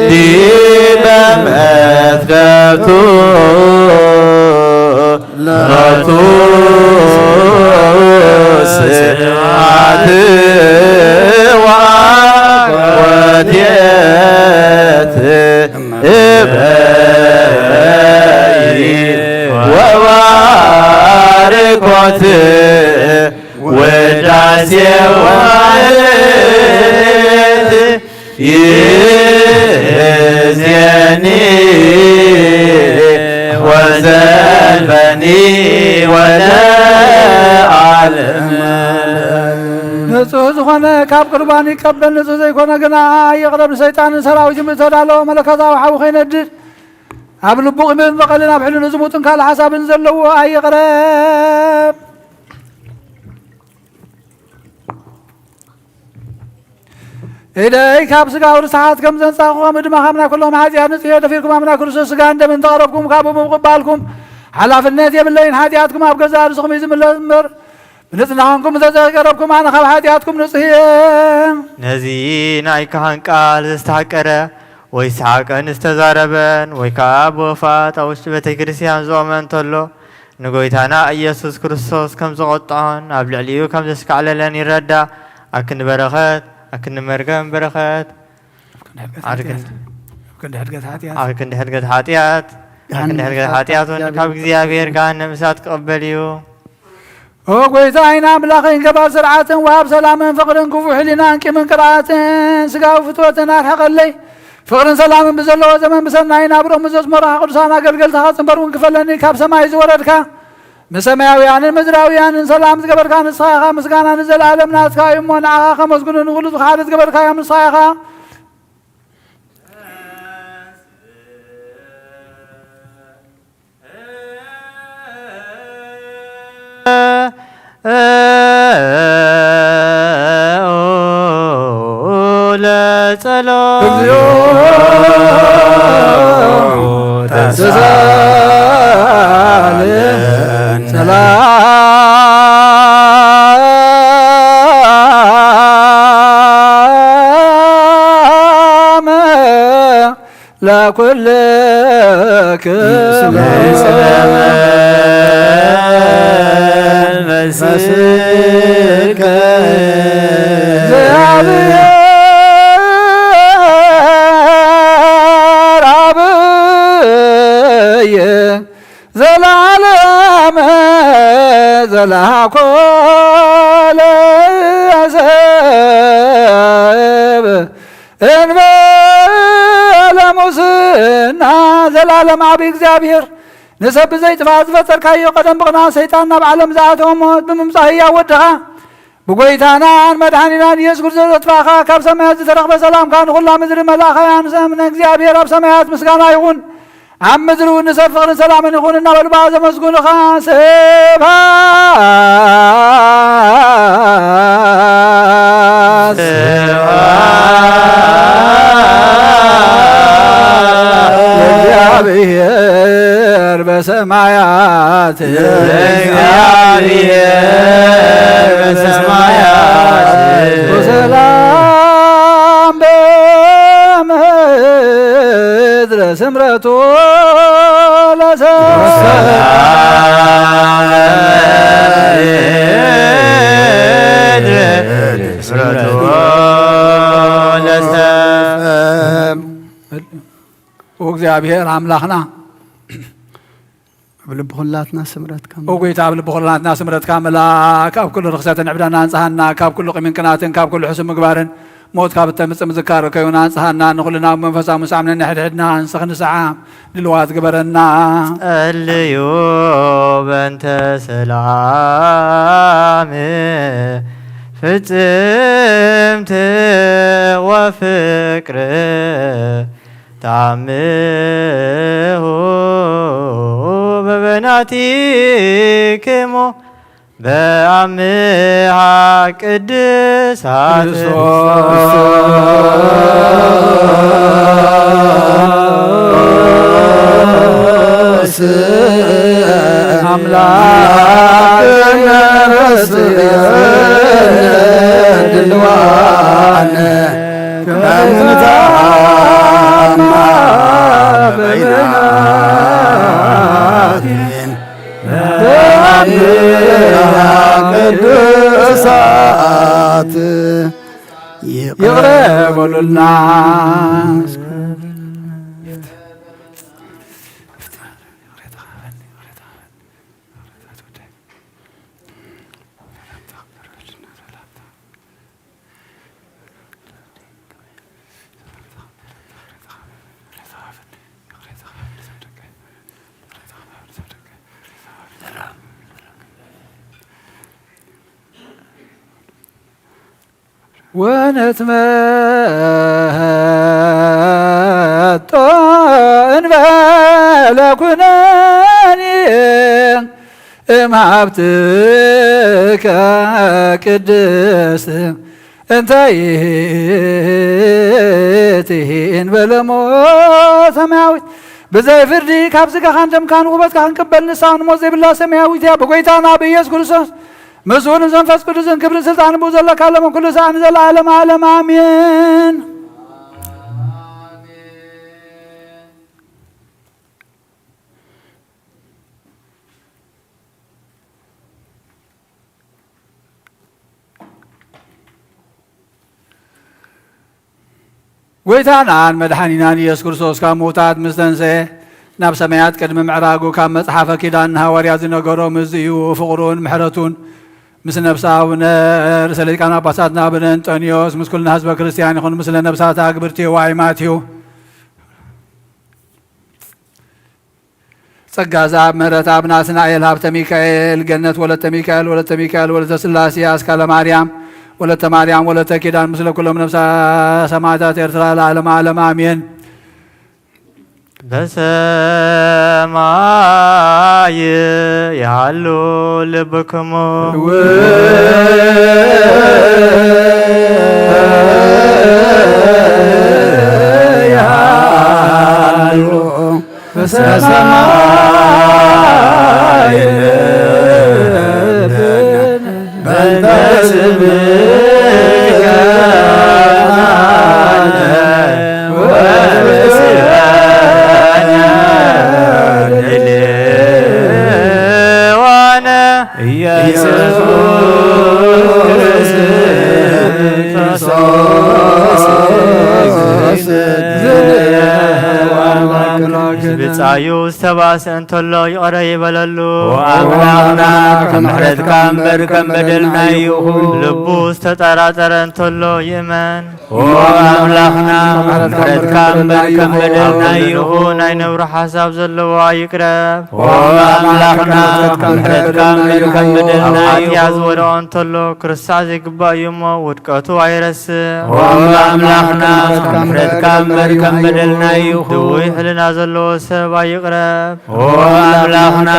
ዲበ መትከብቱ ሎቱ ስብሐት ወአኮቴት እበይ ወባርኮት ውዳሴ ወማህሌት ይእዜኒ ወዘልፈኒ ወለዓለመ። ንጹህ ዝኾነ ካብ ቁርባን ይቀበል፣ ንጹህ ዘይኮነ ግና ኣይቕረብ። ንሰይጣንን ሰራዊትን ብእተዳለወ መለኮታዊ ሓዊ ከይነድድ፣ ኣብ ልቡ ቂምን በቐልን ኣብ ሕልኑ ዝሙትን ካልእ ሓሳብን ዘለዎ ኣይቕረብ። ኢደይ ካብ ስጋዊ ርስሓት ከም ዘንጻኹ፣ ከምኡ ድማ ካብ ናይ ኩሎም ሓጢኣት ንጽዮ ደፊርኩም ኣብ ናይ ክርስቶስ ስጋን ደምን ተቐረብኩም፣ ካብኡ ብምቕባልኩም ሓላፍነት የብለይን። ሓጢኣትኩም ኣብ ገዛእ ርእስኹም እዩ ዝምለስ እምበር፣ ብንጽህና ኮንኩም እንተዘይቀረብኩም፣ ኣነ ካብ ሓጢኣትኩም ንጹህ እየ። ነዚ ናይ ካህን ቃል ዘስተሓቀረ፣ ወይ ሰሓቀን ዝተዛረበን፣ ወይ ከኣ ብወፋት ኣብ ውሽጢ ቤተ ክርስቲያን ዝቖመ እንተሎ፣ ንጎይታና ኢየሱስ ክርስቶስ ከም ዝቐጥዖን ኣብ ልዕሊኡ ከም ዘስካዕለለን ይረዳእ። ኣብ ክንዲ በረኸት፣ ኣብ ክንዲ መርገም በረኸት፣ ኣብ ክንዲ ሕድገት ኣብ ክንዲ ሕድገት ሓጢኣት፣ ሓጢኣት፣ ኣብ ክንዲ ሕድገት ሓጢኣት፣ ኣብ ክንዲ ገሃነም ሕድገት እሳት ሓጢኣት እውን ካብ ካብ እግዚኣብሔር ገሃነም እሳት ክቕበል እዩ። ኦ ጎይታይን ኣምላኽን፣ ገባር ስርዓትን ወሃብ ሰላምን ፍቕርን፣ ክፉእ ሕሊናን ቂምን ቅርኣትን ስጋዊ ፍትወትን ኣርሕቐለይ። ፍቕርን ሰላምን ብዘለዎ ዘመን ብሰናይ ናብርኦም ዘዝመሩኻ ቅዱሳን ኣገልገልትኻ ጽንበር እውን ክፈለኒ፣ ካብ ሰማይ ዝወረድካ፣ ንሰማያውያንን ምድራውያንን ሰላም ዝገበርካ ንስኻ ኢኻ። ምስጋና ንዘለኣለም ናትካ እዩ እሞ፣ ንዓኻ ከመስግኑ ንኹሉ ዝኸሓደ ዝገበርካዮም ንስኻ ኢኻ። ለጸሎት እግዚኦ ተሳለን ሰላም ለኩልክሙ ስለ እግዚአብሔር አብይ ዘላለም ዘላኮ ለሰብ እንበለ ሙስና። ዘላለም አብይ እግዚኣብሔር፣ ንሰብ ብዘይ ጥፋት ዝፈጠርካዮ፣ ቀደም ብቕንኣት ሰይጣን ናብ ዓለም ዝኣተወ ሞት ብምምጻእ ህያው ወድኻ፣ ብጎይታናን መድሓኒናን ኢየሱስ ክርስቶስ ዘጥፋእኻ፣ ካብ ሰማያት ዝተረኽበ ሰላምካ ንኹላ ምድሪ መላእኻ። ኣንሰ እምነ እግዚኣብሔር ኣብ ሰማያት ምስጋና ይኹን፣ ኣብ ምድሪ እውን ንሰብ ፍቕርን ሰላምን ይኹን እናበሉ ብኣ ዘመስግኑኻ። ስብሐት ስብሐት ለእግዚአብሔር በሰማያት ለእግዚአብሔር በሰማያት ወሰላም ስምረቱ ለሰብ ስምረቱ ለሰብ። ወእግዚኣብሔር ኣምላኽና ኣብ ልቢ ኩላትና ስምረት ከም ኦ ጎይታ፣ ኣብ ልቢ ኩላትና ስምረትካ ምልኣክ። ካብ ኩሉ ርኽሰትን ዕብዳና ኣንጽሃና፣ ካብ ኩሉ ቂምን ቅናትን፣ ካብ ኩሉ ሕሱም ምግባርን፣ ሞት ካብ እተምጽእ ምዝካር ከዩን ኣንጽሃና። ንኹልና ብመንፈሳዊ ምሳዕ ነንሕድሕድና ንስኽ ንስዓ ድልዋት ግበረና። ጸልዩ በእንተ ሰላም ፍጽምት ወፍቅር ተአምሁ በበናቲክሙ በአምሃ ቅድሳት ክርስቶስ አምላክ ነረስየነ ድልዋነ ከምታማ በይናቲን በአምሃ ቅዱሳት ይቕረ በሉልና። ወነትመጦ እንበለ ኩነኒ እምሃብትከ ቅድስት እንተ ይእቲ እንበለ ሞት ሰማያዊት። ብዘይ ፍርዲ ካብ ስጋኻን ደምካን ውበትካ ክንቅበል ንሳውን ሞት ዘይብላ ሰማያዊት እያ። ብጎይታና ብኢየሱስ ክርስቶስ ምስኡ ንመንፈስ ቅዱስን ክብርን ስልጣንን ብኡ ዘለካ ለመን ኩሉ ሰዓት ንዘለዓለም ዓለም ኣሜን። ጎይታናን መድሓኒናን ኢየሱስ ክርስቶስ ካብ ምውታት ምስ ተንሰኤ ናብ ሰማያት ቅድሚ ምዕራጉ ካብ መጽሓፈ ኪዳን ንሃዋርያ ዝነገሮም እዚ እዩ። ፍቕሩን ምሕረቱን ምስ ነብሳ ኣቡነ ርእሰ ሊቃነ ጳጳሳትና ኣቡነ እንጠንዮስ ምስ ኩልና ህዝበ ክርስቲያን ይኹን። ምስለ ነብሳት ኣግብርቲ ዋይ ማትዩ ጸጋ ዘኣብ ምህረት ኣብ ናትናኤል ሃብተ ሚካኤል ገነት ወለተ ሚካኤል ወለተ ሚካኤል ወለተ ስላሴ ኣስካለ ማርያም ወለተ ማርያም ወለተ ኪዳን ምስለ ኩሎም ነብሳ ሰማዕታት ኤርትራ ለዓለመ ዓለም ኣሜን። በሰማይ ያሉ ልብክሙ ያሉ በሰማይ በእንተ ስምከ ኢየሱስ ክርስቶስ ብጻዩ ዝተባስአ እንተሎ ይቕረ ይበለሉ። ኣምላኽና ከም ምሕረትካ እምበር ከም በደልና ይኹን። ልቡ ዝተጠራጠረ እንተሎ ይእመን። ኦ ኣምላኽና፣ ምሕረትካ እምበር ከም በደልና ይኹን። ናይ ነውሪ ሓሳብ ዘለዎ ኣይቅረብ። ኦ ኣምላኽና፣ ምሕረትካ እምበር ከም በደልና ይኹን። ኣብ ኃጢኣት ዝወደቐ እንተሎ፣ ክርስዕ ዘይግባእ እዩ እሞ፣ ውድቀቱ ኣይረስዕ። ኦ ኣምላኽና፣ ምሕረትካ እምበር ከም በደልና ይኹን። ድውይ ሕልና ዘለዎ ሰብ ኣይቅረብ። ኦ ኣምላኽና፣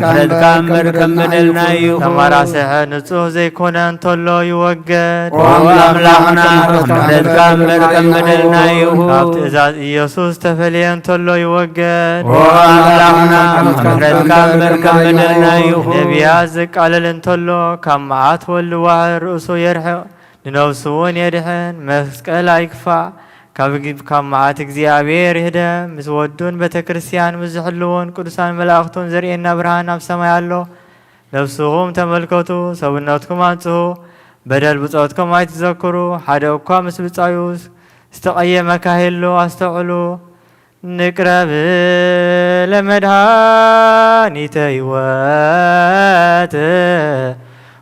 ምሕረትካ እምበር ከም በደልና ይኹን። ተማራስሐ ንጹሕ ዘይኮነ እንተሎ ይወገድ። ኦ ኣምላኽና፣ ምሕረትካ እምበር ከም በደልና ይኹን። ካብ ትእዛዝ ኢየሱስ ተፈልየ እንተሎ ይወገድ። ኦ ኣምላኽና፣ ምሕረትካ እምበር ከም በደልና ይኹን። ነቢያት ዘቃልል እንተሎ፣ ካብ መዓት ወልድ ዋሕድ ርእሱ የርሕቕ፣ ንነፍሱ እውን የድሕን። መስቀል ኣይክፋእ፣ ካብ፣ ካብ መዓት እግዚኣብሔር ይህደም። ምስ ወዱን ቤተ ክርስቲያን ምስ ዝሕልውን ቅዱሳን መላእኽቱን ዘርእየና ብርሃን ኣብ ሰማይ ኣሎ። ነፍስኹም ተመልከቱ፣ ሰብነትኩም ኣንጽሁ፣ በደል ብጾትኩም ኣይትዘክሩ። ሓደ እኳ ምስ ብጻዩ ዝተቐየመ ካህየሎ ኣስተውዕሉ። ንቅረብ ለመድኃኒተ ሕይወት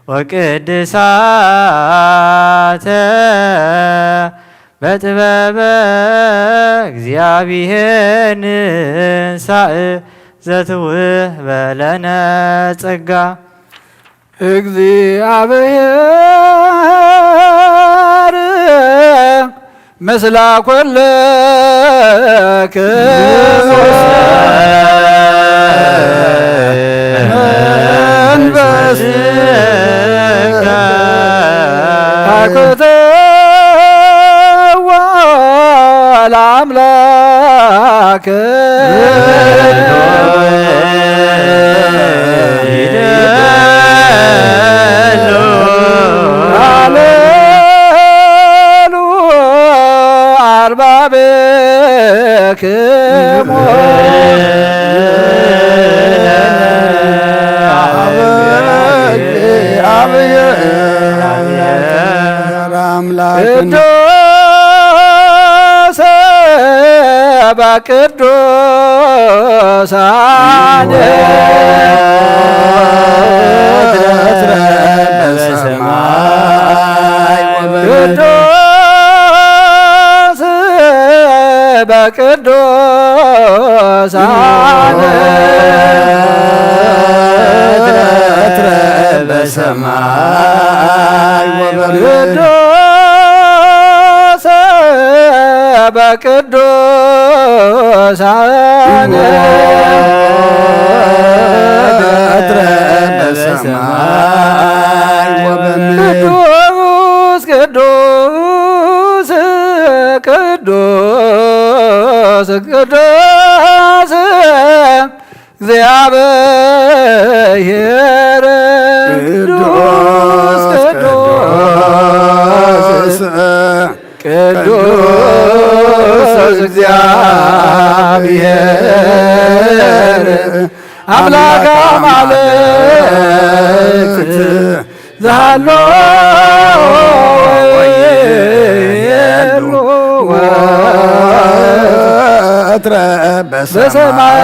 ወቅድሳተ በጥበበ እግዚአብሔር ንንሳእ ዘትውህበ ለነ ጸጋ። እግዚአብሔር ምስላ ኩልክሙ መንፈስ ታክትዎ ለአምላክ ሃሌሉ አርባቤክሙ አምላክ ቅዱስ በቅዱሳን በሰማይ ቅዱስ በቅዱሳን በሰማይ ወበምድር ቅዱስ በቅዱሳን በሰማይ ወበምድር ቅዱስ ቅዱስ ቅዱስ ቅዱስ እግዚአብሔር ቅዱስ ቅዱስ ቅዱስ እግዚአብሔር አምላክ አማልክት ዝሃሎ ወትረ በሰማይ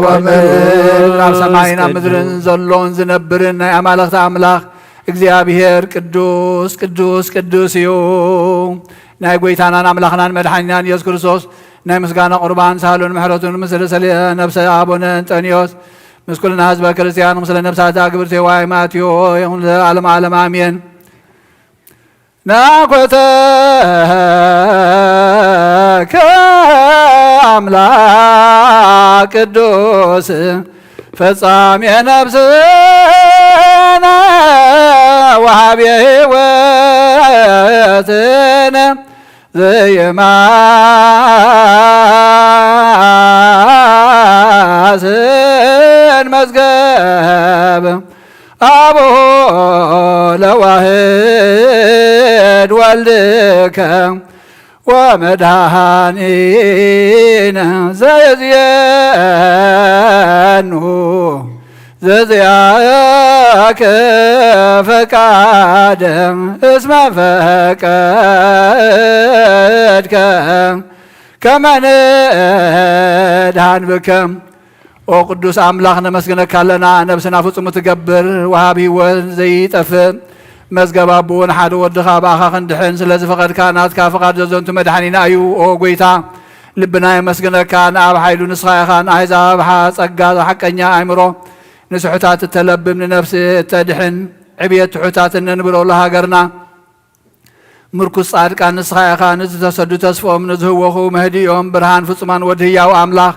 ወምድር። ኣብ ሰማይን ኣብ ምድርን ዘሎን ዝነብርን ናይ ኣማልኽቲ ኣምላኽ እግዚኣብሔር ቅዱስ ቅዱስ ቅዱስ እዩ። ናይ ጐይታናን ኣምላኽናን መድሓኒናን ኢየሱስ ክርስቶስ ናይ ምስጋና ቁርባን ሳህሉን ምሕረቱን ምስ ርእሰ ነብሰ ኣቡነ እንጠንዮስ ምስ ኩልና ህዝበ ክርስቲያን፣ ምስለ ነፍሳት ኣግብርቴ ዋይ ማትዮ ይኹን ለዓለመ ዓለም ኣሜን። ናኮተከ ኣምላክ ቅዱስ ፈጻሜ ነፍስነ ወሃቤ ሕይወትነ ዘይማስን መዝገብ አቦ ለዋህድ ወልድከ ወመድኃኒነ ዘየዝየኑ ዘዚአከ ፈቃደ እስመ ፈቀድከ ከመ ንድኃን ብከ። ኦ ቅዱስ ኣምላኽ ነመስግነካ ኣለና። ነብስና ፍጹም ትገብር ወሃብ ህይወት ዘይጠፍእ መዝገብ ኣቦ ንሓደ ወድኻ ብኣኻ ክንድሕን ስለ ዝፈቐድካ ናትካ ፍቓድ ዘዘንቱ መድሓኒና እዩ። ኦ ጐይታ ልብና የመስግነካ። ንኣብ ሓይሉ ንስኻ ኢኻ ንኣሕዛብ ሓ-፣ ጸጋ ሓቀኛ ኣእምሮ ንስሑታት እተለብም ንነፍሲ እተድሕን ዕብየት ትሑታት እነንብረሉ ሃገርና ምርኩስ ጻድቃን ንስኻ ኢኻ። ንዝተሰዱ ተስፍኦም ንዝህወኹ መህድኦም ብርሃን ፍጹማን ወዲ ህያው ኣምላኽ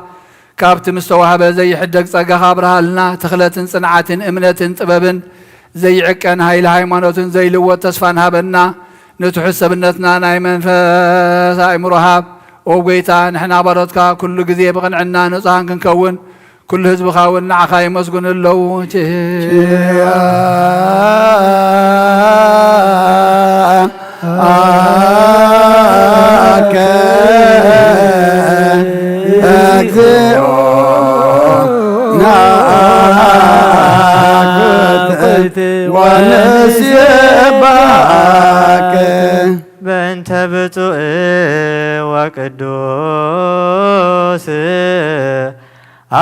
ካብቲ ምስተዋህበ ዘይሕደግ ጸጋኻ ኣብርሃልና። ትኽለትን ጽንዓትን እምነትን ጥበብን ዘይዕቀን ሃይሊ ሃይማኖትን ዘይልወጥ ተስፋን ሃበና። ንትሑት ሰብነትና ናይ መንፈስ ኣእምሮ ሃብ። ኦ ጐይታ ንሕና ባሮትካ ኩሉ ግዜ ብቕንዕና ንጹሃን ክንከውን ኩሉ ህዝብኻ እውን ንዓኻ የመስግኑ ኣለዉ። ችያ እግዚኦ ናአኩት ወንሴባከ። በእንተ ብፁዕ ወቅዱስ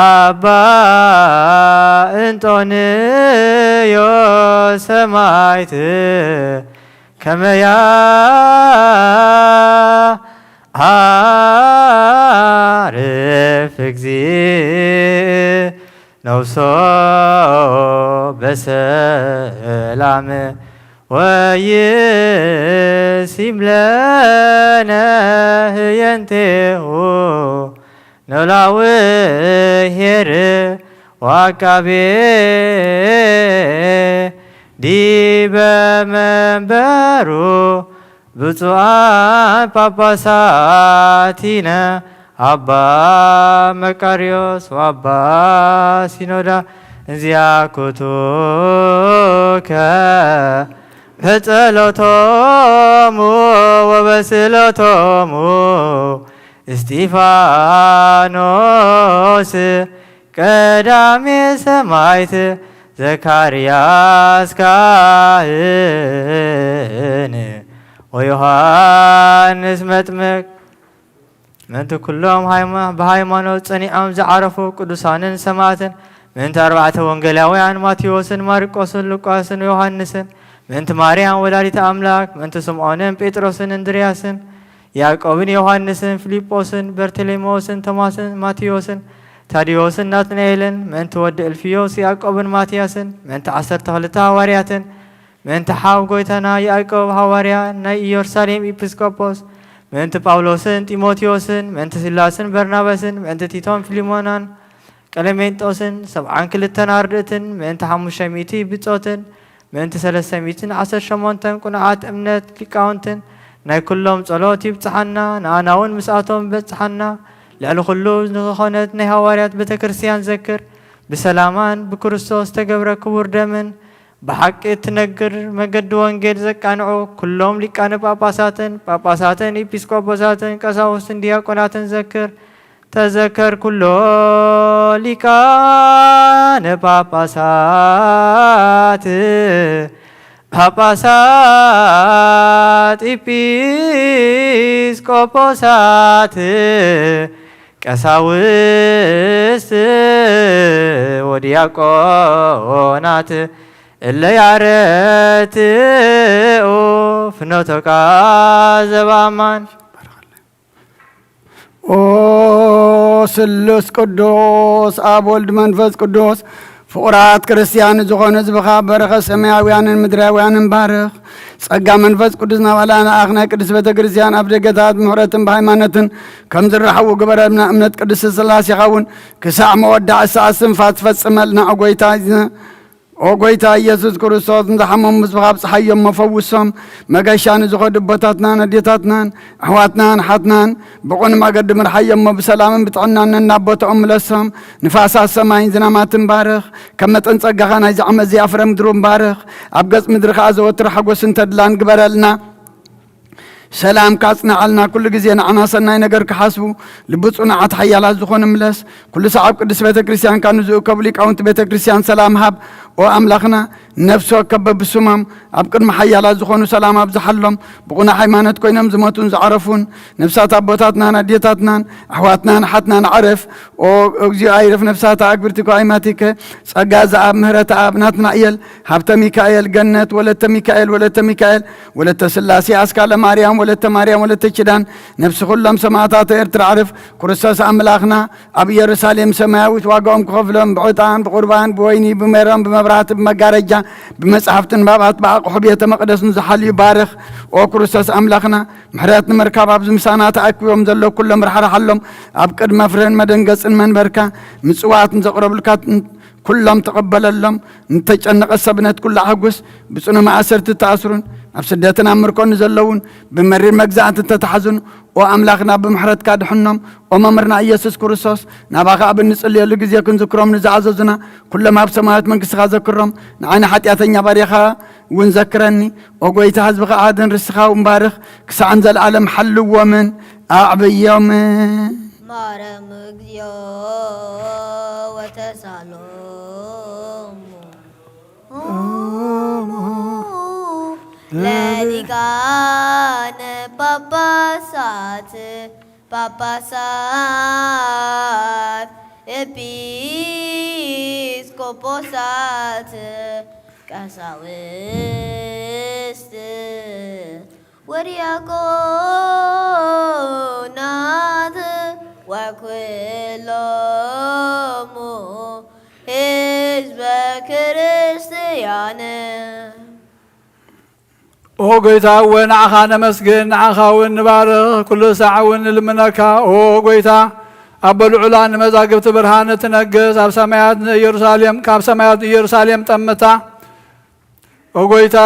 አባ እንጦንዮስ ሰማዕት ከመያ አርፍ እግዚእ ነፍሶ በሰላም ወይሲም ለነ ህየንቴሁ ኖላዊ ኄር ወአቃቤ ዲበ መንበሩ ብፁዓን ጳጳሳቲነ አባ መቃርዮስ ወአባ ሲኖዳ እንዚያኩቱከ በጸሎቶሙ ወበስእለቶሙ እስጢፋኖስ ቀዳሜ ሰማዕት ዘካርያስ ካህን ወዮሐንስ መጥምቅ ምእንቲ ኩሎም ሃይማ-፣ ብሃይማኖት ጸኒዖም ዝዓረፉ ቅዱሳንን ሰማዕትን ምእንቲ ኣርባዕተ ወንጌላውያን ማቴዎስን ማርቆስን ሉቃስን ዮሐንስን ምእንቲ ማርያም ወላዲተ ኣምላክ ምእንቲ ስምዖንን ጴጥሮስን እንድርያስን ያዕቆብን ዮሐንስን ፊልጶስን በርተሎሜዎስን ቶማስን ማቴዎስን ታዲዮስን ናትናኤልን ምእንቲ ወዲ እልፍዮስ ያዕቆብን ማትያስን ምእንቲ ዓሰርተ ክልተ ሃዋርያትን ምእንቲ ሓው ጎይታና ያዕቆብ ሃዋርያ ናይ ኢየሩሳሌም ኤጲስቆጶስ ምእንቲ ጳውሎስን ጢሞቴዎስን ምእንቲ ሲላስን በርናባስን ምእንቲ ቲቶን ፊልሞናን ቀለሜንጦስን ሰብዓን ክልተን ኣርድእትን ምእንቲ ሓሙሽተ ሚእቲ ብጾትን ምእንቲ ሰለስተ ሚእትን ዓሰርተ ሸሞንተን ቅኑዓት እምነት ሊቃውንትን ናይ ኩሎም ጸሎት ይብጽሓና፣ ንኣና እውን ምስኣቶም በጽሓና። ልዕሊ ኩሉ ንዝኾነት ናይ ሃዋርያት ቤተ ክርስቲያን ዘክር፣ ብሰላማን ብክርስቶስ ተገብረ ክቡር ደምን ብሓቂ እትነግር መገዲ ወንጌል ዘቃንዑ ኩሎም ሊቃነ ጳጳሳትን ጳጳሳትን ኤጲስቆጶሳትን ቀሳውስትን ዲያቆናትን ዘክር። ተዘከር ኩሎ ሊቃነ ጳጳሳት ጳጳሳት ኤጲስቆጶሳት ቀሳውስት ወዲያቆናት እለ ያረትኡ ፍኖተካ ዘባማን። ኦ ስሉስ ቅዱስ ኣብ ወልድ መንፈስ ቅዱስ ፍቑራት ክርስቲያን ዝኾነ ህዝብኻ በረኸት ሰማያውያንን ምድራውያንን ባርኽ። ጸጋ መንፈስ ቅዱስ ናባና ለኣኽ ናይ ቅድስት ቤተ ክርስቲያን ኣብ ደገታት ብምሕረትን ብሃይማኖትን ከም ዝረሓቡ ግበረልና። እምነት ቅድስት ስላሴኻ እውን ክሳዕ መወዳእታ ሰዓት ስንፋስ ትፈጽመልና። ኦ ጎይታ፣ ኦ ጎይታ ኢየሱስ ክርስቶስ፣ ንዝሓመሙ ህዝብኻ ኣብጽሓዮም፣ መፈውሶም። መገሻ ንዝኸዱ ኣቦታትናን ኣዴታትናን ኣሕዋትናን ሓትናን ብቕኑዕ መገዲ ምርሓዮም እሞ ብሰላምን ብጥዕናን ነናብ ቦታኦም ምለሶም። ንፋሳት ሰማይን ዝናማትን ባርኽ። ከም መጠን ጸጋኻ ናይዚ ዓመት እዚኣ ፍረ ምድሩ ባርኽ። ኣብ ገጽ ምድሪ ከኣ ዘወትር ሓጎስን ተድላን ግበረልና። ሰላም ካጽንዓልና፣ ኩሉ ግዜ ንዓና ሰናይ ነገር ክሓስቡ፣ ልቢ ጽኑዓት ሓያላት ዝኾኑ ምለስ። ኩሉ ሰዓብ ቅድስት ቤተ ክርስቲያን ካብ ንዝእከቡ ሊቃውንቲ ቤተ ክርስቲያን ሰላም ሃብ። ኦ ኣምላኽና፣ ነፍሲ ወከፍ በብስሞም ኣብ ቅድሚ ሓያላት ዝኾኑ ሰላም ኣብዝሓሎም። ብቑኑዕ ሃይማኖት ኮይኖም ዝሞቱን ዝዓረፉን ነፍሳት ኣቦታትናን ኣዴታትናን ኣሕዋትናን ኣሓትናን ኣዕርፍ። ኦ እግዚኦ፣ ኣይርፍ ነፍሳት ኣግብርቲ ኳይማቲከ። ጸጋ ዘኣብ፣ ምህረት ኣብ ናትናእየል፣ ሃብተ ሚካኤል፣ ገነት፣ ወለተ ሚካኤል፣ ወለተ ሚካኤል፣ ወለተ ስላሴ፣ ኣስካለ ማርያም፣ ወለተ ማርያም፣ ወለተ ኪዳን፣ ነፍሲ ኩሎም ሰማዕታት ኤርትራ ኣዕርፍ። ክርስቶስ ኣምላኽና ኣብ ኢየሩሳሌም ሰማያዊት ዋጋኦም ክኸፍሎም ብዕጣን፣ ብቁርባን፣ ብወይኒ፣ ብሜሮን፣ ብመብራህቲ፣ ብመጋረጃ፣ ብመጻሕፍቲ ንባባት፣ ብኣቕሑ ቤተ መቕደስ ንዝሓልዩ ባርኽ። ኦ ክርስቶስ ኣምላኽና፣ ምሕረት ንምርካብ ኣብዚ ምሳና ተኣኪቦም ዘለዉ ኩሎም ርሓርሓሎም። ኣብ ቅድመ ፍርህን መደንገጽን መንበርካ ምጽዋት ንዘቕረቡልካ ኩሎም ተቐበለሎም። ንተጨነቐ ሰብ ነት ኩሉ ኣሕጉስ። ብጽኑ ማእሰርቲ ተኣስሩን ኣብ ስደትን ኣብ ምርኮን ንዘለዉን ብመሪር መግዛእቲ እተታሕዙን፣ ኦ ኣምላኽና፣ ብምሕረትካ ድሕኖም። ኦ መምህርና ኢየሱስ ክርስቶስ፣ ናባኻ ኣብ እንጽልየሉ ግዜ ክንዝክሮም ንዝኣዘዙና ኩሎም ኣብ ሰማያዊት መንግስትኻ ዘክሮም። ንዓይ ንሓጢኣተኛ ባርያኻ እውን ዘክረኒ። ኦ ጎይታ፣ ህዝብኻ ኣድን፣ ርስኻ እውን ባርኽ። ክሳዕ ንዘለኣለም ሓልዎምን ኣዕብዮምን። ማረም እግዚኦ ወተሳሎሙ ለሊቃነ ጳጳሳት፣ ጳጳሳት፣ ኤጲስቆጶሳት፣ ቀሳውስት ወዲያቆናት ወኩሎሙ ህዝበ ክርስቲያን። ኦ ጎይታ እወ፣ ንዓኻ ነመስግን፣ ንዓኻ እውን ንባርኽ፣ ኩሉ ሳዕ እውን ንልምነካ። ኦ ጎይታ፣ ኣብ በልዑላ ንመዛግብቲ ብርሃን እትነግስ፣ ኣብ ሰማያት ንኢየሩሳሌም፣ ካብ ሰማያት ንኢየሩሳሌም ጠምታ። ኦ ጎይታ፣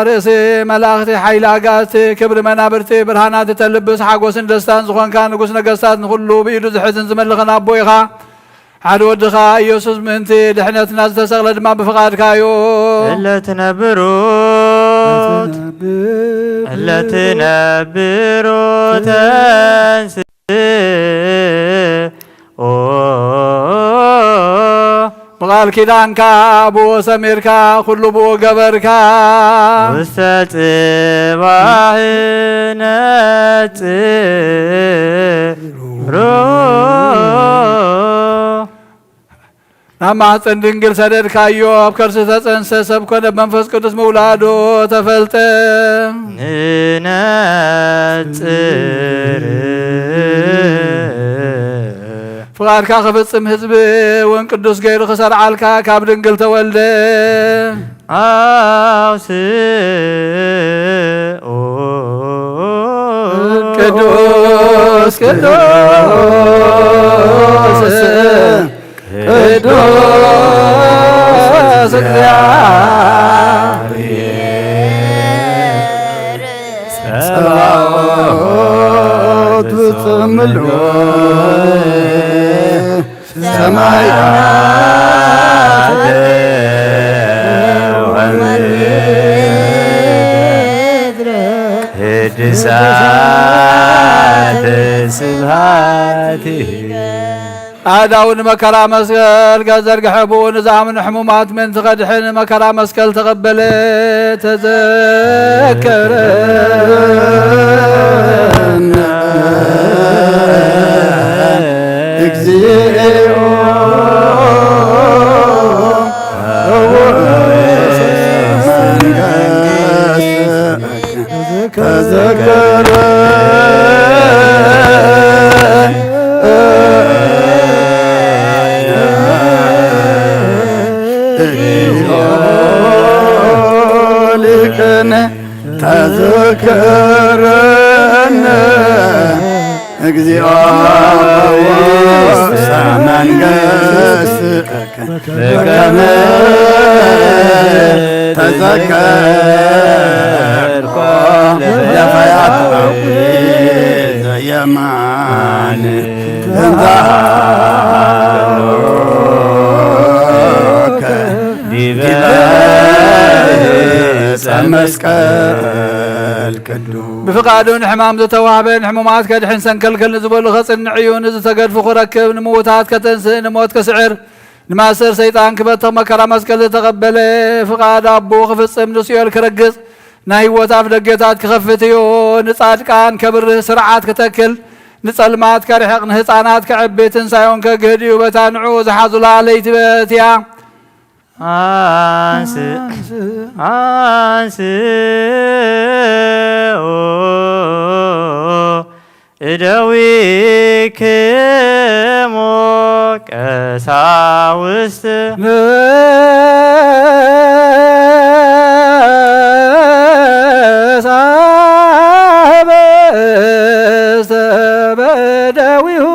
ርእሲ መላእኽቲ፣ ሓይሊ ኣጋእዝቲ፣ ክብሪ መናብርቲ፣ ብርሃናት እተልብስ፣ ሓጎስን ደስታን ዝኾንካ ንጉስ ነገስታት፣ ንኹሉ ብኢዱ ዝሕዝን ዝመልኽን ኣቦ ኢኻ። ሓደ ወድኻ ኢየሱስ ምእንቲ ድሕነትና ዝተሰቕለ ድማ ብፍቓድካ እዩ። እለ ትነብሩ እለ ትነብሩ ተንስ ኦ ብቓል ኪዳንካ ብኡ ሰሚርካ፣ ኩሉ ብኡ ገበርካ። ውስተ ጽባሕ ነጽሮ። ናብ ማህፀን ድንግል ሰደድካዮ፣ ኣብ ከርሲ ተጸንሰ፣ ሰብ ኮነ፣ ብመንፈስ ቅዱስ ምውላዱ ተፈልጠ። ንነጽር። ፍቓድካ ክፍጽም ህዝቢ እውን ቅዱስ ገይሩ ክሰርዓልካ ካብ ድንግል ተወልደ። ኣውስኡ። ቅዱስ ቅዱስ ቅዱስ እግዚአብሔር ጸባኦት ጽምሉ ሰማያት ወምድር ህድሳት ስብሐትከ። ኣእዳዉ ንመከራ መስቀል ከዘርግሐ፣ ብኡ ንዝኣምኑ ሕሙማት ምእንቲ ከድሕን መከራ መስቀል ተቐበለ፣ ተዘከረ። እግዚኦ ተዘከረ። ሊቅነ ተዘከረነ እግዚኦ ውስተ መንግሥት በከመ ተዘከርኮ ለፈያታዊ ዘየማን እንተ ሀሎከ ዲበ ዕፀ መስቀል ቅዱስ። ብፍቓዱ ንሕማም ዝተዋህበ፣ ንሕሙማት ከድሕን፣ ሰንከልከል ንዝበሉ ከጽንዕ እዩ። ንዝተገድፉ ክረክብ፣ ንምዉታት ከተንስእ፣ ንሞት ከስዕር፣ ንማእሰር ሰይጣን ክበትኽ መከራ መስቀል ዝተቐበለ፣ ፍቓድ ኣቦ ክፍጽም ንሲኦል ክረግጽ ናይ ህይወት ኣፍ ደገታት ክኸፍት እዩ። ንጻድቃን ከብርህ ስርዓት ክተክል ንጸልማት ከርሕቕ ንህፃናት ከዕቢ ትንሳኤውን ከግህድ እዩ። በታ ንዕኡ ዝሓዙላ ለይቲ በትያ። ኣንስ ኣንስ እደዊክሙ ቀሳውስት። ንሳብ እስተበደዊሁ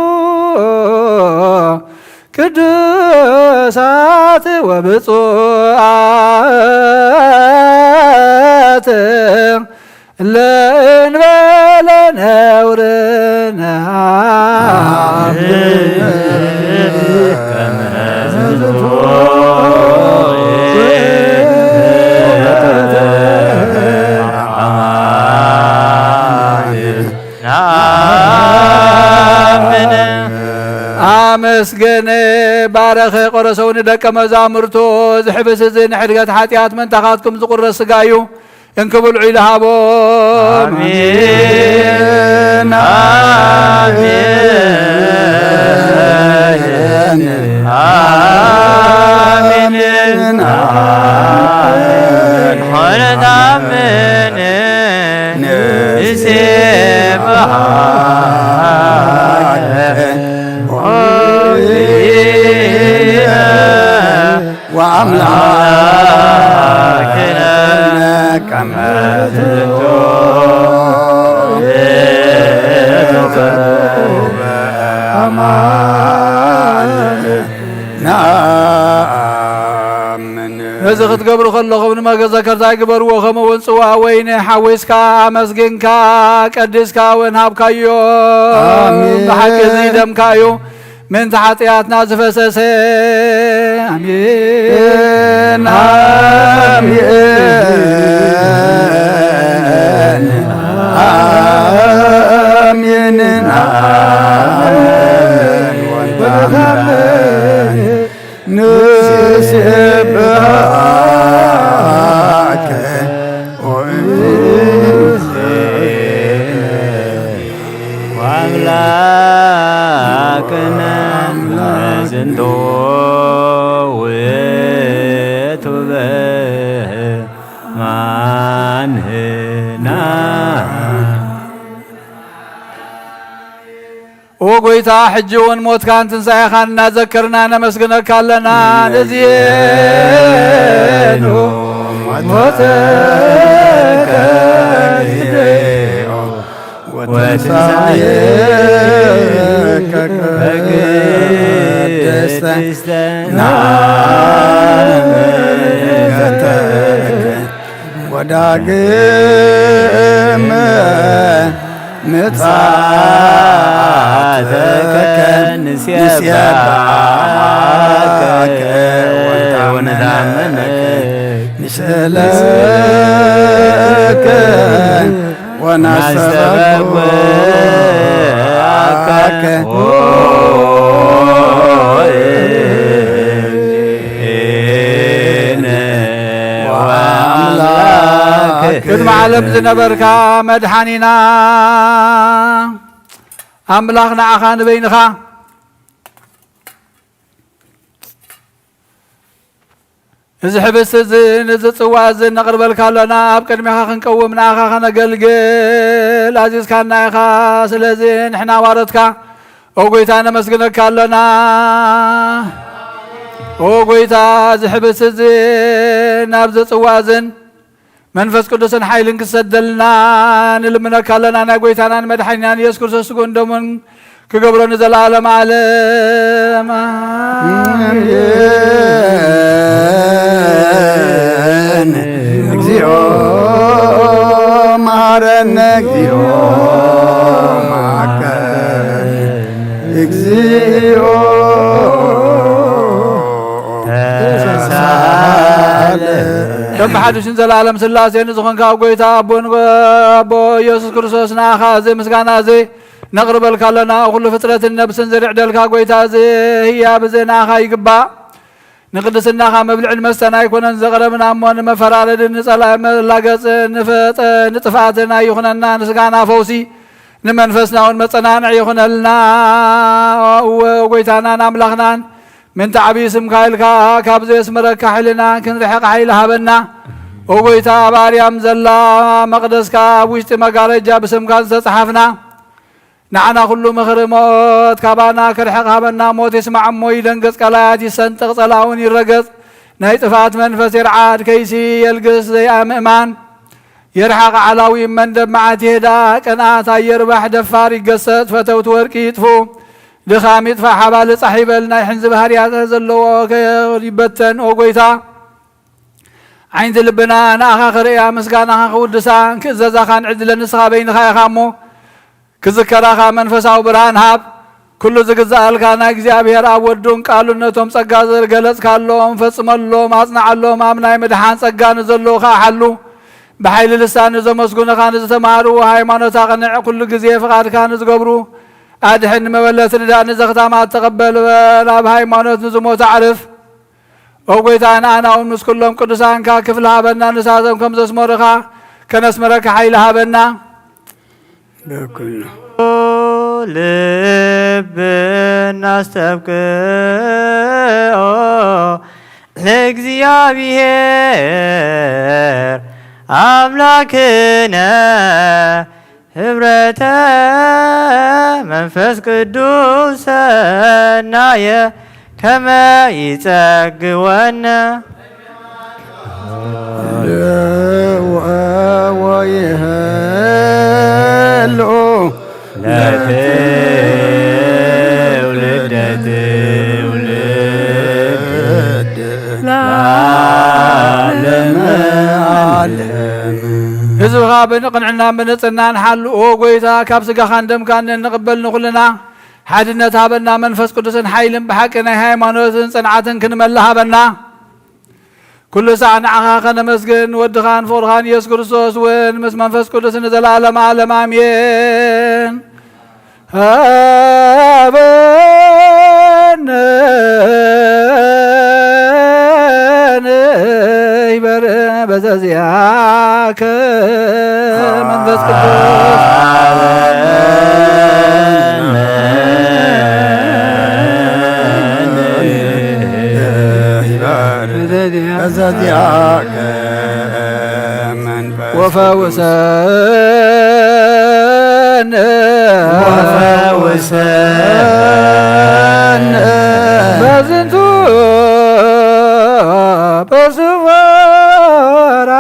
ቅዱሳት ወብፁዓት። ለእንበለ ነውር ነሃብ ኣመስገነ ባረኸ ቆረሰው ንደቀ መዛሙርቱ። እዚ ሕብስ እዚ ንሕድገት ሓጢኣት መንታኻትኩም ዝቁረስ ስጋ እዩ። እንክብልዑ ኢሉ ሃቦም። ኣሜን፣ ኣሜን፣ ኣሜን፣ ኣሜን። ኾነ ታምን ንሴብሐከ ወአምላክነ ከመ ትትውብ አማን ነአምን። እዚ ክትገብሩ ከለኹም ንመዘከርታ ግበርዎ። ከምኡ እውን ጽዋ ወይኒ ሓዊስካ ኣመስጊንካ ቀዲስካ እውን ሃብካዮ። ኣሜን። ብሓቂ እዚ ደምካ እዩ። ምእንቲ ሓጢኣትና ዝፈሰሰ። ኣሜን። ኣሜን፣ ኣሜን፣ ኣሜን። ወንታመን ንሴብሐከ ወንሴብሐከ ወአምላክነ ዝንቱ ውእቱ በማንህና። ኦ ጎይታ፣ ሕጂ እውን ሞትካን ትንሳኤኻን እናዘከርና ነመስግነካ ኣለና። ነዚኤኑ ሞተከ ንርእዮ ወትንሳኤከ ቅድስተ ናመልከተከ ወዳግመ ምጽኣተከ ንሴብሐከ ወንታመነከ ንስእለከ ወናስተበኩዓከ ሆይ ወአምላክ። ቅድሚ ዓለም ዝነበርካ መድሓኒና ኣምላኽ ንዓኻ ንበይንኻ እዚ ሕብስቲ እዚ ነዚ ጽዋ እዚ ነቕርበልካ ኣሎና። ኣብ ቅድሜኻ ክንቀውም ንኣኻ ከነገልግል ኣዚዝካና ኢኻ። ስለዚ ንሕና ዋረትካ ኦ ጎይታ ነመስግነካ ኣሎና። ኦ ጎይታ እዚ ሕብስቲ እዚ ናብዚ ጽዋ እዝን መንፈስ ቅዱስን ሓይልን ክሰደልና ንልምነካ ኣለና። ናይ ጎይታናን መድሓኒናን ኢየሱስ ክርስቶስ ስግኡን ደሙን ክገብሮ ንዘለኣለም ዓለም። ኣሜን። እግዚኦ መሐረነ፣ እግዚኦ መሐረነ፣ እግዚኦ ተሳለ። ከም ብሓድሽን ዘላለም ስላሴ ንዝኾንካ ኣብ ጎይታ ኣቦን ኣቦ ኢየሱስ ክርስቶስ ንኣኻ እዚ ምስጋና እዚ ነቕርበልካ ኣለና። ኩሉ ፍጥረትን ነብስን ዝርዕደልካ ጎይታ እዚ ህያብ እዚ ንኣኻ ይግባእ። ንቅድስናኻ መብልዕን መስተን ኣይኮነን ዘቕረብና እሞ ንመፈራረድን ንጸላኢ መላገጽ ንፈጠ ንጥፍኣትን ኣይኹነና። ንስጋና ፈውሲ ንመንፈስና እውን መጸናንዒ ይኹነልና። እወ ጎይታናን ኣምላኽናን ምእንቲ ዓብዪ ስምካ ኢልካ ካብ ዘየስምረካ ሓይልና ክንርሕቕ ሓይሊ ሃበና። ኦ ጎይታ፣ ኣብ ኣርያም ዘላ መቕደስካ ኣብ ውሽጢ መጋረጃ ብስምካ ዝተጻሓፍና ንዓና ኩሉ ምኽሪ ሞት ካባና ክርሕቕ ሃበና። ሞት ይስማዕ እሞ ይደንግጽ፣ ቀላያት ይሰንጥቕ፣ ጸላእውን ይረገጽ። ናይ ጥፍኣት መንፈስ ይርዓድ፣ ከይሲ የልግስ፣ ዘይኣምእማን ይርሓቕ፣ ዓላዊ መንደብ መዓት ይህዳ፣ ቅንኣት ኣይርባሕ፣ ደፋር ይገሰጽ፣ ፈተውቲ ወርቂ ይጥፍኡ፣ ድኻም ይጥፋእ፣ ሓባል ጻሕ ይበል፣ ናይ ሕንዚ ባህርያት ዘለዎ ከ-፣ ይበተን። ኦ ጎይታ፣ ዓይንቲ ልብና ንኣኻ ክርእያ፣ ምስጋናኻ ክውድሳ፣ ክእዘዛኻን ዕድለ ንስኻ በይንኻ ኢኻ እሞ፣ ክዝከራኻ መንፈሳዊ ብርሃን ሃብ። ኩሉ ዝግዛኣልካ ናይ እግዚኣብሔር ኣብ ወዱን ቃሉን ነቶም ጸጋ ዝገለጽካሎም ፈጽመሎም፣ ኣጽንዓሎም። ኣብ ናይ ምድሓን ጸጋ ንዘለዉ ከኣ ሓሉ። ብሓይሊ ልሳን ንዘመስጉንኻ ንዝተማህርዎ ሃይማኖት ኣቕንዕ። ኩሉ ግዜ ፍቓድካ ንዝገብሩ ኣድሕን። ንመበለት ርዳእ፣ ንዘኽታማት ተቐበል በል። ኣብ ሃይማኖት ንዝሞቱ ኣዕርፍ። ኦ ጐይታ፣ ንኣና እውን ምስ ኩሎም ቅዱሳንካ ክፍሊ ሃበና። ንሳቶም ከም ዘስመሩኻ ከነስምረካ ሓይሊ ሃበና። በኩሉ ልብ እናስተብቅዖ ለእግዚኣብሔር ኣምላክነ ህብረተ መንፈስ ቅዱስ ሰናየ ከመ ይጸግወነ። ወይህሉ ለትውልደ ትውልድ ለዓለመ ዓለም። ህዝብኻ ብንቕንዕናን ብንጽህናን ሓሉ። ኦ ጐይታ፣ ካብ ስጋኻን ደምካን እንቕበል ንኹልና ሓድነት ሃበና። መንፈስ ቅዱስን ሓይልን ብሓቂ ናይ ሃይማኖትን ጽንዓትን ክንመልእ ሃበና። ኩሉ ሳዕ ንዓኻ ከነመስግን፣ ወድኻን ፍቕርኻን ኢየሱስ ክርስቶስ እውን ምስ መንፈስ ቅዱስ ንዘለዓለመ ዓለም ኣሜን። ሃበነ ንይበር በዘዚኣከ መንፈስ ቅዱስ። በዘዚአከ መንፈስ ወፈውሰነ ወፈውሰነ በዝንቱ በስፈራ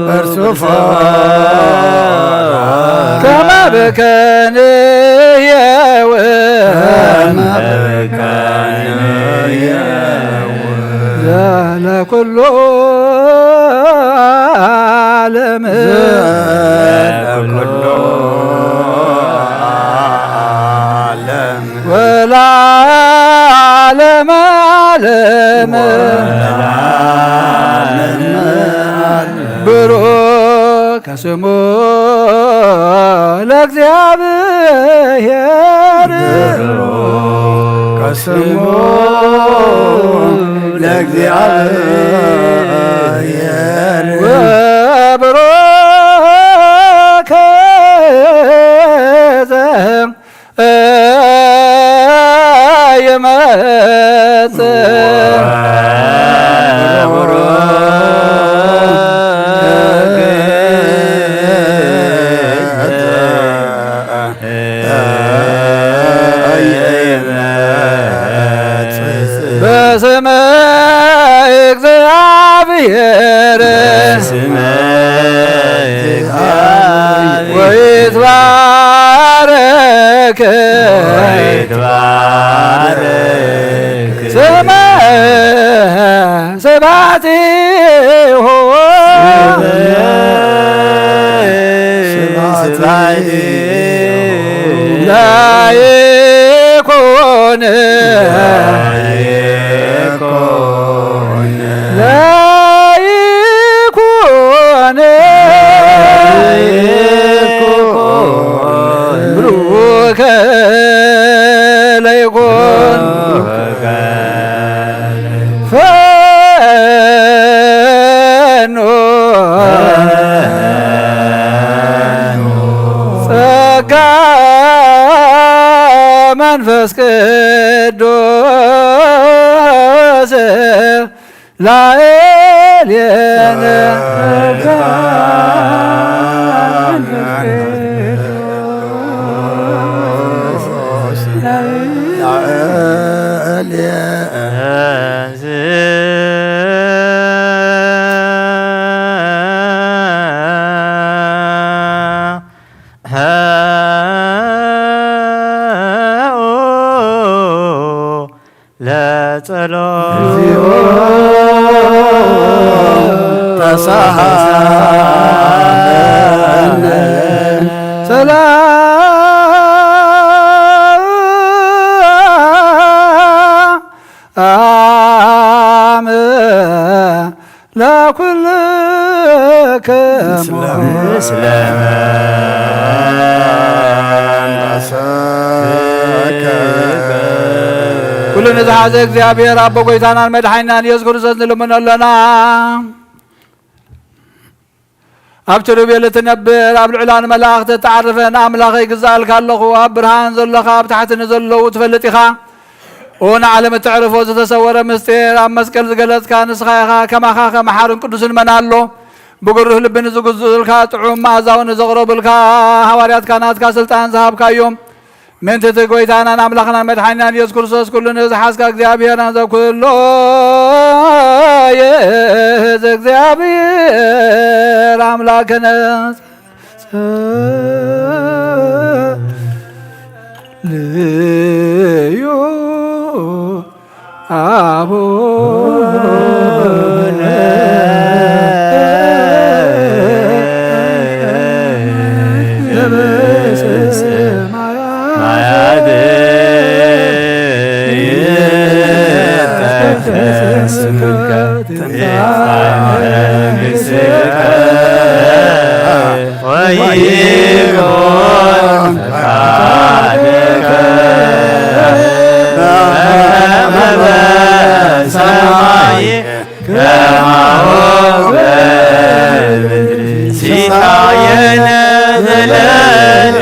በርሱፋ ከመ ብከንየው ከመ ብከንየው ዘለኩሉ ዓለም ዘለኩሉ ዓለም ወለዓለመ ዓለም ወለዓለመ ዓለም ብሩክ ስሙ ለእግዚኣብሔር ብሩክ ስሙ ለእግዚኣብሔር ወብሩክ ዘ ይመጽእ በስመ እግዚአብሔር ወይትባረክ ስመ ስብሐቲሁ ላይኩን ላይኩን ብሩከ ለይኩን ፈኑ ጸጋ መንፈስ ቅዱስ ላዕሌነ ጸሎት። እግዚኦ ተሳሃለነ ሰላም ለኩልክሙ። ምስለ መንፈስከ። ኩሉ ንዝሓዘ እግዚኣብሔር ኣቦ ጐይታናን መድሓኒናን ኢየሱስ ክርስቶስ ንልምኖ ኣሎና። ኣብ ኪሩቤል እትነብር፣ ኣብ ልዑላን መላእኽቲ እትዓርፍ፣ ንኣምላኸይ እግዛኣልካ ኣለኹ። ኣብ ብርሃን ዘሎኻ፣ ኣብ ታሕቲ ንዘለዉ ትፈልጥ ኢኻ። ኦ ንዓለም እተዕርፎ ዝተሰወረ ምስጢር ኣብ መስቀል ዝገለጽካ ንስኻ ኢኻ። ከማኻ ከ መሓርን ቅዱስን መን ኣሎ? ብግሩህ ልቢ ንዝግዝኡልካ፣ ጥዑም መኣዛውን ንዘቕረቡልካ ሃዋርያትካ ናትካ ስልጣን ዝሃብካዮም። ምእንቲ እቲ ጐይታናን ኣምላኽናን መድሓኒናን ኢየሱስ ክርስቶስ ኩሉ ንዝሓዝካ እግዚኣብሔር ናዘ ኩሎ ይእዝ እግዚኣብሔር ኣምላክነ ልዩ ኣቡነ ዘበሰማያት ይትቀደስ ስምከ ትምጻእ መንግሥትከ ወይኩን ፈቃድከ በከመ በሰማይ ከማሁ በምድር። ሲሳየነ ዘለለ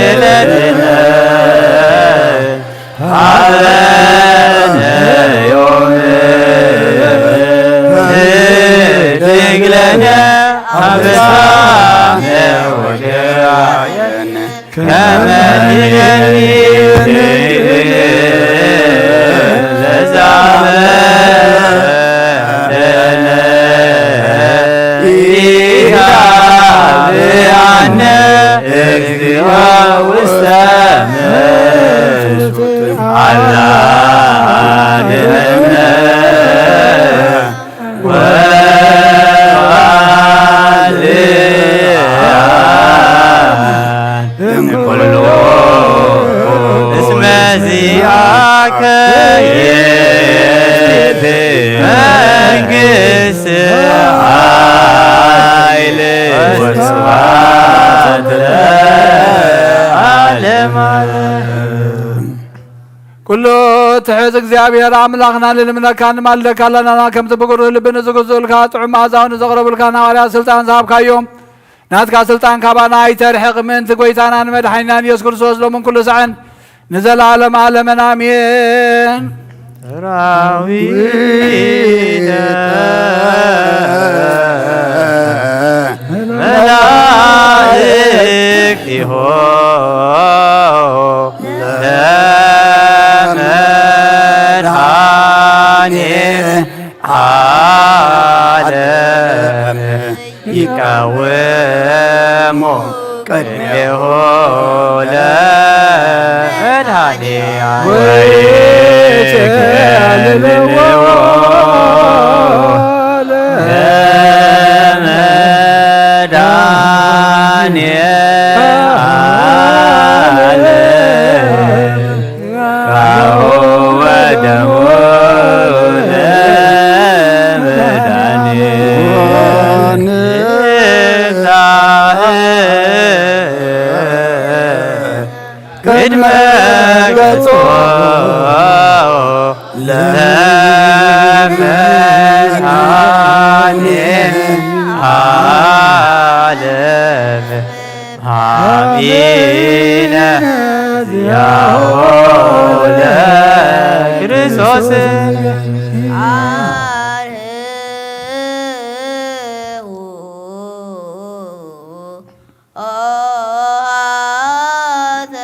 ዕለትነ ሀበነ ዮም። ህድግ ለነ አበሳነ ወጌጋየነ ከመ ንሕነኒ ንሕድግ ለዘ አበሰለነ ኢታብአነ እግዚኦ ውስተ መንሱት አላ አድነነ ወባልዓን እምኩሉ እስመ ዚአከ ይእቲ መንግሥት ኃይል ወስብሐት ለዓለመ ዓለም። ኩሉ ትሕት እግዚኣብሔር ኣምላኽና ንልምነካ ንማልደካ ኣለና። ከምቲ ብግሩህ ልቢ ንዝግዝኡልካ ጥዑም መኣዛውን ንዘቕረቡልካ ንሃዋርያት ስልጣን ዝሃብካዮም ናትካ ስልጣን ካባና ኣይተርሕቕ። ምእንቲ ጐይታናን መድሓኒናን ኢየሱስ ክርስቶስ ሎምን ኩሉ ሳዕን ንዘለዓለም ዓለምን ኣሜን። ሰራዊተ መላእክቲሆ ለመድኃኔ ዓለም ይቃወሞ ቅድሜሁ ለመድኃኔ ወይከልልዎ ለመድኃኔ ዓለም ሥጋሁ ወደሙ ለመድኃኒት ቅድመ ገጾ ለመድኃኔ ዓለም አሚነ ዚአሁ ለክርስቶስ። አርህዉ ኦሃተ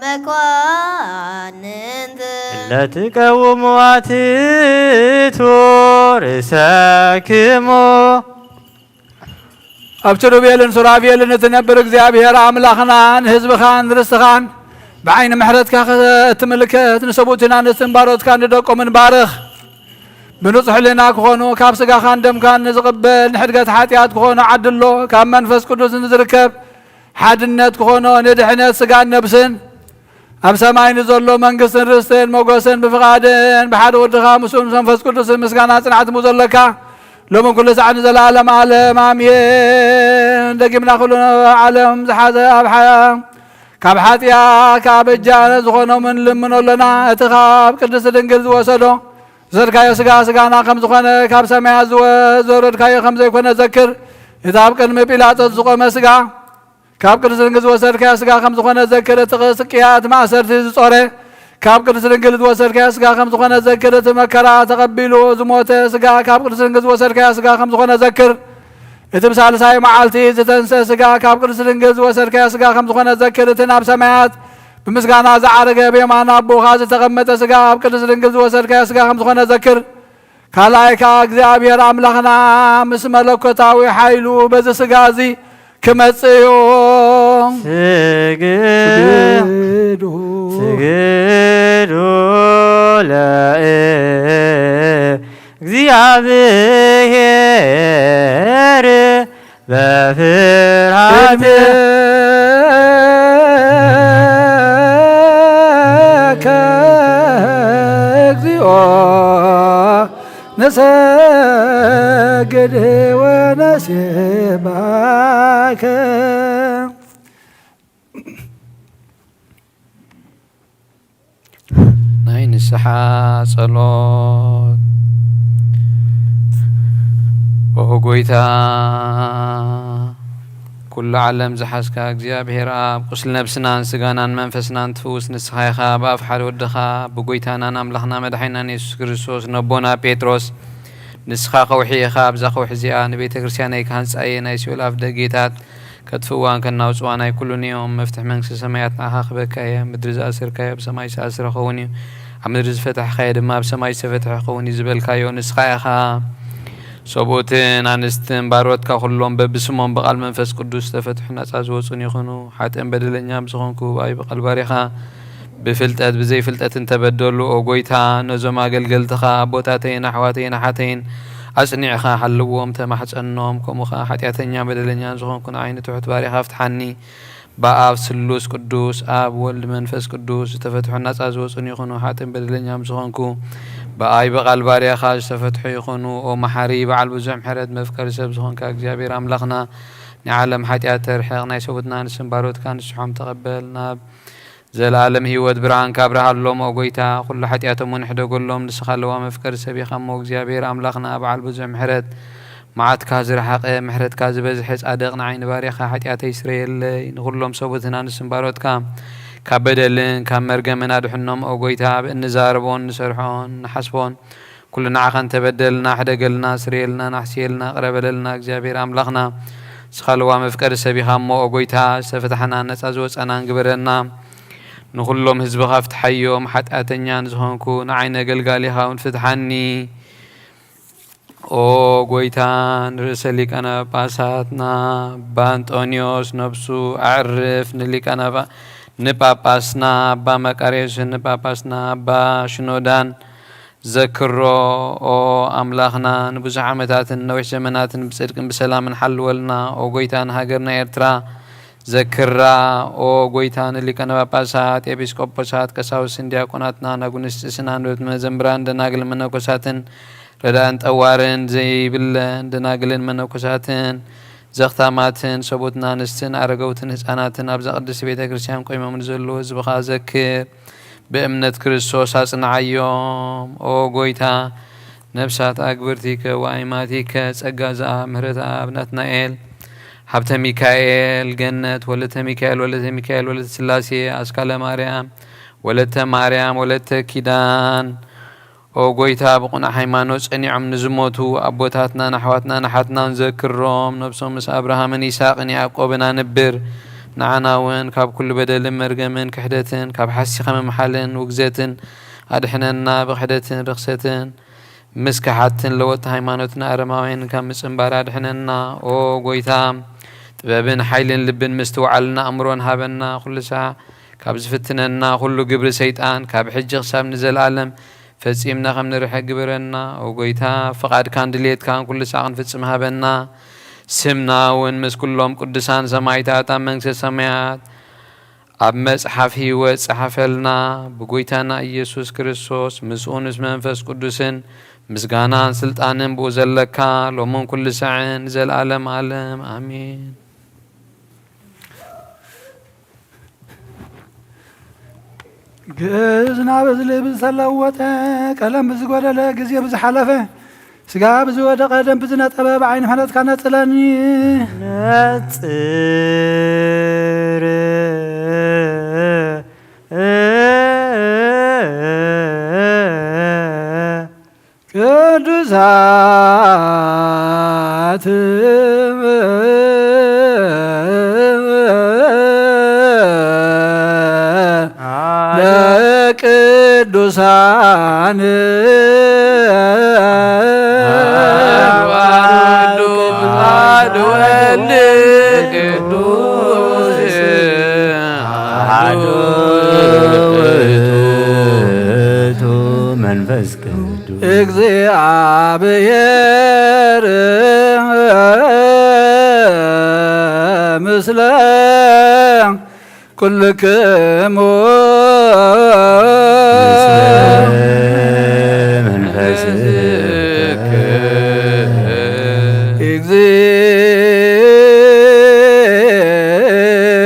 መኳንንት ለትቀውሙ አትቱ ርእሰክሙ። ኣብ ኪሩቤልን ሱራፌልን እትነብር እግዚኣብሔር ኣምላኽናን ህዝብኻን ርስትኻን ብዓይኒ ምሕረትካ እትምልከት ንሰብኡትን ኣንስትን ባሮትካ ንደቆምን ባርኽ። ብንጹሕ ሕልና ክኾኑ ካብ ስጋኻን ደምካን ንዝቕበል ንሕድገት ሓጢኣት ክኾኑ ዓድሎ ካብ መንፈስ ቅዱስ ንዝርከብ ሓድነት ክኾኖ ንድሕነት ስጋን ነብስን ኣብ ሰማይ ንዘሎ መንግስትን ርስትን ሞገስን ብፍቓድን ብሓደ ወድኻ ምስኡ ምስ መንፈስ ቅዱስን ምስጋና ጽንዓት ምስኡ ዘለካ ሎምን ኩሉ ሰዓት ንዘለኣለም ዓለም ኣሜን። ደጊምና ኩሉ ዓለም ዝሓዘ ኣብ ሓ- ካብ ሓጢኣ ካብ እጃነ ዝኾኖምን ልምኖ ኣለና። እቲ ካብ ቅድስቲ ድንግል ዝወሰዶ ዝወሰድካዮ ስጋ ስጋና ከም ዝኾነ ካብ ሰማያት ዝወ- ዘወረድካዮ ከም ዘይኮነ ዘክር። እቲ ኣብ ቅድሚ ጲላጦስ ዝቆመ ስጋ ካብ ቅድስቲ ድንግል ዝወሰድካዮ ስጋ ከም ዝኾነ ዘክር። እቲ ስቅያ እቲ ማእሰርቲ ዝጾረ ካብ ቅድስቲ ድንግል ዝወሰድካዮ ስጋ ከም ዝኾነ ዘክር። እቲ መከራ ተቐቢሉ ዝሞተ ስጋ ካብ ቅድስቲ ድንግል ዝወሰድካዮ ስጋ ከም ዝኾነ ዘክር። እቲ ብሳልሳይ መዓልቲ ዝተንስአ ስጋ ካብ ቅድስቲ ድንግል ዝወሰድካዮ ስጋ ከም ዝኾነ ዘክር። እቲ ናብ ሰማያት ብምስጋና ዝዓረገ ብየማን ኣቦኻ ዝተቐመጠ ስጋ ኣብ ቅድስቲ ድንግል ዝወሰድካዮ ስጋ ከም ዝኾነ ዘክር። ካልኣይ ከኣ እግዚኣብሔር ኣምላኽና ምስ መለኮታዊ ሓይሉ በዚ ስጋ እዚ ክመጽእ እዩ። ስግዱ ስግዱ ለእግዚኣብሔር በፍርሃት ቅድሜከ እግዚኦ ንሰግድ ወነሴባከ። ናይ ንስሓ ጸሎት። ኦ ጎይታ፣ ኩሉ ዓለም ዝሓዝካ እግዚኣብሔር ኣብ፣ ቁስሊ ነብስናን ስጋናን መንፈስናን ትፍውስ ንስኻ ኢኻ። ብኣፍ ሓደ ወድኻ፣ ብጎይታናን ኣምላኽና መድሓኒናን የሱስ ክርስቶስ፣ ነቦና ጴጥሮስ፣ ንስኻ ከውሒ ኢኻ፣ ኣብዛ ከውሒ እዚኣ ንቤተ ክርስቲያነይ ክሃንጻ እየ፣ ናይ ሲኦል ኣፍ ደጌታት ከጥፍእዋን ከናውጽዋን ኣይክእሉን እዮም። መፍትሕ መንግስተ ሰማያት ንዓኻ ክበካ እየ። ኣብ ምድሪ ዝኣሰርካዮ ኣብ ሰማይ ዝተኣስረ ክኸውን እዩ፣ ኣብ ምድሪ ዝፈታሕካዮ ድማ ኣብ ሰማይ ዝተፈትሐ ክኸውን እዩ ዝበልካዮ ንስኻ ኢኻ። ሰብኡትን ኣንስትን ባሮትካ ኩሎም በብስሞም ብቓል መንፈስ ቅዱስ ዝተፈትሑ ናጻ ዝወጹን ይኹኑ። ሓጥእን በደለኛን ብዝኾንኩ ብኣይ ብቓል ባሪኻ ብፍልጠት ብዘይፍልጠት እንተበደሉ፣ ኦ ጎይታ፣ ነዞም ኣገልገልትኻ ኣቦታተይን ኣሕዋተይን ኣሓተይን ኣጽኒዕኻ ሓልዎም፣ ተማሕጸኖም። ከምኡ ኸኣ ሓጢኣተኛ በደለኛን ዝኾንኩ ንዓይ ንትሑት ባሪኻ ፍትሓኒ። ብኣብ ስሉስ ቅዱስ፣ ኣብ ወልድ መንፈስ ቅዱስ ዝተፈትሑ ናጻ ዝወጹን ይኹኑ። ሓጥእን በደለኛን ዝኾንኩ ብኣይ ብቓል ባርያኻ ዝተፈትሑ ይኹኑ። ኦ መሓሪ፣ በዓል ብዙሕ ምሕረት፣ መፍቀሪ ሰብ ዝኾንካ እግዚኣብሔር ኣምላኽና፣ ናይ ዓለም ሓጢኣት ተርሕቕ፣ ናይ ሰቡትና ንስም ባሮትካ ንስሖም ተቐበል። ናብ ዘለኣለም ህይወት ብርሃንካ ኣብርሃሎም። ኦ ጎይታ፣ ኩሉ ሓጢኣቶም እውን ሕደጎሎም። ንስኻ ኣለዋ መፍቀሪ ሰብ ኢኻ እሞ፣ እግዚኣብሔር ኣምላኽና፣ በዓል ብዙሕ ምሕረት፣ መዓትካ ዝረሓቐ፣ ምሕረትካ ዝበዝሐ ጻድቕ፣ ንዓይ ንባርያኻ ሓጢኣተይ ስረየለይ። ንኹሎም ሰቡትና ንስም ባሮትካ ካብ በደልን ካብ መርገምን ኣድሕኖም። ኦ ጎይታ፣ ኣብ እንዛረቦን ንሰርሖን ንሓስቦን ኩሉ ንዓኻ እንተበደልና፣ ሕደገልና፣ ስርየልና፣ ናሕስየልና፣ ቅረ በለልና። እግዚኣብሔር ኣምላኽና፣ ንስኻ ለዋ መፍቀሪ ሰብ ኢኻ እሞ፣ ኦ ጎይታ፣ ዝተፈታሕናን ነጻ ዝወጻናን ግበረና። ንኹሎም ህዝብኻ ፍትሓዮም፣ ሓጢኣተኛ ንዝኾንኩ ንዓይ ነገልጋሊኻ እውን ፍትሓኒ። ኦ ጎይታ፣ ንርእሰ ሊቃነ ጳጳሳትና ኣባ ኣንጦንዮስ ነብሱ ኣዕርፍ፣ ንሊቃነ ጳ-፣ ንጳጳስና ኣባ መቃርዮስን ንጳጳስና ኣባ ሽኖዳን ዘክሮ። ኦ ኣምላኽና፣ ንብዙሕ ዓመታትን ነዊሕ ዘመናትን ብጽድቅን ብሰላምን ሓልወልና። ኦ ጎይታ፣ ንሃገርና ኤርትራ ዘክራ። ኦ ጎይታ፣ ንሊቃነ ጳጳሳት፣ ኤጲስቆጶሳት፣ ቀሳውስትን ዲያቆናትና፣ ናጉንስጢስናን፣ መዘምራን፣ ደናግል መነኮሳትን፣ ረዳእን ጠዋርን ዘይብለን ደናግልን መነኮሳትን፣ ዘኽታማትን፣ ሰቡትን ኣንስትን፣ ኣረገውትን ህፃናትን፣ ኣብዛ ቅድስቲ ቤተ ክርስቲያን ቆይሞም ንዘለዉ ህዝብኻ ዘክር። ብእምነት ክርስቶስ ኣጽንዓዮም። ኦ ጎይታ፣ ነፍሳት ኣግብርቲከ ወኣይማቲከ፣ ጸጋ ዘኣብ፣ ምህረት ኣብ ናትናኤል፣ ሃብተ ሚካኤል፣ ገነት፣ ወለተ ሚካኤል፣ ወለተ ሚካኤል፣ ወለተ ስላሴ፣ ኣስካለ ማርያም፣ ወለተ ማርያም፣ ወለተ ኪዳን። ኦ ጎይታ፣ ብቕኑዕ ሃይማኖት ጸኒዖም ንዝሞቱ ኣቦታትናን ኣሕዋትናን ኣሓትናን ዘክሮም። ነብሶም ምስ ኣብርሃምን ይስሐቅን ያዕቆብን ኣንብር። ንዓና እውን ካብ ኩሉ በደልን መርገምን ክሕደትን ካብ ሓሲኻ ምምሓልን ውግዘትን ኣድሕነና። ብክሕደትን ርኽሰትን ምስ ከሓድትን ለወጥቲ ሃይማኖትን ኣረማውያንን ካብ ምጽንባር ኣድሕነና። ኦ ጎይታ፣ ጥበብን ሓይልን ልብን ምስትውዓልን ኣእምሮን ሃበና። ኩሉ ሳዕ ካብ ዝፍትነና ኩሉ ግብሪ ሰይጣን፣ ካብ ሕጂ ክሳብ ንዘለኣለም ፈጺምና ከም ንርሕቅ ግበረና። ኦ ጎይታ፣ ፍቓድካን ድልየትካን ኩሉ ሳዕ ክንፍጽም ሃበና። ስምና እውን ምስ ኩሎም ቅዱሳን ሰማዕታት ኣብ መንግስተ ሰማያት ኣብ መጽሓፍ ህይወት ጸሓፈልና። ብጎይታና ኢየሱስ ክርስቶስ፣ ምስኡን ምስ መንፈስ ቅዱስን ምስጋናን ስልጣንን ብኡ ዘለካ፣ ሎምን ኩሉ ሳዕን ንዘለኣለም ዓለም። ኣሜን። ግእዝ ናብ እዝሊ ብዝተለወጠ፣ ቀለም ብዝጎደለ፣ ግዜ ብዝሓለፈ፣ ስጋ ብዝወደቐ፣ ደም ብዝነጠበ፣ ብዓይኒ ምሕረትካ ነጽለኒ። ነጽር። ቅዱሳት ለቅዱሳን አሐዱ ወልድ ቅዱስ አሐዱ ውእቱ መንፈስ ቅዱስ። እግዚአብሔር ምስለ ኩልክሙ። ምስለ መንፈስከ።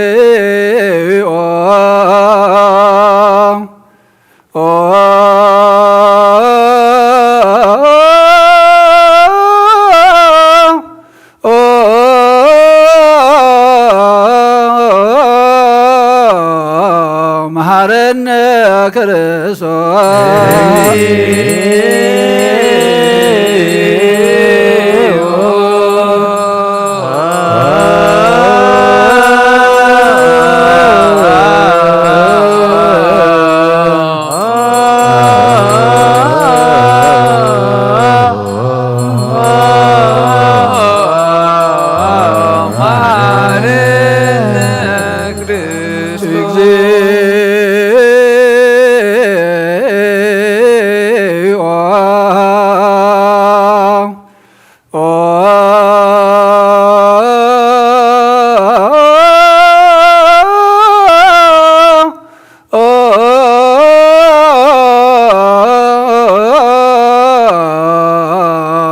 እግዚኦ። ኦ፣ ኦ፣ መሐረነ ክርስቶስ።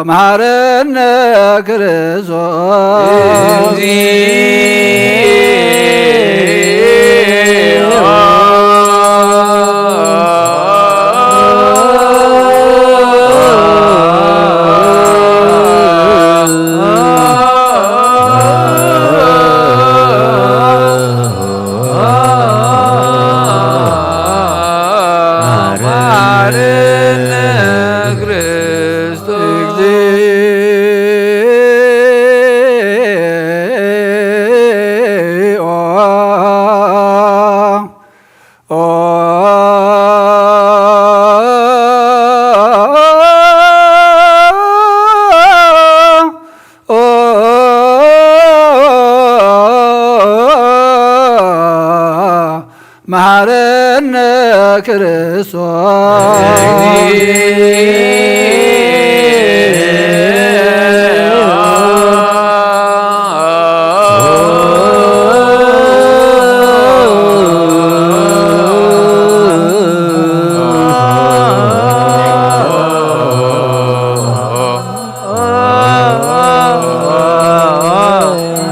መሐረነ ክርስቶስ። መሐረነ ክርስቶስ።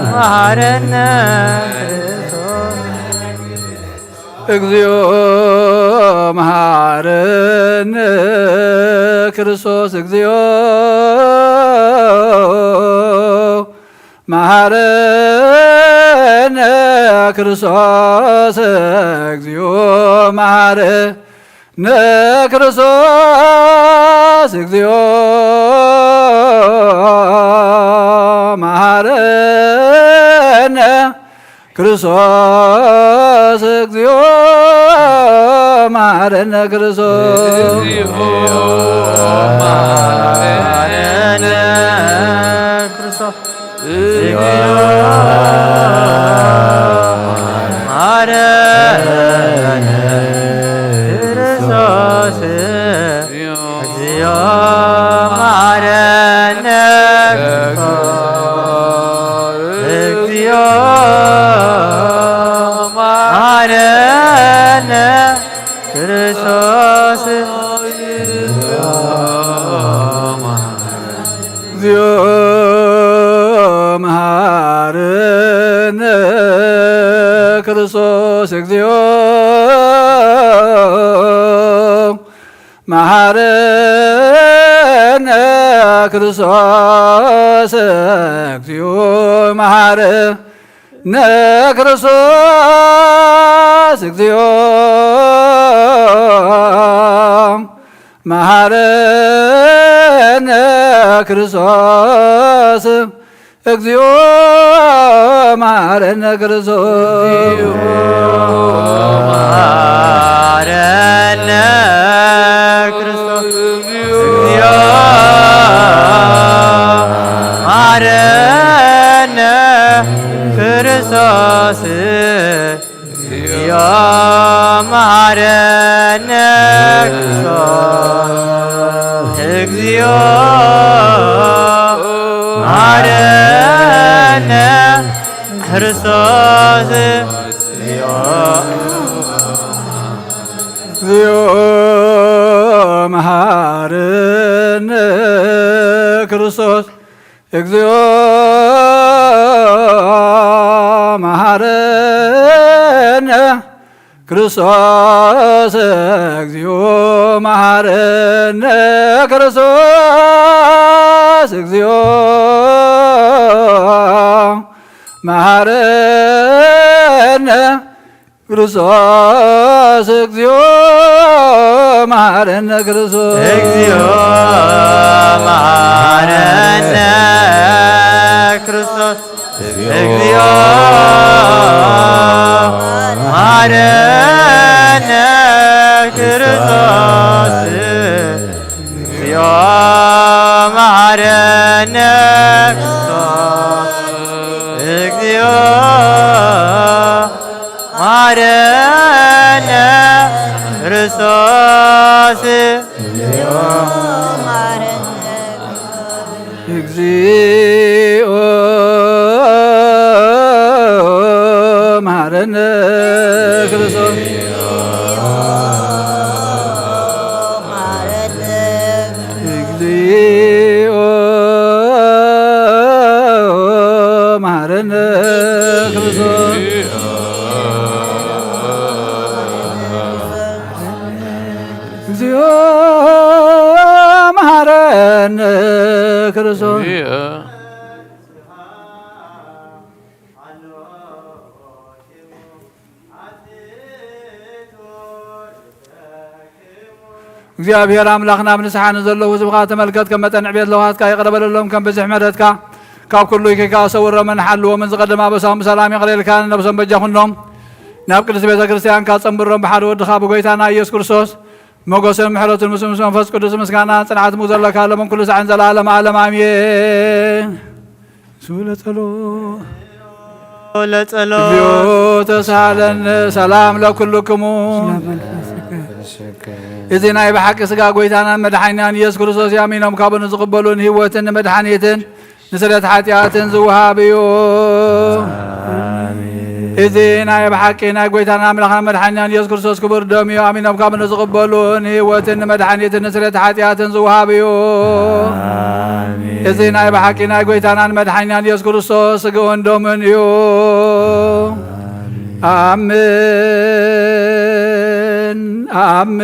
መሐረነ ክርስቶስ። እግዚኦ መሐረነ ክርስቶስ። እግዚኦ መሐረነ ክርስቶስ። እግዚኦ መሐረ ነ ክርስቶስ። እግዚኦ መሐረነ ክርስቶስ። እግዚኦ መሐረነ ክርስቶስ። እግዚኦ መሐረነ ክርስቶስ። እግዚኦ መሐረነ መሐረነ ክርስቶስ እግዚኦ መሐረነ ክርስቶስ እግዚኦ መሐረነ ክርስቶስ እግዚኦ መሐረነ ክርስቶስ። መሐረነ ክርስቶስ እግዚኦ መሐረነ ክርስቶስ እግዚኦ መሐረነ ክርስቶስ እግዚኦ መሐረነ ክርስቶስ እግዚኦ መሐረነ ክርስቶስ እግዚኦ መሐረነ ክርስቶስ እግዚኦ መሐረነ ክርስቶስ እግዚኦ መሐረነ ክርስቶስ እግዚኦ መሐረነ ክርስቶስ እግዚኦ መሐረነ ክርስቶስ እግዚኦ መሐረነ ክርስቶስ እግዚኦ መሐረነ ክርስቶስ እግዚኦ መሐረነ ክርስቶስ እግዚኦ መሐረነ ክርስቶስ እግዚኦ መሐረነ ክርስቶስ እግዚኦ መሐረነ ክርስቶስ እግዚኣብሔር ኣምላኽና፣ ኣብ ንስሓ ንዘለዉ ህዝብኻ ተመልከት፣ ከም መጠን ዕቤት ለውሃትካ ይቕረ በለሎም፣ ከም ብዝሒ ምሕረትካ ካብ ኩሉ ይከይካ ሰውሮምን ሓልዎምን፣ ዝቐደመ ኣበሳዎም ብሰላም ይቕረ ኢልካ ንነብሶም በጃ ኩኖም፣ ናብ ቅድስት ቤተ ክርስቲያንካ ጸንብሮም፣ ብሓደ ወድኻ ብጎይታና ኢየሱስ ክርስቶስ ሞገስን ምሕረትን ምስ ምስ መንፈስ ቅዱስ ምስጋና ጽንዓት ምኡ ዘለካ ለምን ኩሉ ሳዕን ዘለዓለም ዓለም ኣሜን። ስለ ጸሎት ለጸሎት እግዚኦ ተሳለነ ሰላም ለኩልክሙ። እዚ ናይ ብሓቂ ስጋ ጎይታናን መድሓኒናን ኢየሱስ ክርስቶስ እዩ። ኣሚኖም ካብኡ ንዝቕበሉ ንህይወትን ንመድሓኒትን ንስርየት ሓጢኣትን ዝወሃብ እዩ። እዚ ናይ ብሓቂ ናይ ጎይታና ኣምላኽና መድሓኒናን ኢየሱስ ክርስቶስ ክቡር ደም እዩ። ኣሚኖም ካብ ንዝቕበሉ ንህይወትን ንመድሓኒትን ንስርየት ሓጢኣትን ዝወሃብ እዩ። እዚ ናይ ብሓቂ ናይ ጎይታናን መድሓኒናን ኢየሱስ ክርስቶስ ስግኡን ደሙን እዩ። ኣምን ኣምን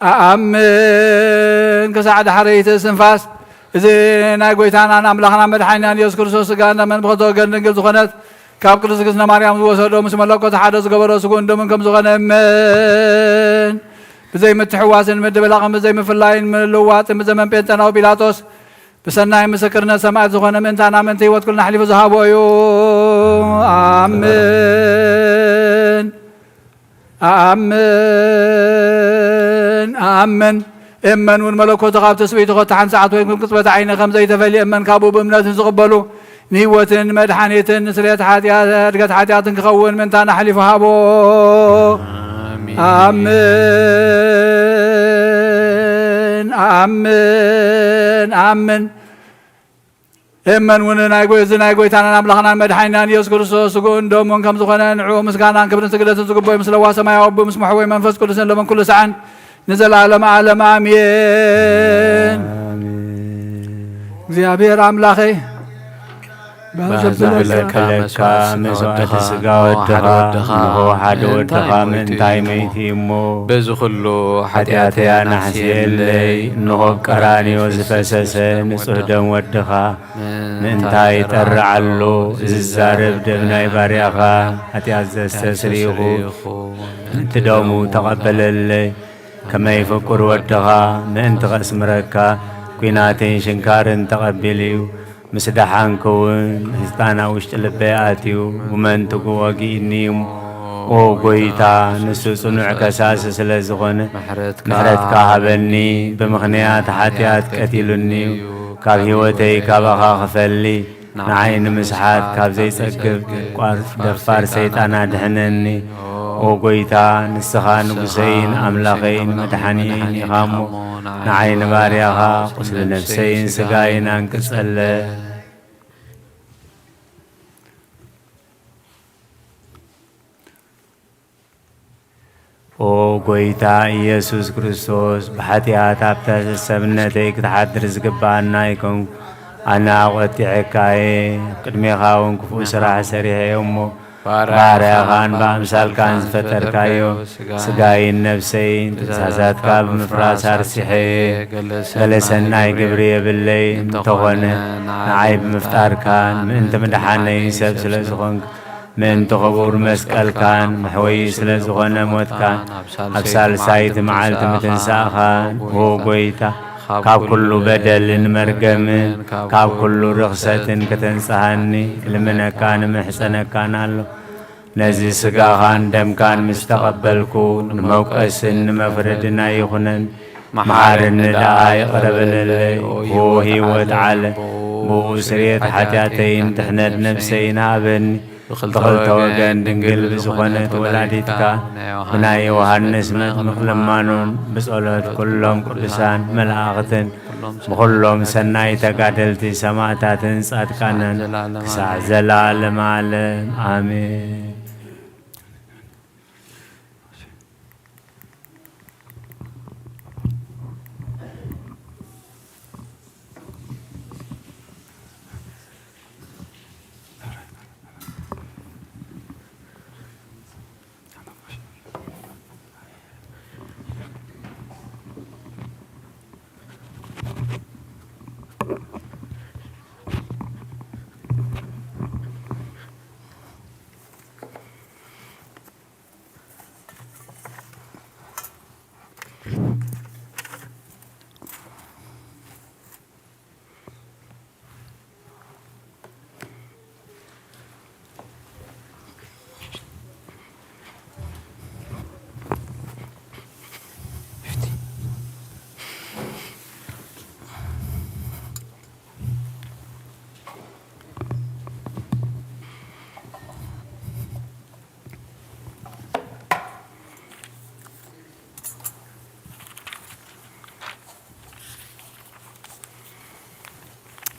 ኣኣምን ክሳዕ ዳሕረይቲ ስንፋስ። እዚ ናይ ጎይታናን ኣምላኽና መድሓኒናን ኢየሱስ ክርስቶስ ስጋ እነምን ብኽልተ ወገን ድንግል ዝኾነት ካብ ቅድስት እግዝእትነ ማርያም ዝወሰዶ ምስ መለኮት ሓደ ዝገበሮ ስግኡን ደሙን ከም ዝኾነ እመን። ብዘይ ምትሕዋስን ምድብላቕን ብዘይ ምፍላይን ምልውዋጥን ብዘመን ጴንጠናዊ ጲላጦስ ብሰናይ ምስክርነት ሰማዕት ዝኾነ ምእንታና ምእንቲ ህይወት ኩልና ኣሕሊፉ ዝሃቦ እዩ። ኣምን ኣኣምን ኣኣምን። እመን እውን መለኮቱ ካብ ትስብእቲ ኮታ ሓንቲ ሰዓት ወይ ቅጽበት ዓይኒ ከም ዘይተፈልየ እመን። ካብኡ ብእምነት ንዝቕበሉ ንህይወትን መድሓኒትን ንስርየት ሓጢኣት እድገት ሓጢኣትን ክኸውን ምእንታና ኣሕሊፉ ሃቦ። ኣምን ኣኣምን ኣኣምን። እመን እውን ናይ ጎይ-፣ እዚ ናይ ጎይታናን ኣምላኽናን መድሓኒናን ኢየሱስ ክርስቶስ ስግኡን ደሙን ከም ዝኾነ ንዕኡ ምስጋናን ክብርን ስግደትን ዝግበኦ ምስለዋ ሰማያዊ ኣቦ ምስ መሕወይ መንፈስ ቅዱስን ለምን ኩሉ ሰዓን ንዘለዓለም ዓለም ኣሜን። እግዚኣብሔር ኣምላኸይ ባህ ዘብለካ መስዋዕቲ ስጋ ወድኻ፣ እንሆ ሓደ ወድኻ፣ ምእንታይ መይቲ እሞ፣ በዚ ኩሉ ሓጢኣተይ ኣናሕስየለይ። እንሆ ኣብ ቀራንዮ ዝፈሰሰ ንጹሕ ደም ወድኻ፣ ምእንታይ ጠርዓሎ። እዚ ዝዛረብ ደም ናይ ባርያኻ፣ ሓጢኣት ዘስተስሪ ኢኹ። ምእንቲ ደሙ ተቐበለለይ። ከመይ ፍቁር ወድኻ፣ ምእንቲ ከስምረካ፣ ኲናትን ሽንካርን ተቐቢሉ እዩ። ምስ ደሓንክ እውን ህዝጣን ኣብ ውሽጢ ልበይ ኣትዩ፣ ጉመንትጉ ወጊእኒ እዩ። ኦ ጐይታ፣ ንሱ ጽኑዕ ከሳሲ ስለ ዝኾነ፣ ምሕረትካ ሃበኒ። ብምኽንያት ሓጢኣት ቀቲሉኒ እዩ። ካብ ህይወተይ ካባኻ ክፈሊ፣ ንዓይ ንምስሓት ካብ ዘይጸግብ ቋር-፣ ደፋር ሰይጣን ኣድሕነኒ። ኦ ጐይታ፣ ንስኻ ንጉሰይን ኣምላኸይን መድሓኒየይን ኢኻ እሞ፣ ንዓይ ንባርያኻ ቁስሊ ነፍሰይን ስጋይን ኣንቅጸለ። ኦ ጐይታ ኢየሱስ ክርስቶስ፣ ብሓጢኣት ኣብ ትሕቲ ሰብነተይ ክትሓድር ዝግብኣኒ ኣይኮንኩ። ኣነ ኣቖጢዐካ እየ፣ ኣብ ቅድሜኻ እውን ክፉእ ስራሕ ሰሪሐ እየ እሞ፣ ባርያኻን ብኣምሳልካን ዝፈጠርካዮ ስጋይን ነፍሰይን ትእዛዛትካ ብምፍራስ ኣርሲሐ እየ። ገለ ሰናይ ግብሪ የብለይን፣ እንተኾነ ንዓይ ብምፍጣርካን ምእንቲ ምድሓነይን ሰብ ስለ ዝኾንካ፣ ምእንቲ ክቡር መስቀልካን መሕወዪ ስለ ዝኾነ ሞትካን፣ ኣብ ሳልሳይቲ መዓልቲ ምትንሳእኻን፣ ዎ ጐይታ፣ ካብ ኩሉ በደልን መርገምን ካብ ኩሉ ርኽሰትን ከተንጽሃኒ እልምነካን እምሕጸነካን ኣሎ። ነዚ ስጋኻን ደምካን ምስ ተቐበልኩ፣ ንመውቀስን ንመፍረድን ኣይኹነን። መሓረኒ ደኣ ይቕረ በለለይ፣ ዎ ህይወት ዓለም፣ ብኡ ስርየት ሓጢኣተይን ድሕነት ነፍሰይን ሃበኒ። ብኽልተ ወገን ድንግል ብዝኾነት ወላዲትካ፣ ብናይ ዮሃንስ መጥምቕ ልማኖን፣ ብጸሎት ኩሎም ቅዱሳን መላእኽትን፣ ብኹሎም ሰናይ ተጋደልቲ ሰማዕታትን ጻድቃንን፣ ክሳዕ ዘላለም ዓለም። ኣሜን።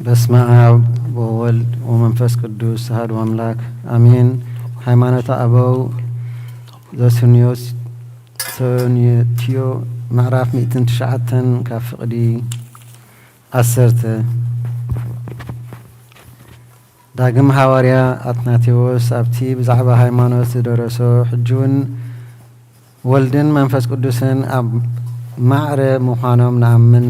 በስመ አብ ወወልድ ወመንፈስ ቅዱስ አሐዱ አምላክ አሜን። ሃይማኖተ አበው ዘሱንዮስ-፣ ሶንዮትዮ ምዕራፍ ሚእትን ትሽዓተን ካብ ፍቕዲ ዓሰርተ። ዳግም ሃዋርያ ኣትናቴዎስ ኣብቲ ብዛዕባ ሃይማኖት ዝደረሶ፣ ሕጂ እውን ወልድን መንፈስ ቅዱስን ኣብ ማዕረ ምዃኖም ንኣምን፣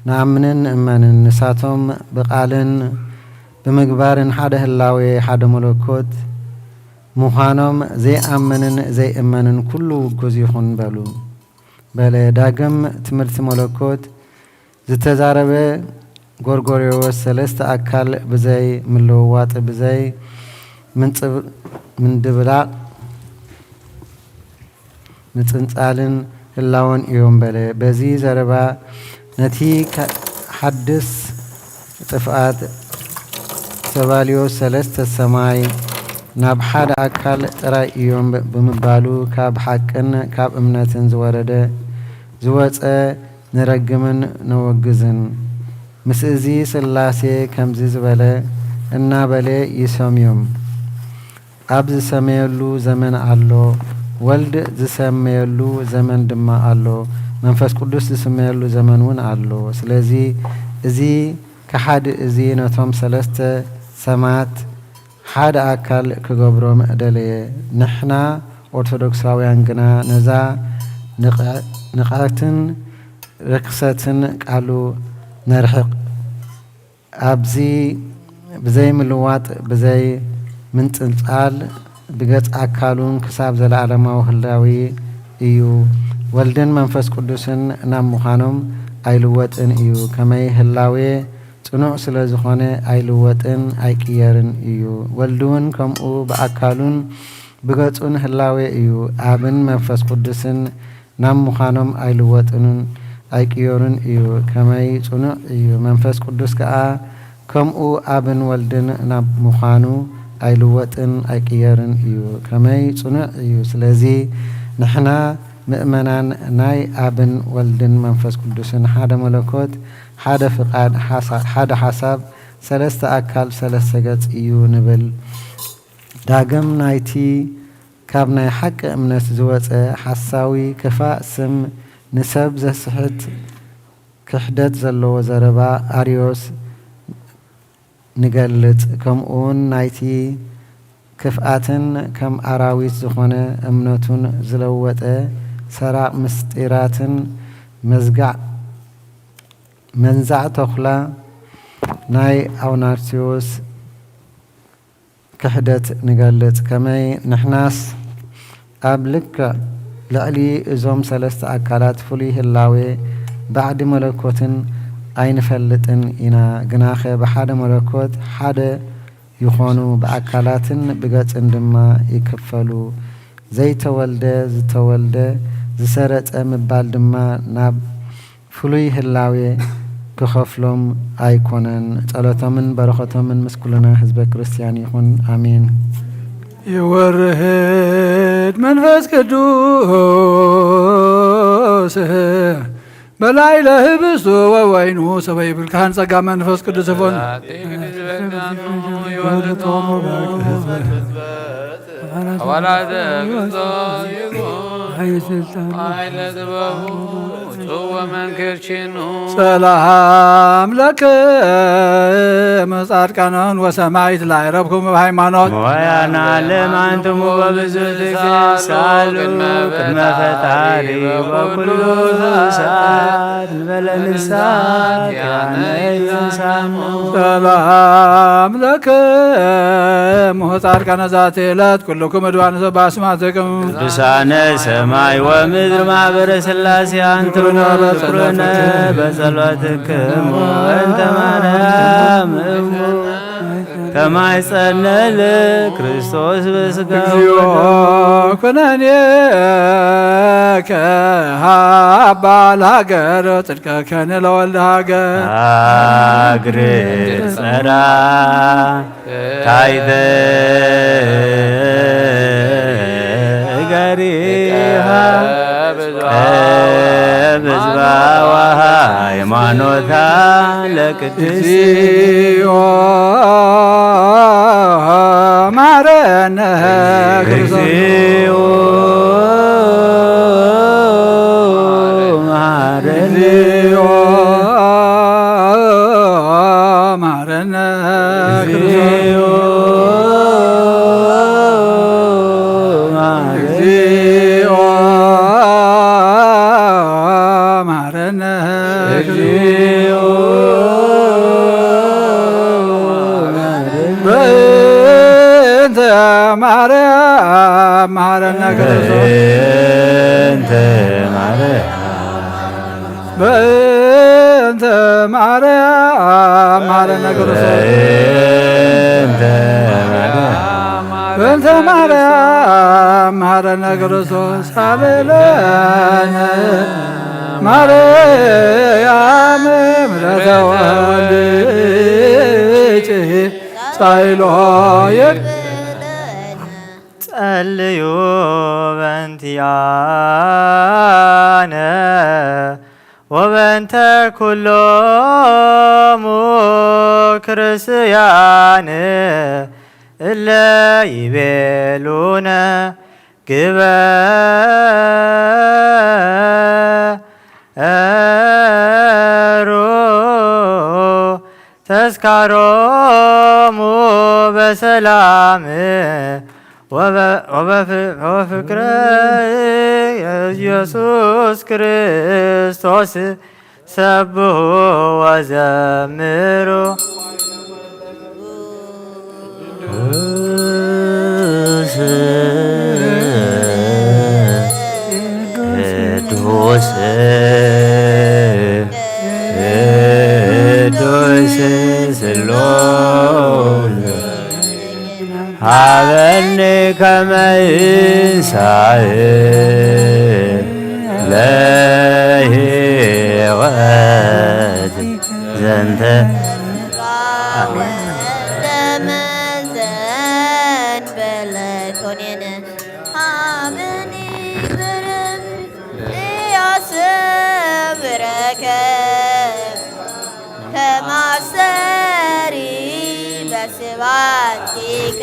ንኣምንን ንእመንን። ንሳቶም ብቓልን ብምግባርን ሓደ ህላዌ፣ ሓደ መለኮት ምዃኖም ዘይኣምንን ዘይእመንን ኩሉ ውጉዝ ይኹን በሉ። በለ። ዳግም ትምህርቲ መለኮት ዝተዛረበ ጎርጎርዮስ ሰለስተ ኣካል ብዘይ ምልውዋጥ፣ ብዘይ ምንጽብ-፣ ምንድብላቕ፣ ምጽንጻልን ህላወን እዮም በለ። በዚ ዘረባ ነቲ ከ-፣ ሓድስ ጥፍኣት ዘባልዮ ሰለስተ ሰማይ ናብ ሓደ ኣካል ጥራይ እዮም ብምባሉ ካብ ሓቅን ካብ እምነትን ዝወረደ ዝወጸ ንረግምን ነወግዝን። ምስ እዚ ስላሴ ከምዚ ዝበለ እናበለ ይሰምዮም። ኣብ ዝሰመየሉ ዘመን ኣሎ፣ ወልድ ዝሰመየሉ ዘመን ድማ ኣሎ፣ መንፈስ ቅዱስ ዝስመየሉ ዘመን እውን ኣሎ። ስለዚ እዚ ከሓዲ እዚ ነቶም ሰለስተ ሰማት ሓደ ኣካል ክገብሮም ደለየ። ንሕና ኦርቶዶክሳውያን ግና ነዛ ንቕዕ-፣ ንቕዕትን ርክሰትን ቃሉ ነርሕቕ። ኣብዚ ብዘይ ምልዋጥ፣ ብዘይ ምንጽልጻል፣ ብገጽ ኣካሉን ክሳብ ዘለዓለማዊ ህላዌ እዩ። ወልድን መንፈስ ቅዱስን ናብ ምዃኖም ኣይልወጥን እዩ። ከመይ ህላዌ ጽኑዕ ስለ ዝኾነ ኣይልወጥን ኣይቅየርን እዩ። ወልድውን ከምኡ ብኣካሉን ብገጹን ህላዌ እዩ። ኣብን መንፈስ ቅዱስን ናብ ምዃኖም ኣይልወጥኑን ኣይቅየሩን እዩ። ከመይ ጽኑዕ እዩ። መንፈስ ቅዱስ ከኣ ከምኡ ኣብን ወልድን ናብ ምዃኑ ኣይልወጥን ኣይቅየርን እዩ። ከመይ ጽኑዕ እዩ። ስለዚ ንሕና ምእመናን ናይ ኣብን ወልድን መንፈስ ቅዱስን ሓደ መለኮት፣ ሓደ ፍቓድ፣ ሓሳ-፣ ሓደ ሓሳብ፣ ሰለስተ ኣካል፣ ሰለስተ ገጽ እዩ ንብል። ዳግም ናይቲ ካብ ናይ ሓቂ እምነት ዝወጸ ሓሳዊ ክፋእ ስም ንሰብ ዘስሕት ክሕደት ዘለዎ ዘረባ ኣርዮስ ንገልጽ። ከምኡውን ናይቲ ክፍኣትን ከም ኣራዊት ዝኾነ እምነቱን ዝለወጠ ሰራቕ ምስጢራትን መዝጋዕ፣ መንዛዕ ተኹላ ናይ ኣውናርሲዎስ ክሕደት ንገልጽ። ከመይ ንሕናስ ኣብ ልክዕ ልዕሊ እዞም ሰለስተ ኣካላት ፍሉይ ህላዌ ባዕዲ መለኮትን ኣይንፈልጥን ኢና። ግናኸ ብሓደ መለኮት ሓደ ይኾኑ፣ ብኣካላትን ብገጽን ድማ ይክፈሉ። ዘይተወልደ፣ ዝተወልደ፣ ዝሰረጸ ምባል ድማ ናብ ፍሉይ ህላዌ ክኸፍሎም ኣይኮነን። ጸሎቶምን በረኸቶምን ምስ ኩልና ህዝበ ክርስቲያን ይኹን። ኣሜን። ይወርድ መንፈስ ቅዱስ በላዕለ ህብስቱ ወወይኑ ሰበ ይብል ካህን ጸጋ መንፈስ ቅዱስ ይኹን። ሰላም ለክሙ ጻድቃን ወሰማዕት ላዕረብኩም ብሃይማኖት። ሞያና ለማንትሙ ወብዙ ትግሳሉ ቅድመ ፈጣሪ ወኩሉ ሰዓት ንበለ ንሳ ኪያነ ይንሳኑ። ሰላም ለክሙ ጻድቃነ ዛቲ ዕለት ኩልኩም እድዋን ዘባስማትክም ቅዱሳነ ሰማይ ወምድር ማህበረ ስላሴ አንትሙ ዝክሩነ በጸሎትክሙ እንተ ማርያም እሙ ተማይጸነል ክርስቶስ በስጋው። እግዚኦ ኩነኔ ከሃባ ለሃገር ጽድቀ ከነ ለወልድ ሃገር። አግር ጸራ ታይተ ገሪሃ ብዝባዋ ሃይማኖታ ለቅድስ። እግዚኦ ማረነ ክርስቶስ። እግዚኦ ማረነ። እግዚኦ ማረነ። እግዚኦ ማረነ። እግዚኦ ማረነ። እግዚኦ ማረነ። በእንተ ማርያም ማረነ ክርስቶስ። በእንተ ማርያም በእንተ ማርያም ማረነ ክርስቶስ። በእንተ ማርያም በእንተ ማርያም ማረነ ክርስቶስ። ሃሌሉያ ማርያም ምሕረተ ወልድኪ ጻይሎ ይግ ጸልዩ በእንቲኣነ ወበእንተ ኩሎሙ ክርስቲያን እለ ይቤሉነ ግበሩ ተስካሮሙ በሰላም ወበ-፣ ወበፍ-፣ ወፍቅረ ኢየሱስ ክርስቶስ ሰብሑ ወዘምሩ። ቅዱስ፣ ቅዱስ ስሉስ ሀበኒ ከመ ይንሳእ ለሕይወት ዘንተ። ተማሰሪ በስባቲከ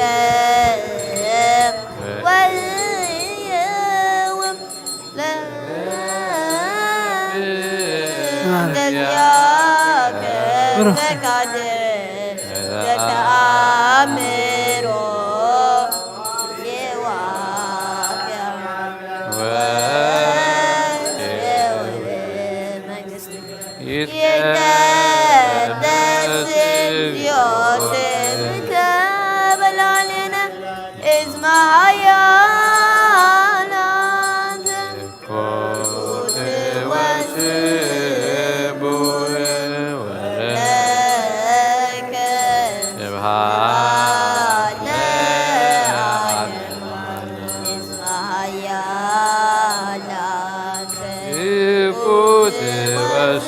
ወይውም ለ-፣ ለዚያከ ብሩክ። ፈቃድ ዘተአምሮ የዋከ ወየውም መንግስት ይትቀደስ ይትቀደስ እግዚኦ ስምከ በላዕሌነ እስመ ኃያል አንተ። ኩትወ ስቡሕ ወለከ ስብሐት ለዓለመ ዓለም። እስመ ኃያል አንተ። ትኩት ወስቡሕ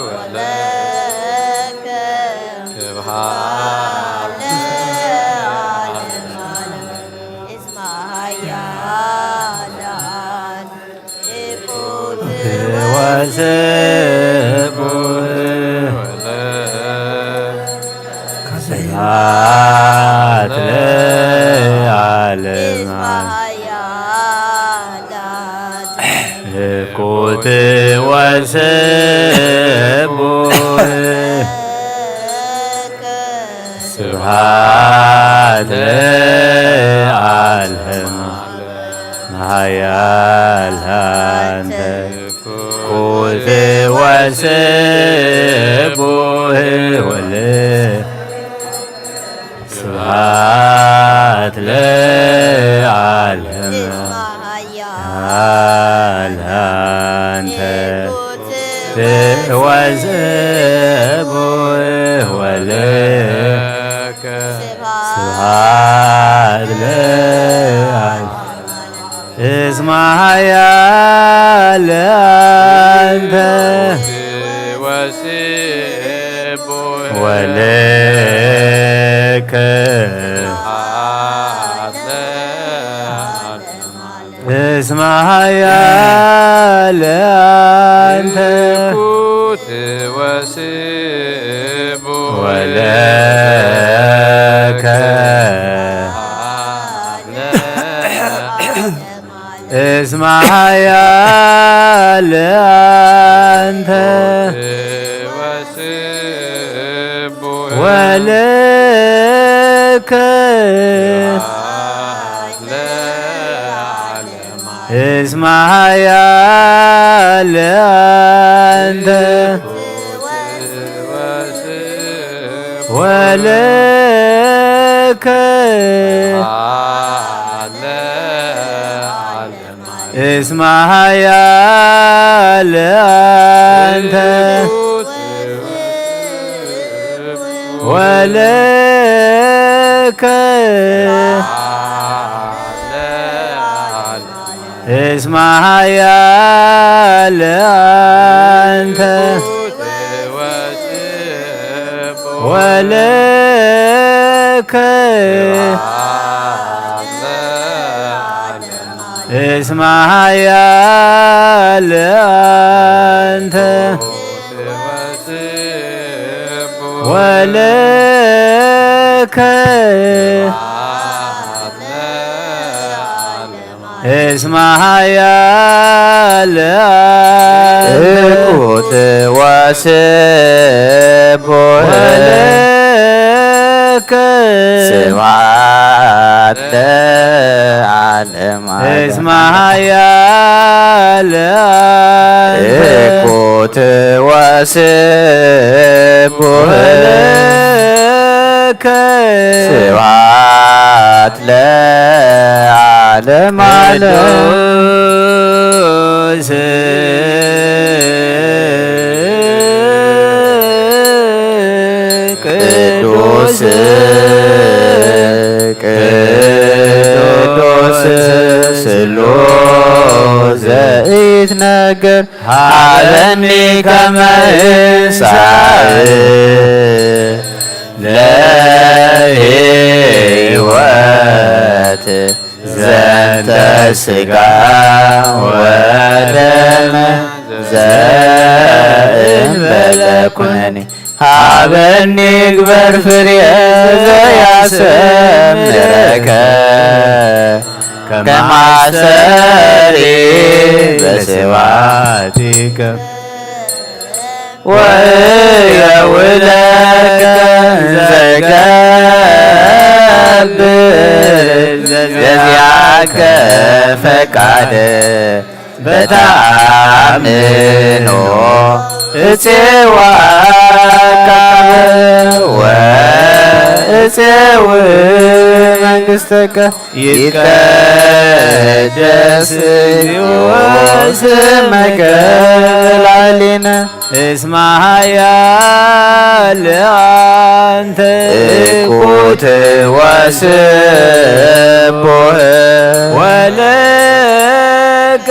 ወለከ ስብሐት ለዓለመ ዓለም። እስመ ኃያል አንተ። ትኩት ወስቡሕ ወለከ ስብሐት ለዓለመ ዓለም። ኩት ወስቡሕ ስብሐት ለዓለመ ዓለም። ኃያል አንተ ኩት ወስቡሕ ወለከ ስብሐት ለዓለመ ዓለም። ኃያል አንተ ወስቡሕ ወለከ ስብሐት ለዓለመ። እስመ ኃያል አንተ ወለከ እስመ ኃያል አንተ ወለከ እስመ ኃያል አንተ ወለከ እስመ ኃያል አንተ ወለከ እስመ ኃያል አንተ ወለከ እስመ ኃያል አንተ ወለከ እስመ ኃያል አንተ ወለከ እስመ ኃያል እኩት ወስቡሕ ወለከ ስብሐት ለዓለመ ዓለም። እስመ ኃያል አንተ እኩት ወስቡሕ ወለከ ስብሐት ለዓለመ ዓለም። ቅዱስ ቅዱስ ቅዱስ ስሉስ ዘኢትነገር ሀበኒ ከመ እንሳእ ለሕይወት ዘንተ ሥጋ ወደመ ዘእንበለ ኩነኔ ሀበኒ ግበር ፍሬ ዘያሰምረከ ከመ አስተርኢ በስብሐቲከ ወእየውለከ እንዘገብር ዘዚአከ ፈቃደ በተአምኖ እጼዋከ ወእጼው መንግሥተከ ይትቀደስ እግዚኦ ስመከ ላዕሌነ እስመ ኃያል አንተ እኩት ወስቡሕ ወለከ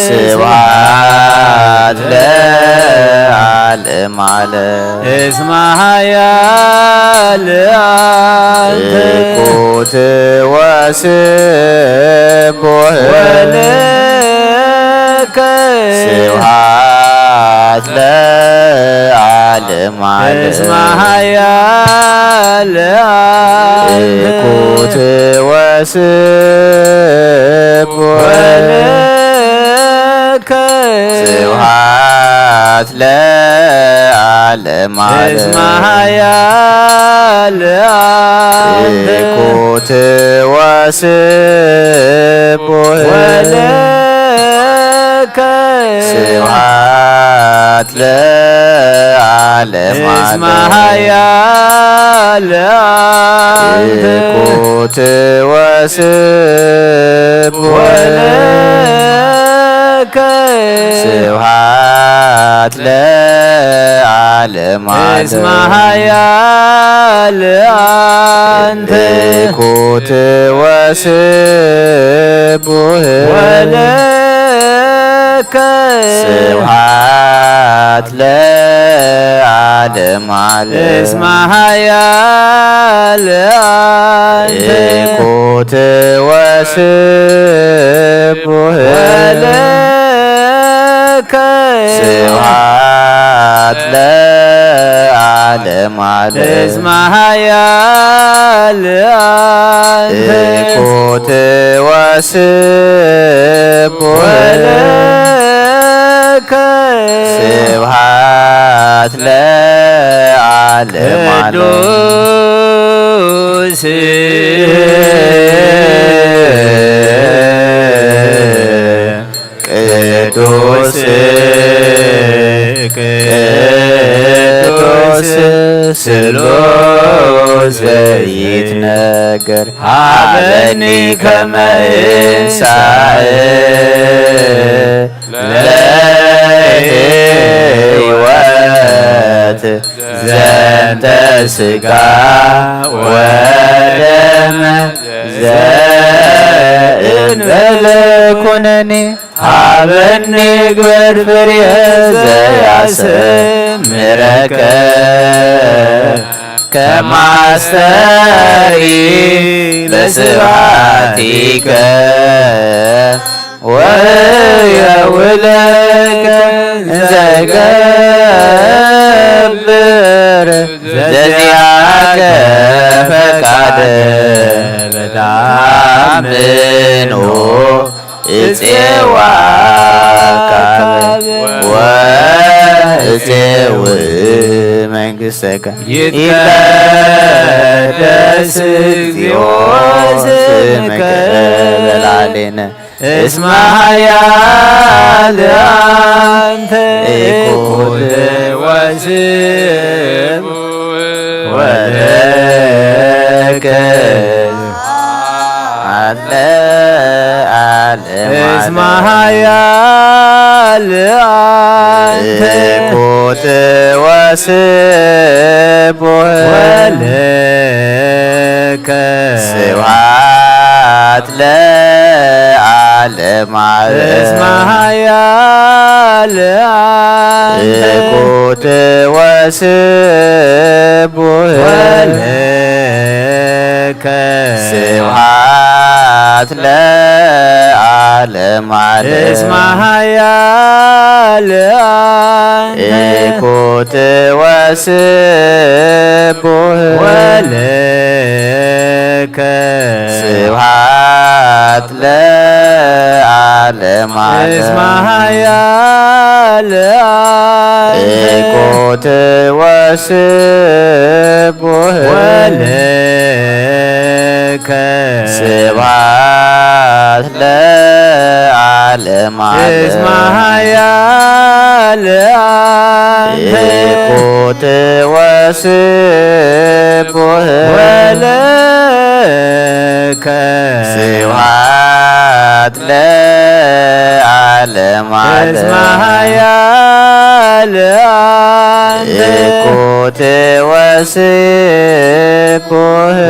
ስብሐት ለዓለመ ዓለም። እስመ ኃያል አንተ እኩት ወስቡሕ ወለከ ስብሐት ለዓለመ ዓለም። እስመ ኃያል አንተ እኩት ወስቡሕ ወለከ ስብሐት ለዓለመ ዓለም። እስመ ኃያል አንተ እኩት ወስቡሕ ወለከ ስብሐት ለዓለመ እስመ ዓለም። ኃያል አንተ እኩት ወስቡሕ ወለከ ስብሐት ለዓለመ ዓለም። እስመ ኃያል አንተ እኩት ወስቡሕ ወለከ ስብሐት ለዓለመ ዓለም። እስመ ኃያል አንተ እኩት ወስቡሕ ወለከ ስብሐት ለዓለመ ዓለም። እስመ ኃያል አንተ እኩት ወስቡሕ ወለከ ስብሐት ለዓለመ ዓለም። ቅዱስ ቅዱስ ቅዱስ ስሉስ ዘይትነገር ሀበኒ ከመ እንሳእ ለሕይወት ዘንተ ሥጋ ወደመ ዘእንበለ ኩነኔ ሀበኒ ግበር ፍሬ ዘያሰምረከ ከመ አስተርኢ በስብሐቲከ ወእየውለከ እንዘገብር ዘዚአከ ፈቃደ በተአምኖ እጼዋከ ወእፄው መንግሥተከ። ይትቀደስ እግዚኦ ስምከ በላሌነ እስመ ኃያል አንተ ኢኮን ወስብሐት ወለከ አለ አለ እስመ ኃያል አንተ ኢኮን ወስብሐት ወለከ ስብሐት ለዓለመ ዓለም እስመ ኃያል አንተ ኢኮን ወስብሐት ወለከ ስብሐት ለዓለመ ዓለም እስመ ኃያል አንተ ኢኮን ወስብሐት ወለከ ስብሐት ለዓለመ ዓለም እስመ ኃያል አንተ ኢኮን ወስብሐት ወለከ ስብሐት ለዓለመ ዓለም እስመ ኃያል አንተ ኢኮን ወስብሐት ወለከ ስብሐት ለዓለመ ዓለም እስመ ኃያል አንተ ኢኮን ወስብሐት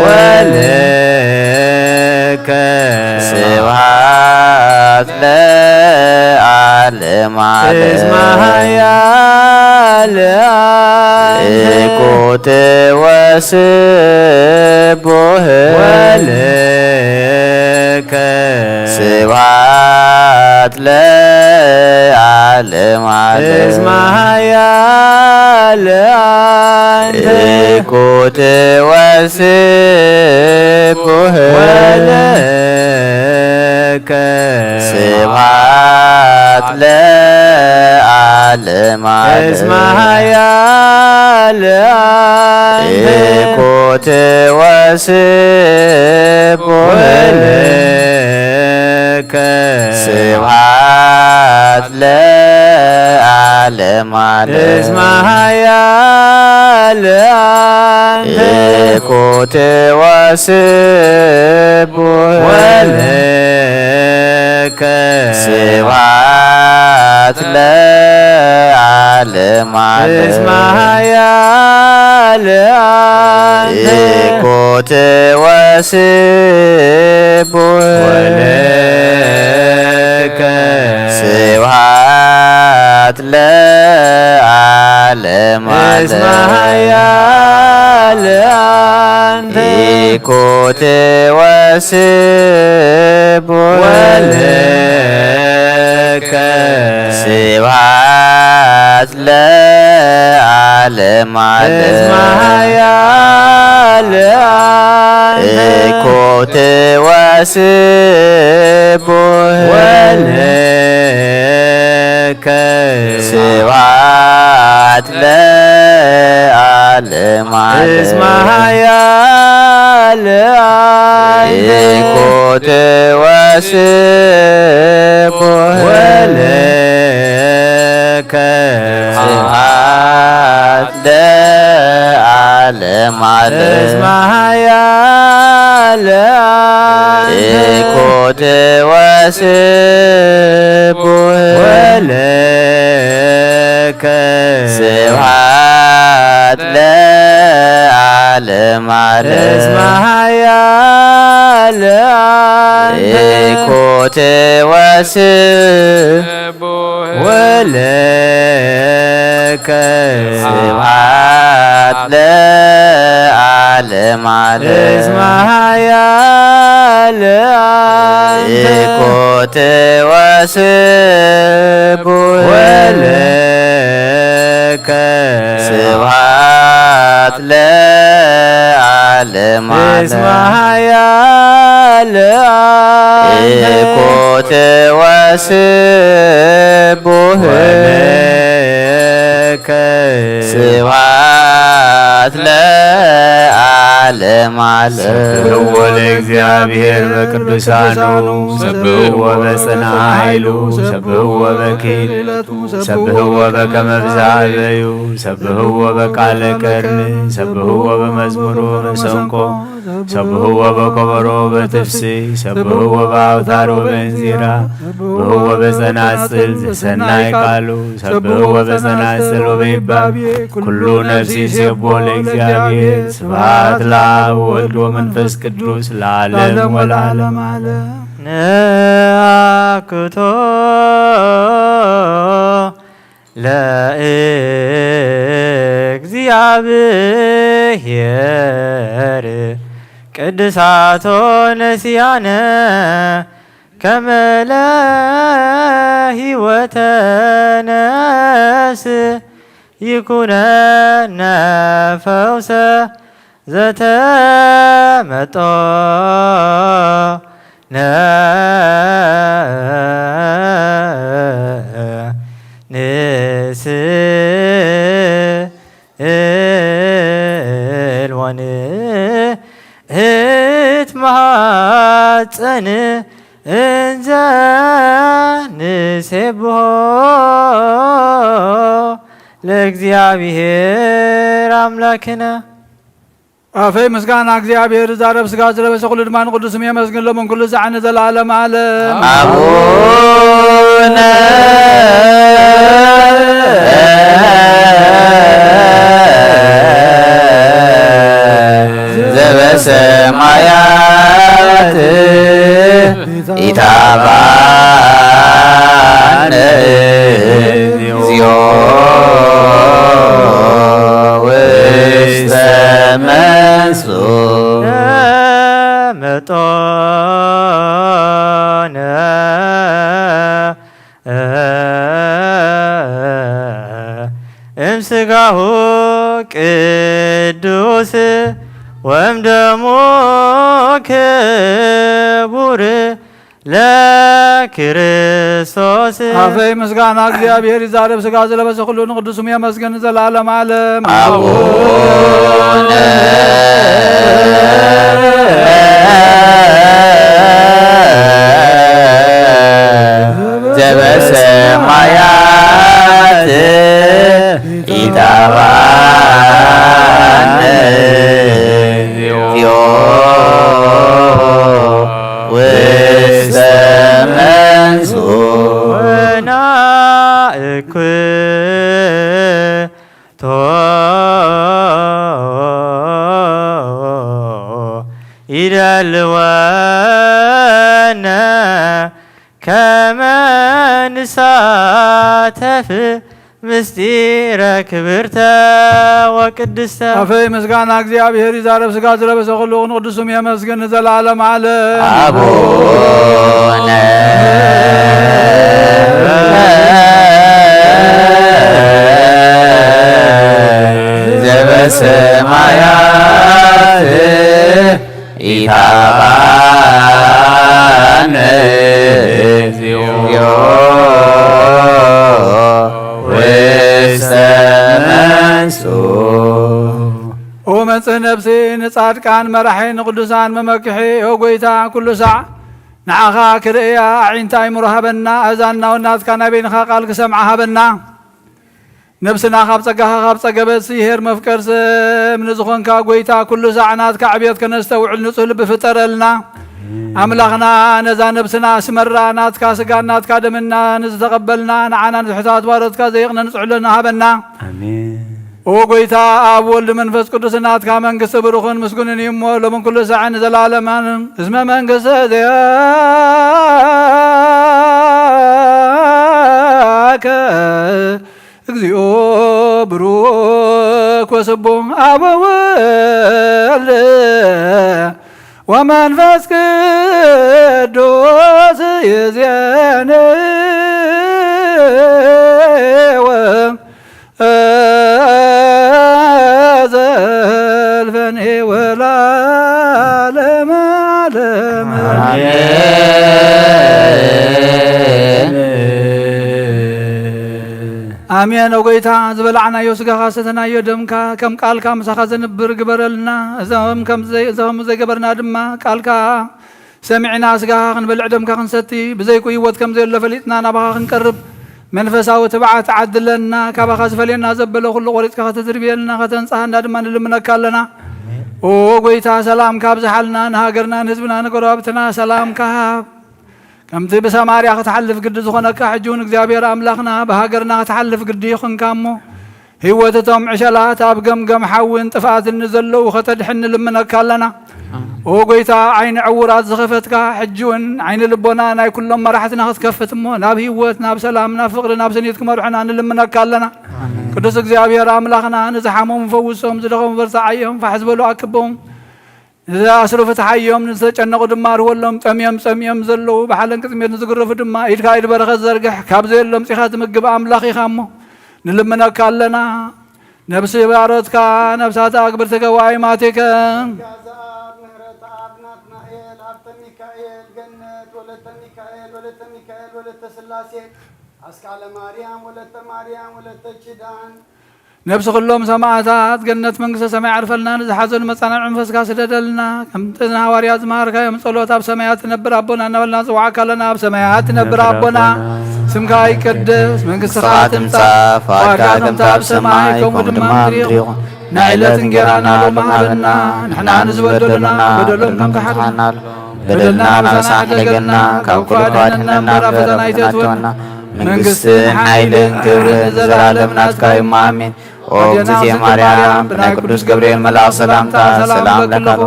ወለከ ስብሐት ለዓለመ ዓለም እስመ ኃያል አንተ ኢኮን ወስብሐት ወለከ ስብሐት ለዓለመ ዓለም እስመ ኃያል አንተ ኢኮን ወስብሐት ወለከ ስብሐት ለዓለመ ዓለም እስመ ኃያል አንተ ኢኮን ወስብሐት ወለከ ስብሐት ለዓለመ ዓለም እስመ ኃያል አንተ ኢኮን ወስብሐት ወለከ ስብሐት ለዓለመ ዓለም እስመ ኃያል አንተ ኢኮን ወስብሐት ወለከ ስብሐት ለዓለመ ዓለም እስመ ኃያል አንተ ኢኮን ወስብሐት ወለከ ስብሐት ለዓለመ ዓለም እስመ ኃያል አንተ ኢኮን ወስብሐት ወለከ ስብሐት ለዓለመ ዓለም እስመ ኃያል አንተ ኢኮን ወስብሐት ወለከ ስብሐት ለዓለመ ዓለም እስመ ኃያል አንተ ኢኮን ወስብሐት ወለከ ስብሐት ለዓለመ ዓለም እስመ ኃያል አንተ ኢኮን ወስብሐት ወለከ ስብሐት ለዓለመ ዓለም እስመ ኃያል አንተ ኢኮን ወስብሐት ወለከ ስብሐት ለዓለመ ዓለም እስመ ኃያል ለአንተ እኮ ትወስቡህ ወለከ ስብሐት ለዓለመ ዓለም። ሰብሕዎ ለእግዚኣብሔር በቅዱሳኑ፣ ሰብሕዎ በጽንዓ ኃይሉ፣ ሰብሕዎ በክሊለቱ፣ ሰብሕዎ በከመ ብዝሃበዩ፣ ሰብሕዎ በቃለ ቀርኒ፣ ሰብሕዎ በመዝሙሩ መሰንቆ፣ ሰብሕዎ በከበሮ በትፍሲ፣ ሰብሕዎ በአውታር ወበእንዚራ፣ ሰብሕዎ በጸናጽል ዘሰናይ ቃሉ፣ ሰብሕዎ በጸናጽል ወበይባቤ፣ ኩሉ ነፍሲ ይሴብሖ ለእግዚኣብሔር። ስብሐት ለአብ ወወልድ ወመንፈስ ቅዱስ ለዓለም ወለዓለመ ዓለም። ነአኩቶ ለእግዚኣብሔር ቅድሳቶ ነሲያነ ከመ ለህይወተ ነፍስ ይኩነነ ፈውሰ ዘተመጦ ነ ንስእል ወንእት ማሐፀን እንዘ ንሴብሖ ለእግዚኣብሔር አምላክነ። ኣፈይ ምስጋና እግዚኣብሔር ዛረብ ስጋ ዝለበሰ ኩሉ ድማ ንቅዱስ ስም የመስግን ሎምን ኩሉ ዛዕኒ ዘላለም ዓለም። አቡነ ዘበሰማያት ኢታብአነ እግዚኦ ውስተ መንሱ መጦነ እምስጋሁ ቅዱስ ወእምደሙ ክቡር ለክርስቶስ። ኣፈይ ምስጋና እግዚኣብሔር ይዛረብ ስጋ ዝለበሰ ኩሉ ንቅዱስ ስሙ የመስግን ዘላለም ዓለም። አቡነ ዘበሰማያት ኢታብአነ እግዚኦ ውስተ መንሱ ወናእኩቶ ይደልወነ ከመ ንሳተፍ ምስጢረ ክብርተ ወቅድስተ። ኣፈይ ምስጋና እግዚኣብሔር ይዛረብ ስጋ ዝለበሰ ኩሉ ንቅዱስ ስሙ የመስግን ንዘላለም ዓለም። አቡነ ዘበሰማያት ኢታብአነ እግዚኦ ውስተ መንሱ። ኦ መጽህ ነፍሲ ንጻድቃን መራሒ ንቅዱሳን መመክሒ ኦ ጎይታ ኩሉ ሳዕ ንዓኻ ክርእያ ኣዒንቲ ኣይምሮ ሃበና። ኣእዛንና እውን ናትካ ናይ በይንኻ ቃል ክሰምዓ ሃበና። ነብስና ካብ ጸጋኻ ካብ ጸገበት ስሄር መፍቀር ሰብ ንዝኾንካ ጎይታ ኩሉ ሳዕ ናትካ ዕብየት ከነስተውዕል ንጹህ ልቢ ፍጠረልና። ኣምላኽና ነዛ ነብስና ኣስመራ ናትካ ስጋን ናትካ ደምና ንዝተቐበልና ንዓና ንትሕታት ባሮትካ ዘይቕነ ንጽሕሎ ንሃበና። ኣሜን። ኦ ጎይታ ኣብ ወልድ መንፈስ ቅዱስ ናትካ መንግስቲ ብሩኽን ምስጉንን እዩ እሞ ሎምን ኩሉ ሳዕን ንዘላለማን እስመ መንግስቲ ዘያከ እግዚኦ ብሩክ ወስቡህ አብ ወወልድ ወመንፈስ ቅዱስ ይዜንዎ ዘልፈኔ ወላለም ዓለም። ኣሜን። ኦ ጎይታ፣ ዝበላዕናዮ ስጋኻ፣ ሰተናዮ ደምካ፣ ከም ቃልካ ምሳኻ ዘንብር ግበረልና። እዞም ከም ዘይ-፣ እዞም ዘይገበርና ድማ፣ ቃልካ ሰሚዕና ስጋኻ ክንበልዕ፣ ደምካ ክንሰቲ፣ ብዘይኩ ህይወት ከም ዘየሎ ፈሊጥና ናባኻ ክንቀርብ፣ መንፈሳዊ ትብዓት ዓድለና። ካባኻ ዝፈልየና ዘበለ ኩሉ ቆሪጽካ ከተድርብየልና፣ ከተንጽሃና ድማ ንልምነካ ኣለና። ኦ ጎይታ፣ ሰላምካ ኣብዝሓልና፣ ንሃገርና፣ ንህዝብና፣ ንጎረባብትና ሰላምካ ሃብ። ከምቲ ብሰማርያ ክትሓልፍ ግዲ ዝኾነካ፣ ሕጂ እውን እግዚኣብሔር ኣምላኽና ብሃገርና ክትሓልፍ ግዲ ይኹንካ እሞ፣ ህይወት እቶም ዕሸላት ኣብ ገምገም ሓውን ጥፍኣትን ንዘለዉ ከተድሕን ንልምነካ ኣለና። ኦ ጎይታ፣ ዓይኒ ዕዉራት ዝኸፈትካ፣ ሕጂ እውን ዓይኒ ልቦና ናይ ኩሎም መራሕትና ክትከፍት እሞ፣ ናብ ህይወት፣ ናብ ሰላም፣ ናብ ፍቕሪ፣ ናብ ስኒት ክመርሑና ንልምነካ ኣለና። ቅዱስ እግዚኣብሔር ኣምላኽና፣ ንዝሓመሙ ፈውሶም፣ ዝደኸሙ በርትዓዮም፣ ፋሕ ዝበሉ ኣክቦም። ንዝኣስሩ ፍትሓዮም፣ ንዝተጨነቑ ድማ ኣርህወሎም። ጠምዮም ጸሚኦም ዘለዉ፣ ብሓለን ቅጥሜት ንዝግረፉ ድማ ኢድካ ኢድ በረኸት ዘርግሕ። ካብ ዘየሎ ኣምጺኻ ትምግብ ኣምላኽ ኢኻ እሞ፣ ንልምነካ ኣለና። ነብሲ ባሮትካ፣ ነብሳት ኣግብርቲ ገዋይ ማቲከ። ጋዛኣብ፣ ምህረተኣብ፣ ናትናኤል፣ ሃብተ ሚካኤል፣ ገነት፣ ወለተ ሚካኤል፣ ወለተ ሚካኤል፣ ወለተ ስላሴ፣ ኣስካለ ማርያም፣ ወለተ ማርያም፣ ወለተ ኪዳን፣ ነብሲ ኩሎም ሰማዕታት ገነት መንግስተ ሰማይ ዓርፈልና፣ ንዝሓዘኑ መጻናዕ መንፈስካ ስደደልና። ከምቲ ንሃዋርያት ዝመሃርካዮም ጸሎት፣ ኣብ ሰማያት ትነብር ኣቦና እናበልና ንጽውዓካ ኣለና። ኣብ ሰማያት ትነብር ኣቦና፣ ስምካ ይቀደስ፣ መንግስትኻ ትምጻእ፣ ፍቓድካ ከምቲ ኣብ ሰማይ ከምኡ ድማ ኣብ ምድሪ ይኹን። ናይ ዕለት እንጌራና ሎሚ ሃበና፣ ንሕና ንዝበደሉና በደሎም ከም ትሓርና፣ በደልና ናባና ኣይትሕደገና፣ ካብ ኩሉ ክፉእ ኣድሕነና፣ እምበር ኣብ ፈተና ኣይተእትወና። መንግስትን ሓይልን ክብርን ንዘለኣለም ናትካ እዩ፣ ኣሜን። ኦ እግዝእትየ ማርያም፣ ብናይ ቅዱስ ገብርኤል መልኣኽ ሰላምታ ሰላም እብለኪ ኣለኹ።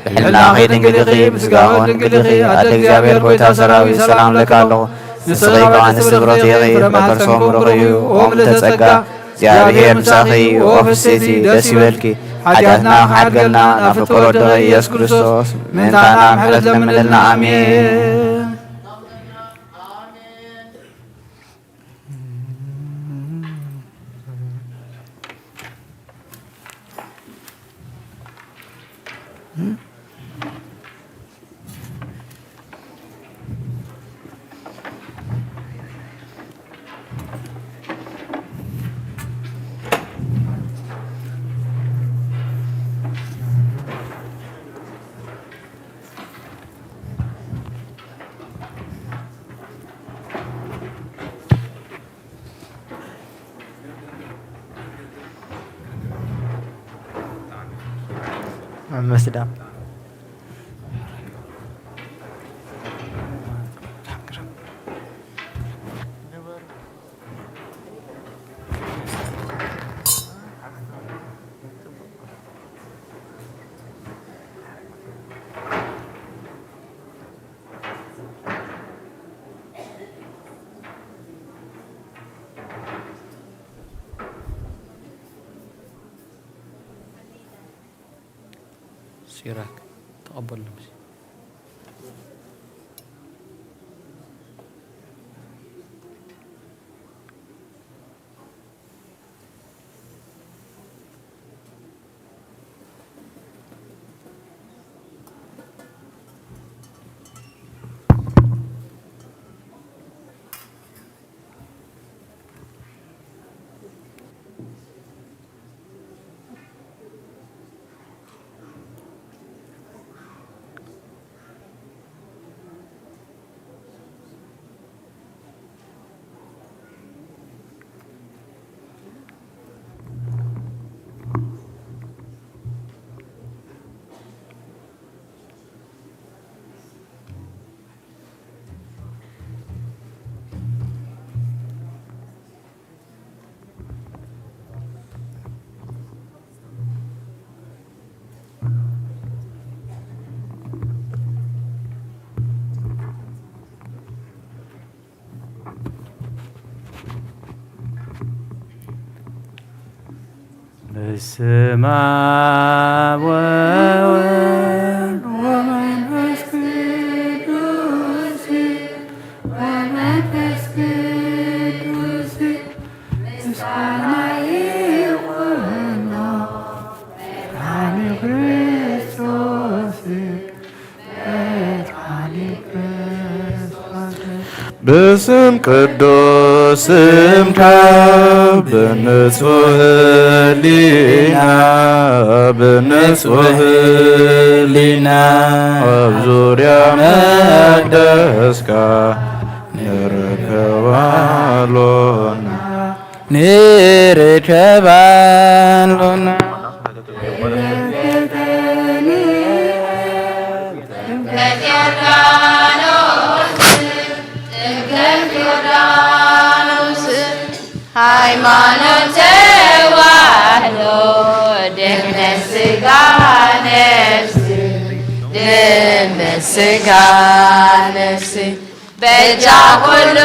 ብሕልናኺ ድንግል ኢኺ፣ ብስጋኺ እውን ድንግል ኢኺ። ኣደ እግዚኣብሔር፣ ጎይታ ሰራዊት፣ ሰላም እብለኪ ኣለኹ። ንስኺ ከኣ ንስብረቲ ኢኺ፣ ፍረ ከርሰኪ እውን ብሩኽ እዩ። ኦ ምልዕተ ጸጋ፣ እግዚኣብሔር ምሳኺ፣ ኦ ፍስሕቲ፣ ደስ ይበልኪ። ሓጢኣትና ክሓድገልና፣ ናብ ፍቁር ወድኺ ኢየሱስ ክርስቶስ ምእንታና ምሕረት ለምንልና። ኣሜን። ኣብ መስዳ ሲራክ ተቐበሎም። በስመ አብ ወወልድ ወመንፈስ ቅዱስ፣ ወመንፈስ ቅዱስ ምስጋና ይኹኖ፣ መድኃኔ ክርስቶስ። በስም ቅዱስ ስምካ ብንጹህ ህሊና፣ ብንጹህ ህሊና ኣብ ዙርያ መቅደስካ ንርከባ ኣሎና። ንርከባ ኣሎና። ጥምቀት ዮርዳኖስ፣ ጥምቀት ዮርዳኖስ፣ ሃይማኖት ተዋህዶ፣ ድሕነት ስጋ ነፍስ፣ ድሕነት ስጋ ነፍስ፣ በጃ ኩሉ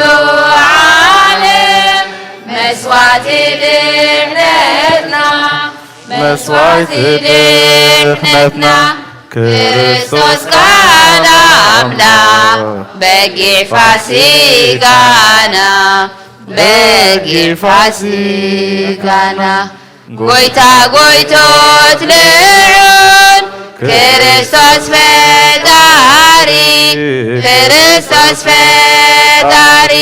ዓለም መስዋዕቲ ድሕነትና፣ መስዋዕቲ ድሕነትና፣ ክርስቶስ ቃል ኣምላኽ በጊዕ ፋሲካና፣ በጊዕ ፋሲካና። ጎይታ ጎይቶት ልዑል ክርስቶስ ፈጣሪ፣ ክርስቶስ ፈጣሪ፣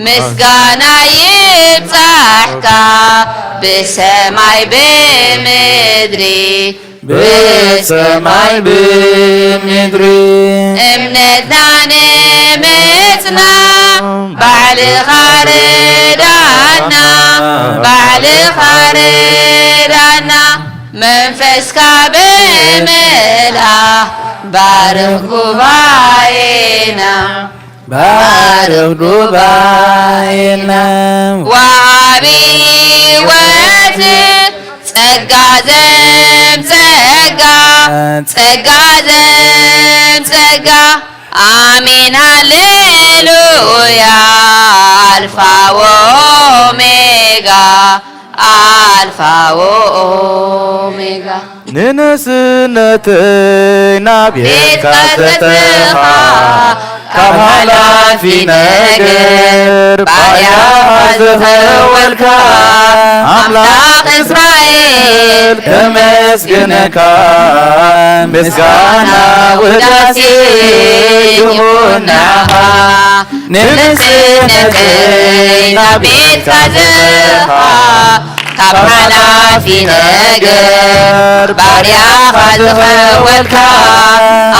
ምስጋና ይብጻሕካ ብሰማይ ብምድሪ፣ ብሰማይ ብምድሪ። እምነትና ንምጽና ባዕልኻ ርዳና፣ ባዕልኻ ርዳና፣ መንፈስካ ብምልኣኽ ባርኽ ጉባኤና። ባርኽ ጉባኤና። ወሃቢ ሕይወት ጸጋ ዘም ጸጋ፣ ጸጋ ዘም ጸጋ። ኣሜን ሃሌሉያ። ኣልፋ ወኦሜጋ፣ ኣልፋ ወኦሜጋ። ንንእስነተይ ናብ ቤትካ ዘእተኻ፣ ካብ ሓላፊ ነገር ባርያኻ ዝኸወልካ ኣምላኽ እስራኤል ከመስግነካ፣ ምስጋና ውዳሴ ይኹን ንዓኻ። ንንእስነተይ ናብ ቤትካ ዘእተኻ፣ ካብ ሓላፊ ነገር ባርያኻ ዝኸወልካ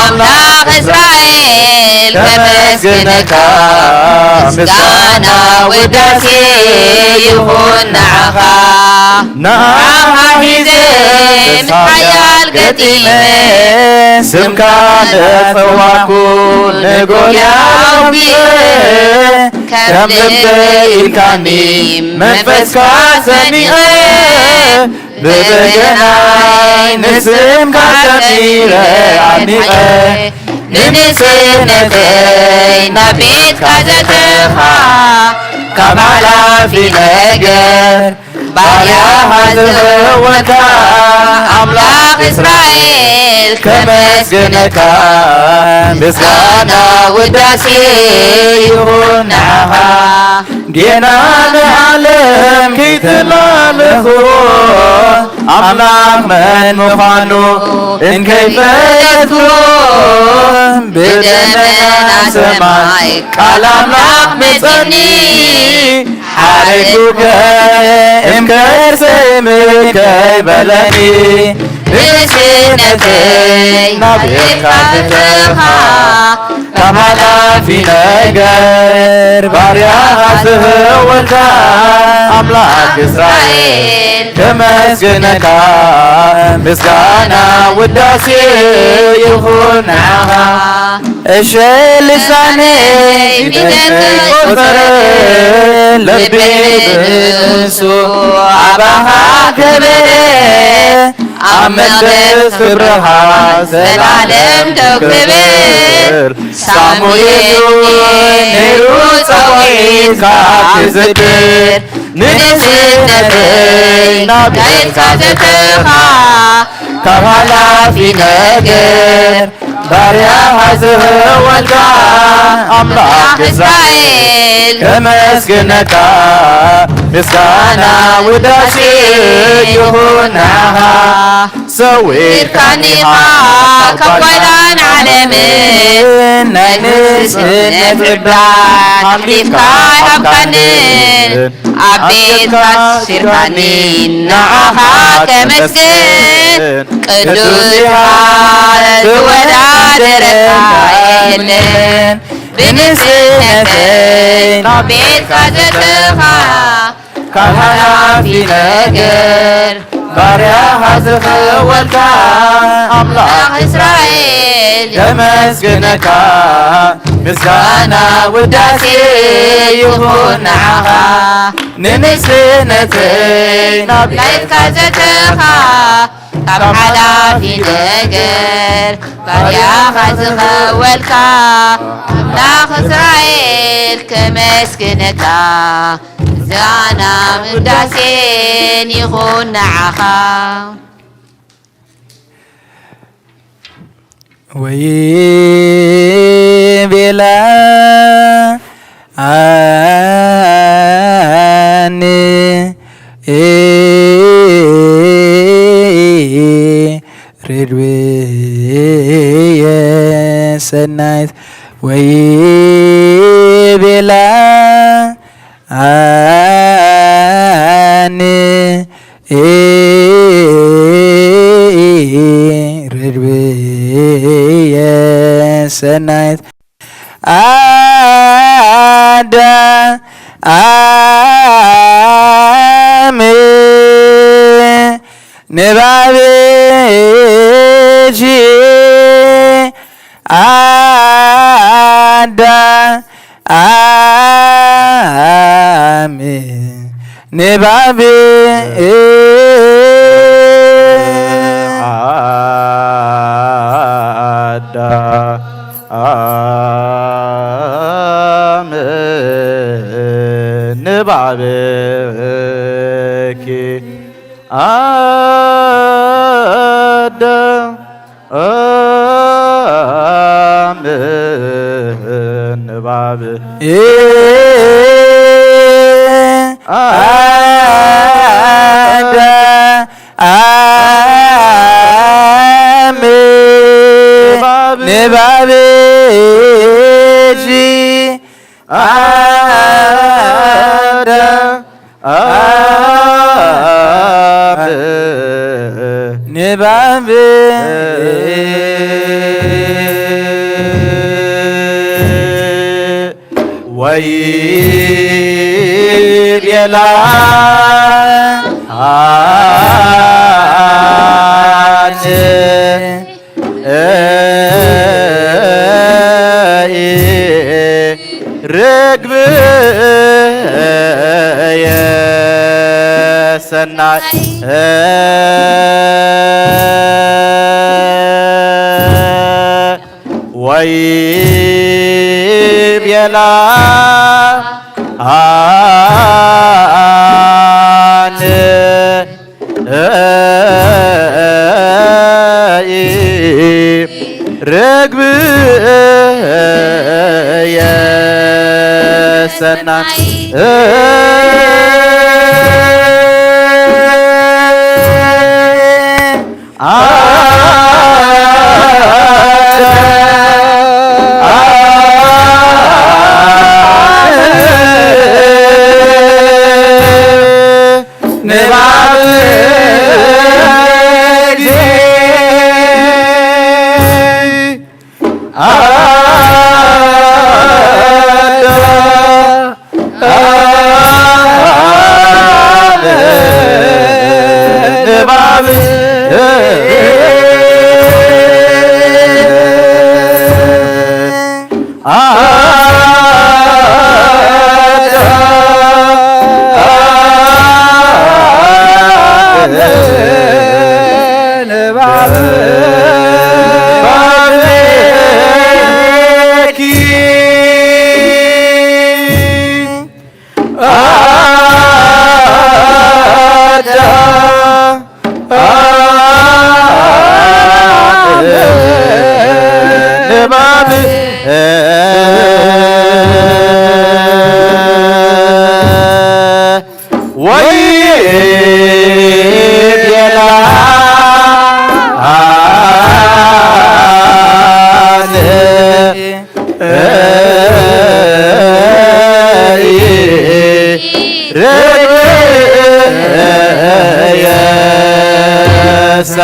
ኣምላኽ እስራኤል ከመስግነካ፣ ምስጋና ውዳሴ ይኹን ንዓኻ። ንዓኻ ሒዘ ምስ ሓያል ገጢመ፣ ስምካ እንዳጸዋዕኩ ንጎልያድ ኣውጊኤ፣ ከም ልበይ ኢልካኒ መንፈስካ ሰኒቐ፣ ብበገናይ ንስምካ ዘሚረ ኣድኒቐ። ንንእስነተይ ናብ ቤትካ ዘእተኻ፣ ካብ ሓላፊ ነገር ባርያኻ ዝኸወልካ ኣምላኽ እስራኤል ከመስግነካ፣ ምስጋና ውዳሴ ይኹን ንዓኻ። ጌና ንዓለም ከይተላለኽዎ፣ ኣምላኽ መን ምዃኑ እንከይፈለጥክዎ፣ ብደመና ሰማይ ቃል ኣምላኽ መጸኒ። ሓረጉከ እምከርሰ እምከይ በለኒ። ንእስነተይ ናብ ቤትካ ዘእተኻ፣ ካብ ሓላፊ ነገር ባርያኻ ዝኸወልካ ኣምላኽ እስራኤል ከመስግነካ፣ ምስጋና ውዳሴ ይኹን ንዓኻ። እሸ ልሳነይ ፊደል ቆጸረ፣ ልበይ ብእሱ ኣባኻ ከበረ። ኣብ መቕደስ ክብርኻ ዘላለም ደው ክብል፣ ሳሙኤል ነይሩ ጸውዒትካ ክዝክር። ንእስነተይ ናብ ቤትካ ዘእተኻ፣ ካብ ሓላፊ ነገር ባርያኻ ዝኸወልካ ኣምላኽ እስራኤል ከመስግነካ፣ ምስጋና ውዳሴ ይኹን ንዓኻ። ሰዊእካኒኻ ካብ ጓይላን ዓለምን ናይ ንስነት ዕዳ ሓሊፍካ ይሃብካንን ኣብ ቤትካ ኣሲርካኒ ንዓኻ ከመስግን ቅዱስ ኢኻ ዝወዳደረካ የለን ብንስነተይ ናብ ቤትካ ዘተኻ ካብ ሓላፊ ነገር ባርያኻ ዝኸወልካ ኣምላኽ እስራኤል የመስግነካ። ምስጋና ውዳሴ ይኹን ንዓኻ። ንንስነተይ ናብ ቤትካ ዘተኻ ካብ ሓላፊ ነገር ባርያኻ ዝኸወልካ ኣምላኽ እስራኤል ከመስግነካ። ምስጋና ውዳሴን ይኹን ንዓኻ። ወይ ቤላ ኣኒ ሬድዌየ ሰናይት ወይ ቤላ ኣኒ ሬድዌየ ሰናይት ኣዳ ኣሜ ንባብኪ ኣዳ ኣሜ ንባብ ኣዳ ኣሜ ንባብኪ ኣዳ ኣሜ ንባብ ኣዳ ኣሜ ንባብኪ ኣዳ ኣሜ ንባብ ወይ ቤላ ኣነ ርግብየ ሰናይ ወይ ቤላ ኣነ ርግብየ ሰናይ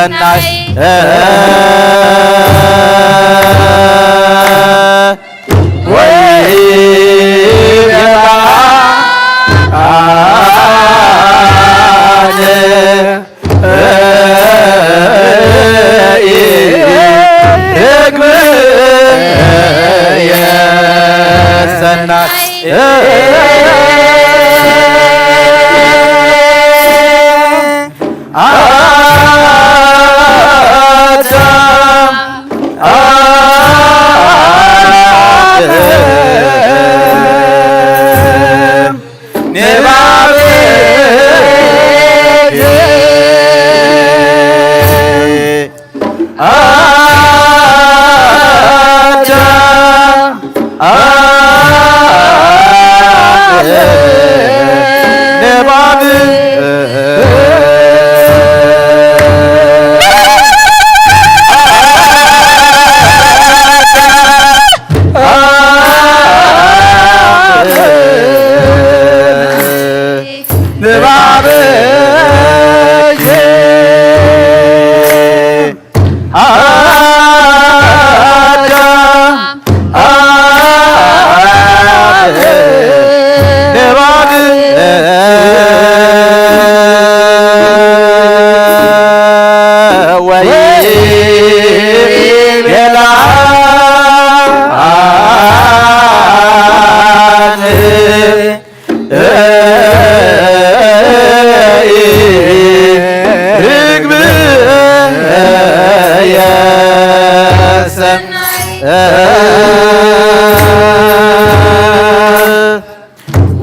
ሰናይ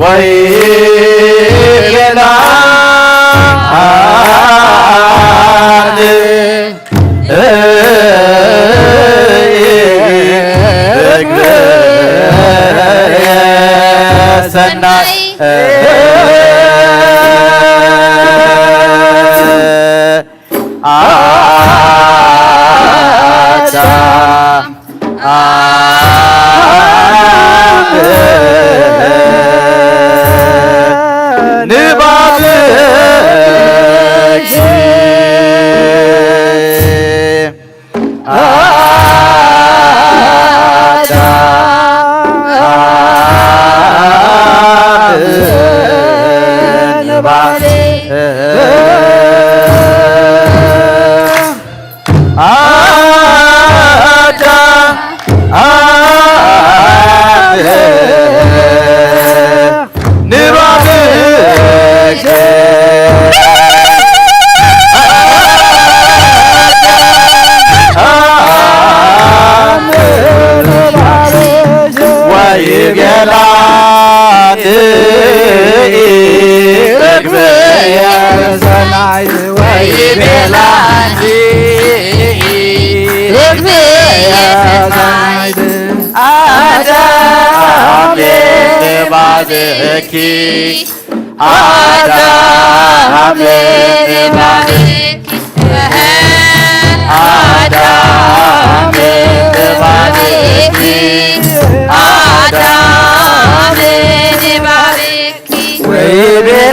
ወይ ቤላ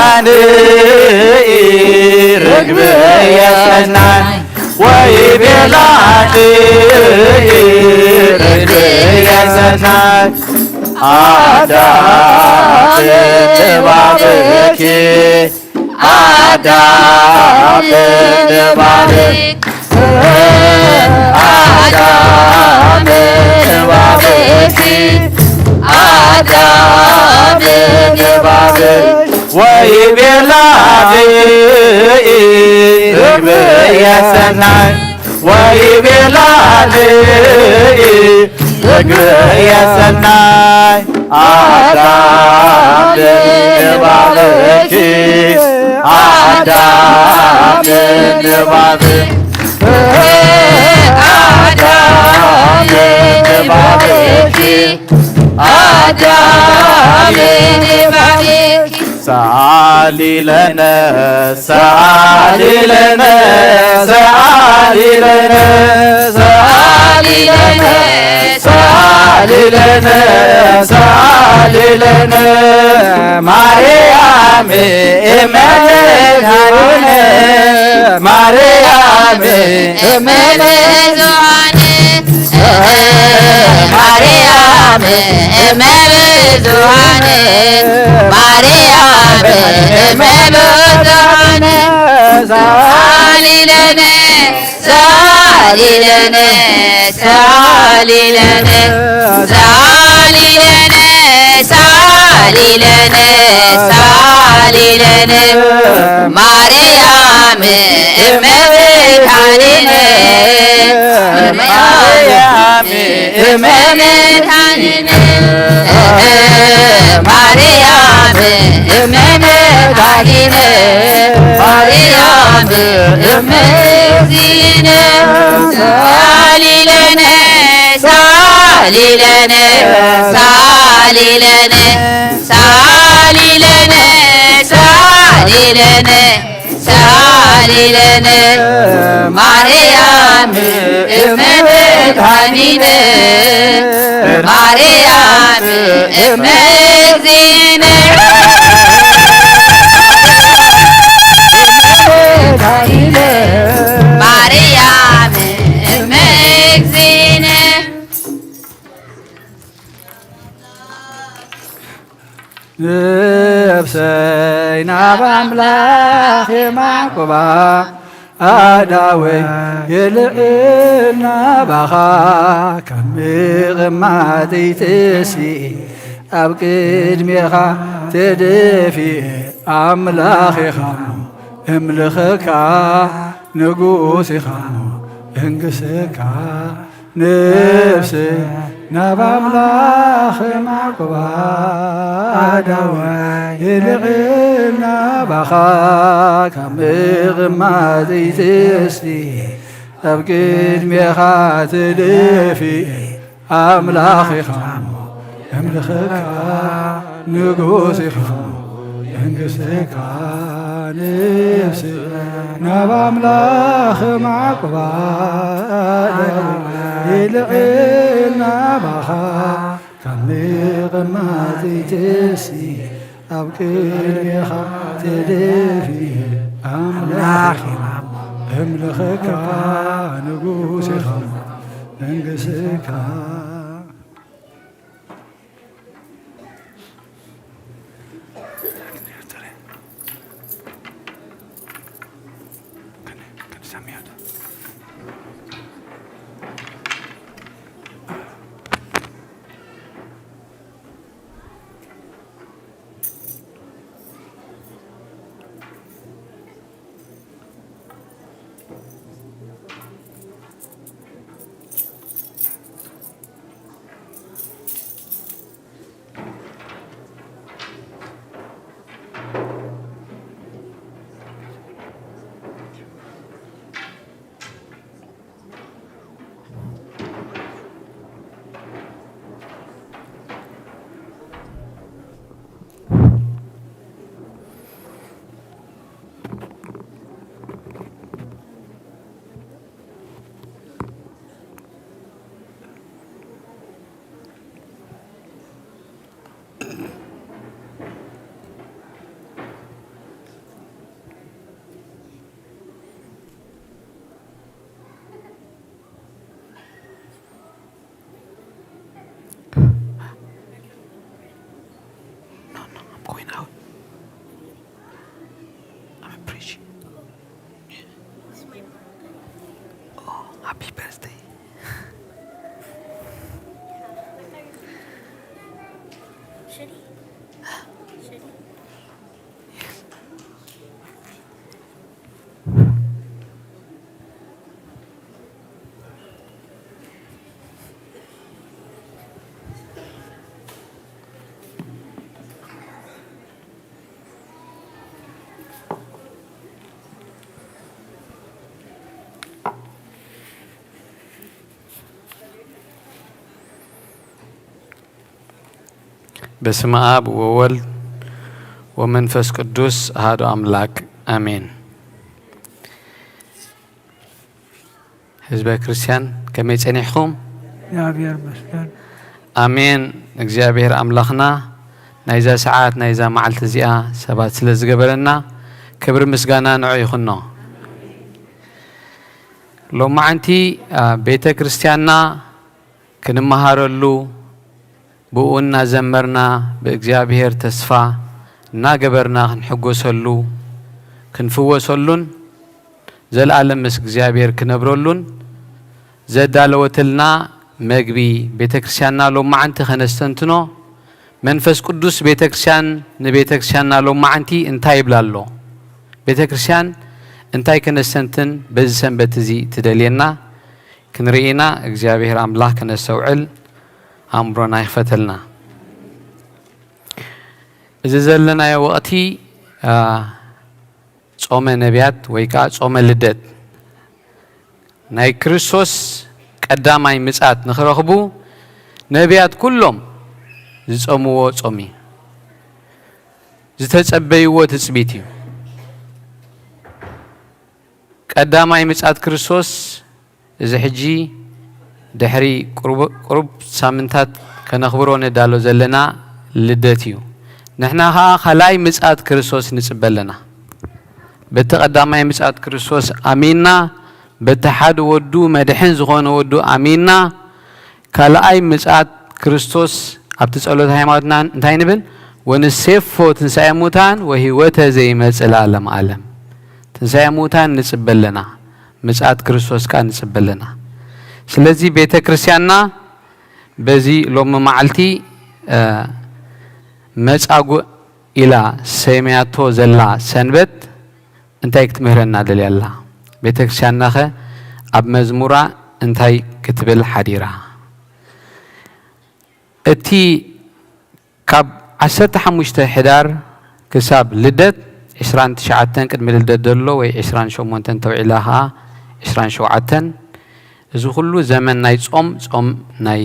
ኣነ ርግብ የሰናይ እመ ብዙኃን ማርያም እመ ብዙኃን ማርያም እመ ብዙኃን ሳሊ ለነ ሳሊ ለነ ሳሊ ለነ ሳሊ ለነ ሳሊ ለነ ሳሊ ለነ ማርያም እመ መድኃኒነ ማርያም እመ መድኃኒነ ማርያም እመ መድኃኒነ ማርያም እመ እግዚእነ ሳሊ ለነ ሳሊ ለነ ሳሊ ለነ ሳሊ ለነ ሳሊ ለነ ሳሊ ለነ ማርያም እመ መድኃኒነ ማርያም እመ እግዚእነ ማርያም እመ እግዚእነ ነፍሰይ ናብ ኣምላኽ የማዕቁባ፣ ኣእዳወይ የልዕል ናባኻ፣ ካብ ምቕማጠይ ተሲኤ ኣብ ቅድሜኻ ተደፊኤ፣ ኣምላኽ ኢኻ እሞ እምልኸካ፣ ንጉስ ኢኻ እሞ እንግሰካ። ነፍሰይ ናብ ኣምላኽ ማዕቆባ፣ ኣእዳወይ የልዕል ናባኻ፣ ካብ ምቕማጠይ ተሲኤ ኣብ ቅድሜኻ ተደፊኤ፣ ኣምላኽ ኢኻ እሞ እምልኸካ፣ ንጉስ ኢኻ እሞ እንግሰካ። ነፍሰይ ናብ ኣምላኽ ማዕቆባ፣ ኣእዳወይ የልዕል ናባኻ፣ ካብ ምቕማጠይ ተሲኤ ኣብ ቅድሜኻ ተደፊኤ፣ ኣምላኽ ኢኻ እሞ እምልኸካ፣ ንጉስ ኢኻ እሞ እንግሰካ። No, no, I'm going out. I'm a preaching. Oh, happy birthday. Should he? Should he? በስመ አብ ወወልድ ወመንፈስ ቅዱስ አሐዱ አምላክ አሜን። ህዝበ ክርስቲያን ከመይ ጸኒሕኩም? እግዚኣብሔር ይመስገን። ኣሜን። እግዚኣብሔር ኣምላኽና ናይዛ ሰዓት ናይዛ መዓልቲ እዚኣ ሰባት ስለ ዝገበረና ክብሪ ምስጋና ንዑ ይኹኖ። ሎማዓንቲ ቤተ ክርስቲያንና ክንመሃረሉ፣ ብኡ እናዘመርና፣ ብእግዚኣብሔር ተስፋ እናገበርና ክንሕጎሰሉ፣ ክንፍወሰሉን፣ ዘለኣለም ምስ እግዚኣብሔር ክነብረሉን ዘዳለወትልና መግቢ ቤተ ክርስቲያንና ሎማዓንቲ ከነስተንትኖ፣ መንፈስ ቅዱስ ቤተ ክርስቲያን ንቤተ ክርስቲያንና ሎማዓንቲ እንታይ ይብላ ኣሎ? ቤተ ክርስቲያን እንታይ ከነስተንትን በዚ ሰንበት እዚ ትደልየና? ክንርኢና እግዚኣብሔር ኣምላኽ ከነስተውዕል ኣእምሮና ይኽፈተልና። እዚ ዘለናዮ ወቕቲ ጾመ ነቢያት ወይ ከዓ ጾመ ልደት፣ ናይ ክርስቶስ ቀዳማይ ምጽኣት ንኽረኽቡ ነቢያት ኩሎም ዝጸምዎ ጾም እዩ። ዝተጸበይዎ ትጽቢት እዩ። ቀዳማይ ምጽኣት ክርስቶስ እዚ ሕጂ ድሕሪ ቁሩብ ሳምንታት ከነኽብሮ ንዳሎ ዘለና ልደት እዩ። ንሕና ኸኣ ካልኣይ ምጽኣት ክርስቶስ ንጽበ ኣለና። በቲ ቀዳማይ ምጽኣት ክርስቶስ ኣሚንና፣ በቲ ሓደ ወዱ መድሕን ዝኾነ ወዱ ኣሚንና፣ ካልኣይ ምጽኣት ክርስቶስ ኣብቲ ጸሎት ሃይማኖትና እንታይ ንብል? ወንሴፎ ትንሳኤ ሙታን ወህይወተ ዘይመጽእ ለዓለም ዓለም። ትንሳኤ ሙታን ንጽበ ኣለና። ምጽኣት ክርስቶስ ከኣ ንጽበ ኣለና። ስለዚ ቤተ ክርስቲያንና በዚ ሎሚ መዓልቲ መጻጉዕ ኢላ ሰይምያቶ ዘላ ሰንበት እንታይ ክትምህረና ደልያ ኣላ? ቤተ ክርስቲያንናኸ ኣብ መዝሙራ እንታይ ክትብል ሓዲራ? እቲ ካብ ዓሰርተ ሓሙሽተ ሕዳር ክሳብ ልደት፣ ዕስራን ትሽዓተን ቅድሚ ልደት ዘሎ ወይ ዕስራን ሸሞንተን ተውዒላ ኸዓ ዕስራን ሸውዓተን፣ እዚ ኩሉ ዘመን ናይ ጾም፣ ጾም ናይ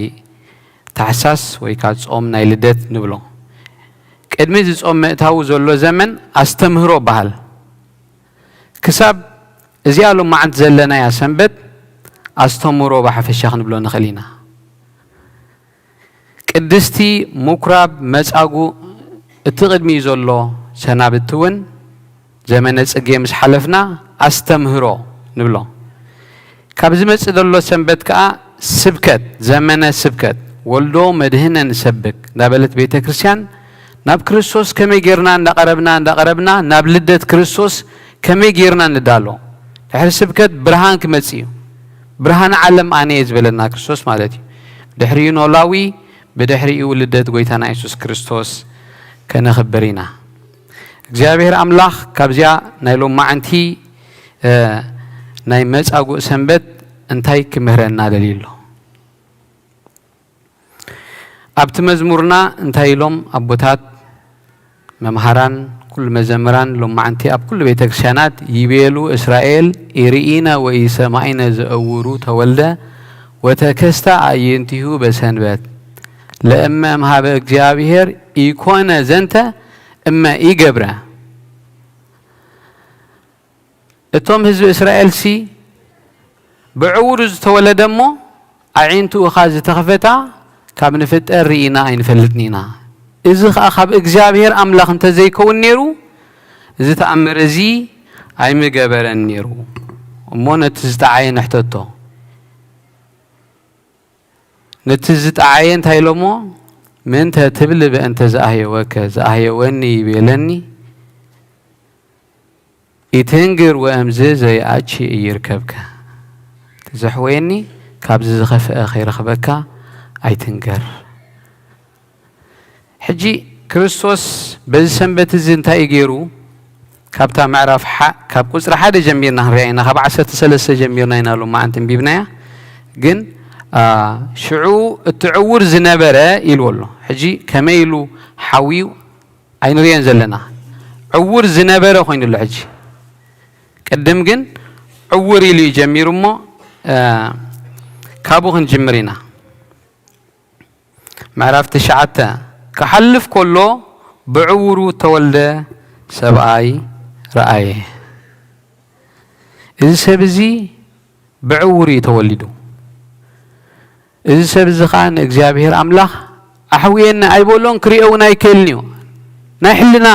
ታሕሳስ ወይ ከዓ ጾም ናይ ልደት ንብሎ። ቅድሚ እዚ ጾም ምእታዉ ዘሎ ዘመን ኣስተምህሮ በሃል። ክሳብ እዚኣ ሎማዓንቲ ዘለናያ ሰንበት ኣስተምህሮ ብሓፈሻ ክንብሎ ንኽእል ኢና። ቅድስቲ ምኩራብ መጻጉ እቲ ቅድሚኡ ዘሎ ሰናብቲ እውን ዘመነ ጽጌ ምስ ሓለፍና ኣስተምህሮ ንብሎ። ካብ ዝመጽእ ዘሎ ሰንበት ከኣ ስብከት፣ ዘመነ ስብከት፣ ወልዶ መድህነ ንሰብክ እንዳበለት ቤተ ክርስቲያን ናብ ክርስቶስ ከመይ ጌርና እንዳቐረብና፣ እንዳቐረብና ናብ ልደት ክርስቶስ ከመይ ጌርና ንዳሎ። ድሕሪ ስብከት ብርሃን ክመጽእ እዩ። ብርሃን ዓለም ኣነ እየ ዝበለና ክርስቶስ ማለት እዩ። ድሕሪኡ ኖላዊ፣ ብድሕሪኡ ልደት ጎይታና የሱስ ክርስቶስ ከነኽብር ኢና። እግዚኣብሔር ኣምላኽ ካብዚኣ ናይ ሎማዓንቲ፣ እ፣ ናይ መጻጉዕ ሰንበት እንታይ ክምህረና ደልዩ ኣሎ? ኣብቲ መዝሙርና እንታይ ኢሎም ኣቦታት፣ መምሃራን፣ ኩሉ መዘምራን ሎማዓንቲ ኣብ ኩሉ ቤተ ክርስቲያናት ይቤሉ እስራኤል ኢርኢነ ወኢሰማዒነ ዘእውሩ ተወልደ ወተከስተ ኣዕይንቲሁ በሰንበት ለእመ እምሃበ እግዚኣብሔር ኢኮነ ዘንተ እመ ኢገብረ። እቶም ህዝቢ እስራኤልሲ ብዕውሩ ዝተወለደ እሞ ኣዒንትኡ ኸኣ ዝተኸፈታ ካብ ንፍጠር ርኢና ኣይንፈልጥን ኢና። እዚ ኸኣ ካብ እግዚኣብሔር ኣምላኽ እንተዘይከውን ነይሩ እዚ ተኣምር እዚ ኣይምገበረን ነይሩ። እሞ ነቲ ዝጠዓየ ንሕተቶ። ነቲ ዝጠዓየ እንታይ ኢሎሞ? ምንተ ትብል በእንተ ዘኣህየወከ፣ ዘኣህየወኒ ይቤለኒ፣ ኢትንግር ወእምዝ ዘይኣቺ እይርከብከ። እቲ ዘሕወየኒ ካብዚ ዝኸፍአ ከይረኽበካ ኣይትንገር። ሕጂ ክርስቶስ በዚ ሰንበት እዚ እንታይ እዩ ገይሩ? ካብታ ምዕራፍ ሓ-፣ ካብ ቁጽሪ ሓደ ጀሚርና ክንሪኣ ኢና። ካብ ዓሰርተ ሰለስተ ጀሚርና ኢና ሎማዓንቲ ኣንቢብናያ። ግን፣ አ፣ ሽዑ እቲ ዕዉር ዝነበረ ኢልዎ ኣሎ። ሕጂ ከመይ ኢሉ ሓውዩ ኣይንሪኦን ዘለና። ዕዉር ዝነበረ ኮይኑ ኣሎ ሕጂ። ቅድም ግን ዕዉር ኢሉ እዩ ጀሚሩ እሞ፣ አ፣ ካብኡ ክንጅምር ኢና። ምዕራፍ ትሽዓተ፣ ክሓልፍ ከሎ ብዕውሩ እተወልደ ሰብኣይ ረኣየ። እዚ ሰብ እዚ ብዕውሩ እዩ ተወሊዱ። እዚ ሰብ እዚ ኸዓ ንእግዚኣብሔር ኣምላኽ ኣሕውየኒ ኣይበሎን፣ ክርእዮ እውን ኣይክእልን እዩ። ናይ ሕልና፣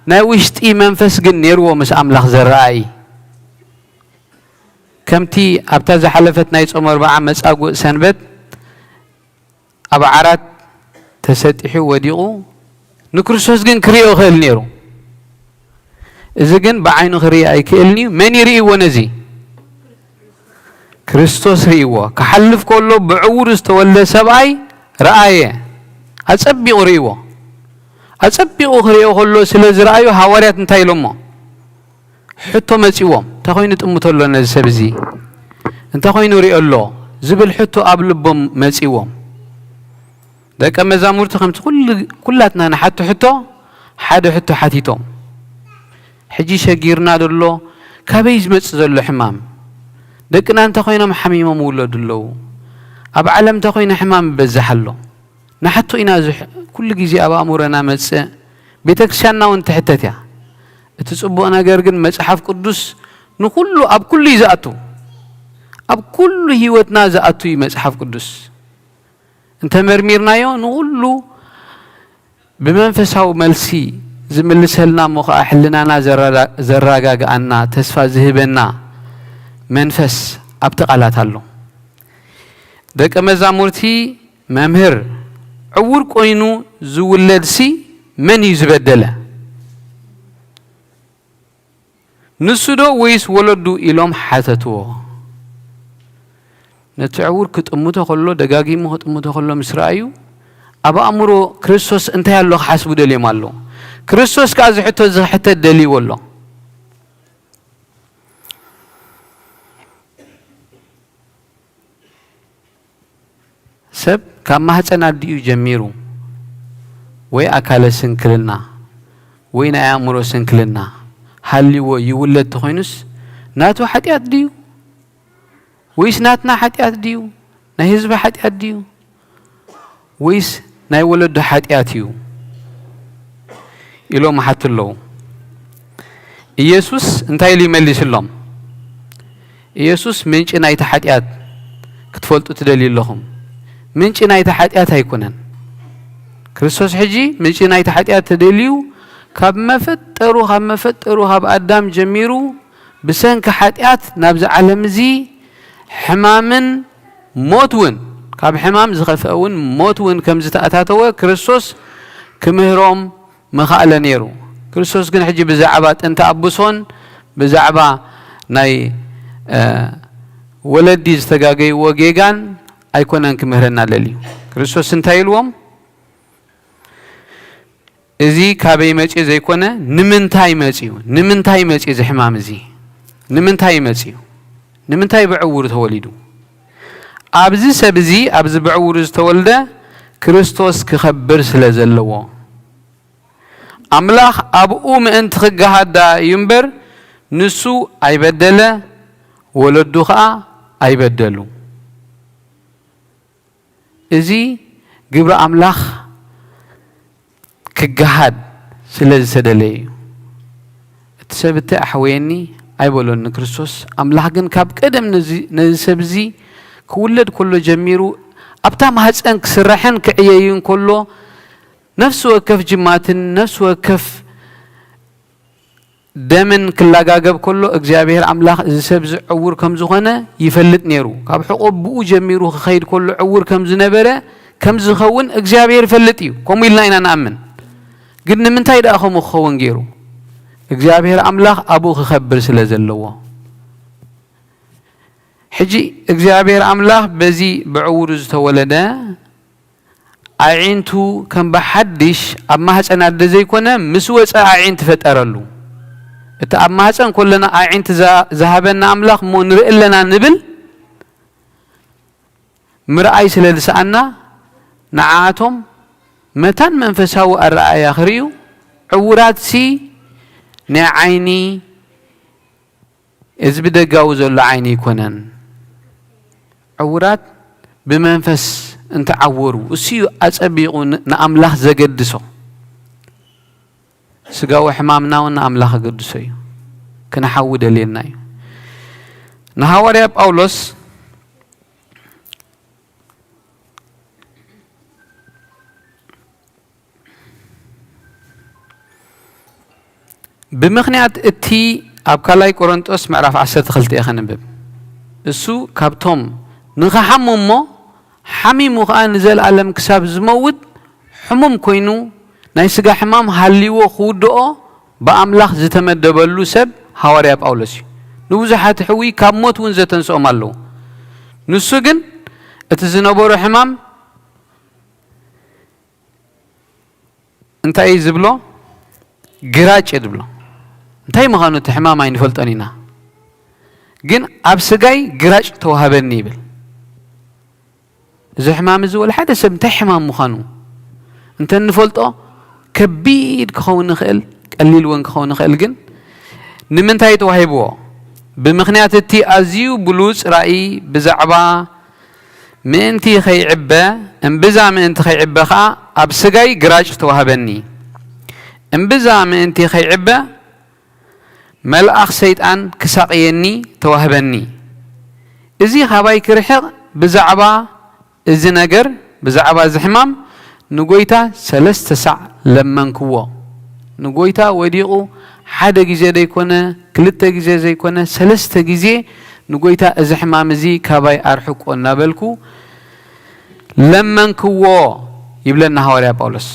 ናይ ውሽጢ መንፈስ ግን ነይርዎ ምስ ኣምላኽ ዘረኣኢ። ከምቲ ኣብታ ዝሓለፈት ናይ ጾመ ኣርብዓ መጻጉዕ ሰንበት ኣብ ዓራት ተሰጢሑ ወዲቑ፣ ንክርስቶስ ግን ክርእዮ ይኽእል ነይሩ። እዚ ግን ብዓይኑ ክርኢ ኣይክእልን እዩ። መን ይርእይዎ ነዚ? ክርስቶስ ርእይዎ። ክሓልፍ ከሎ ብዕውር ዝተወልደ ሰብኣይ ረኣየ። ኣጸቢቑ ርእይዎ። ኣጸቢቑ ክርእዮ ከሎ ስለ ዝረኣዩ ሃዋርያት እንታይ ኢሎሞ? ሕቶ መጺዎም። እንታይ ኮይኑ ጥምቶ ኣሎ ነዚ ሰብ እዚ? እንታይ ኮይኑ ርእዮ ኣሎ? ዝብል ሕቶ ኣብ ልቦም መጺዎም። ደቀ መዛሙርቲ ከምቲ ኩሉ-፣ ኩላትና ንሓቶ ሕቶ፣ ሓደ ሕቶ ሓቲቶም። ሕጂ ሸጊርና ዘሎ ካበይ ዝመጽእ ዘሎ ሕማም? ደቅና እንታይ ኮይኖም ሓሚሞም ይውለዱ ኣለዉ? ኣብ ዓለም እንታይ ኮይኑ ሕማም ይበዝሕ ኣሎ? ንሓቶ ኢና ዝሕ-፣ ኩሉ ግዜ ኣብ ኣእምሮና መጽእ። ቤተ ክርስቲያንና እውን ትሕተት እያ። እቲ ጽቡቕ ነገር ግን መጽሓፍ ቅዱስ ንኹሉ፣ ኣብ ኩሉ እዩ ዝኣቱ። ኣብ ኩሉ ህይወትና ዝኣቱ እዩ መጽሓፍ ቅዱስ። እንተ መርሚርናዮ ንኹሉ ብመንፈሳዊ መልሲ ዝምልሰልና እሞ ኸኣ ሕልናና ዘረዳ-፣ ዘረጋግኣና፣ ተስፋ ዝህበና መንፈስ ኣብቲ ቃላት ኣሎ። ደቀ መዛሙርቲ፣ "መምህር፣ ዕዉር ኮይኑ ዝውለድሲ መን እዩ ዝበደለ? ንሱ ዶ ወይስ ወለዱ?" ኢሎም ሓተትዎ። ነቲ ዕዉር ክጥምቶ ከሎ፣ ደጋጊሙ ክጥምቶ ከሎ ምስ ረኣዩ፣ ኣብ ኣእምሮ ክርስቶስ እንታይ ኣሎ ክሓስቡ ደልዮም ኣለዉ። ክርስቶስ ከኣ እዚ ሕቶ እዚ ክሕተት ደልይዎ ኣሎ። ሰብ ካብ ማህፀን ኣዲኡ ጀሚሩ ወይ ኣካለ ስንክልና ወይ ናይ ኣእምሮ ስንክልና ሃልይዎ ይውለድ ተኾይኑስ፣ ናቱ ሓጢኣት ድዩ? ወይስ ናትና ሓጢኣት ድዩ? ናይ ህዝቢ ሓጢኣት ድዩ? ወይስ ናይ ወለዱ ሓጢኣት እዩ? ኢሎም ሓቱ ኣለዉ። ኢየሱስ እንታይ ኢሉ ይመሊስሎም? ኢየሱስ ምንጪ ናይቲ ሓጢኣት ክትፈልጡ ትደልዩ ኣለኹም። ምንጪ ናይቲ ሓጢኣት ኣይኮነን። ክርስቶስ ሕጂ ምንጪ ናይቲ ሓጢኣት ተደልዩ፣ ካብ መፈጠሩ፣ ካብ መፈጠሩ፣ ካብ ኣዳም ጀሚሩ፣ ብሰንኪ ሓጢኣት ናብዚ ዓለም እዚ ሕማምን ሞት እውን፣ ካብ ሕማም ዝኸፍአ እውን ሞት እውን ከም ዝተኣታተወ ክርስቶስ ክምህሮም ምኻኣለ ነይሩ። ክርስቶስ ግን ሕጂ ብዛዕባ ጥንቲ ኣብሶን ብዛዕባ ናይ፣ እ፣ ወለዲ ዝተጋገይዎ ጌጋን ኣይኮነን ክምህረና ደልዩ። ክርስቶስ እንታይ ኢልዎም? "እዚ ካበይ መጺኡ ዘይኮነ፣ ንምንታይ መጺኡ? ንምንታይ መጺኡ እዚ ሕማም እዚ? ንምንታይ መጺኡ? ንምንታይ ብዕውሩ ተወሊዱ?" ኣብዚ ሰብ እዚ፣ ኣብዚ ብዕውሩ ዝተወልደ ክርስቶስ ክኸብር ስለ ዘለዎ፣ ኣምላኽ ኣብኡ ምእንቲ ክገሃዳ እዩ እምበር፣ ንሱ ኣይበደለ፣ ወለዱ ኸኣ ኣይበደሉ። እዚ ግብሪ ኣምላኽ ክገሃድ ስለ ዝተደለየ እዩ። እቲ ሰብ እቲ ኣሕወየኒ ኣይበሎን ንክርስቶስ። ኣምላኽ ግን ካብ ቀደም ነዚ፣ ነዚ ሰብ እዚ ክውለድ ከሎ ጀሚሩ፣ ኣብታ ማህፀን ክስራሕን ክዕየይን ከሎ፣ ነፍሲ ወከፍ ጅማትን ነፍሲ ወከፍ ደምን ክላጋገብ ከሎ፣ እግዚኣብሔር ኣምላኽ እዚ ሰብ እዚ ዕውር ከም ዝኾነ ይፈልጥ ነይሩ። ካብ ሕቆ ብኡ ጀሚሩ ክኸይድ ከሎ ዕውር ከም ዝነበረ፣ ከም ዝኸውን እግዚኣብሔር ይፈልጥ እዩ። ከምኡ ኢልና ኢና ንኣምን። ግን ንምንታይ ደኣ ከምኡ ክኸውን ገይሩ? እግዚኣብሔር ኣምላኽ ኣብኡ ክኸብር ስለ ዘለዎ። ሕጂ እግዚኣብሔር ኣምላኽ በዚ ብዕውሩ ዝተወለደ ኣዒንቱ ከም ብሓድሽ ኣብ ማህፀን ኣደ ዘይኮነ፣ ምስ ወፀ ኣዒንቲ ፈጠረሉ። እቲ ኣብ ማህፀን ከለና ኣዒንቲ ዛ-፣ ዝሃበና ኣምላኽ እሞ ንርኢ ኣለና ንብል፣ ምርኣይ ስለ ዝሰኣና፣ ንዓኣቶም መታን መንፈሳዊ ኣረኣእያ ክርእዩ፣ ዕውራትሲ ናይ ዓይኒ፣ እዚ ብደጋዊ ዘሎ ዓይኒ ኣይኮነን። ዕውራት ብመንፈስ እንተዓወሩ፣ እሱ እዩ ኣጸቢቑ ን-፣ ንኣምላኽ ዘገድሶ። ስጋዊ ሕማምና እውን ንኣምላኽ ኣገድሶ እዩ። ክንሓዊ ደልየና እዩ። ንሃዋርያ ጳውሎስ ብምኽንያት እቲ ኣብ ካልኣይ ቆሮንጦስ ምዕራፍ ዓሰርተ ክልተ እየ ከንብብ። እሱ ካብቶም ንኽሓሙ እሞ ሓሚሙ ኸኣ ንዘለኣለም ክሳብ ዝመውት ሕሙም ኮይኑ ናይ ስጋ ሕማም ሃልይዎ ክውድኦ ብኣምላኽ ዝተመደበሉ ሰብ ሃዋርያ ጳውሎስ እዩ። ንብዙሓት ሕዊ ካብ ሞት እውን ዘተንስኦም ኣለዉ። ንሱ ግን እቲ ዝነበሮ ሕማም እንታይ እዩ ዝብሎ? ግራጭ እዩ ዝብሎ። እንታይ ምዃኑ እቲ ሕማም ኣይንፈልጦን ኢና፣ ግን ኣብ ስጋይ ግራጭ ተዋህበኒ ይብል። እዚ ሕማም እዚ ወላ ሓደ ሰብ እንታይ ሕማም ምዃኑ እንተ ንፈልጦ ከቢድ ክኸውን ይኽእል፣ ቀሊል እውን ክኸውን ይኽእል። ግን ንምንታይ ተዋሂብዎ? ብምኽንያት እቲ ኣዝዩ ብሉጽ ራእይ ብዛዕባ ምእንቲ ኸይዕበ፣ እምብዛ ምእንቲ ኸይዕበ ኸኣ ኣብ ስጋይ ግራጭ ተዋህበኒ። እምብዛ ምእንቲ ኸይዕበ መልኣኽ ሰይጣን ክሳቕየኒ ተዋህበኒ። እዚ ኻባይ ክርሕቕ ብዛዕባ እዚ ነገር፣ ብዛዕባ እዚ ሕማም ንጎይታ ሰለስተ ሳዕ ለመንክዎ። ንጎይታ ወዲቑ ሓደ ግዜ ዘይኮነ፣ ክልተ ግዜ ዘይኮነ፣ ሰለስተ ግዜ ንጎይታ እዚ ሕማም እዚ ካባይ ኣርሕቆ እናበልኩ ለመንክዎ ይብለና ሃዋርያ ጳውሎስ።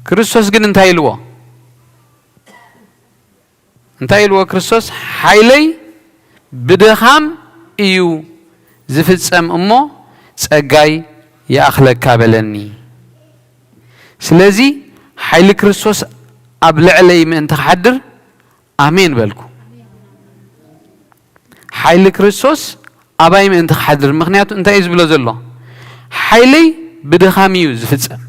ክርስቶስ ግን እንታይ ኢልዎ? እንታይ ኢልዎ ክርስቶስ? ሓይለይ ብድኻም እዩ ዝፍጸም እሞ ጸጋይ ይኣኽለካ በለኒ። ስለዚ ሓይሊ ክርስቶስ ኣብ ልዕለይ ምእንቲ ክሓድር ኣሜን በልኩ። ሓይሊ ክርስቶስ ኣባይ ምእንቲ ክሓድር፣ ምኽንያቱ እንታይ እዩ ዝብሎ ዘሎ? ሓይለይ ብድኻም እዩ ዝፍጸም።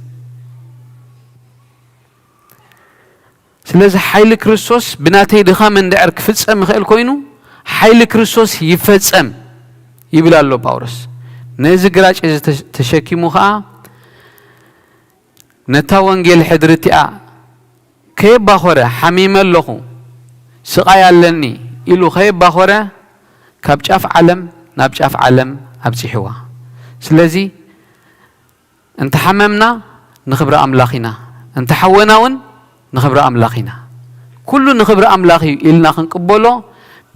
ስለዚ ሓይሊ ክርስቶስ ብናተይ ድኻም እንድዕር ክፍጸም ይኽእል ኮይኑ፣ ሓይሊ ክርስቶስ ይፈጸም ይብል ኣሎ ጳውሎስ። ነዚ ግራጭ እዚ ተሸኪሙ ኸኣ ነታ ወንጌል ሕድሪ እቲኣ ከየባኾረ፣ ሓሚመ ኣለኹ፣ ስቓይ ኣለኒ ኢሉ ከየባኾረ፣ ካብ ጫፍ ዓለም ናብ ጫፍ ዓለም ኣብጺሕዋ። ስለዚ እንተሓመምና ንኽብሪ ኣምላኽ ኢና፣ እንተሓወና እውን ንኽብሪ ኣምላኽ ኢና። ኩሉ ንኽብሪ ኣምላኽ እዩ ኢልና ክንቅበሎ፣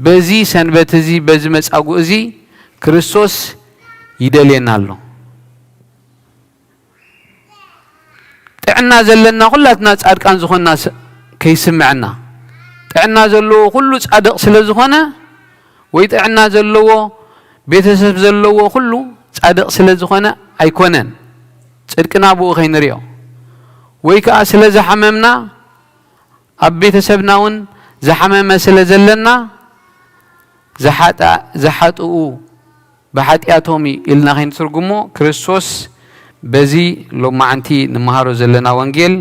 በዚ ሰንበት እዚ፣ በዚ መጻጉዕ እዚ ክርስቶስ ይደልየና ኣሎ። ጥዕና ዘለና ኩላትና ጻድቃን ዝኾንና ከይስምዐና፣ ጥዕና ዘለዎ ኩሉ ጻድቕ ስለ ዝኾነ፣ ወይ ጥዕና ዘለዎ ቤተሰብ ዘለዎ ኩሉ ጻድቕ ስለ ዝኾነ ኣይኮነን፣ ጽድቅና ብኡ ከይንሪኦ። ወይ ከኣ ስለ ዝሓመምና ኣብ ቤተሰብና እውን ዝሓመመ ስለ ዘለና፣ ዝሓጥኡ ብሓጢኣቶም እዩ ኢልና ከይንትርጉሞ፣ ክርስቶስ በዚ ሎማዓንቲ ንመሃሮ ዘለና ወንጌል፣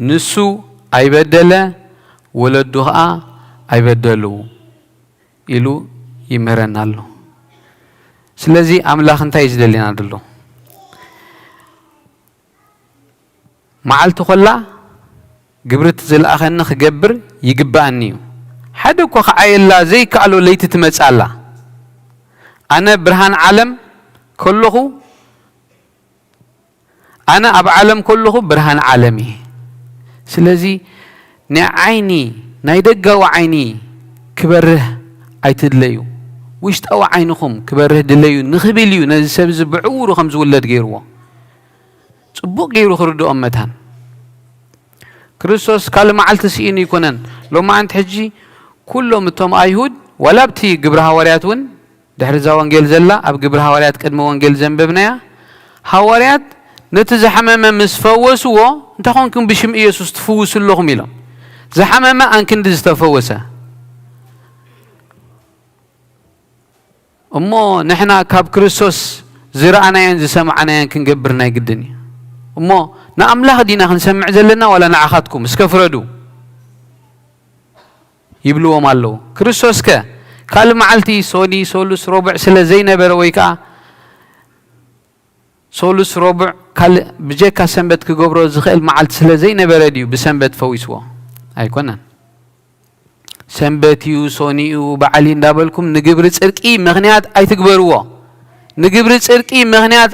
ንሱ ኣይበደለ፣ ወለዱ ኸኣ ኣይበደሉ ኢሉ ይምህረና ኣሎ። ስለዚ ኣምላኽ እንታይ እዩ ዝደልየና ዘሎ? መዓልቲ ኾላ ግብሪ እቲ ዝለኣኸኒ ክገብር ይግብኣኒ እዩ። ሓደ እኳ ክዓየላ ዘይከኣሎ ለይቲ ትመጽእ ኣላ። ኣነ ብርሃን ዓለም ከለኹ፣ ኣነ ኣብ ዓለም ከለኹ ብርሃን ዓለም እየ። ስለዚ ናይ ዓይኒ፣ ናይ ደጋዊ ዓይኒ ክበርህ ኣይትድለዩ፣ ውሽጣዊ ዓይንኹም ክበርህ ድለዩ ንኽብል እዩ ነዚ ሰብ እዚ ብዕውሩ ከም ዝውለድ ገይርዎ። ጽቡቕ ገይሩ ክርድኦም መታን። ክርስቶስ ካልእ መዓልቲ ስኢኑ ኣይኮነን። ሎማዓንቲ ሕጂ ኩሎም እቶም ኣይሁድ፣ ዋላ ኣብቲ ግብሪ ሃዋርያት እውን፣ ድሕሪ እዛ ወንጌል ዘላ፣ ኣብ ግብሪ ሃዋርያት ቅድሚ ወንጌል ዘንበብናያ፣ ሃዋርያት ነቲ ዝሓመመ ምስ ፈወስዎ፣ "እንታይ ኾንኩም ብሽም ኢየሱስ ትፍውሱ ኣለኹም?" ኢሎም። ዝሓመመ ኣንክንዲ ዝተፈወሰ። እሞ ንሕና ካብ ክርስቶስ ዝረኣናዮን ዝሰማዕናዮን ክንገብር ናይ ግድን እዩ። እሞ ንኣምላኽ ዲና ክንሰምዕ ዘለና ዋላ ንዓኻትኩም? እስከ ፍረዱ ይብልዎም ኣለዉ። ክርስቶስከ ካልእ መዓልቲ ሶኒ፣ ሶሉስ፣ ረቡዕ ስለ ዘይነበረ ወይ ከኣ ሶሉስ፣ ረቡዕ ካልእ ብጀካ ሰንበት ክገብሮ ዝኽእል መዓልቲ ስለ ዘይነበረ ድዩ ብሰንበት ፈዊስዎ? ኣይኮነን። ሰንበት እዩ፣ ሶኒ እዩ፣ በዓል እዩ እንዳበልኩም ንግብሪ ጽድቂ ምኽንያት ኣይትግበርዎ። ንግብሪ ጽድቂ ምኽንያት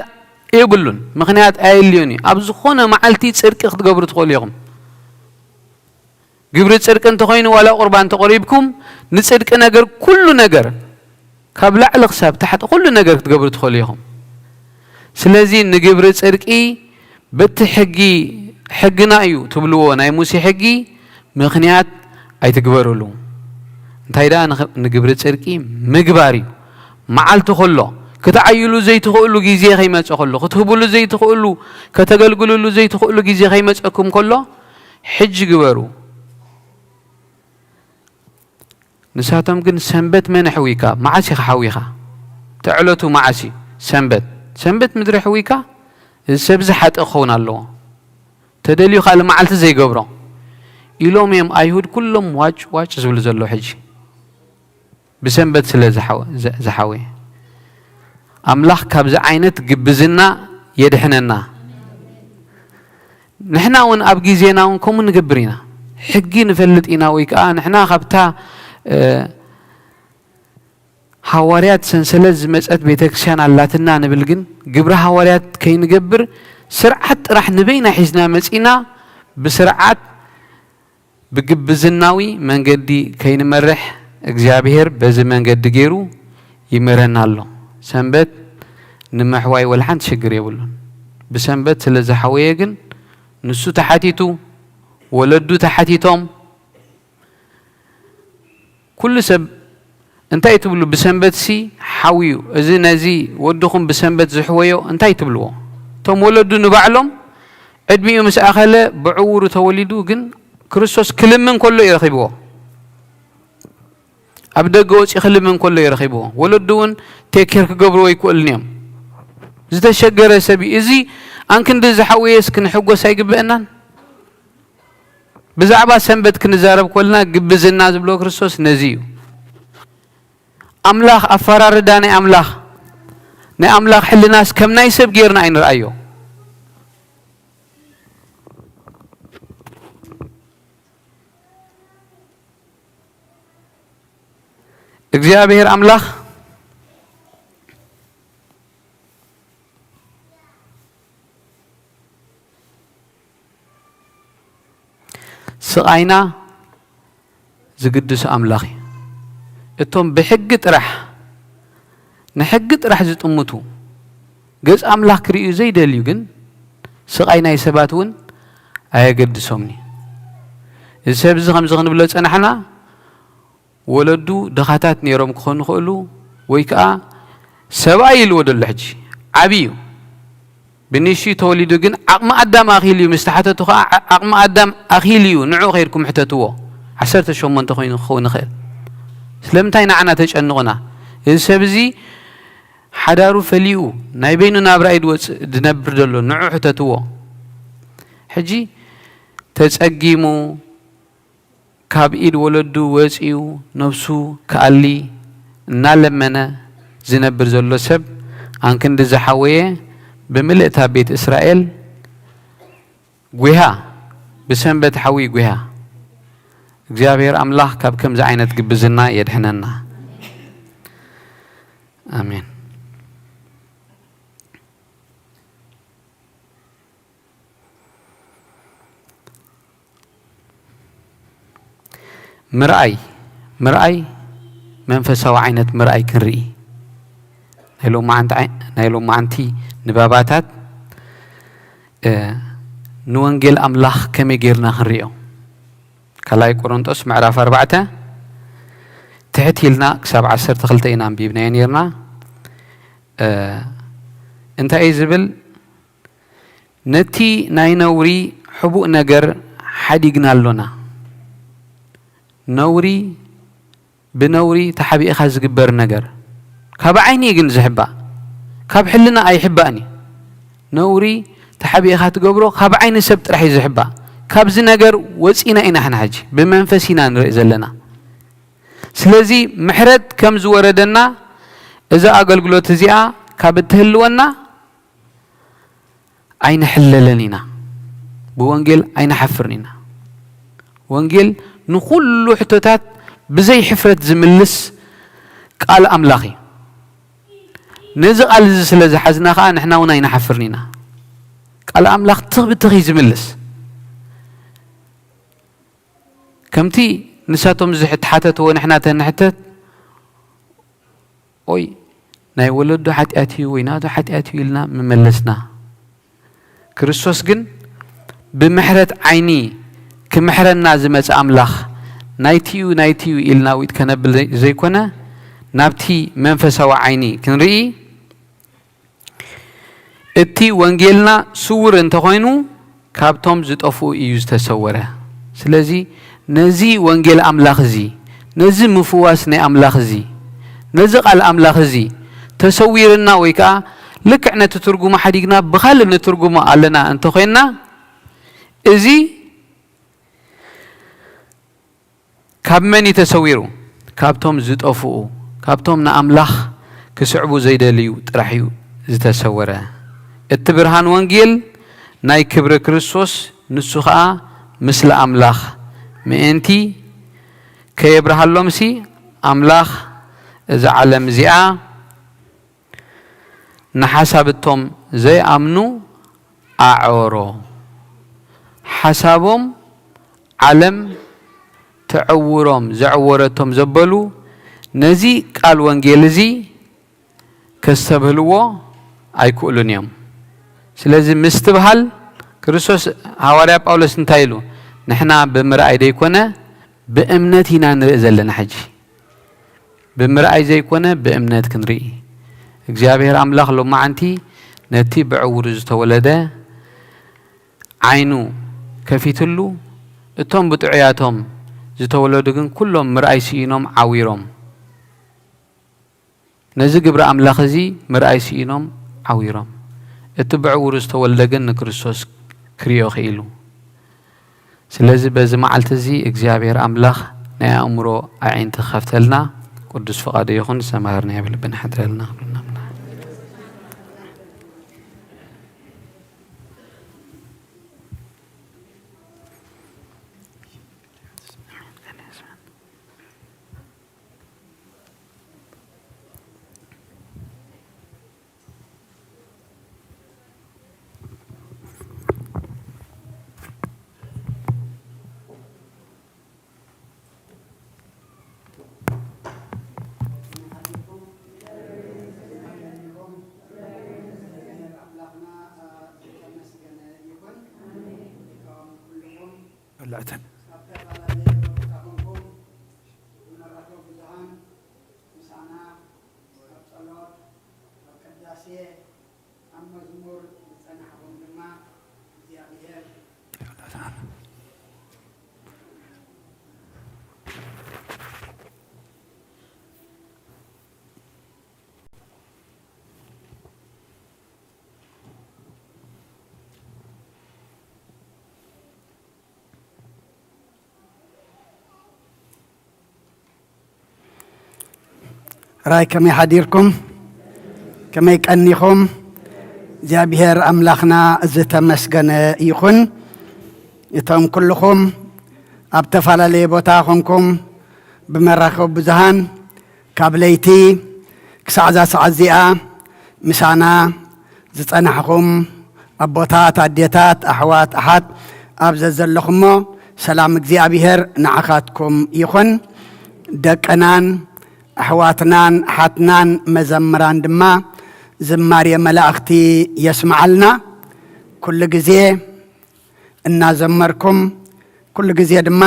የብሉን፣ ምኽንያት ኣየድልዮን እዩ። ኣብ ዝኾነ መዓልቲ ጽድቂ ክትገብሩ ትኽእሉ ኢኹም። ግብሪ ጽድቂ እንተኾይኑ ዋላ ቁርባን ተቆሪብኩም ንጽድቂ ነገር ኩሉ ነገር ካብ ላዕሊ ክሳብ ታሕቲ ኩሉ ነገር ክትገብሩ ትኽእሉ ኢኹም። ስለዚ ንግብሪ ጽድቂ በቲ ሕጊ፣ ሕግና እዩ ትብልዎ ናይ ሙሴ ሕጊ ምኽንያት ኣይትግበሩሉ። እንታይ ደኣ ንኽ-፣ ንግብሪ ጽድቂ ምግባር እዩ። መዓልቲ ከሎ ክትዓይሉ ዘይትኽእሉ ግዜ ከይመጸ ከሎ፣ ክትህብሉ ዘይትኽእሉ፣ ከተገልግልሉ ዘይትኽእሉ ግዜ ከይመጸኩም ከሎ ሕጂ ግበሩ። ንሳቶም ግን ሰንበት መን ኣሕዊካ? መዓስ ኢኻ ሓዊኻ? እቲ ዕለቱ መዓስ እዩ? ሰንበት። ሰንበት ምድሪ ኣሕዊካ እዚ ሰብዚ ሓጥእ ክኸውን ኣለዎ። ተደልዩ ካልእ መዓልቲ ዘይገብሮ ኢሎም እዮም ኣይሁድ ኩሎም ዋጭ ዋጭ ዝብሉ ዘለዉ ሕጂ። ብሰንበት ስለ ዝሓወ-፣ ዘ-፣ ዝሓወየ። ኣምላኽ ካብዚ ዓይነት ግብዝና የድሕነና። ንሕና እውን ኣብ ግዜና እውን ከምኡ ንገብር ኢና። ሕጊ ንፈልጥ ኢና ወይ ከኣ ንሕና ካብታ፣ እ፣ ሃዋርያት ሰንሰለት ዝመጸት ቤተክርስትያን ኣላትና ንብል፣ ግን ግብረ ሃዋርያት ከይንገብር ስርዓት ጥራሕ ንበይና ሒዝና መጺና ብስርዓት ብግብዝናዊ መንገዲ ከይንመርሕ እግዚኣብሔር በዚ መንገዲ ገይሩ ይምህረና ኣሎ። ሰንበት ንምሕዋይ ወላ ሓንቲ ሽግር የብሉን። ብሰንበት ስለ ዝሓወየ ግን ንሱ ተሓቲቱ፣ ወለዱ ተሓቲቶም፣ ኩሉ ሰብ እንታይ ትብሉ? ብሰንበትሲ ሓውዩ፣ እዚ ነዚ ወድኹም ብሰንበት ዝሕወዮ እንታይ ትብልዎ? እቶም ወለዱ ንባዕሎም ዕድሚኡ ምስ ኣኸለ ብዕውሩ ተወሊዱ፣ ግን ክርስቶስ ክልምን ከሎ እዩ ረኺብዎ። ኣብ ደገ ወፂኡ ክልምን ከሎ እዩ ረኺብዎ። ወለዱ እውን ቴኬር ክገብርዎ ኣይክእሉን እዮም። ዝተሸገረ ሰብ እዩ። እዚ ኣንክንዲ ዝሓወየስ ክንሕጎስ ኣይግበአናን? ብዛዕባ ሰንበት ክንዛረብ ከለና ግብዝና ዝብሎ ክርስቶስ ነዚ እዩ። ኣምላኽ ኣፈራርዳ ናይ ኣምላኽ፣ ናይ ኣምላኽ ሕልናስ ከም ናይ ሰብ ጌርና ኣይንርኣዮ። እግዚኣብሔር ኣምላኽ ስቓይና ዝግድሱ ኣምላኽ እዩ። እቶም ብሕጊ ጥራሕ፣ ንሕጊ ጥራሕ ዝጥምቱ፣ ገጽ ኣምላኽ ክርእዩ ዘይደልዩ ግን፣ ስቓይ ናይ ሰባት እውን ኣየገድሶምን እዩ። እዚ ሰብ እዚ ከምዚ ክንብሎ ጸናሕና፣ ወለዱ ድኻታት ነይሮም ክኾኑ ይኽእሉ፣ ወይ ከኣ ሰብኣይ ኢልዎ ደሎ ሕጂ ዓቢ እዩ። ብንእሽትኡ ተወሊዱ ግን ዓቕሚ ኣዳም ኣኺሉ እዩ። ምስ ተሓተቱ ከኣ ዓ-፣ ዓቕሚ ኣዳም ኣኺሉ እዩ፣ ንዑ ከይድኩም ሕተትዎ። ዓሰርተ ሸሞንተ ኮይኑ ክኸውን ይኽእል። ስለምንታይ ንዓና ተጨንቑና? እዚ ሰብ እዚ ሓዳሩ ፈሊኡ ናይ በይኑ ናብራ እዩ ድወጽእ፣ ድነብር ደሎ፣ ንዑ ሕተትዎ። ሕጂ ተጸጊሙ፣ ካብ ኢድ ወለዱ ወጺኡ ነፍሱ ክኣሊ እናለመነ ዝነብር ዘሎ ሰብ፣ ኣንክንዲ ዝሓወየ ብምልእታ ቤት እስራኤል ጒሃ፣ ብሰንበት ሓዊ ጒሃ። እግዚኣብሔር ኣምላኽ ካብ ከምዚ ዓይነት ግብዝና የድሕነና። ኣሜን። ምርኣይ፣ ምርኣይ መንፈሳዊ ዓይነት ምርኣይ ክንርኢ። ናይ ሎማዓንቲ ዓይ-፣ ናይ ሎማዓንቲ ንባባታት፣ እ፣ ንወንጌል ኣምላኽ ከመይ ጌርና ክንርእዮ? ካልኣይ ቆሮንጦስ ምዕራፍ ኣርባዕተ ትሕት ኢልና ክሳብ ዓሰርተ ክልተ ኢና ኣንቢብናዮ ኔርና። እ፣ እንታይ እዩ ዝብል? ነቲ ናይ ነውሪ ሕቡእ ነገር ሓዲግና ኣሎና። ነውሪ ብነውሪ ተሓቢእኻ ዝግበር ነገር ካብ ዓይኒ እዩ ግን ዝሕባእ፣ ካብ ሕልና ኣይሕባእን እዩ። ነውሪ ተሓቢእኻ ትገብሮ ካብ ዓይኒ ሰብ ጥራሕ እዩ ዝሕባእ። ካብዚ ነገር ወፂና ኢና ሕና ሕጂ ብመንፈስ ኢና ንርኢ ዘለና። ስለዚ ምሕረት ከም ዝወረደና እዛ ኣገልግሎት እዚኣ ካብ እትህልወና ኣይንሕለለን ኢና። ብወንጌል ኣይንሓፍርን ኢና። ወንጌል ንኹሉ ሕቶታት ብዘይ ሕፍረት ዝምልስ ቃል ኣምላኽ እዩ። ነዚ ቃል እዚ ስለ ዝሓዝና ኸኣ ንሕና እውን ኣይንሓፍርን ኢና። ቃል ኣምላኽ ትኽ ብትኽ እዩ ዝምልስ። ከምቲ ንሳቶም ዝሕ-፣ ተሓተትዎ ንሕና ተንሕተት፣ ኦይ ናይ ወለዶ ሓጢኣት እዩ ወይ ናቱ ሓጢኣት እዩ ኢልና ምመለስና። ክርስቶስ ግን ብምሕረት ዓይኒ ክምሕረና ዝመጽእ ኣምላኽ ናይቲዩ ናይቲዩ ኢልና ዊጥ ከነብል ዘይኮነ ናብቲ መንፈሳዊ ዓይኒ ክንርኢ እቲ ወንጌልና ስውር እንተኾይኑ ካብቶም ዝጠፍኡ እዩ ዝተሰወረ። ስለዚ ነዚ ወንጌል ኣምላኽ እዚ፣ ነዚ ምፍዋስ ናይ ኣምላኽ እዚ፣ ነዚ ቃል ኣምላኽ እዚ ተሰዊርና ወይ ከዓ ልክዕ ነቲ ትርጉሙ ሓዲግና ብኻልእ ንትርጉሙ ኣለና እንተኾይንና እዚ ካብ መን እዩ ተሰዊሩ? ካብቶም ዝጠፍኡ፣ ካብቶም ንኣምላኽ ክስዕቡ ዘይደልዩ ጥራሕ እዩ ዝተሰወረ። እቲ ብርሃን ወንጌል ናይ ክብሪ ክርስቶስ ንሱ ኸኣ ምስሊ ኣምላኽ ምእንቲ ከየብርሃሎምሲ ኣምላኽ እዛ ዓለም እዚኣ ንሓሳብ እቶም ዘይኣምኑ ኣዕወሮ። ሓሳቦም ዓለም ተዕውሮም ዘዕወረቶም ዘበሉ ነዚ ቃል ወንጌል እዚ ከስተብህልዎ ኣይክእሉን እዮም። ስለዚ ምስትብሃል ክርስቶስ፣ ሃዋርያ ጳውሎስ እንታይ ኢሉ? ንሕና ብምርኣይ ደይኮነ ብእምነት ኢና ንርኢ ዘለና። ሕጂ ብምርኣይ ዘይኮነ ብእምነት ክንርኢ። እግዚኣብሔር ኣምላኽ ሎማዓንቲ ነቲ ብዕውሩ ዝተወለደ ዓይኑ ከፊትሉ፣ እቶም ብጥዑያቶም ዝተወለዱ ግን ኩሎም ምርኣይ ስኢኖም ዓዊሮም። ነዚ ግብሪ ኣምላኽ እዚ ምርኣይ ስኢኖም ዓዊሮም። እቲ ብዕውሩ ዝተወልደ ግን ንክርስቶስ ክርእዮ ክኢሉ። ስለዚ በዚ መዓልቲ እዚ እግዚኣብሔር ኣምላኽ ናይ ኣእምሮ ኣዒንቲ ክኸፍተልና ቅዱስ ፍቓዱ ይኹን። ዝተማሃርናዮ ብልብና ሓድረልና። ምሳና ኣብ ጸሎት፣ ኣብ ቅዳሴ፣ ኣብ መዝሙር ዝጸናሕኩም ድማ እግዚኣብሔር ራይ ከመይ ሓዲርኩም? ከመይ ቀኒኹም? እግዚኣብሔር ኣምላኽና ዝተመስገነ ይኹን። እቶም ኩልኹም ኣብ ተፈላለየ ቦታ ኾንኩም ብመራኸቢ ብዙሃን ካብ ለይቲ ክሳዕ እዛ ሰዓት እዚኣ ምሳና ዝጸናሕኹም ኣቦታት፣ ኣዴታት፣ ኣሕዋት፣ ኣሓት ኣብ ዘዘለኹሞ ሰላም እግዚኣብሔር ንዓኻትኩም ይኹን። ደቅናን ኣሕዋትናን ኣሓትናን መዘምራን ድማ ዝማሬ መላእኽቲ የስምዓልና። ኩሉ ግዜ እናዘመርኩም፣ ኩሉ ግዜ ድማ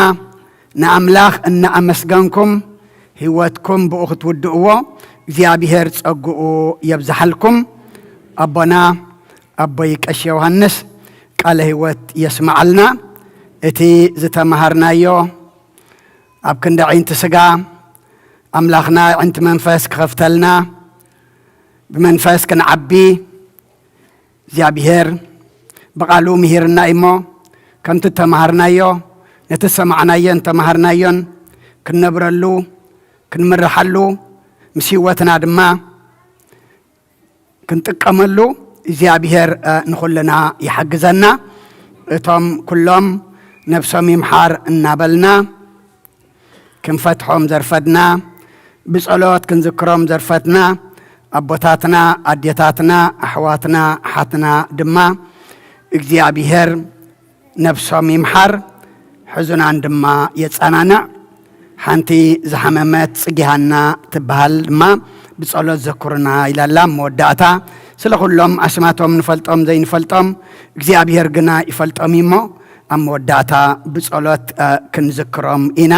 ንኣምላኽ እናኣመስገንኩም፣ ህይወትኩም ብኡ ክትውድእዎ እግዚኣብሔር ጸግኡ የብዝሓልኩም። ኣቦና ኣቦይ ቀሺ ዮሃንስ ቃለ ህይወት የስምዓልና። እቲ ዝተማሃርናዮ ኣብ ክንዲ ኣዒንቲ ስጋ ኣምላኽና ኣዒንቲ መንፈስ ክኸፍተልና፣ ብመንፈስ ክንዓቢ እግዚኣብሔር ብቓሉ ምሂርና እሞ፣ ከምቲ እተማሃርናዮ፣ ነቲ ዝሰማዕናዮን እተማሃርናዮን ክንነብረሉ፣ ክንምርሓሉ፣ ምስ ህይወትና ድማ ክንጥቀመሉ እግዚኣብሔር፣ እ፣ ንኹልና ይሓግዘና። እቶም ኩሎም ነብሶም ይምሓር እናበልና ክንፈትሖም ዘርፈድና፣ ብጸሎት ክንዝክሮም ዘርፈትና ኣቦታትና፣ ኣዴታትና፣ ኣሕዋትና፣ ኣሓትና ድማ እግዚኣብሔር ነብሶም ይምሓር፣ ሕዙናን ድማ የጸናንዕ። ሓንቲ ዝሓመመት ጽጊሃና ትበሃል ድማ ብጸሎት ዘክሩና ኢላላ ኣብ መወዳእታ። ስለ ኩሎም ኣስማቶም ንፈልጦም ዘይንፈልጦም እግዚኣብሔር ግና ይፈልጦም እሞ ኣብ መወዳእታ ብጸሎት ክንዝክሮም ኢና።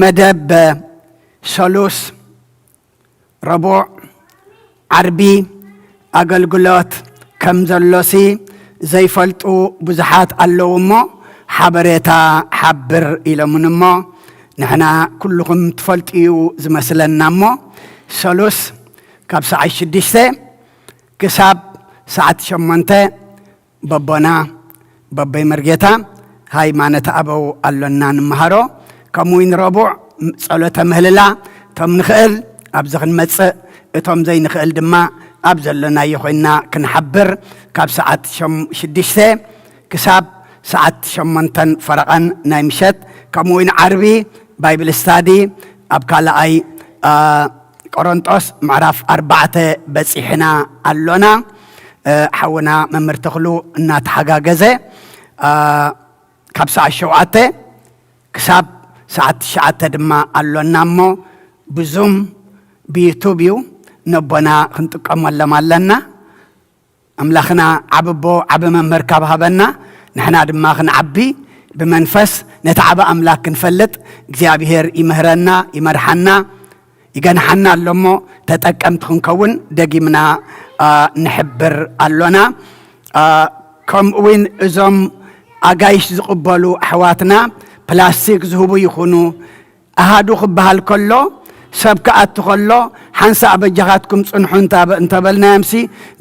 መደብ ሰሉስ፣ ረቡዕ፣ ዓርቢ ኣገልግሎት ከም ዘሎሲ ዘይፈልጡ ብዙሓት ኣለዉ እሞ ሓበሬታ ሓብር ኢሎምን እሞ ንሕና ኩልኹም ትፈልጡ እዩ ዝመስለና እሞ ሰሉስ ካብ ሰዓት ሽዱሽተ ክሳብ ሰዓት ሸሞንተ በቦና በቦይ መርጌታ ሃይማኖት ኣበው ኣሎና ንምሃሮ። ከምኡ እውን ረቡዕ ጸሎተ ምህልላ እቶም ንኽእል ኣብዚ ክንመጽእ እቶም ዘይንኽእል ድማ ኣብ ዘሎናዮ ኮይንና ክንሓብር ካብ ሰዓት ሸም- ሽዱሽተ ክሳብ ሰዓት ሸሞንተን ፈረቓን ናይ ምሸት ከምኡ እውን ዓርቢ ባይብል ስታዲ ኣብ ካልኣይ ቆሮንጦስ ምዕራፍ ኣርባዕተ በጺሕና ኣሎና። ሓውና መምህር ተኽሉ እናተሓጋገዘ ካብ ሰዓት ሸውዓተ ክሳብ ሰዓት ትሽዓተ ድማ ኣሎና እሞ ብዙም ብዩቱብ እዩ ነቦና ክንጥቀመሎም ኣለና። ኣምላኽና ዓቢ ኣቦ ዓቢ መምህር ካብ ሃበና ንሕና ድማ ክንዓቢ ብመንፈስ ነቲ ዓቢ ኣምላክ ክንፈልጥ እግዚኣብሔር ይምህረና ይመርሓና። ይገንሓና ኣሎ እሞ ተጠቀምቲ ክንከውን ደጊምና ንሕብር ኣሎና። ከምኡ እውን እዞም ኣጋይሽ ዝቕበሉ ኣሕዋትና ፕላስቲክ ዝህቡ ይኹኑ ኣሃዱ ክበሃል ከሎ ሰብ ክኣቱ ከሎ ሓንሳእ በጃኻትኩም ፅንሑ እንተበልናዮምሲ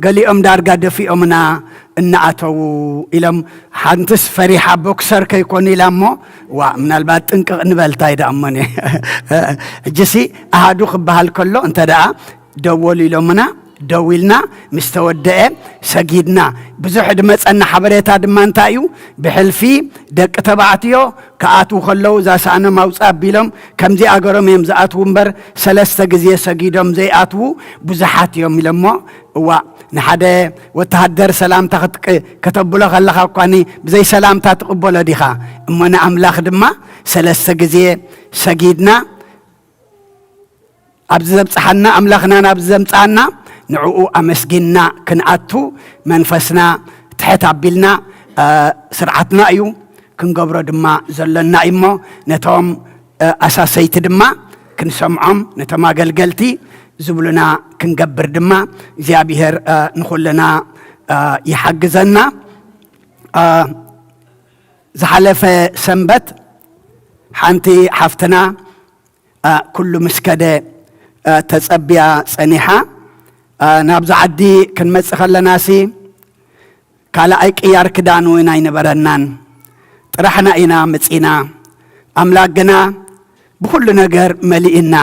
ገሊኦም ዳርጋ ደፊኦምና እናኣተዉ ኢሎም ሓንትስ ፈሪሓ ቦክሰር ከይኮኑ ኢላ እሞ ዋ ምናልባት ጥንቅቕ ንበል ታይ ደኣ እሞኒ ሕጂሲ ኣሃዱ ክበሃል ከሎ እንተ ደኣ ደወሉ ኢሎምና ደው ኢልና ምስ ተወደአ ሰጊድና ብዙሕ ድመፀና ሓበሬታ ድማ እንታይ እዩ ብሕልፊ ደቂ ተባዕትዮ ክኣትዉ ከለዉ እዛ ሳእኖም ኣውፅእ ኣቢሎም ከምዚ ኣገሮም እዮም ዝኣትዉ እምበር ሰለስተ ግዜ ሰጊዶም ዘይኣትዉ ብዙሓት እዮም ኢሎሞ እዋ ንሓደ ወተሃደር ሰላምታ ከተብሎ ከለኻ እኳኒ ብዘይ ሰላምታ ትቕበሎ ዲኻ እሞ ንኣምላኽ ድማ ሰለስተ ግዜ ሰጊድና ኣብዚ ዘብፅሓና ኣምላኽና ናብዚ ዘምፅኣና ንዕኡ ኣመስጊንና ክንኣቱ መንፈስና ትሕት ኣቢልና ስርዓትና እዩ ክንገብሮ ድማ ዘሎና እዩ እሞ ነቶም ኣሳሰይቲ ድማ ክንሰምዖም ነቶም ኣገልገልቲ ዝብሉና ክንገብር ድማ እግዚኣብሔር ንኩልና ይሓግዘና። ዝሓለፈ ሰንበት ሓንቲ ሓፍትና ኩሉ ምስ ከደ ተጸብያ ጸኒሓ ናብዚ ዓዲ ክንመጽእ ከለናሲ ካልኣይ ቅያር ክዳን እውን ኣይነበረናን ጥራሕና ኢና መጺና ኣምላክ ግና ብኩሉ ነገር መሊእና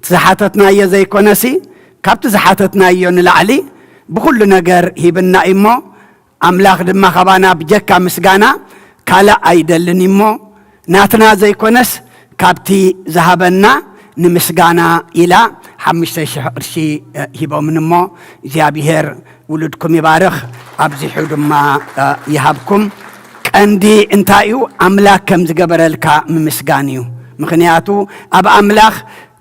ዝሓተትናዮ ዘይኮነሲ ካብቲ ዝሓተትናዮ ንላዕሊ ብኩሉ ነገር ሂብና እሞ ኣምላኽ ድማ ካባና ብጀካ ምስጋና ካልእ ኣይደልን እሞ ናትና ዘይኮነስ ካብቲ ዝሃበና ንምስጋና ኢላ ሓሙሽተ ሽሕ ቅርሺ ሂቦምን እሞ እግዚኣብሔር ውሉድኩም ይባርኽ ኣብዚሑ ድማ ይሃብኩም። ቀንዲ እንታይ እዩ? ኣምላኽ ከም ዝገበረልካ ምምስጋን እዩ። ምኽንያቱ ኣብ ኣምላኽ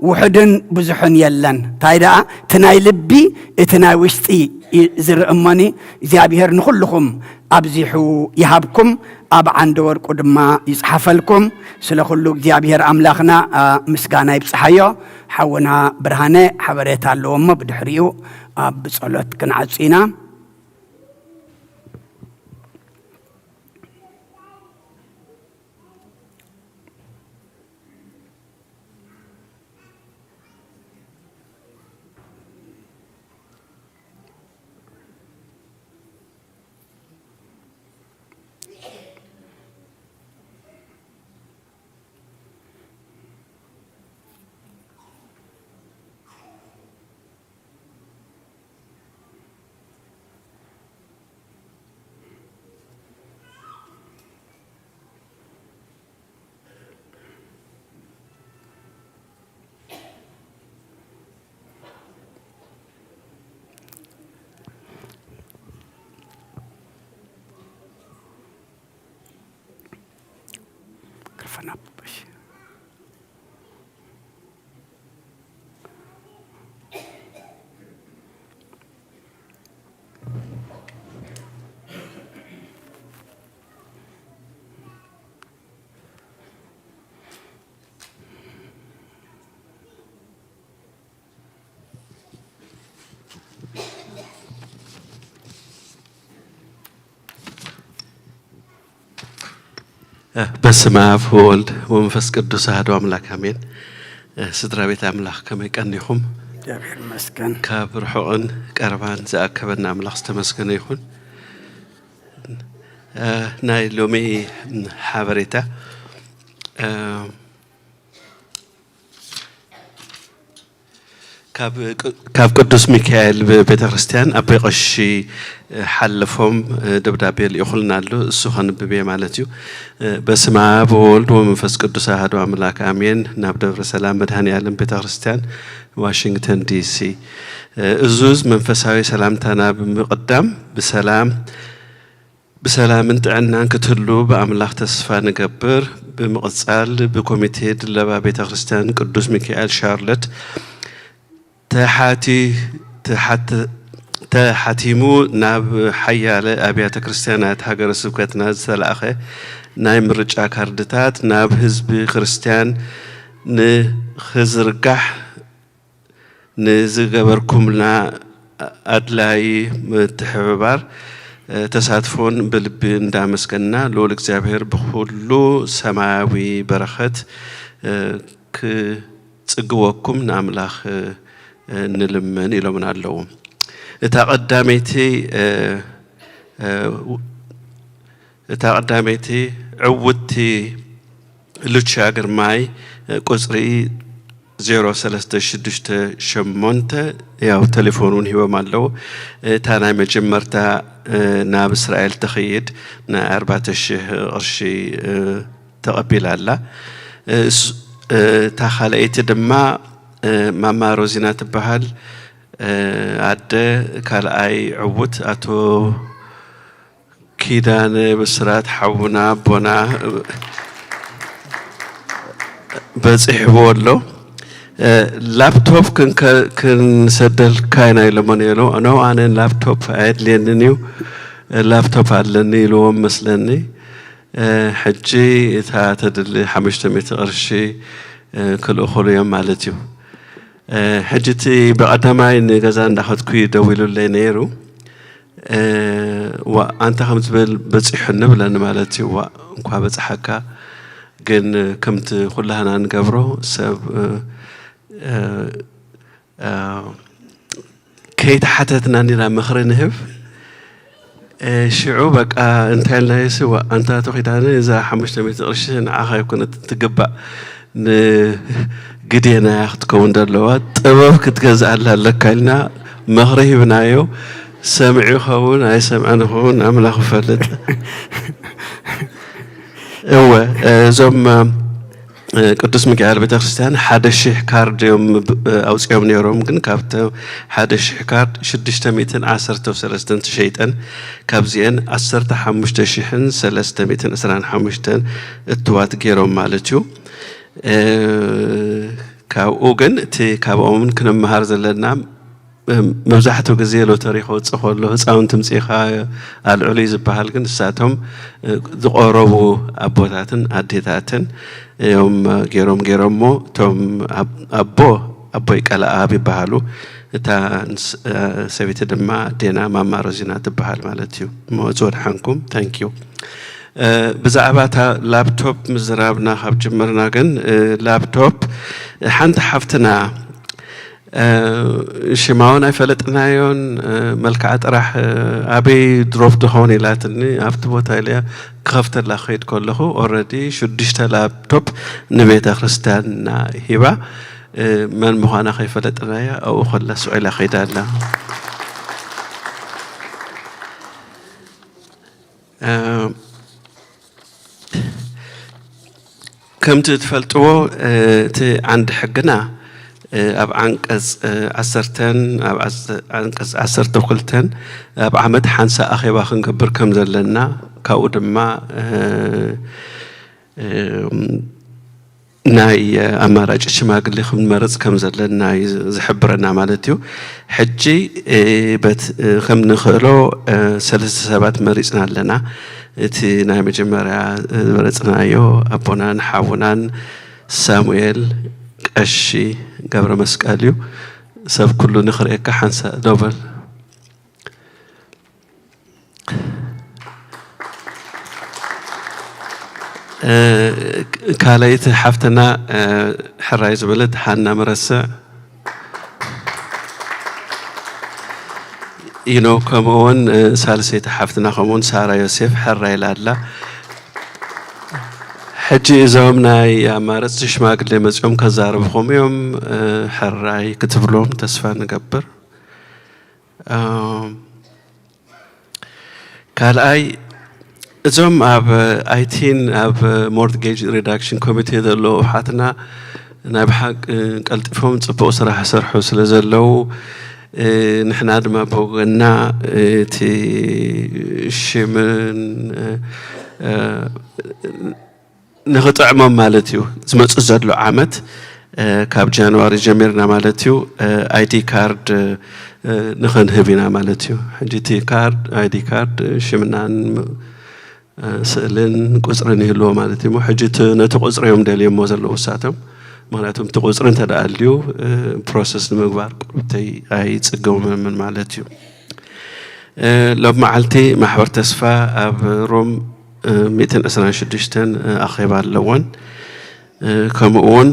ውሑድን ብዙሕን የለን። እንታይ ደኣ እቲ ናይ ልቢ እቲ ናይ ውሽጢ ዝርኢ እሞኒ እግዚኣብሔር ንኹልኹም ኣብዚሑ ይሃብኩም ኣብ ዓንደ ወርቁ ድማ ይጽሓፈልኩም። ስለ ኩሉ እግዚኣብሔር ኣምላኽና ምስጋና ይብጽሓዮ። ሓውና ብርሃነ ሓበሬታ ኣለዎ እሞ ብድሕሪኡ ኣብ ብጸሎት ክንዓጹ ኢና። በስመ አብ ወወልድ ወመንፈስ ቅዱስ አሐዱ አምላክ አሜን። ስድራ ቤት አምላኽ ከመይ ቀኒኹም? እግዚኣብሔር ይመስገን። ካብ ርሑቕን ቀረባን ዝኣከበና ኣምላኽ ዝተመስገነ ይኹን። ናይ ሎሚ ሓበሬታ ካብ ቅዱስ ሚካኤል ቤተ ክርስቲያን ኣቦይ ቀሺ ሓለፎም ደብዳቤ ልኢኹልና ኣሎ። እሱ ከንብብ እየ ማለት እዩ። በስመ አብ ወወልድ ወመንፈስ ቅዱስ አሐዱ አምላክ አሜን። ናብ ደብረ ሰላም መድኃኔ ዓለም ቤተ ክርስቲያን ዋሽንግተን ዲሲ እዙዝ መንፈሳዊ ሰላምታና ብምቕዳም ብሰላም ብሰላምን ጥዕናን ክትህሉ ብኣምላኽ ተስፋ ንገብር። ብምቕጻል ብኮሚቴ ድለባ ቤተ ክርስቲያን ቅዱስ ሚካኤል ሻርለት ተሓቲ ተሓተ ተሓቲሙ ናብ ሓያለ ኣብያተ ክርስቲያናት ሃገረ ስብከትና ዝተላእኸ ናይ ምርጫ ካርድታት ናብ ህዝቢ ክርስቲያን ንኽዝርጋሕ ንዝገበርኩምልና ኣድላይ ምትሕብባር ተሳትፎን ብልቢ እንዳመስገንና ልኡል እግዚኣብሔር ብኹሉ ሰማያዊ በረኸት ክጽግወኩም ንኣምላኽ ንልምን ኢሎምና ኣለዉ። እታ ቀዳመይቲ እታ ቀዳመይቲ ዕውትቲ ሉቻ ግርማይ ቁፅሪ ዜሮ ሰለስተ ሽዱሽተ ሸሞንተ ያው ቴሌፎን እውን ሂቦም ኣለዉ። እታ ናይ መጀመርታ ናብ እስራኤል ትኽይድ ናይ ኣርባዕተ ሽሕ ቅርሺ ተቐቢላ ኣላ። እታ ካልኣይቲ ድማ ማማ ሮዚና ትበሃል ኣደ ካልኣይ ዕውት ኣቶ ኪዳነ ብስራት ሓውና ኣቦና በፂሕዎ ኣሎ። ላፕቶፕ ክንሰደልካ ኢና ኢሎሞ ነይሩ። ኖ ኣነ ላፕቶፕ ኣየድልየንን እዩ፣ ላፕቶፕ ኣለኒ ኢልዎም መስለኒ። ሕጂ እታ ተድሊ ሓሙሽተ ሚእቲ ቅርሺ ክልእኹሉ እዮም ማለት እዩ። ሕጂ እቲ ብቐዳማይ ንገዛ እንዳኸድኩ ደዊሉለይ ነይሩ። ዋ ኣንታ ከም ዝበል በፂሑ ንብለኒ ማለት እዩ። ዋ እንኳ በፅሓካ። ግን ከምቲ ኩላህና ንገብሮ ሰብ ከይተሓተትና እንዲና ምኽሪ ንህብ። ሽዑ በቃ እንታይ ኢልናዮ ሲ ዋ ኣንታ ኣቶ ኪዳነ እዛ ሓሙሽተ ሚእቲ ቅርሺ ንዓኻ ኣይኮነትን ትግባእ ንግዴናያ ክትከውን ዘለዋ ጥበብ ክትገዝኣላ ኣለካ ኢልና ምኽሪ ሂብናዮ። ሰሚዑ ይኸውን ኣይሰምዐን ይኸውን ኣምላኽ ይፈልጥ። እወ እዞም ቅዱስ ሚካኤል ቤተክርስትያን ሓደ ሺሕ ካርድ እዮም ኣውፂኦም ነይሮም፣ ግን ካብቲ ሓደ ሺሕ ካርድ ሽዱሽተ ሚእትን ዓሰርተው ሰለስተን ተሸይጠን ካብዚአን ዓሰርተ ሓሙሽተ ሽሕን ሰለስተ ሚእትን ዕስራን ሓሙሽተን እትዋት ገይሮም ማለት እዩ። ካብኡ ግን እቲ ካብኦምን ክንመሃር ዘለና መብዛሕትኡ ግዜ ሎተሪ ክወፅእ ከሎ ህፃውንቲ ምፅኢኻ ኣልዕሉ እዩ ዝበሃል፣ ግን ንሳቶም ዝቆረቡ ኣቦታትን ኣዴታትን እዮም ገይሮም ገይሮም እሞ እቶም ኣቦ ኣቦይ ቀለኣብ ይበሃሉ። እታ ሰበይቲ ድማ ኣዴና ማማ ሮዚና ትበሃል ማለት እዩ። እሞ እዚ ወድሓንኩም ታንኪዩ። ብዛዕባ እታ ላፕቶፕ ምዝራብና ካብ ጀመርና ግን ላፕቶፕ ሓንቲ ሓፍትና ሽማ እውን ኣይፈለጥናዮን። መልክዓ ጥራሕ ኣበይ ድሮፕ ድኸውን ኢላትኒ ኣብቲ ቦታ ኢለያ ክኸፍተላ ክኸይድ ከለኹ ኦረዲ ሽዱሽተ ላፕቶፕ ንቤተ ክርስቲያንና ሂባ መን ምዃና ከይፈለጥናያ ኣብኡ ከላ ስዑ ኢላ ከይዳ ኣላ። ከምቲ ትፈልጥዎ እቲ ዓንዲ ሕግና ኣብ ዓንቀፅ ዓሰርተን ኣብ ዓንቀፅ ዓሰርተ ክልተን ኣብ ዓመት ሓንሳ ኣኼባ ክንገብር ከም ዘለና ካብኡ ድማ ናይ ኣማራጭ ሽማግሌ ክንመርፅ ከም ዘለና እዩ ዝሕብረና ማለት እዩ። ሕጂ በት ከም ንኽእሎ ሰለስተ ሰባት መሪፅና ኣለና። እቲ ናይ መጀመርያ ዝመረፅናዮ ኣቦናን ሓውናን ሳሙኤል ቀሺ ገብረ መስቀል እዩ። ሰብ ኩሉ ንኽርእየካ ሓንሳ ዶበል ካልኣይቲ ሓፍትና ሕራይ ዝበለት ሃና መረስዕ፣ you know፣ ከምኡ እውን ሳልሰይቲ ሓፍትና ከምኡ እውን ሳራ ዮሴፍ ሕራይ ኢላ ኣላ። ሕጂ እዞም ናይ ኣማረፅቲ ሽማግሌ መፂኦም ከዛርብኹም እዮም። ሕራይ ክትብሎም ተስፋ ንገብር። ካልኣይ፣ እዞም ኣብ ኣይቲን ኣብ ሞርትጌጅ ሪዳክሽን ኮሚቴ ዘለዉ ኣሓትና ናይ ብሓቂ ቀልጢፎም ጽቡቕ ስራሕ ይሰርሑ ስለ ዘለዉ፣ ንሕና ድማ ብወገንና እቲ ሽምን ንኽጥዕሞም ማለት እዩ። ዝመጽእ ዘሎ ዓመት ካብ ጃንዋሪ ጀሚርና ማለት እዩ፣ ኣይዲ ካርድ ንኸንህብ ኢና ማለት እዩ። ሕጂ እቲ ካርድ፣ ኣይዲ ካርድ ሽምናን ስእልን ቁጽርን ይህልዎ ማለት እዩ። ሕጂ እቲ ነቲ ቁጽሪ እዮም ደልዮሞ ዘለዉ እሳቶም። ምኽንያቱም እቲ ቁጽሪ እንተ ደኣ ኣልዩ ፕሮሰስ ንምግባር ቁሩብተይ ኣይጽገሞምን ማለት እዩ። ሎም መዓልቲ ማሕበር ተስፋ ኣብ ሮም ሚእትን ዕስራን ሽዱሽተን ኣኼባ ኣለወን። ከምኡ እውን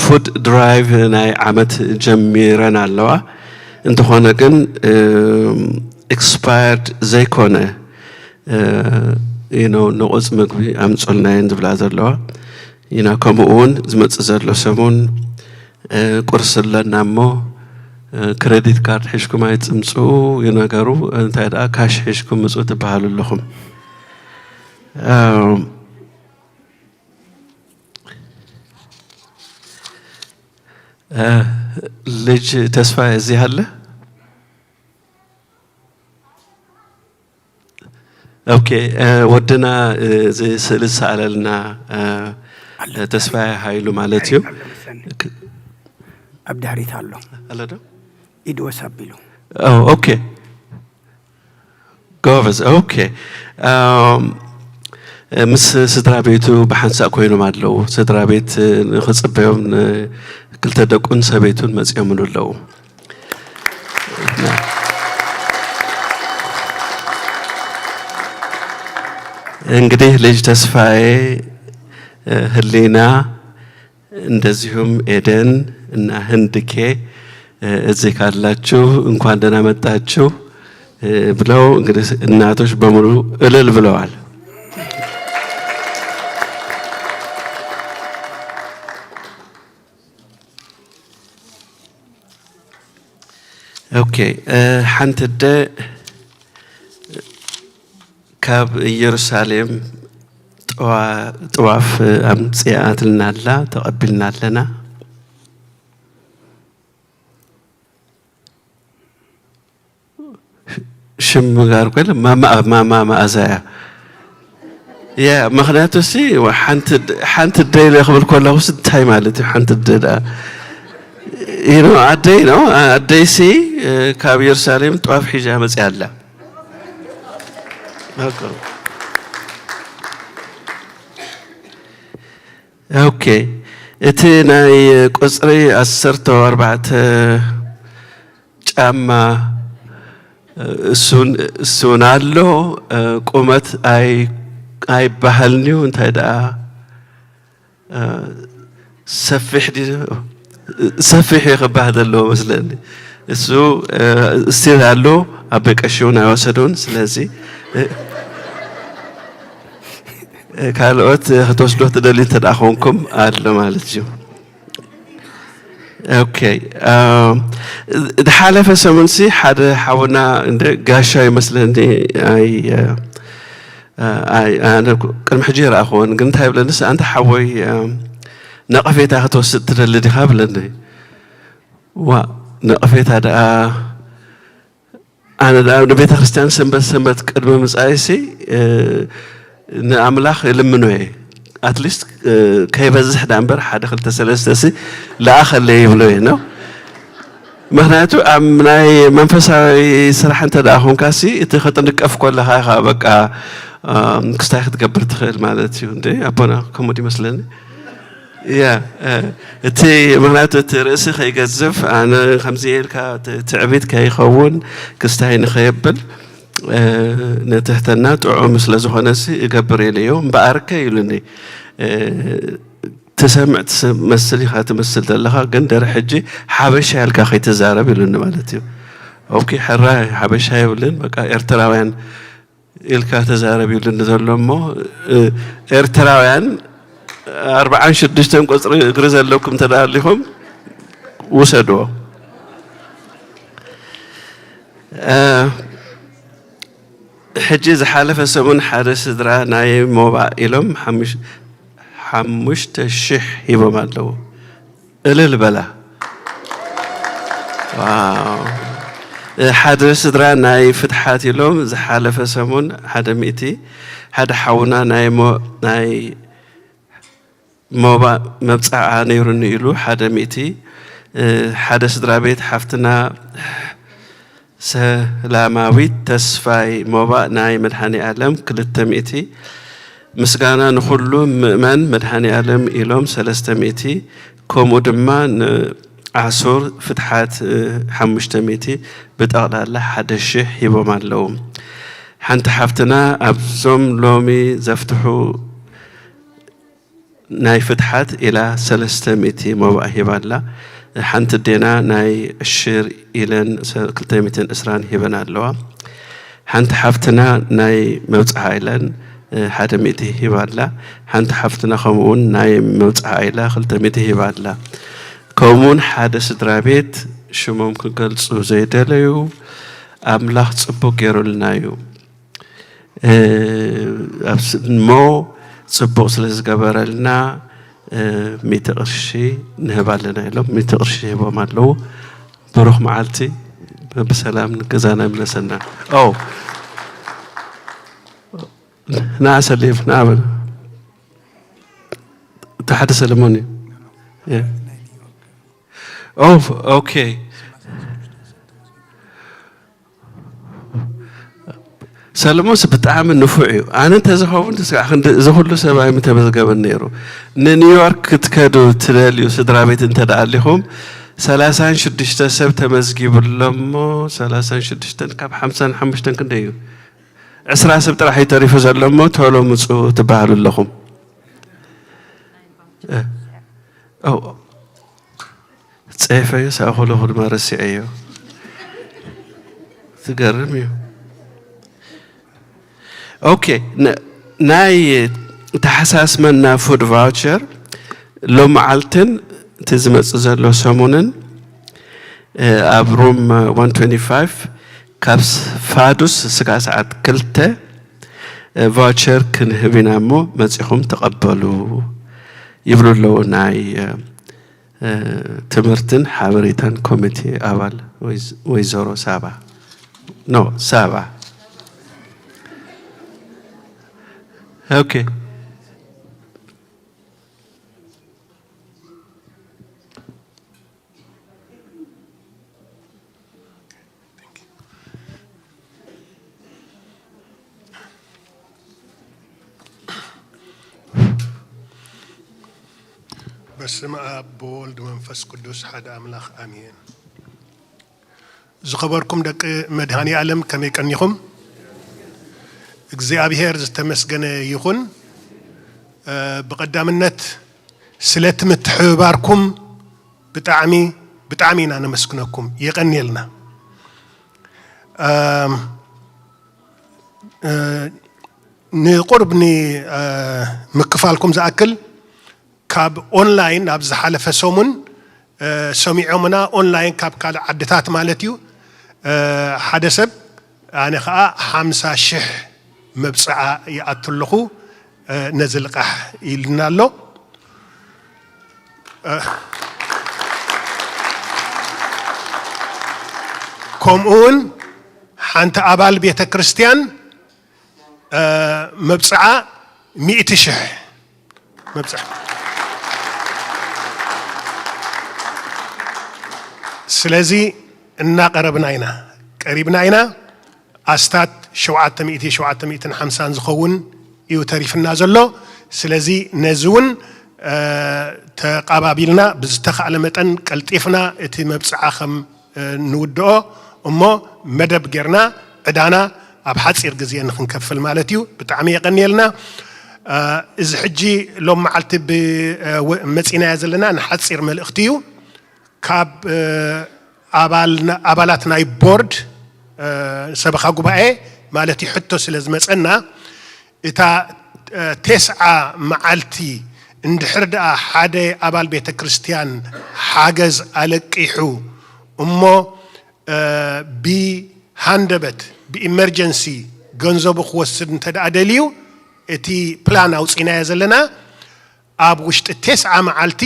ፉድ ድራይቭ ናይ ዓመት ጀሚረን ኣለዋ። እንተኾነ ግን ኤክስፓየርድ ዘይኮነ፣ you know፣ ንቑፅ ምግቢ ኣምፁልና እየን ዝብላ ዘለዋ። ኢና ከምኡ እውን ዝመፅእ ዘሎ ሰሙን ቁርሲ ኣለና እሞ ክሬዲት ካርድ ሒዝኩም ኣይትምፅኡ ይነገሩ። እንታይ ደኣ ካሽ ሒዝኩም ምፁ ትበሃሉ ኣለኹም። ልጅ ተስፋ እዚህ አለ? ኦኬ፣ ወድና እዚ ስእሊ ዝሰኣለልና ተስፋዬ ሃይሉ ማለት እዩ። ኣብ ድሕሪት ኣሎ። ኣሎ ዶ? ኢድ ወስ ኣቢሉ። ኦ፣ ኦኬ። ጎበዝ። ኦኬ። ምስ ስድራ ቤቱ ብሓንሳእ ኮይኖም ኣለዉ። ስድራ ቤት ንኽጽበዮም ክልተ ደቁን ሰበይቱን መጺኦምሉ ኣለዉ። እንግዲህ ልጅ ተስፋዬ፣ ህሊና፣ እንደዚሁም ኤደን እና ህንድኬ እዚህ ካላችሁ እንኳን ደህና መጣችሁ ብለው እንግዲህ እናቶች በሙሉ እልል ብለዋል። ኦኬ፣ ሓንቲ ኣደ ካብ ኢየሩሳሌም ጥዋ-፣ ጥዋፍ ኣምጽኣትልና ኣላ፣ ተቐቢልና ኣለና። ሽም ጋር ኮይነ ማማ፣ ማማ መኣዛ እያ። ያ፣ ምኽንያቱ ሲ ሓንቲ ድ-፣ ሓንቲ ኣደ ኢለ ክብል ከለኹስ እንታይ ማለት እዩ? ሓንቲ ኣደ ደኣ፣ you know፣ ኣደይ ነው። ኣደይ ሲ ካብ ኢየሩሳሌም ጥዋፍ ሒዛ መጽያ ኣላ። ኦኬ። ኦኬ። እቲ ናይ ቁጽሪ ዓሰርተ ኣርባዕተ ጫማ እሱን፣ እሱን ኣሎ። ቁመት ኣይ-፣ ኣይበሃልን እዩ። እንታይ ደኣ ሰፊሕ ድዩ? ሰፊሕ እዩ ክበሃል ዘለዎ መስለኒ። እሱ፣ እ፣ ስቲል ኣሎ፣ ኣቦይ ቀሺ እውን ኣይወሰዶን። ስለዚ፣ እ፣ ካልኦት ክትወስዶ ትደልዩ እንተ ደኣ ኮንኩም ኣሎ ማለት እዩ። ኦኬ፣ እ፣ ዝሓለፈ ሰሙንሲ ሓደ ሓውና እንደ ጋሻ ይመስለኒ፣ ኣይ፣ እ፣ ኣይ፣ ኣነ ቅድሚ ሕጂ ይረኣኽዎን፣ ግን እንታይ ይብለንስ፣ "ኣንታ ሓወይ፣ ነቐፌታ ክትወስድ ትደሊ ዲኻ?" ብለኒ። ዋ፣ ነቐፌታ ደኣ፣ ኣነ ደኣ ንቤተ ክርስቲያን ሰንበት ሰንበት ቅድሚ ምጻይሲ፣ ንኣምላኽ እልምኖ እየ። ኣትሊስት ከይበዝሕ ደኣ እምበር፣ ሓደ ክልተ ሰለስተሲ ለኣኸለይ ይብሎ እየ ነው። ምኽንያቱ ኣብ ናይ መንፈሳዊ ስራሕ እንተ ደኣ ኾንካሲ፣ እቲ ክጥንቀፍ ከለኻ ኢኻ በቃ፣ ኣም፣ ክስታይ ክትገብር ትኽእል ማለት እዩ። እንዴ፣ ኣቦና ከምኡ ድዩ ይመስለኒ? ያ፣ እ፣ እቲ ምኽንያቱ እቲ ርእሲ ከይገዝፍ፣ ኣነ ከምዚ ኢልካ ት-፣ ትዕቢት ከይኸውን፣ ክስታይ ንኸየብል፣ ንትሕትና ጥዑም ስለ ዝኾነሲ እገብር ኢለዮ። እምበኣርከ ኢሉኒ፣ ትሰምዕ ትመስል ኢኻ ትመስል ዘለኻ፣ ግን ድሕሪ ሕጂ ሓበሻ ኢልካ ከይትዛረብ ኢሉኒ ማለት እዩ። ኦኬ፣ ሕራይ ሓበሻ የብልን፣ በቃ ኤርትራውያን ኢልካ ተዛረብ ኢሉኒ ዘሎ እሞ፣ ኤርትራውያን ኣርብዓን ሽዱሽተን ቁጽሪ እግሪ ዘለኩም እንተ ደኣ ኣሊኹም ውሰድዎ። ሕጂ ዝሓለፈ ሰሙን ሓደ ስድራ ናይ ሞባእ ኢሎም ሓሙሽ-፣ ሓሙሽተ ሽሕ ሂቦም ኣለዉ። እልል በላ። ዋው። ሓደ ስድራ ናይ ፍትሓት ኢሎም ዝሓለፈ ሰሙን ሓደ ሚእቲ፣ ሓደ ሓውና ናይ ሞ-፣ ናይ ሞባእ መብጽዓ ነይሩኒ ኢሉ ሓደ ሚእቲ፣ ሓደ ስድራ ቤት ሓፍትና ሰላማዊት ተስፋይ ሞባእ ናይ መድሃኔ ኣለም ክልተ ሚእቲ፣ ምስጋና ንኹሉ ምእመን መድሃኔ ኣለም ኢሎም ሰለስተ ሚእቲ፣ ከምኡ ድማ ንኣሱር ፍትሓት ሓሙሽተ ሚእቲ፣ ብጠቕላላ ሓደ ሽሕ ሂቦም ኣለዉ። ሓንቲ ሓፍትና ኣብዞም ሎሚ ዘፍትሑ ናይ ፍትሓት ኢላ ሰለስተ ሚእቲ ሞባእ ሂባ ኣላ። ሓንቲ ኣዴና ናይ ዕሽር ኢለን ሰ-፣ ክልተ ሚእትን ዕስራን ሂበን ኣለዋ። ሓንቲ ሓፍትና ናይ መብጽዓ ኢለን፣ እ፣ ሓደ ሚእቲ ሂባ ኣላ። ሓንቲ ሓፍትና ከምኡ እውን ናይ መብጽዓ ኢላ ክልተ ሚእቲ ሂባ ኣላ። ከምኡ እውን ሓደ ስድራ ቤት ሽሞም ክገልጹ ዘይደለዩ፣ ኣምላኽ ጽቡቕ ገይሩልና እዩ። እ፣ ኣብ ስ-፣ እሞ ጽቡቕ ስለ ዝገበረልና፣ እ፣ ሚእቲ ቅርሺ ንህብ ኣለና ኢሎም፣ ሚእቲ ቅርሺ ሂቦም ኣለዉ። ብሩኽ መዓልቲ፣ ብሰላም ንገዛና ይምለሰና። ኦ፣ ንዓ ሰሊም፣ ንዓ በል። እቲ ሓደ ሰለሞን እዩ። እ። ኦ፣ ኦኬ። ሰለሞንስ ብጣዕሚ ንፉዕ እዩ። ኣነ እንተዝኸውን፣ እስካዕ ክንዲ እዚ ኩሉ ሰብ ኣይምተመዝገበን ነይሩ። ንኒውዮርክ ክትከዱ ትደልዩ ስድራ ቤት እንተ ደኣ ኣሊኹም፣ ሰላሳን ሽዱሽተ ሰብ ተመዝጊቡ ኣሎ እሞ፣ ሰላሳን ሽዱሽተን ካብ ሓምሳን ሓሙሽተን ክንደይ እዩ? ዕስራ ሰብ ጥራሕ እዩ ተሪፉ ዘሎ እሞ፣ ቶሎ ምጹ ትበሃሉ ኣለኹም። እ፣ ኦ፣ ጸይፈዮ፣ ሳእኹለኹ ድማ ረሲዐዮ። ትገርም እዩ። ኦኬ፣ ን-፣ ናይ ተሓሳስ መና ፉድ ቫውቸር ሎም መዓልትን እቲ ዝመጽእ ዘሎ ሰሙንን፣ እ፣ ኣብ ሩም ዋን ትዌንቲ ፋይቭ ካብ ስ-፣ ፋዱስ ስጋዕ ሰዓት ክልተ፣ እ፣ ቫውቸር ክንህብ ኢና እሞ መጺኹም ተቐበሉ ይብሉ ኣለዉ ናይ፣ እ፣ እ፣ ትምህርትን ሓበሬታን ኮሚቴ ኣባል ወይዝ-፣ ወይዘሮ ሳባ። ኖ፣ ሳባ። ኦኬ። በስመ ኣብ ወወልድ ወመንፈስ ቅዱስ ሓደ ኣምላኽ ኣሜን። ዝኸበርኩም ደቂ መድኃኔ ዓለም ከመይ ቀኒኹም? እግዚኣብሔር ዝተመስገነ ይኹን። እ፣ ብቐዳምነት ስለቲ ምትሕብባርኩም ብጣዕሚ፣ ብጣዕሚ ኢና ነመስግነኩም። የቐንየልና። እም፣ እ፣ ንቁርብ ን-፣ እ፣ ምክፋልኩም ዝኣክል ካብ ኦንላይን ኣብ ዝሓለፈ ሰሙን፣ እ፣ ሰሚዖምና፣ ኦንላይን ካብ ካልእ ዓድታት ማለት እዩ። እ፣ ሓደ ሰብ ኣነ ኸኣ ሓምሳ ሽሕ መብጽዓ ይኣቱ ኣለኹ፣ እ፣ ነዚ ልቓሕ ኢልና ኣሎ። እ፣ ከምኡ እውን ሓንቲ ኣባል ቤተ ክርስቲያን፣ እ፣ መብጽዓ ሚእቲ ሽሕ መብጽዓ። ስለዚ እናቐረብና ኢና፣ ቀሪብና ኢና። ኣስታት ሸውዓተ ሚእቲ፣ ሸውዓተ ሚእትን ሓምሳን ዝኸውን እዩ ተሪፍና ዘሎ። ስለዚ ነዚ እውን፣ እ፣ ተቓባቢልና ብዝተኻእለ መጠን ቀልጢፍና እቲ መብጽዓ ከም፣ እ፣ ንውድኦ እሞ መደብ ጌርና ዕዳና ኣብ ሓፂር ግዜ ንክንከፍል ማለት እዩ። ብጣዕሚ የቐንየልና። እዚ ሕጂ ሎም መዓልቲ መፂናዮ ዘለና ንሓፂር መልእኽቲ እዩ። ካብ ኣባላት ናይ ቦርድ ሰበኻ ጉባኤ ማለት እዩ ሕቶ ስለ ዝመፀና፣ እታ ተስዓ መዓልቲ እንድሕር ደኣ ሓደ ኣባል ቤተ ክርስቲያን ሓገዝ ኣለቂሑ እሞ ብሃንደበት ብኢመርጀንሲ ገንዘቡ ክወስድ እንተ ደኣ ደልዩ፣ እቲ ፕላን ኣውፂናዮ ዘለና ኣብ ውሽጢ ተስዓ መዓልቲ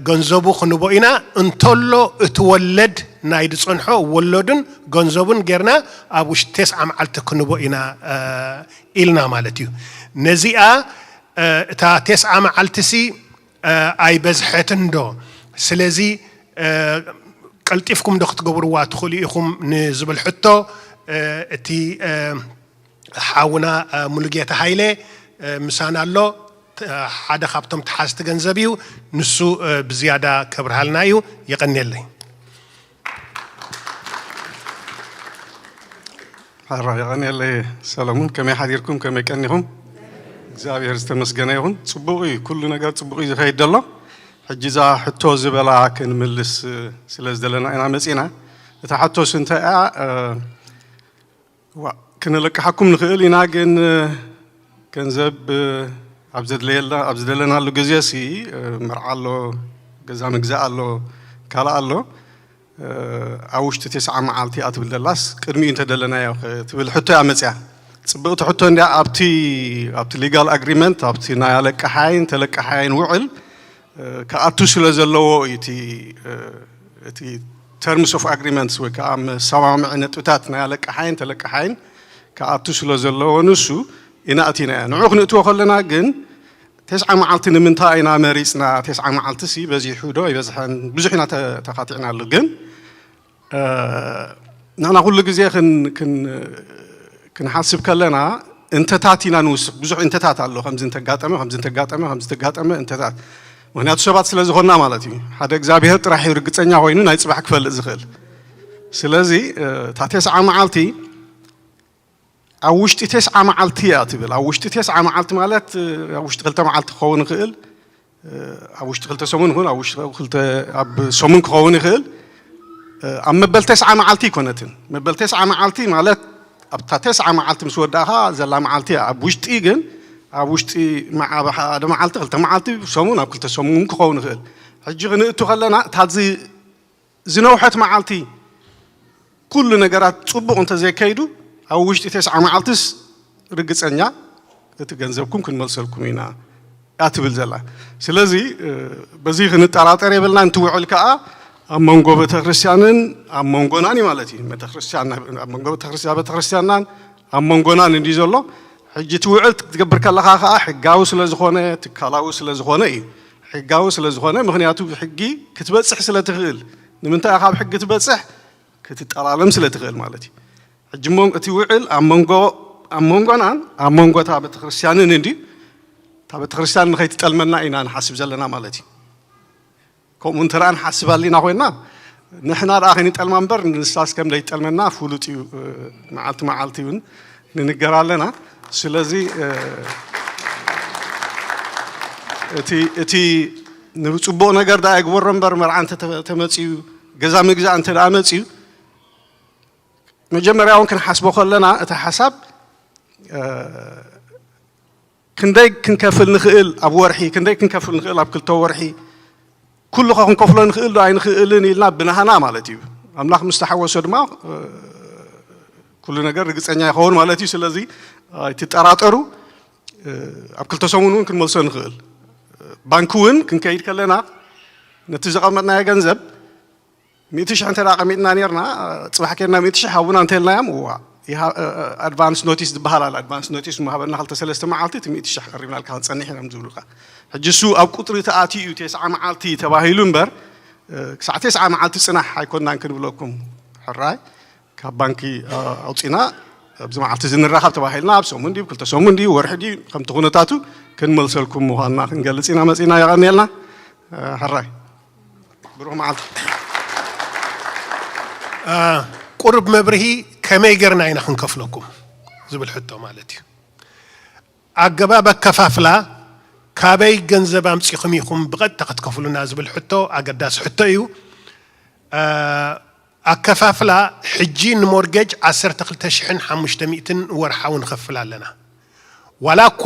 ገንዘቡ ክንቦ ኢና። እንተሎ እቲ ወለድ ናይ ዝፀንሖ ወለዱን ገንዘቡን ጌርና ኣብ ውሽጢ ተስዓ መዓልቲ ክንቦ ኢና ኢልና ማለት እዩ። ነዚኣ እታ ተስዓ መዓልቲ ሲ ኣይበዝሐትን ዶ? ስለዚ ቀልጢፍኩም ዶ ክትገብርዋ ትኽእሉ ኢኹም ንዝብል ሕቶ እቲ ሓውና ሙሉጌታ ሃይለ ምሳና ኣሎ። ሓደ ካብቶም ተሓዝቲ ገንዘብ እዩ። ንሱ ብዝያዳ ከብርሃልና እዩ። የቐንየለይ። ሕራ የቐንየለይ ሰለሙን። ከመይ ሓዲርኩም? ከመይ ቀኒኹም? እግዚኣብሔር ዝተመስገነ ይኹን። ፅቡቕ እዩ፣ ኩሉ ነገር ፅቡቕ እዩ ዝኸይድ ዘሎ። ሕጂ እዛ ሕቶ ዝበላ ክንምልስ ስለ ዝደለና ኢና መፂና። እታ ሕቶስ እንታይ እያ? ዋ፣ ክነለቅሓኩም ንኽእል ኢና፣ ግን ገንዘብ ኣብ ዘድለየላ ኣብ ዝደለናሉ ግዜ ሲ መርዓ ኣሎ፣ ገዛ ምግዛእ ኣሎ፣ ካልእ ኣሎ። ኣብ ውሽጢ ተስዓ መዓልቲ እያ ትብል ዘላስ ቅድሚኡ እንተደለናዮ ትብል ሕቶ እያ መፅያ። ፅብቕቲ ሕቶ እንዲያ። ኣብቲ ኣብቲ ሊጋል ኣግሪመንት ኣብቲ ናይ ኣለቃሓይን ተለቃሓይን ውዕል ክኣቱ ስለ ዘለዎ እዩ እቲ እቲ terms of agreements ወይ ከዓ መሰማምዒ ነጥብታት ናይ ኣለቃሓይን ተለቃሓይን ክኣቱ ስለ ዘለዎ ንሱ ኢና ኣቲናዮ። ንዑ ክንእትዎ ከለና ግን ተስዓ መዓልቲ ንምንታይ ኢና መሪፅና? ተስዓ መዓልቲ ሲ በዚሑ ዶ ኣይበዝሐን? ብዙሕ ኢና ተኻቲዕናሉ። ግን ንሕና ኩሉ ግዜ ክንሓስብ ከለና እንተታት ኢና ንውስኽ። ብዙሕ እንተታት ኣሎ፣ ከምዚ እንተጋጠመ፣ ከምዚ እንተጋጠመ፣ ከምዚ እንተጋጠመ እንተታት። ምክንያቱ ሰባት ስለ ዝኾንና ማለት እዩ። ሓደ እግዚኣብሔር ጥራሕ እዩ ርግፀኛ ኮይኑ ናይ ፅባሕ ክፈልጥ ዝኽእል። ስለዚ እታ ተስዓ መዓልቲ ኣብ ውሽጢ ተስዓ መዓልቲ እያ ትብል። ኣብ ውሽጢ ተስዓ መዓልቲ ማለት ኣብ ውሽጢ ክልተ መዓልቲ ክኸውን ይኽእል፣ ኣብ ውሽጢ ክልተ ሰሙን ይኹን ኣብ ውሽጢ ክልተ ኣብ ሰሙን ክኸውን ይኽእል። ኣብ መበል ተስዓ መዓልቲ ኣይኮነትን። መበል ተስዓ መዓልቲ ማለት ኣብታ ተስዓ መዓልቲ ምስ ወዳእኻ ዘላ መዓልቲ እያ። ኣብ ውሽጢ ግን ኣብ ውሽጢ መዓ- ሓደ መዓልቲ ክልተ መዓልቲ ሰሙን ኣብ ክልተ ሰሙን ክኸውን ይኽእል። ሕጂ ክንእቱ ከለና እታ ዝ- ዝነውሐት መዓልቲ ኩሉ ነገራት ፅቡቕ እንተዘይከይዱ ኣብ ውሽጢ ተስዓ መዓልትስ ርግፀኛ እቲ ገንዘብኩም ክንመልሰልኩም ኢና እያ ትብል ዘላ። ስለዚ በዚ ክንጠራጠር የብልና። እንትውዕል ከዓ ኣብ መንጎ ቤተክርስትያንን ኣብ መንጎናን እዩ ማለት እዩ። ቤተክርስትያን ኣብ መንጎ ቤተክርስትያን ቤተክርስትያንናን ኣብ መንጎናን እንዲ ዘሎ ሕጂ እቲ ውዕል ክትገብር ከለኻ ከዓ ሕጋዊ ስለ ዝኾነ ትካላዊ ስለ ዝኾነ እዩ። ሕጋዊ ስለ ዝኾነ ምክንያቱ ብሕጊ ክትበፅሕ ስለ ትኽእል። ንምንታይ ካብ ሕጊ ትበፅሕ ክትጠላለም ስለ ትኽእል ማለት እዩ። ሕጂ እሞ እቲ ውዕል ኣብ መንጎ ኣብ መንጎናን ኣብ መንጎ እታ ቤተክርስትያንን እንዲ እታ ቤተክርስትያን ንኸይትጠልመና ኢና ንሓስብ ዘለና ማለት እዩ። ከምኡ እንተ ደኣ ንሓስብ ኣሊና ኮይንና ንሕና ደኣ ከይንጠልማ እምበር ንሳስ ከም ዘይጠልመና ፍሉጥ እዩ። መዓልቲ መዓልቲ እውን ንንገር ኣለና። ስለዚ እቲ እቲ ንፅቡቕ ነገር ደኣ ይግበሮ እምበር መርዓ እንተ ተመፅዩ ገዛ ምግዛእ እንተ ደኣ መፅዩ መጀመርያ እውን ክንሓስቦ ከለና እቲ ሓሳብ ክንደይ ክንከፍል ንኽእል ኣብ ወርሒ፣ ክንደይ ክንከፍል ንኽእል ኣብ ክልተ ወርሒ፣ ኩሉ ኸ ክንከፍሎ ንኽእል ዶ ኣይንኽእልን ኢልና ብናህና ማለት እዩ። ኣምላኽ ምስ ተሓወሶ ድማ ኩሉ ነገር ርግፀኛ ይኸውን ማለት እዩ። ስለዚ ኣይትጠራጠሩ፣ ኣብ ክልተ ሰሙን እውን ክንመልሶ ንኽእል። ባንኪ እውን ክንከይድ ከለና ነቲ ዘቐመጥናዮ ገንዘብ ሚእቲ ሽሕ እንተ ኣቐሚጥና ነርና፣ ፅባሕ ኬድና ሚእቲ ሽሕ ሃቡና እንተልናዮም እዋ ኣድቫንስ ኖቲስ ዝበሃል ኣሎ። ኣድቫንስ ኖቲስ ምሃበና ክልተ ሰለስተ መዓልቲ እቲ ሚእቲ ሽሕ ቀሪብናልካ ክንፀንሕ ኢና ዝብሉካ። ሕጂ እሱ ኣብ ቁፅሪ ተኣትዩ እዩ ተስዓ መዓልቲ ተባሂሉ እምበር ክሳዕ ተስዓ መዓልቲ ፅናሕ ኣይኮንናን ክንብለኩም። ሕራይ ካብ ባንኪ ኣውፂና ኣብዚ መዓልቲ እዚ ንራኸብ ተባሂልና ኣብ ሰሙን ድዩ ክልተ ሰሙን ድዩ ወርሒ ድዩ ከምቲ ኩነታቱ ክንመልሰልኩም ምዃንና ክንገልፅ ኢና መፂና። የቐንየልና። ሕራይ ብሩኽ መዓልቲ። ቁሩብ መብርሂ ከመይ ጌርና ኢና ክንከፍለኩም ዝብል ሕቶ ማለት እዩ። ኣገባብ ኣከፋፍላ፣ ካበይ ገንዘብ ኣምጺኹም ኢኹም ብቐጥታ ክትከፍሉና ዝብል ሕቶ ኣገዳሲ ሕቶ እዩ። ኣከፋፍላ፣ ሕጂ ንሞርጌጅ ዓሰርተ ክልተ ሽሕን ሓሙሽተ ሚእትን ወርሓዊ ንኸፍል ኣለና። ዋላ እኳ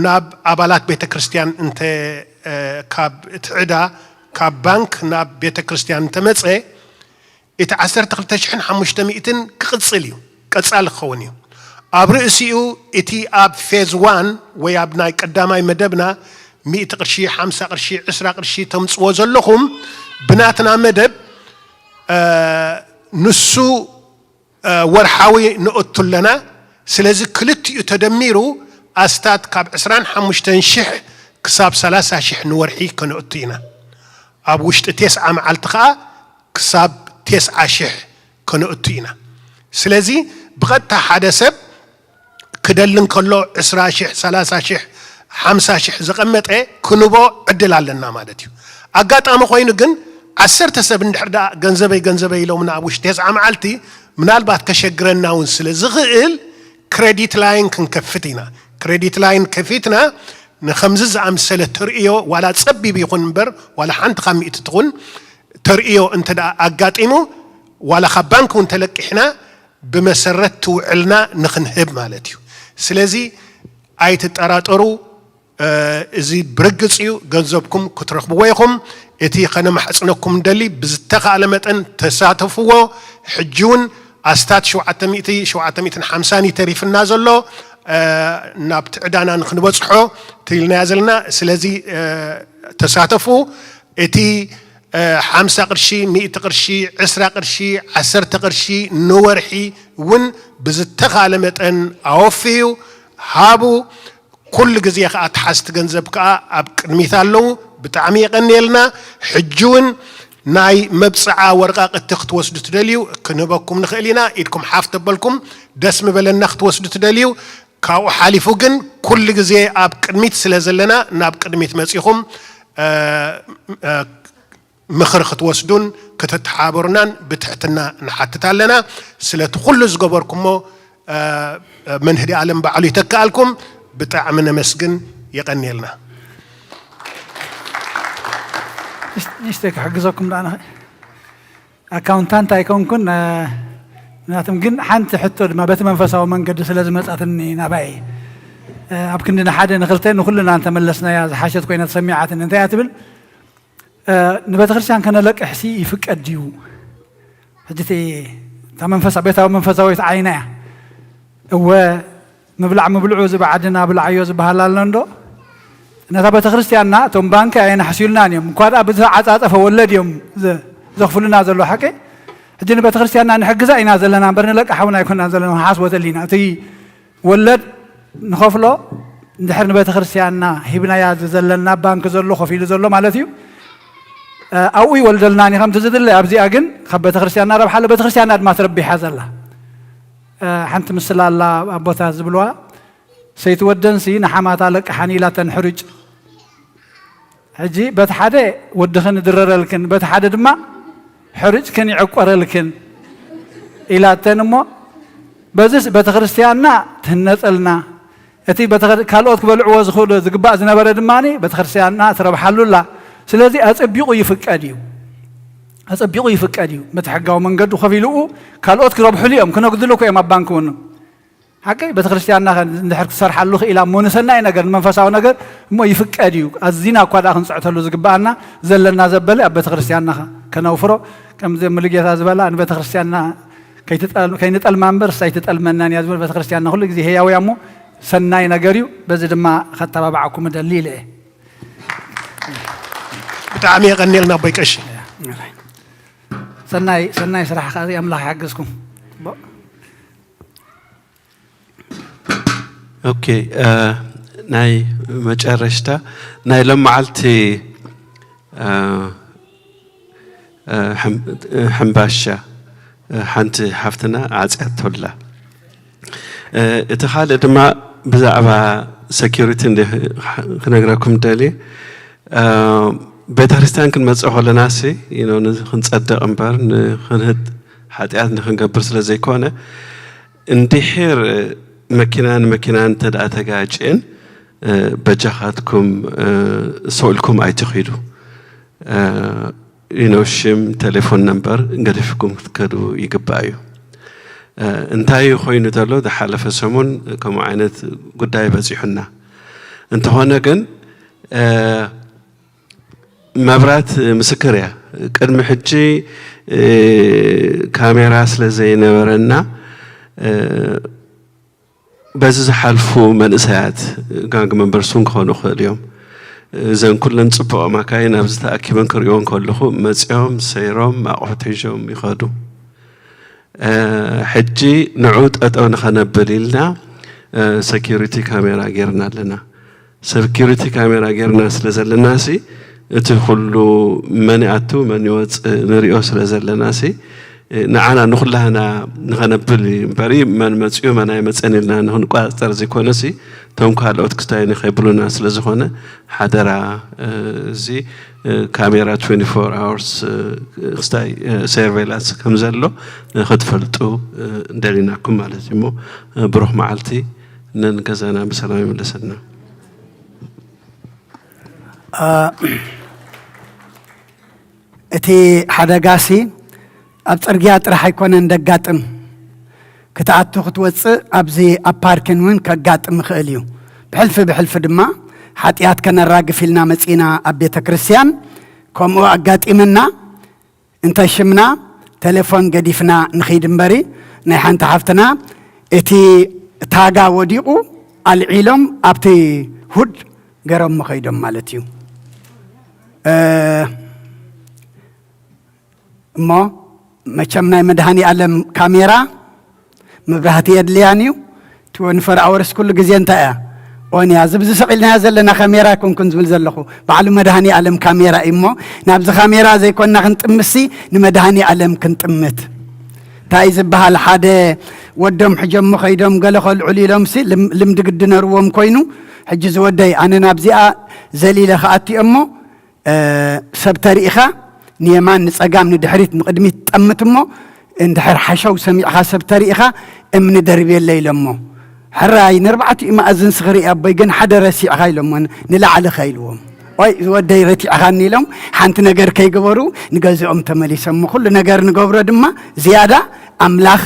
ናብ ኣባላት ቤተ ክርስቲያን እንተ ካብ እቲ ዕዳ ካብ ባንክ ናብ ቤተ ክርስቲያን እንተመጸ፣ እቲ ዓሰርተ ክልተ ሽሕን ሓሙሽተ ሚእትን ክቕጽል እዩ፣ ቀጻሊ ክኸውን እዩ። ኣብ ርእሲኡ እቲ ኣብ ፌዝ ዋን ወይ ኣብ ናይ ቀዳማይ መደብና ሚእቲ ቅርሺ፣ ሓምሳ ቅርሺ፣ ዕስራ ቅርሺ ተምጽዎ ዘለኹም ብናትና መደብ ንሱ ወርሓዊ ንእቱ ኣለና። ስለዚ ክልቲኡ ተደሚሩ ኣስታት ካብ ዕስራን ሓሙሽተን ሽሕ ክሳብ ሰላሳ ሽሕ ንወርሒ ከነእቱ ኢና። ኣብ ውሽጢ ቴስዓ መዓልቲ ከኣ ክሳብ ቴስዓ ሽሕ ከነእቱ ኢና። ስለዚ ብቐጥታ ሓደ ሰብ ክደሊ እንከሎ ዕስራ ሽሕ፣ ሰላሳ ሽሕ፣ ሓምሳ ሽሕ ዘቐመጠ ክንቦ ዕድል ኣለና ማለት እዩ። ኣጋጣሚ ኮይኑ ግን ዓሰርተ ሰብ እንድሕር ደኣ ገንዘበይ ገንዘበይ ኢሎምና ኣብ ውሽጢ ተስዓ መዓልቲ ምናልባት ከሸግረና እውን ስለ ዝኽእል ክሬዲት ላይን ክንከፍት ኢና። ክሬዲት ላይን ከፊትና ንኸምዚ ዝኣምሰለ ተርእዮ ዋላ ጸቢብ ይኹን እምበር ዋላ ሓንቲ ካብ ሚእቲ ትኹን ተርእዮ እንተ ደኣ ኣጋጢሙ ዋላ ካብ ባንክ እውን ተለቂሕና ብመሰረት ትውዕልና ንኽንህብ ማለት እዩ። ስለዚ ኣይትጠራጠሩ፣ እዚ ብርግጽ እዩ፣ ገንዘብኩም ክትረኽብዎ ኢኹም። እቲ ከነማሕጽነኩም ንደሊ ብዝተኻእለ መጠን ተሳተፍዎ። ሕጂ እውን ኣስታት ሸውዓተ ሚእቲ፣ ሸውዓተ ሚእትን ሓምሳን እዩ ተሪፍና ዘሎ፣ ናብቲ ዕዳና ንክንበጽሖ ትልናያ ዘለና። ስለዚ ተሳተፉ። እቲ ሓምሳ ቅርሺ፣ ሚእቲ ቅርሺ፣ ዕስራ ቅርሺ፣ ዓሰርተ ቅርሺ ንወርሒ እውን ብዝተኻለ መጠን ኣወፍዩ፣ ሃቡ። ኩሉ ግዜ ከኣ ተሓዝቲ ገንዘብ ከኣ ኣብ ቅድሚት ኣለዉ። ብጣዕሚ የቐንየልና። ሕጂ እውን ናይ መብጽዓ ወረቓቕቲ ክትወስዱ ትደልዩ ክንህበኩም ንኽእል ኢና። ኢድኩም ሓፍ ተበልኩም ደስ ምበለና ክትወስዱ ትደልዩ። ካብኡ ሓሊፉ ግን ኩሉ ግዜ ኣብ ቅድሚት ስለ ዘለና ናብ ቅድሚት መጺኹም ምኽሪ ክትወስዱን ክትተሓባበሩናን ብትሕትና ንሓትት ኣለና። ስለቲ ኩሉ ዝገበርኩሞ መንህዲ ኣለም ባዕሉ ይተክኣልኩም። ብጣዕሚ ነመስግን። የቐንየልና። ንሽተ ክሕግዘኩም ዳኣ ኣካውንታንት ኣይኮንኩን ናትም ግን ሓንቲ ሕቶ ድማ በቲ መንፈሳዊ መንገዲ ስለ ዝመጻትኒ ናባይ ኣብ ክንዲ ንሓደ ንክልተ ንኩልና እንተመለስናያ ዝሓሸት ኮይና ተሰሚዓትኒ እንታይ እያ ትብል ንቤተ ክርስቲያን ከነለቅሕሲ ይፍቀድ ድዩ ሕጂ እታ መንፈሳ ቤታዊ መንፈሳዊት ዓይና እያ እወ ምብላዕ ምብልዑ እዚ ብዓድና ብላዓዮ ዝበሃል ኣሎ እንዶ ነታ ቤተክርስትያንና እቶም ባንኪ ኣየናሕስዩልናን እዮም እኳ ደኣ ብዝተዓፃፀፈ ወለድ እዮም ዘኽፍሉና ዘሎ ሓቂ ሕጂ ንቤተክርስትያንና ንሕግዛ ኢና ዘለና እምበር ንለቃሕ እውን ኣይኮናን ዘለና ንሓስቦ ተሊና እቲ ወለድ ንኸፍሎ እንድሕር ንቤተክርስትያንና ሂብናያ ዘለና ባንኪ ዘሎ ከፊሉ ዘሎ ማለት እዩ ኣብኡ ይወልደልና ኒ ከምቲ ዝድለ ኣብዚኣ ግን ካብ ቤተክርስትያንና ረብሓ ኣሎ ቤተክርስትያንና ድማ ትረቢሓ ዘላ ሓንቲ ምስላ ኣላ ኣቦታት ዝብልዋ ሰይቲ ወደንሲ ንሓማታ ለቅሓኒ ኢላተን ሕሩጭ ሕጂ በቲ ሓደ ወድኽን ድረረልክን በቲ ሓደ ድማ ሕሩጭክን ይዕቆረልክን ኢላተን እሞ በዚስ ቤተክርስትያንና ትህነፀልና እቲ ካልኦት ክበልዕዎ ዝኽእሉ ዝግባእ ዝነበረ ድማ ቤተክርስትያንና ትረብሓሉላ ስለዚ ኣፀቢቑ ይፍቀድ እዩ ኣፀቢቑ ይፍቀድ እዩ በቲ ሕጋዊ መንገዱ ከፊልኡ ካልኦት ክረብሕሉ እዮም ክነግድሉ እኮ እዮም ኣብ ባንክ እውን ሓቀይ ቤተክርስትያንና እንድሕር ክሰርሓሉ ክኢላ እሞ ንሰናይ ነገር ንመንፈሳዊ ነገር እሞ ይፍቀድ እዩ ኣዚና እኳ ደኣ ክንፅዕተሉ ዝግበኣና ዘለና ዘበለ ኣብ ቤተክርስትያንና ከነውፍሮ ከምዚ ሙሉጌታ ዝበላ ንቤተክርስትያንና ከይንጠልማ እምበር ሳይትጠልመናን እያ ዝብል ቤተክርስትያንና ኩሉ ግዜ ህያው እያ እሞ ሰናይ ነገር እዩ በዚ ድማ ከተባባዓኩም እደሊ ኢለ እየ ብጣዕሚ የቀኒልና ኣቦይ ቀሺ ሰናይ ሰናይ ስራሕ ከዚ ኣምላኽ ይሓግዝኩም ኦኬ ናይ መጨረሽታ ናይ ሎም መዓልቲ ሕምባሻ ሓንቲ ሓፍትና ዓፅያቶላ እቲ ካልእ ድማ ብዛዕባ ሰኪሪቲ ክነግረኩም ደልየ ቤተክርስትያን ክንመፅእ ከለና ሲ ክንፀድቕ እምበር ንክንህት ሓጢኣት ንክንገብር ስለ ዘይኮነ እንድሕር መኪና ንመኪና እንተ ደኣ ተጋጭየን፣ በጃኻትኩም ሰው ኢልኩም ኣይትኺዱ። ዩ ኖ ሽም፣ ቴሌፎን ነምበር ገዲፍኩም ክትከዱ ይግባእ እዩ። እንታይ ኮይኑ ዘሎ፣ ዝሓለፈ ሰሙን ከምኡ ዓይነት ጉዳይ በጺሑና። እንተኾነ ግን መብራት ምስክር እያ። ቅድሚ ሕጂ ካሜራ ስለ ዘይነበረና በዚ ዝሓልፉ መንእሰያት፣ ጋንግ መንበርስ እውን ክኾኑ ይኽእሉ እዮም። እዘን ኩለን ጽቡቕ ማካይን ኣብዚ ተኣኪበን ክርእይዎ እንከለኹ፣ መጺኦም ሰይሮም ኣቑሑት ሒዞም ይኸዱ። ሕጂ ንዑ ጠጠው ንኸነብል ኢልና ሰኪሪቲ ካሜራ ጌርና ኣለና። ሰኪሪቲ ካሜራ ጌርና ስለ ዘለና ሲ፣ እቲ ኩሉ መን ይኣቱ መን ይወጽእ ንሪኦ ስለ ዘለና ሲ፣ ንዓና ንኹላህና ንኸነብል እዩ እምበሪ፣ መን መጺኡ መን ኣይመጸን ኢልና ንኽንቆጻጸር ዘይኮነ ሲ፣ እቶም ካልኦት ክስታይ ንኸይብሉና ስለ ዝኾነ፣ ሓደራ፣ እዚ ካሜራ ትዌንቲ ፎር ኣወርስ ክስታይ ሰርቬይላንስ ከም ዘሎ ክትፈልጡ እንደሊናኩም ማለት እዩ። እሞ ብሩኽ መዓልቲ፣ ነን ገዛና ብሰላም ይምለሰና። እቲ ሓደጋሲ ኣብ ጽርግያ ጥራሕ ኣይኮነን ደጋጥም። ክትኣቱ ክትወጽእ ኣብዚ ኣብ ፓርኪን እውን ከጋጥም ይኽእል እዩ። ብሕልፊ ብሕልፊ ድማ ሓጢኣት ከነራግፍ ኢልና መጺና ኣብ ቤተ ክርስቲያን ከምኡ ኣጋጢመና። እንተ ሽምና ቴሌፎን ገዲፍና ንኺድ እምበሪ፣ ናይ ሓንቲ ሓፍትና እቲ ታጋ ወዲቑ ኣልዒሎም ኣብቲ ሁድ ገሮሞ ኸይዶም ማለት እዩ። እሞ መቸም ናይ መድሃኒ ኣለም ካሜራ መብራህቲ የድልያን እዩ። ትወንፈር ኣወርስ ኩሉ ግዜ እንታይ እያ ኦንያ ዝብዚ ሰቒልናያ ዘለና ካሜራ ኣይኮንኩን ዝብል ዘለኹ፣ ባዕሉ መድሃኒ ኣለም ካሜራ እዩ። እሞ ናብዚ ካሜራ ዘይኮንና ክንጥምሲ ንመድሃኒ ኣለም ክንጥምት እንታይ ዝበሃል፣ ሓደ ወዶም ሕጀሞ ኸይዶም ገለ ከልዑሉ ኢሎምሲ ልምዲ ግዲ ነርዎም ኮይኑ፣ ሕጂ ዝወደይ ኣነ ናብዚኣ ዘሊለ ክኣቲ እሞ ሰብ ተሪኢኻ ንየማን ንጸጋም ንድሕሪት ንቕድሚት ጠምት እሞ እንድሕር ሓሸው ሰሚዕኻ ሰብ ተሪኢኻ እምኒ ደርብየለ ኢሎሞ። ሕራይ ንርባዕቲኡ መኣዝን ስኽሪ ኣቦይ ግን ሓደ ረሲዕኻ ኢሎሞ ንላዕሊ ኸ ኢልዎም። ኦይ ዝወደይ ረቲዕኻኒ ኢሎም ሓንቲ ነገር ከይገበሩ ንገዝኦም ተመሊሶሞ። ኩሉ ነገር ንገብሮ ድማ ዝያዳ ኣምላኽ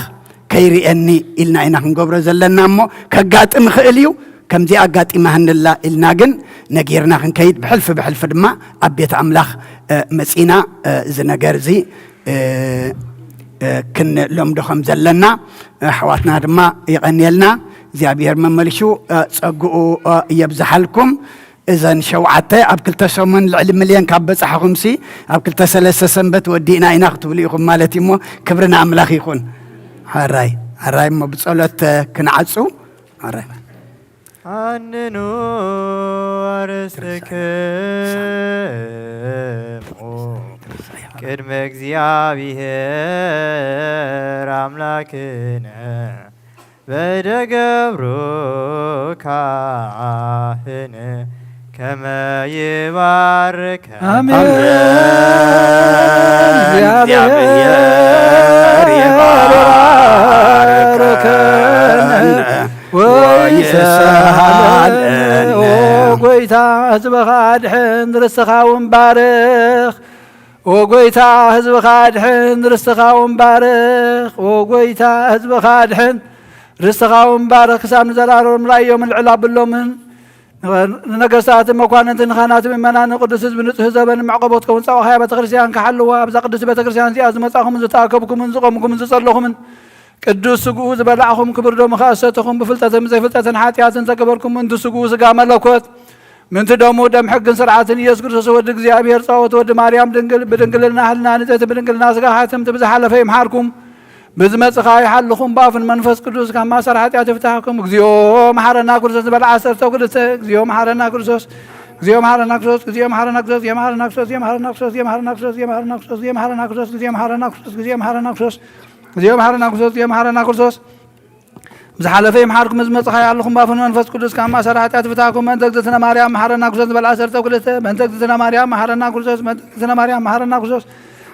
ከይርእየኒ ኢልና ኢና ክንገብሮ ዘለና እሞ ከጋጥም ይኽእል እዩ። ከምዚ ኣጋጢማ ሃንላ ኢልና ግን ነጊርና ክንከይድ ብሕልፊ ብሕልፊ ድማ ኣብ ቤት ኣምላኽ መጺና እዚ ነገር እዚ ክንለምዶ ከም ዘለና ኣሕዋትና ድማ የቐንየልና። እግዚኣብሔር መመልሹ ጸግኡ የብዝሓልኩም። እዘን ሸውዓተ ኣብ ክልተ ሰሙን ልዕሊ ሚልዮን ካብ በጻሕኹምሲ ኣብ ክልተ ሰለስተ ሰንበት ወዲእና ኢና ክትብሉ ኢኹም ማለት እዩ። እሞ ክብሪ ንኣምላኽ ይኹን። ሕራይ ሕራይ እሞ ብጸሎት ክንዓጹ። ሕራይ ኣንኑ ኣርስትክሙ ቅድመ እግዚኣብሔር ኣምላክነ በደ ገብሩ ካህን ከመ ይባርከነ። ኣሜን። እግዚኣብሔር ይባርከነ ወይስሃለነ። ኦ ጎይታ ህዝብኻ ኣድሕን ርስትኻ እውን ባርኽ። ኦ ጎይታ ህዝብኻ ኣድሕን ርስትኻ እውን ባርኽ። ኦ ጎይታ ህዝብኻ ኣድሕን ርስትኻ እውን ባርኽ። ክሳብ ንዘላለዎም ርኣዮምን ልዕል ኣብሎምን ንነገስታትን መኳንንትን ንኻህናትን ምእመናን ንቅዱስ ህዝቢ ንጹህ ዘበን መዕቆቦት ከውን ጸዋኻ እያ ቤተ ክርስቲያን ክሓልዋ ኣብዛ ቅድስቲ ቤተ ክርስቲያን እዚኣ ዝመጻኹምን ዝተኣከብኩምን ዝቆምኩምን ዝጸለኹምን ቅዱስ ስግኡ ዝበላዕኹም ክቡር ደሙ ከኣ ዝሰተኹም ብፍልጠትን ብዘይፍልጠትን ሓጢኣትን ተገበርኩም ምእንቲ ስግኡ ስጋ መለኮት ምእንቲ ደሙ ደም ሕግን ስርዓትን ኢየሱስ ክርስቶስ ወዲ እግዚኣብሔር ጸወት ወዲ ማርያም ድንግል ብድንግልና ህልና ንጽሕቲ ብድንግልና ስጋ ሓትምቲ ብዝሓለፈ ይምሓርኩም ብዝመጽእ ከኣ ይሓልኹም ብኣፉን መንፈስ ቅዱስ ካብ ማእሰር ሓጢኣት ይፍታሕኩም። እግዚኦ መሓረና ክርስቶስ ዝበል ዓሰርተ ክልተ እግዚኦ መሓረና ክርስቶስ እግዚኦ መሓረና ክርስቶስ እግዚኦ መሓረና ክርስቶስ የመሓረና ክርስቶስ የመሓረና ክርስቶስ የመሓረና ክርስቶስ የመሓረና ክርስቶስ የመሓረና ክርስቶስ እግዚኦ መሓረና ክርስቶስ እግዚኦ መሓረና ክርስቶስ እግዚኦ መሓረና ክርስቶስ እግዚኦ መሓረና ክርስቶስ ብዝሓለፈ ይምሓርኩም፣ ዝመጽእ ከኣ ይሓልኹም፣ ብኣፉን መንፈስ ቅዱስ ካብ ማእሰር ሓጢኣት ይፍታሕኩም። በእንተ እግዝእትነ ማርያም መሓረና ክርስቶስ ዝበል ዓሰርተ ክልተ በእንተ እግዝእትነ ማርያም መሓረና ክርስቶስ በእንተ እግዝእትነ ማርያም መሓረና ክርስቶስ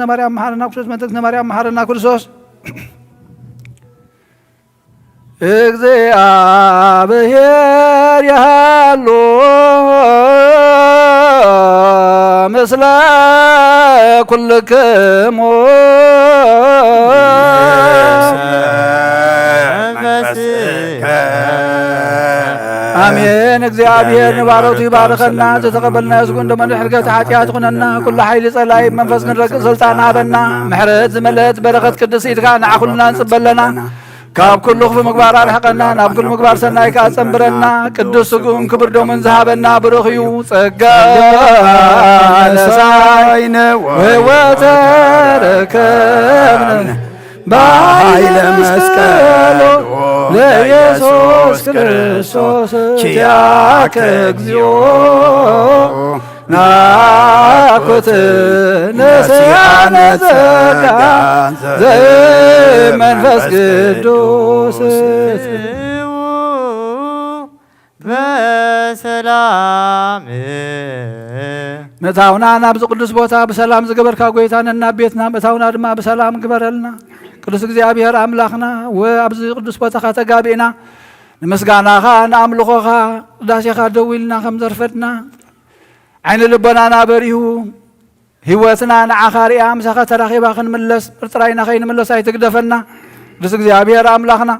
እግዝእትነ ማርያም መሓረና ክርስቶስ፣ ምእንተ እግዝእትነ ማርያም መሓረና ክርስቶስ። እግዚኣብሔር ያሃሉ ምስለ ኩልክሙ። ኣሜን። እግዚኣብሔር ንባሮቱ ይባርከና። ዝተቐበልናዮ ስግኡን ደሙን ሕድገት ሓጢኣት ይኹነና። ኩሉ ሓይሊ ጸላኢ መንፈስ ክንረግእ ስልጣን ሃበና። ምሕረት ዝመልአት በረኸት ቅድስት ኢድካ ንዓ ኩልና ንጽበለና። ካብ ኩሉ ክፉ ምግባር ኣርሕቐና፣ ናብ ኩሉ ምግባር ሰናይ ከኣ ጸንብረና። ቅዱስ ስግኡን ክቡር ደሙን ዝሃበና ብሩኽ እዩ። ጸጋ ነሳይነ ወህይወተ ረከብነ በኃይለ መስቀሉ ለኢየሱስ ክርስቶስ ኪያከ እግዚኦ ናኩት ነስያነ ጸጋ ዘመንፈስ ቅዱስ። በሰላም ምእታውና ናብዚ ቅዱስ ቦታ ብሰላም ዝገበርካ ጐይታ፣ ነናብ ቤትና ምእታውና ድማ ብሰላም ግበረልና። ቅዱስ እግዚኣብሔር ኣምላኽና፣ ወ-፣ ኣብዚ ቅዱስ ቦታኻ ተጋቢእና፣ ንምስጋናኻ፣ ንኣምልኾኻ፣ ቅዳሴኻ ደው ኢልና ከም ዘርፈድና፣ ዓይኒ ልቦናና በሪሁ፣ ህይወትና ንዓኻ ሪኣ፣ ምሳኻ ተራኺባ ክንምለስ፣ ጥርጥራይና ከይንምለስ ኣይትግደፈና። ቅዱስ እግዚኣብሔር ኣምላኽና፣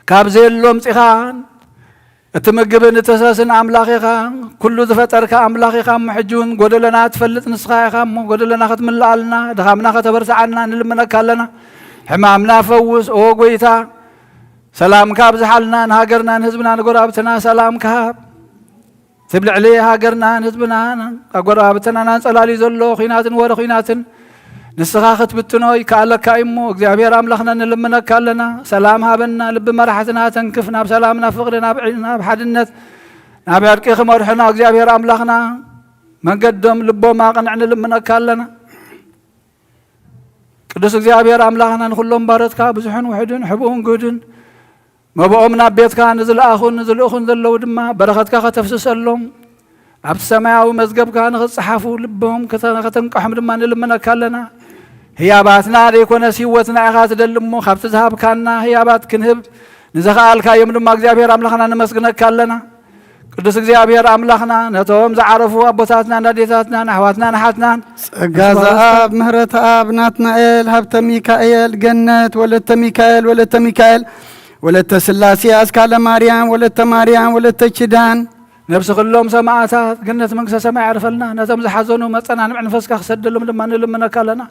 ካብ ዘየሎ ኣምጺኻ እትምግብን እትሰስን ኣምላኽ ኢኻ። ኩሉ ዝፈጠርካ ኣምላኽ ኢኻ እሞ፣ ሕጂ እውን ጎደለና ትፈልጥ ንስኻ ኢኻ እሞ፣ ጎደለና ክትምልኣልና፣ ድኻምና ከተበርትዓልና ንልምነካ ኣለና። ሕማምና ፈውስ፣ ኦ ጐይታ። ሰላምካ ኣብዝሓልና፣ ንሃገርና፣ ንህዝብና፣ ንጎረባብትና ሰላምካ ሃብ። እቲ ኣብ ልዕሊ ሃገርናን ህዝብናን ኣጎረባብትናን ኣንጸላልዩ ዘሎ ኲናትን ወረ ኲናትን ንስኻ ክትብትኖ ይከኣለካ እዩ እሞ፣ እግዚኣብሔር ኣምላኽና ንልምነካ ኣለና። ሰላም ሃበና፣ ልቢ መራሕትና ተንክፍ፣ ናብ ሰላም፣ ናብ ፍቕሪ፣ ናብ ዕ-፣ ናብ ሓድነት፣ ናብ ዕርቂ ክመርሑና እግዚኣብሔር ኣምላኽና መንገዶም ልቦም ኣቕንዕ ንልምነካ ኣለና። ቅዱስ እግዚኣብሔር ኣምላኽና ንኹሎም ባሮትካ ብዙሕን ውሑድን ሕቡእን ግህዱን መብኦም ናብ ቤትካ ንዝለኣኹን ንዝልእኹን ዘለዉ ድማ በረኸትካ ከተፍስሰሎም ኣብቲ ሰማያዊ መዝገብካ ንኽጽሓፉ ልቦም ከተ-፣ ከተንቅሖም ድማ ንልምነካ ኣለና። ህያባትና ዘይኮነስ ህይወትና ኢኻ ትደሊ እሞ ካብቲ ዝሃብካና ህያባት ክንህብ ንዘኸኣልካዮም ድማ እግዚኣብሔር ኣምላኽና ነመስግነካ ኣለና። ቅዱስ እግዚኣብሔር ኣምላኽና ነቶም ዝዓረፉ ኣቦታትናን ኣዴታትናን ኣሕዋትናን ኣሓትናን ጸጋ ዘኣብ፣ ምህረት ኣብ፣ ናትናኤል፣ ሃብተ ሚካኤል፣ ገነት፣ ወለተ ሚካኤል፣ ወለተ ሚካኤል፣ ወለተ ስላሴ፣ ኣስካለ ማርያም፣ ወለተ ማርያም፣ ወለተ ኪዳን፣ ነብሲ ኩሎም ሰማዕታት ገነት መንግስተ ሰማይ ያዕርፈልና። ነቶም ዝሓዘኑ መጸናንዒ መንፈስካ ክሰደሎም ድማ ንልምነካ ኣለና።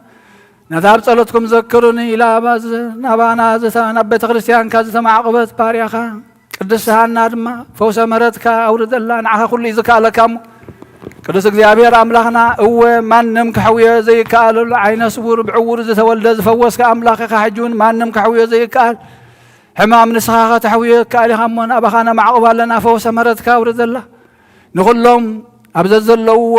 ነታ ኣብ ጸሎትኩም ዘክሩኒ ኢላ ኣባ ዝ-፣ ናባና ዝተ-፣ ናብ ቤተ ክርስቲያንካ ዝተማዕቆበት ባርያኻ ቅድስቲ ሃና ድማ ፈውሰ ምሕረትካ ኣውርደላ። ንዓኻ ኩሉ እዩ ዝከኣለካ እሞ። ቅዱስ እግዚኣብሔር ኣምላኽና፣ እወ ማንም ከሕውዮ ዘይከኣለሉ ዓይነ ስውር ብዕውር ዝተወልደ ዝፈወስካ ኣምላኽ ኢኻ። ሕጂ እውን ማንም ከሕውዮ ዘይከኣል ሕማም ንስኻ ከተሕውዮ ይከኣል ኢኻ እሞ፣ ናባኻ ነማዕቁብ ኣለና። ፈውሰ ምሕረትካ ኣውርደላ። ንኹሎም ኣብ ዘዘለውዎ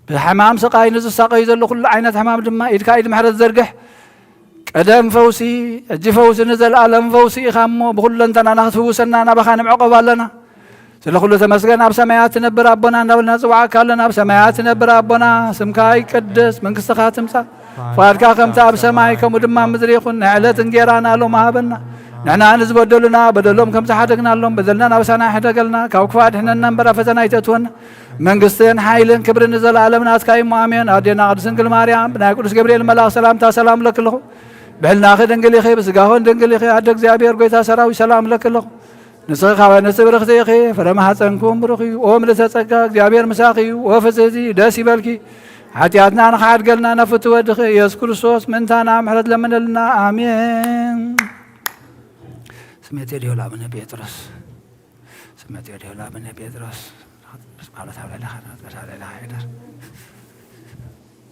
ብሕማም ስቓይ ንዝሳቐዩ ዘሎ ኩሉ ዓይነት ሕማም ድማ ኢድካ ኢድ ምሕረት ዘርግሕ። ቀደም ፈውሲ፣ ሕጂ ፈውሲ፣ ንዘለኣለም ፈውሲ ኢኻ እሞ፣ ብኹለንተናና ክትፍውሰና ናባኻ ንምዕቆብ ኣለና። ስለ ኩሉ ተመስገን። ኣብ ሰማያት ትነብር ኣቦና እንዳበልና ንጽውዓካ ኣለና። ኣብ ሰማያት ትነብር ኣቦና፣ ስምካ ይቀደስ፣ መንግስትኻ ትምጻእ፣ ፍቓድካ ከምቲ ኣብ ሰማይ ከምኡ ድማ ኣብ ምድሪ ይኹን። ናይ ዕለት እንጌራና ሎም ሃበና። ንሕና ንዝበደሉና በደሎም ከም ዝሓደግናሎም በደልና ናብሳና ይሕደገልና፣ ካብ ክፉእ ኣድሕነና እምበር ኣብ ፈተና ኣይተእትወና። መንግስትን ሓይልን ክብርን ንዘለኣለም ናትካ እዩ እሞ፣ ኣሜን። ኣዴና ቅድስት ድንግል ማርያም ብናይ ቅዱስ ገብርኤል መልኣኽ ሰላምታ ሰላም እለኪ ኣለኹ። ብሕልናኺ ድንግል ኢኺ፣ ብስጋኽን ድንግል ኢኺ። ኣደ እግዚኣብሔር ጐይታ ሰራዊት ሰላም እለኪ ኣለኹ። ንስኺ ካብ ኣንስቲ ብርኽቲ ኢኺ፣ ፍረ ማሕፀንኩም ብሩኽ እዩ። ኦ ምልዕተ ጸጋ፣ እግዚኣብሔር ምሳኺ እዩ። ኦ ፍጽሕቲ፣ ደስ ይበልኪ። ሓጢኣትና ንኽሓድገልና ናብ ፍትወ ወድኺ ኢየሱስ ክርስቶስ ምእንታና ምሕረት ለምነልና። ኣሜን። ስሜት የድዮ ለአቡነ ጴጥሮስ። ስሜት የድዮ ለአቡነ ጴጥሮስ። ቅዱስ ጳውሎስ ኣብ ልዕሌኻ፣ ኣብ ልዕሌኻ ይደር።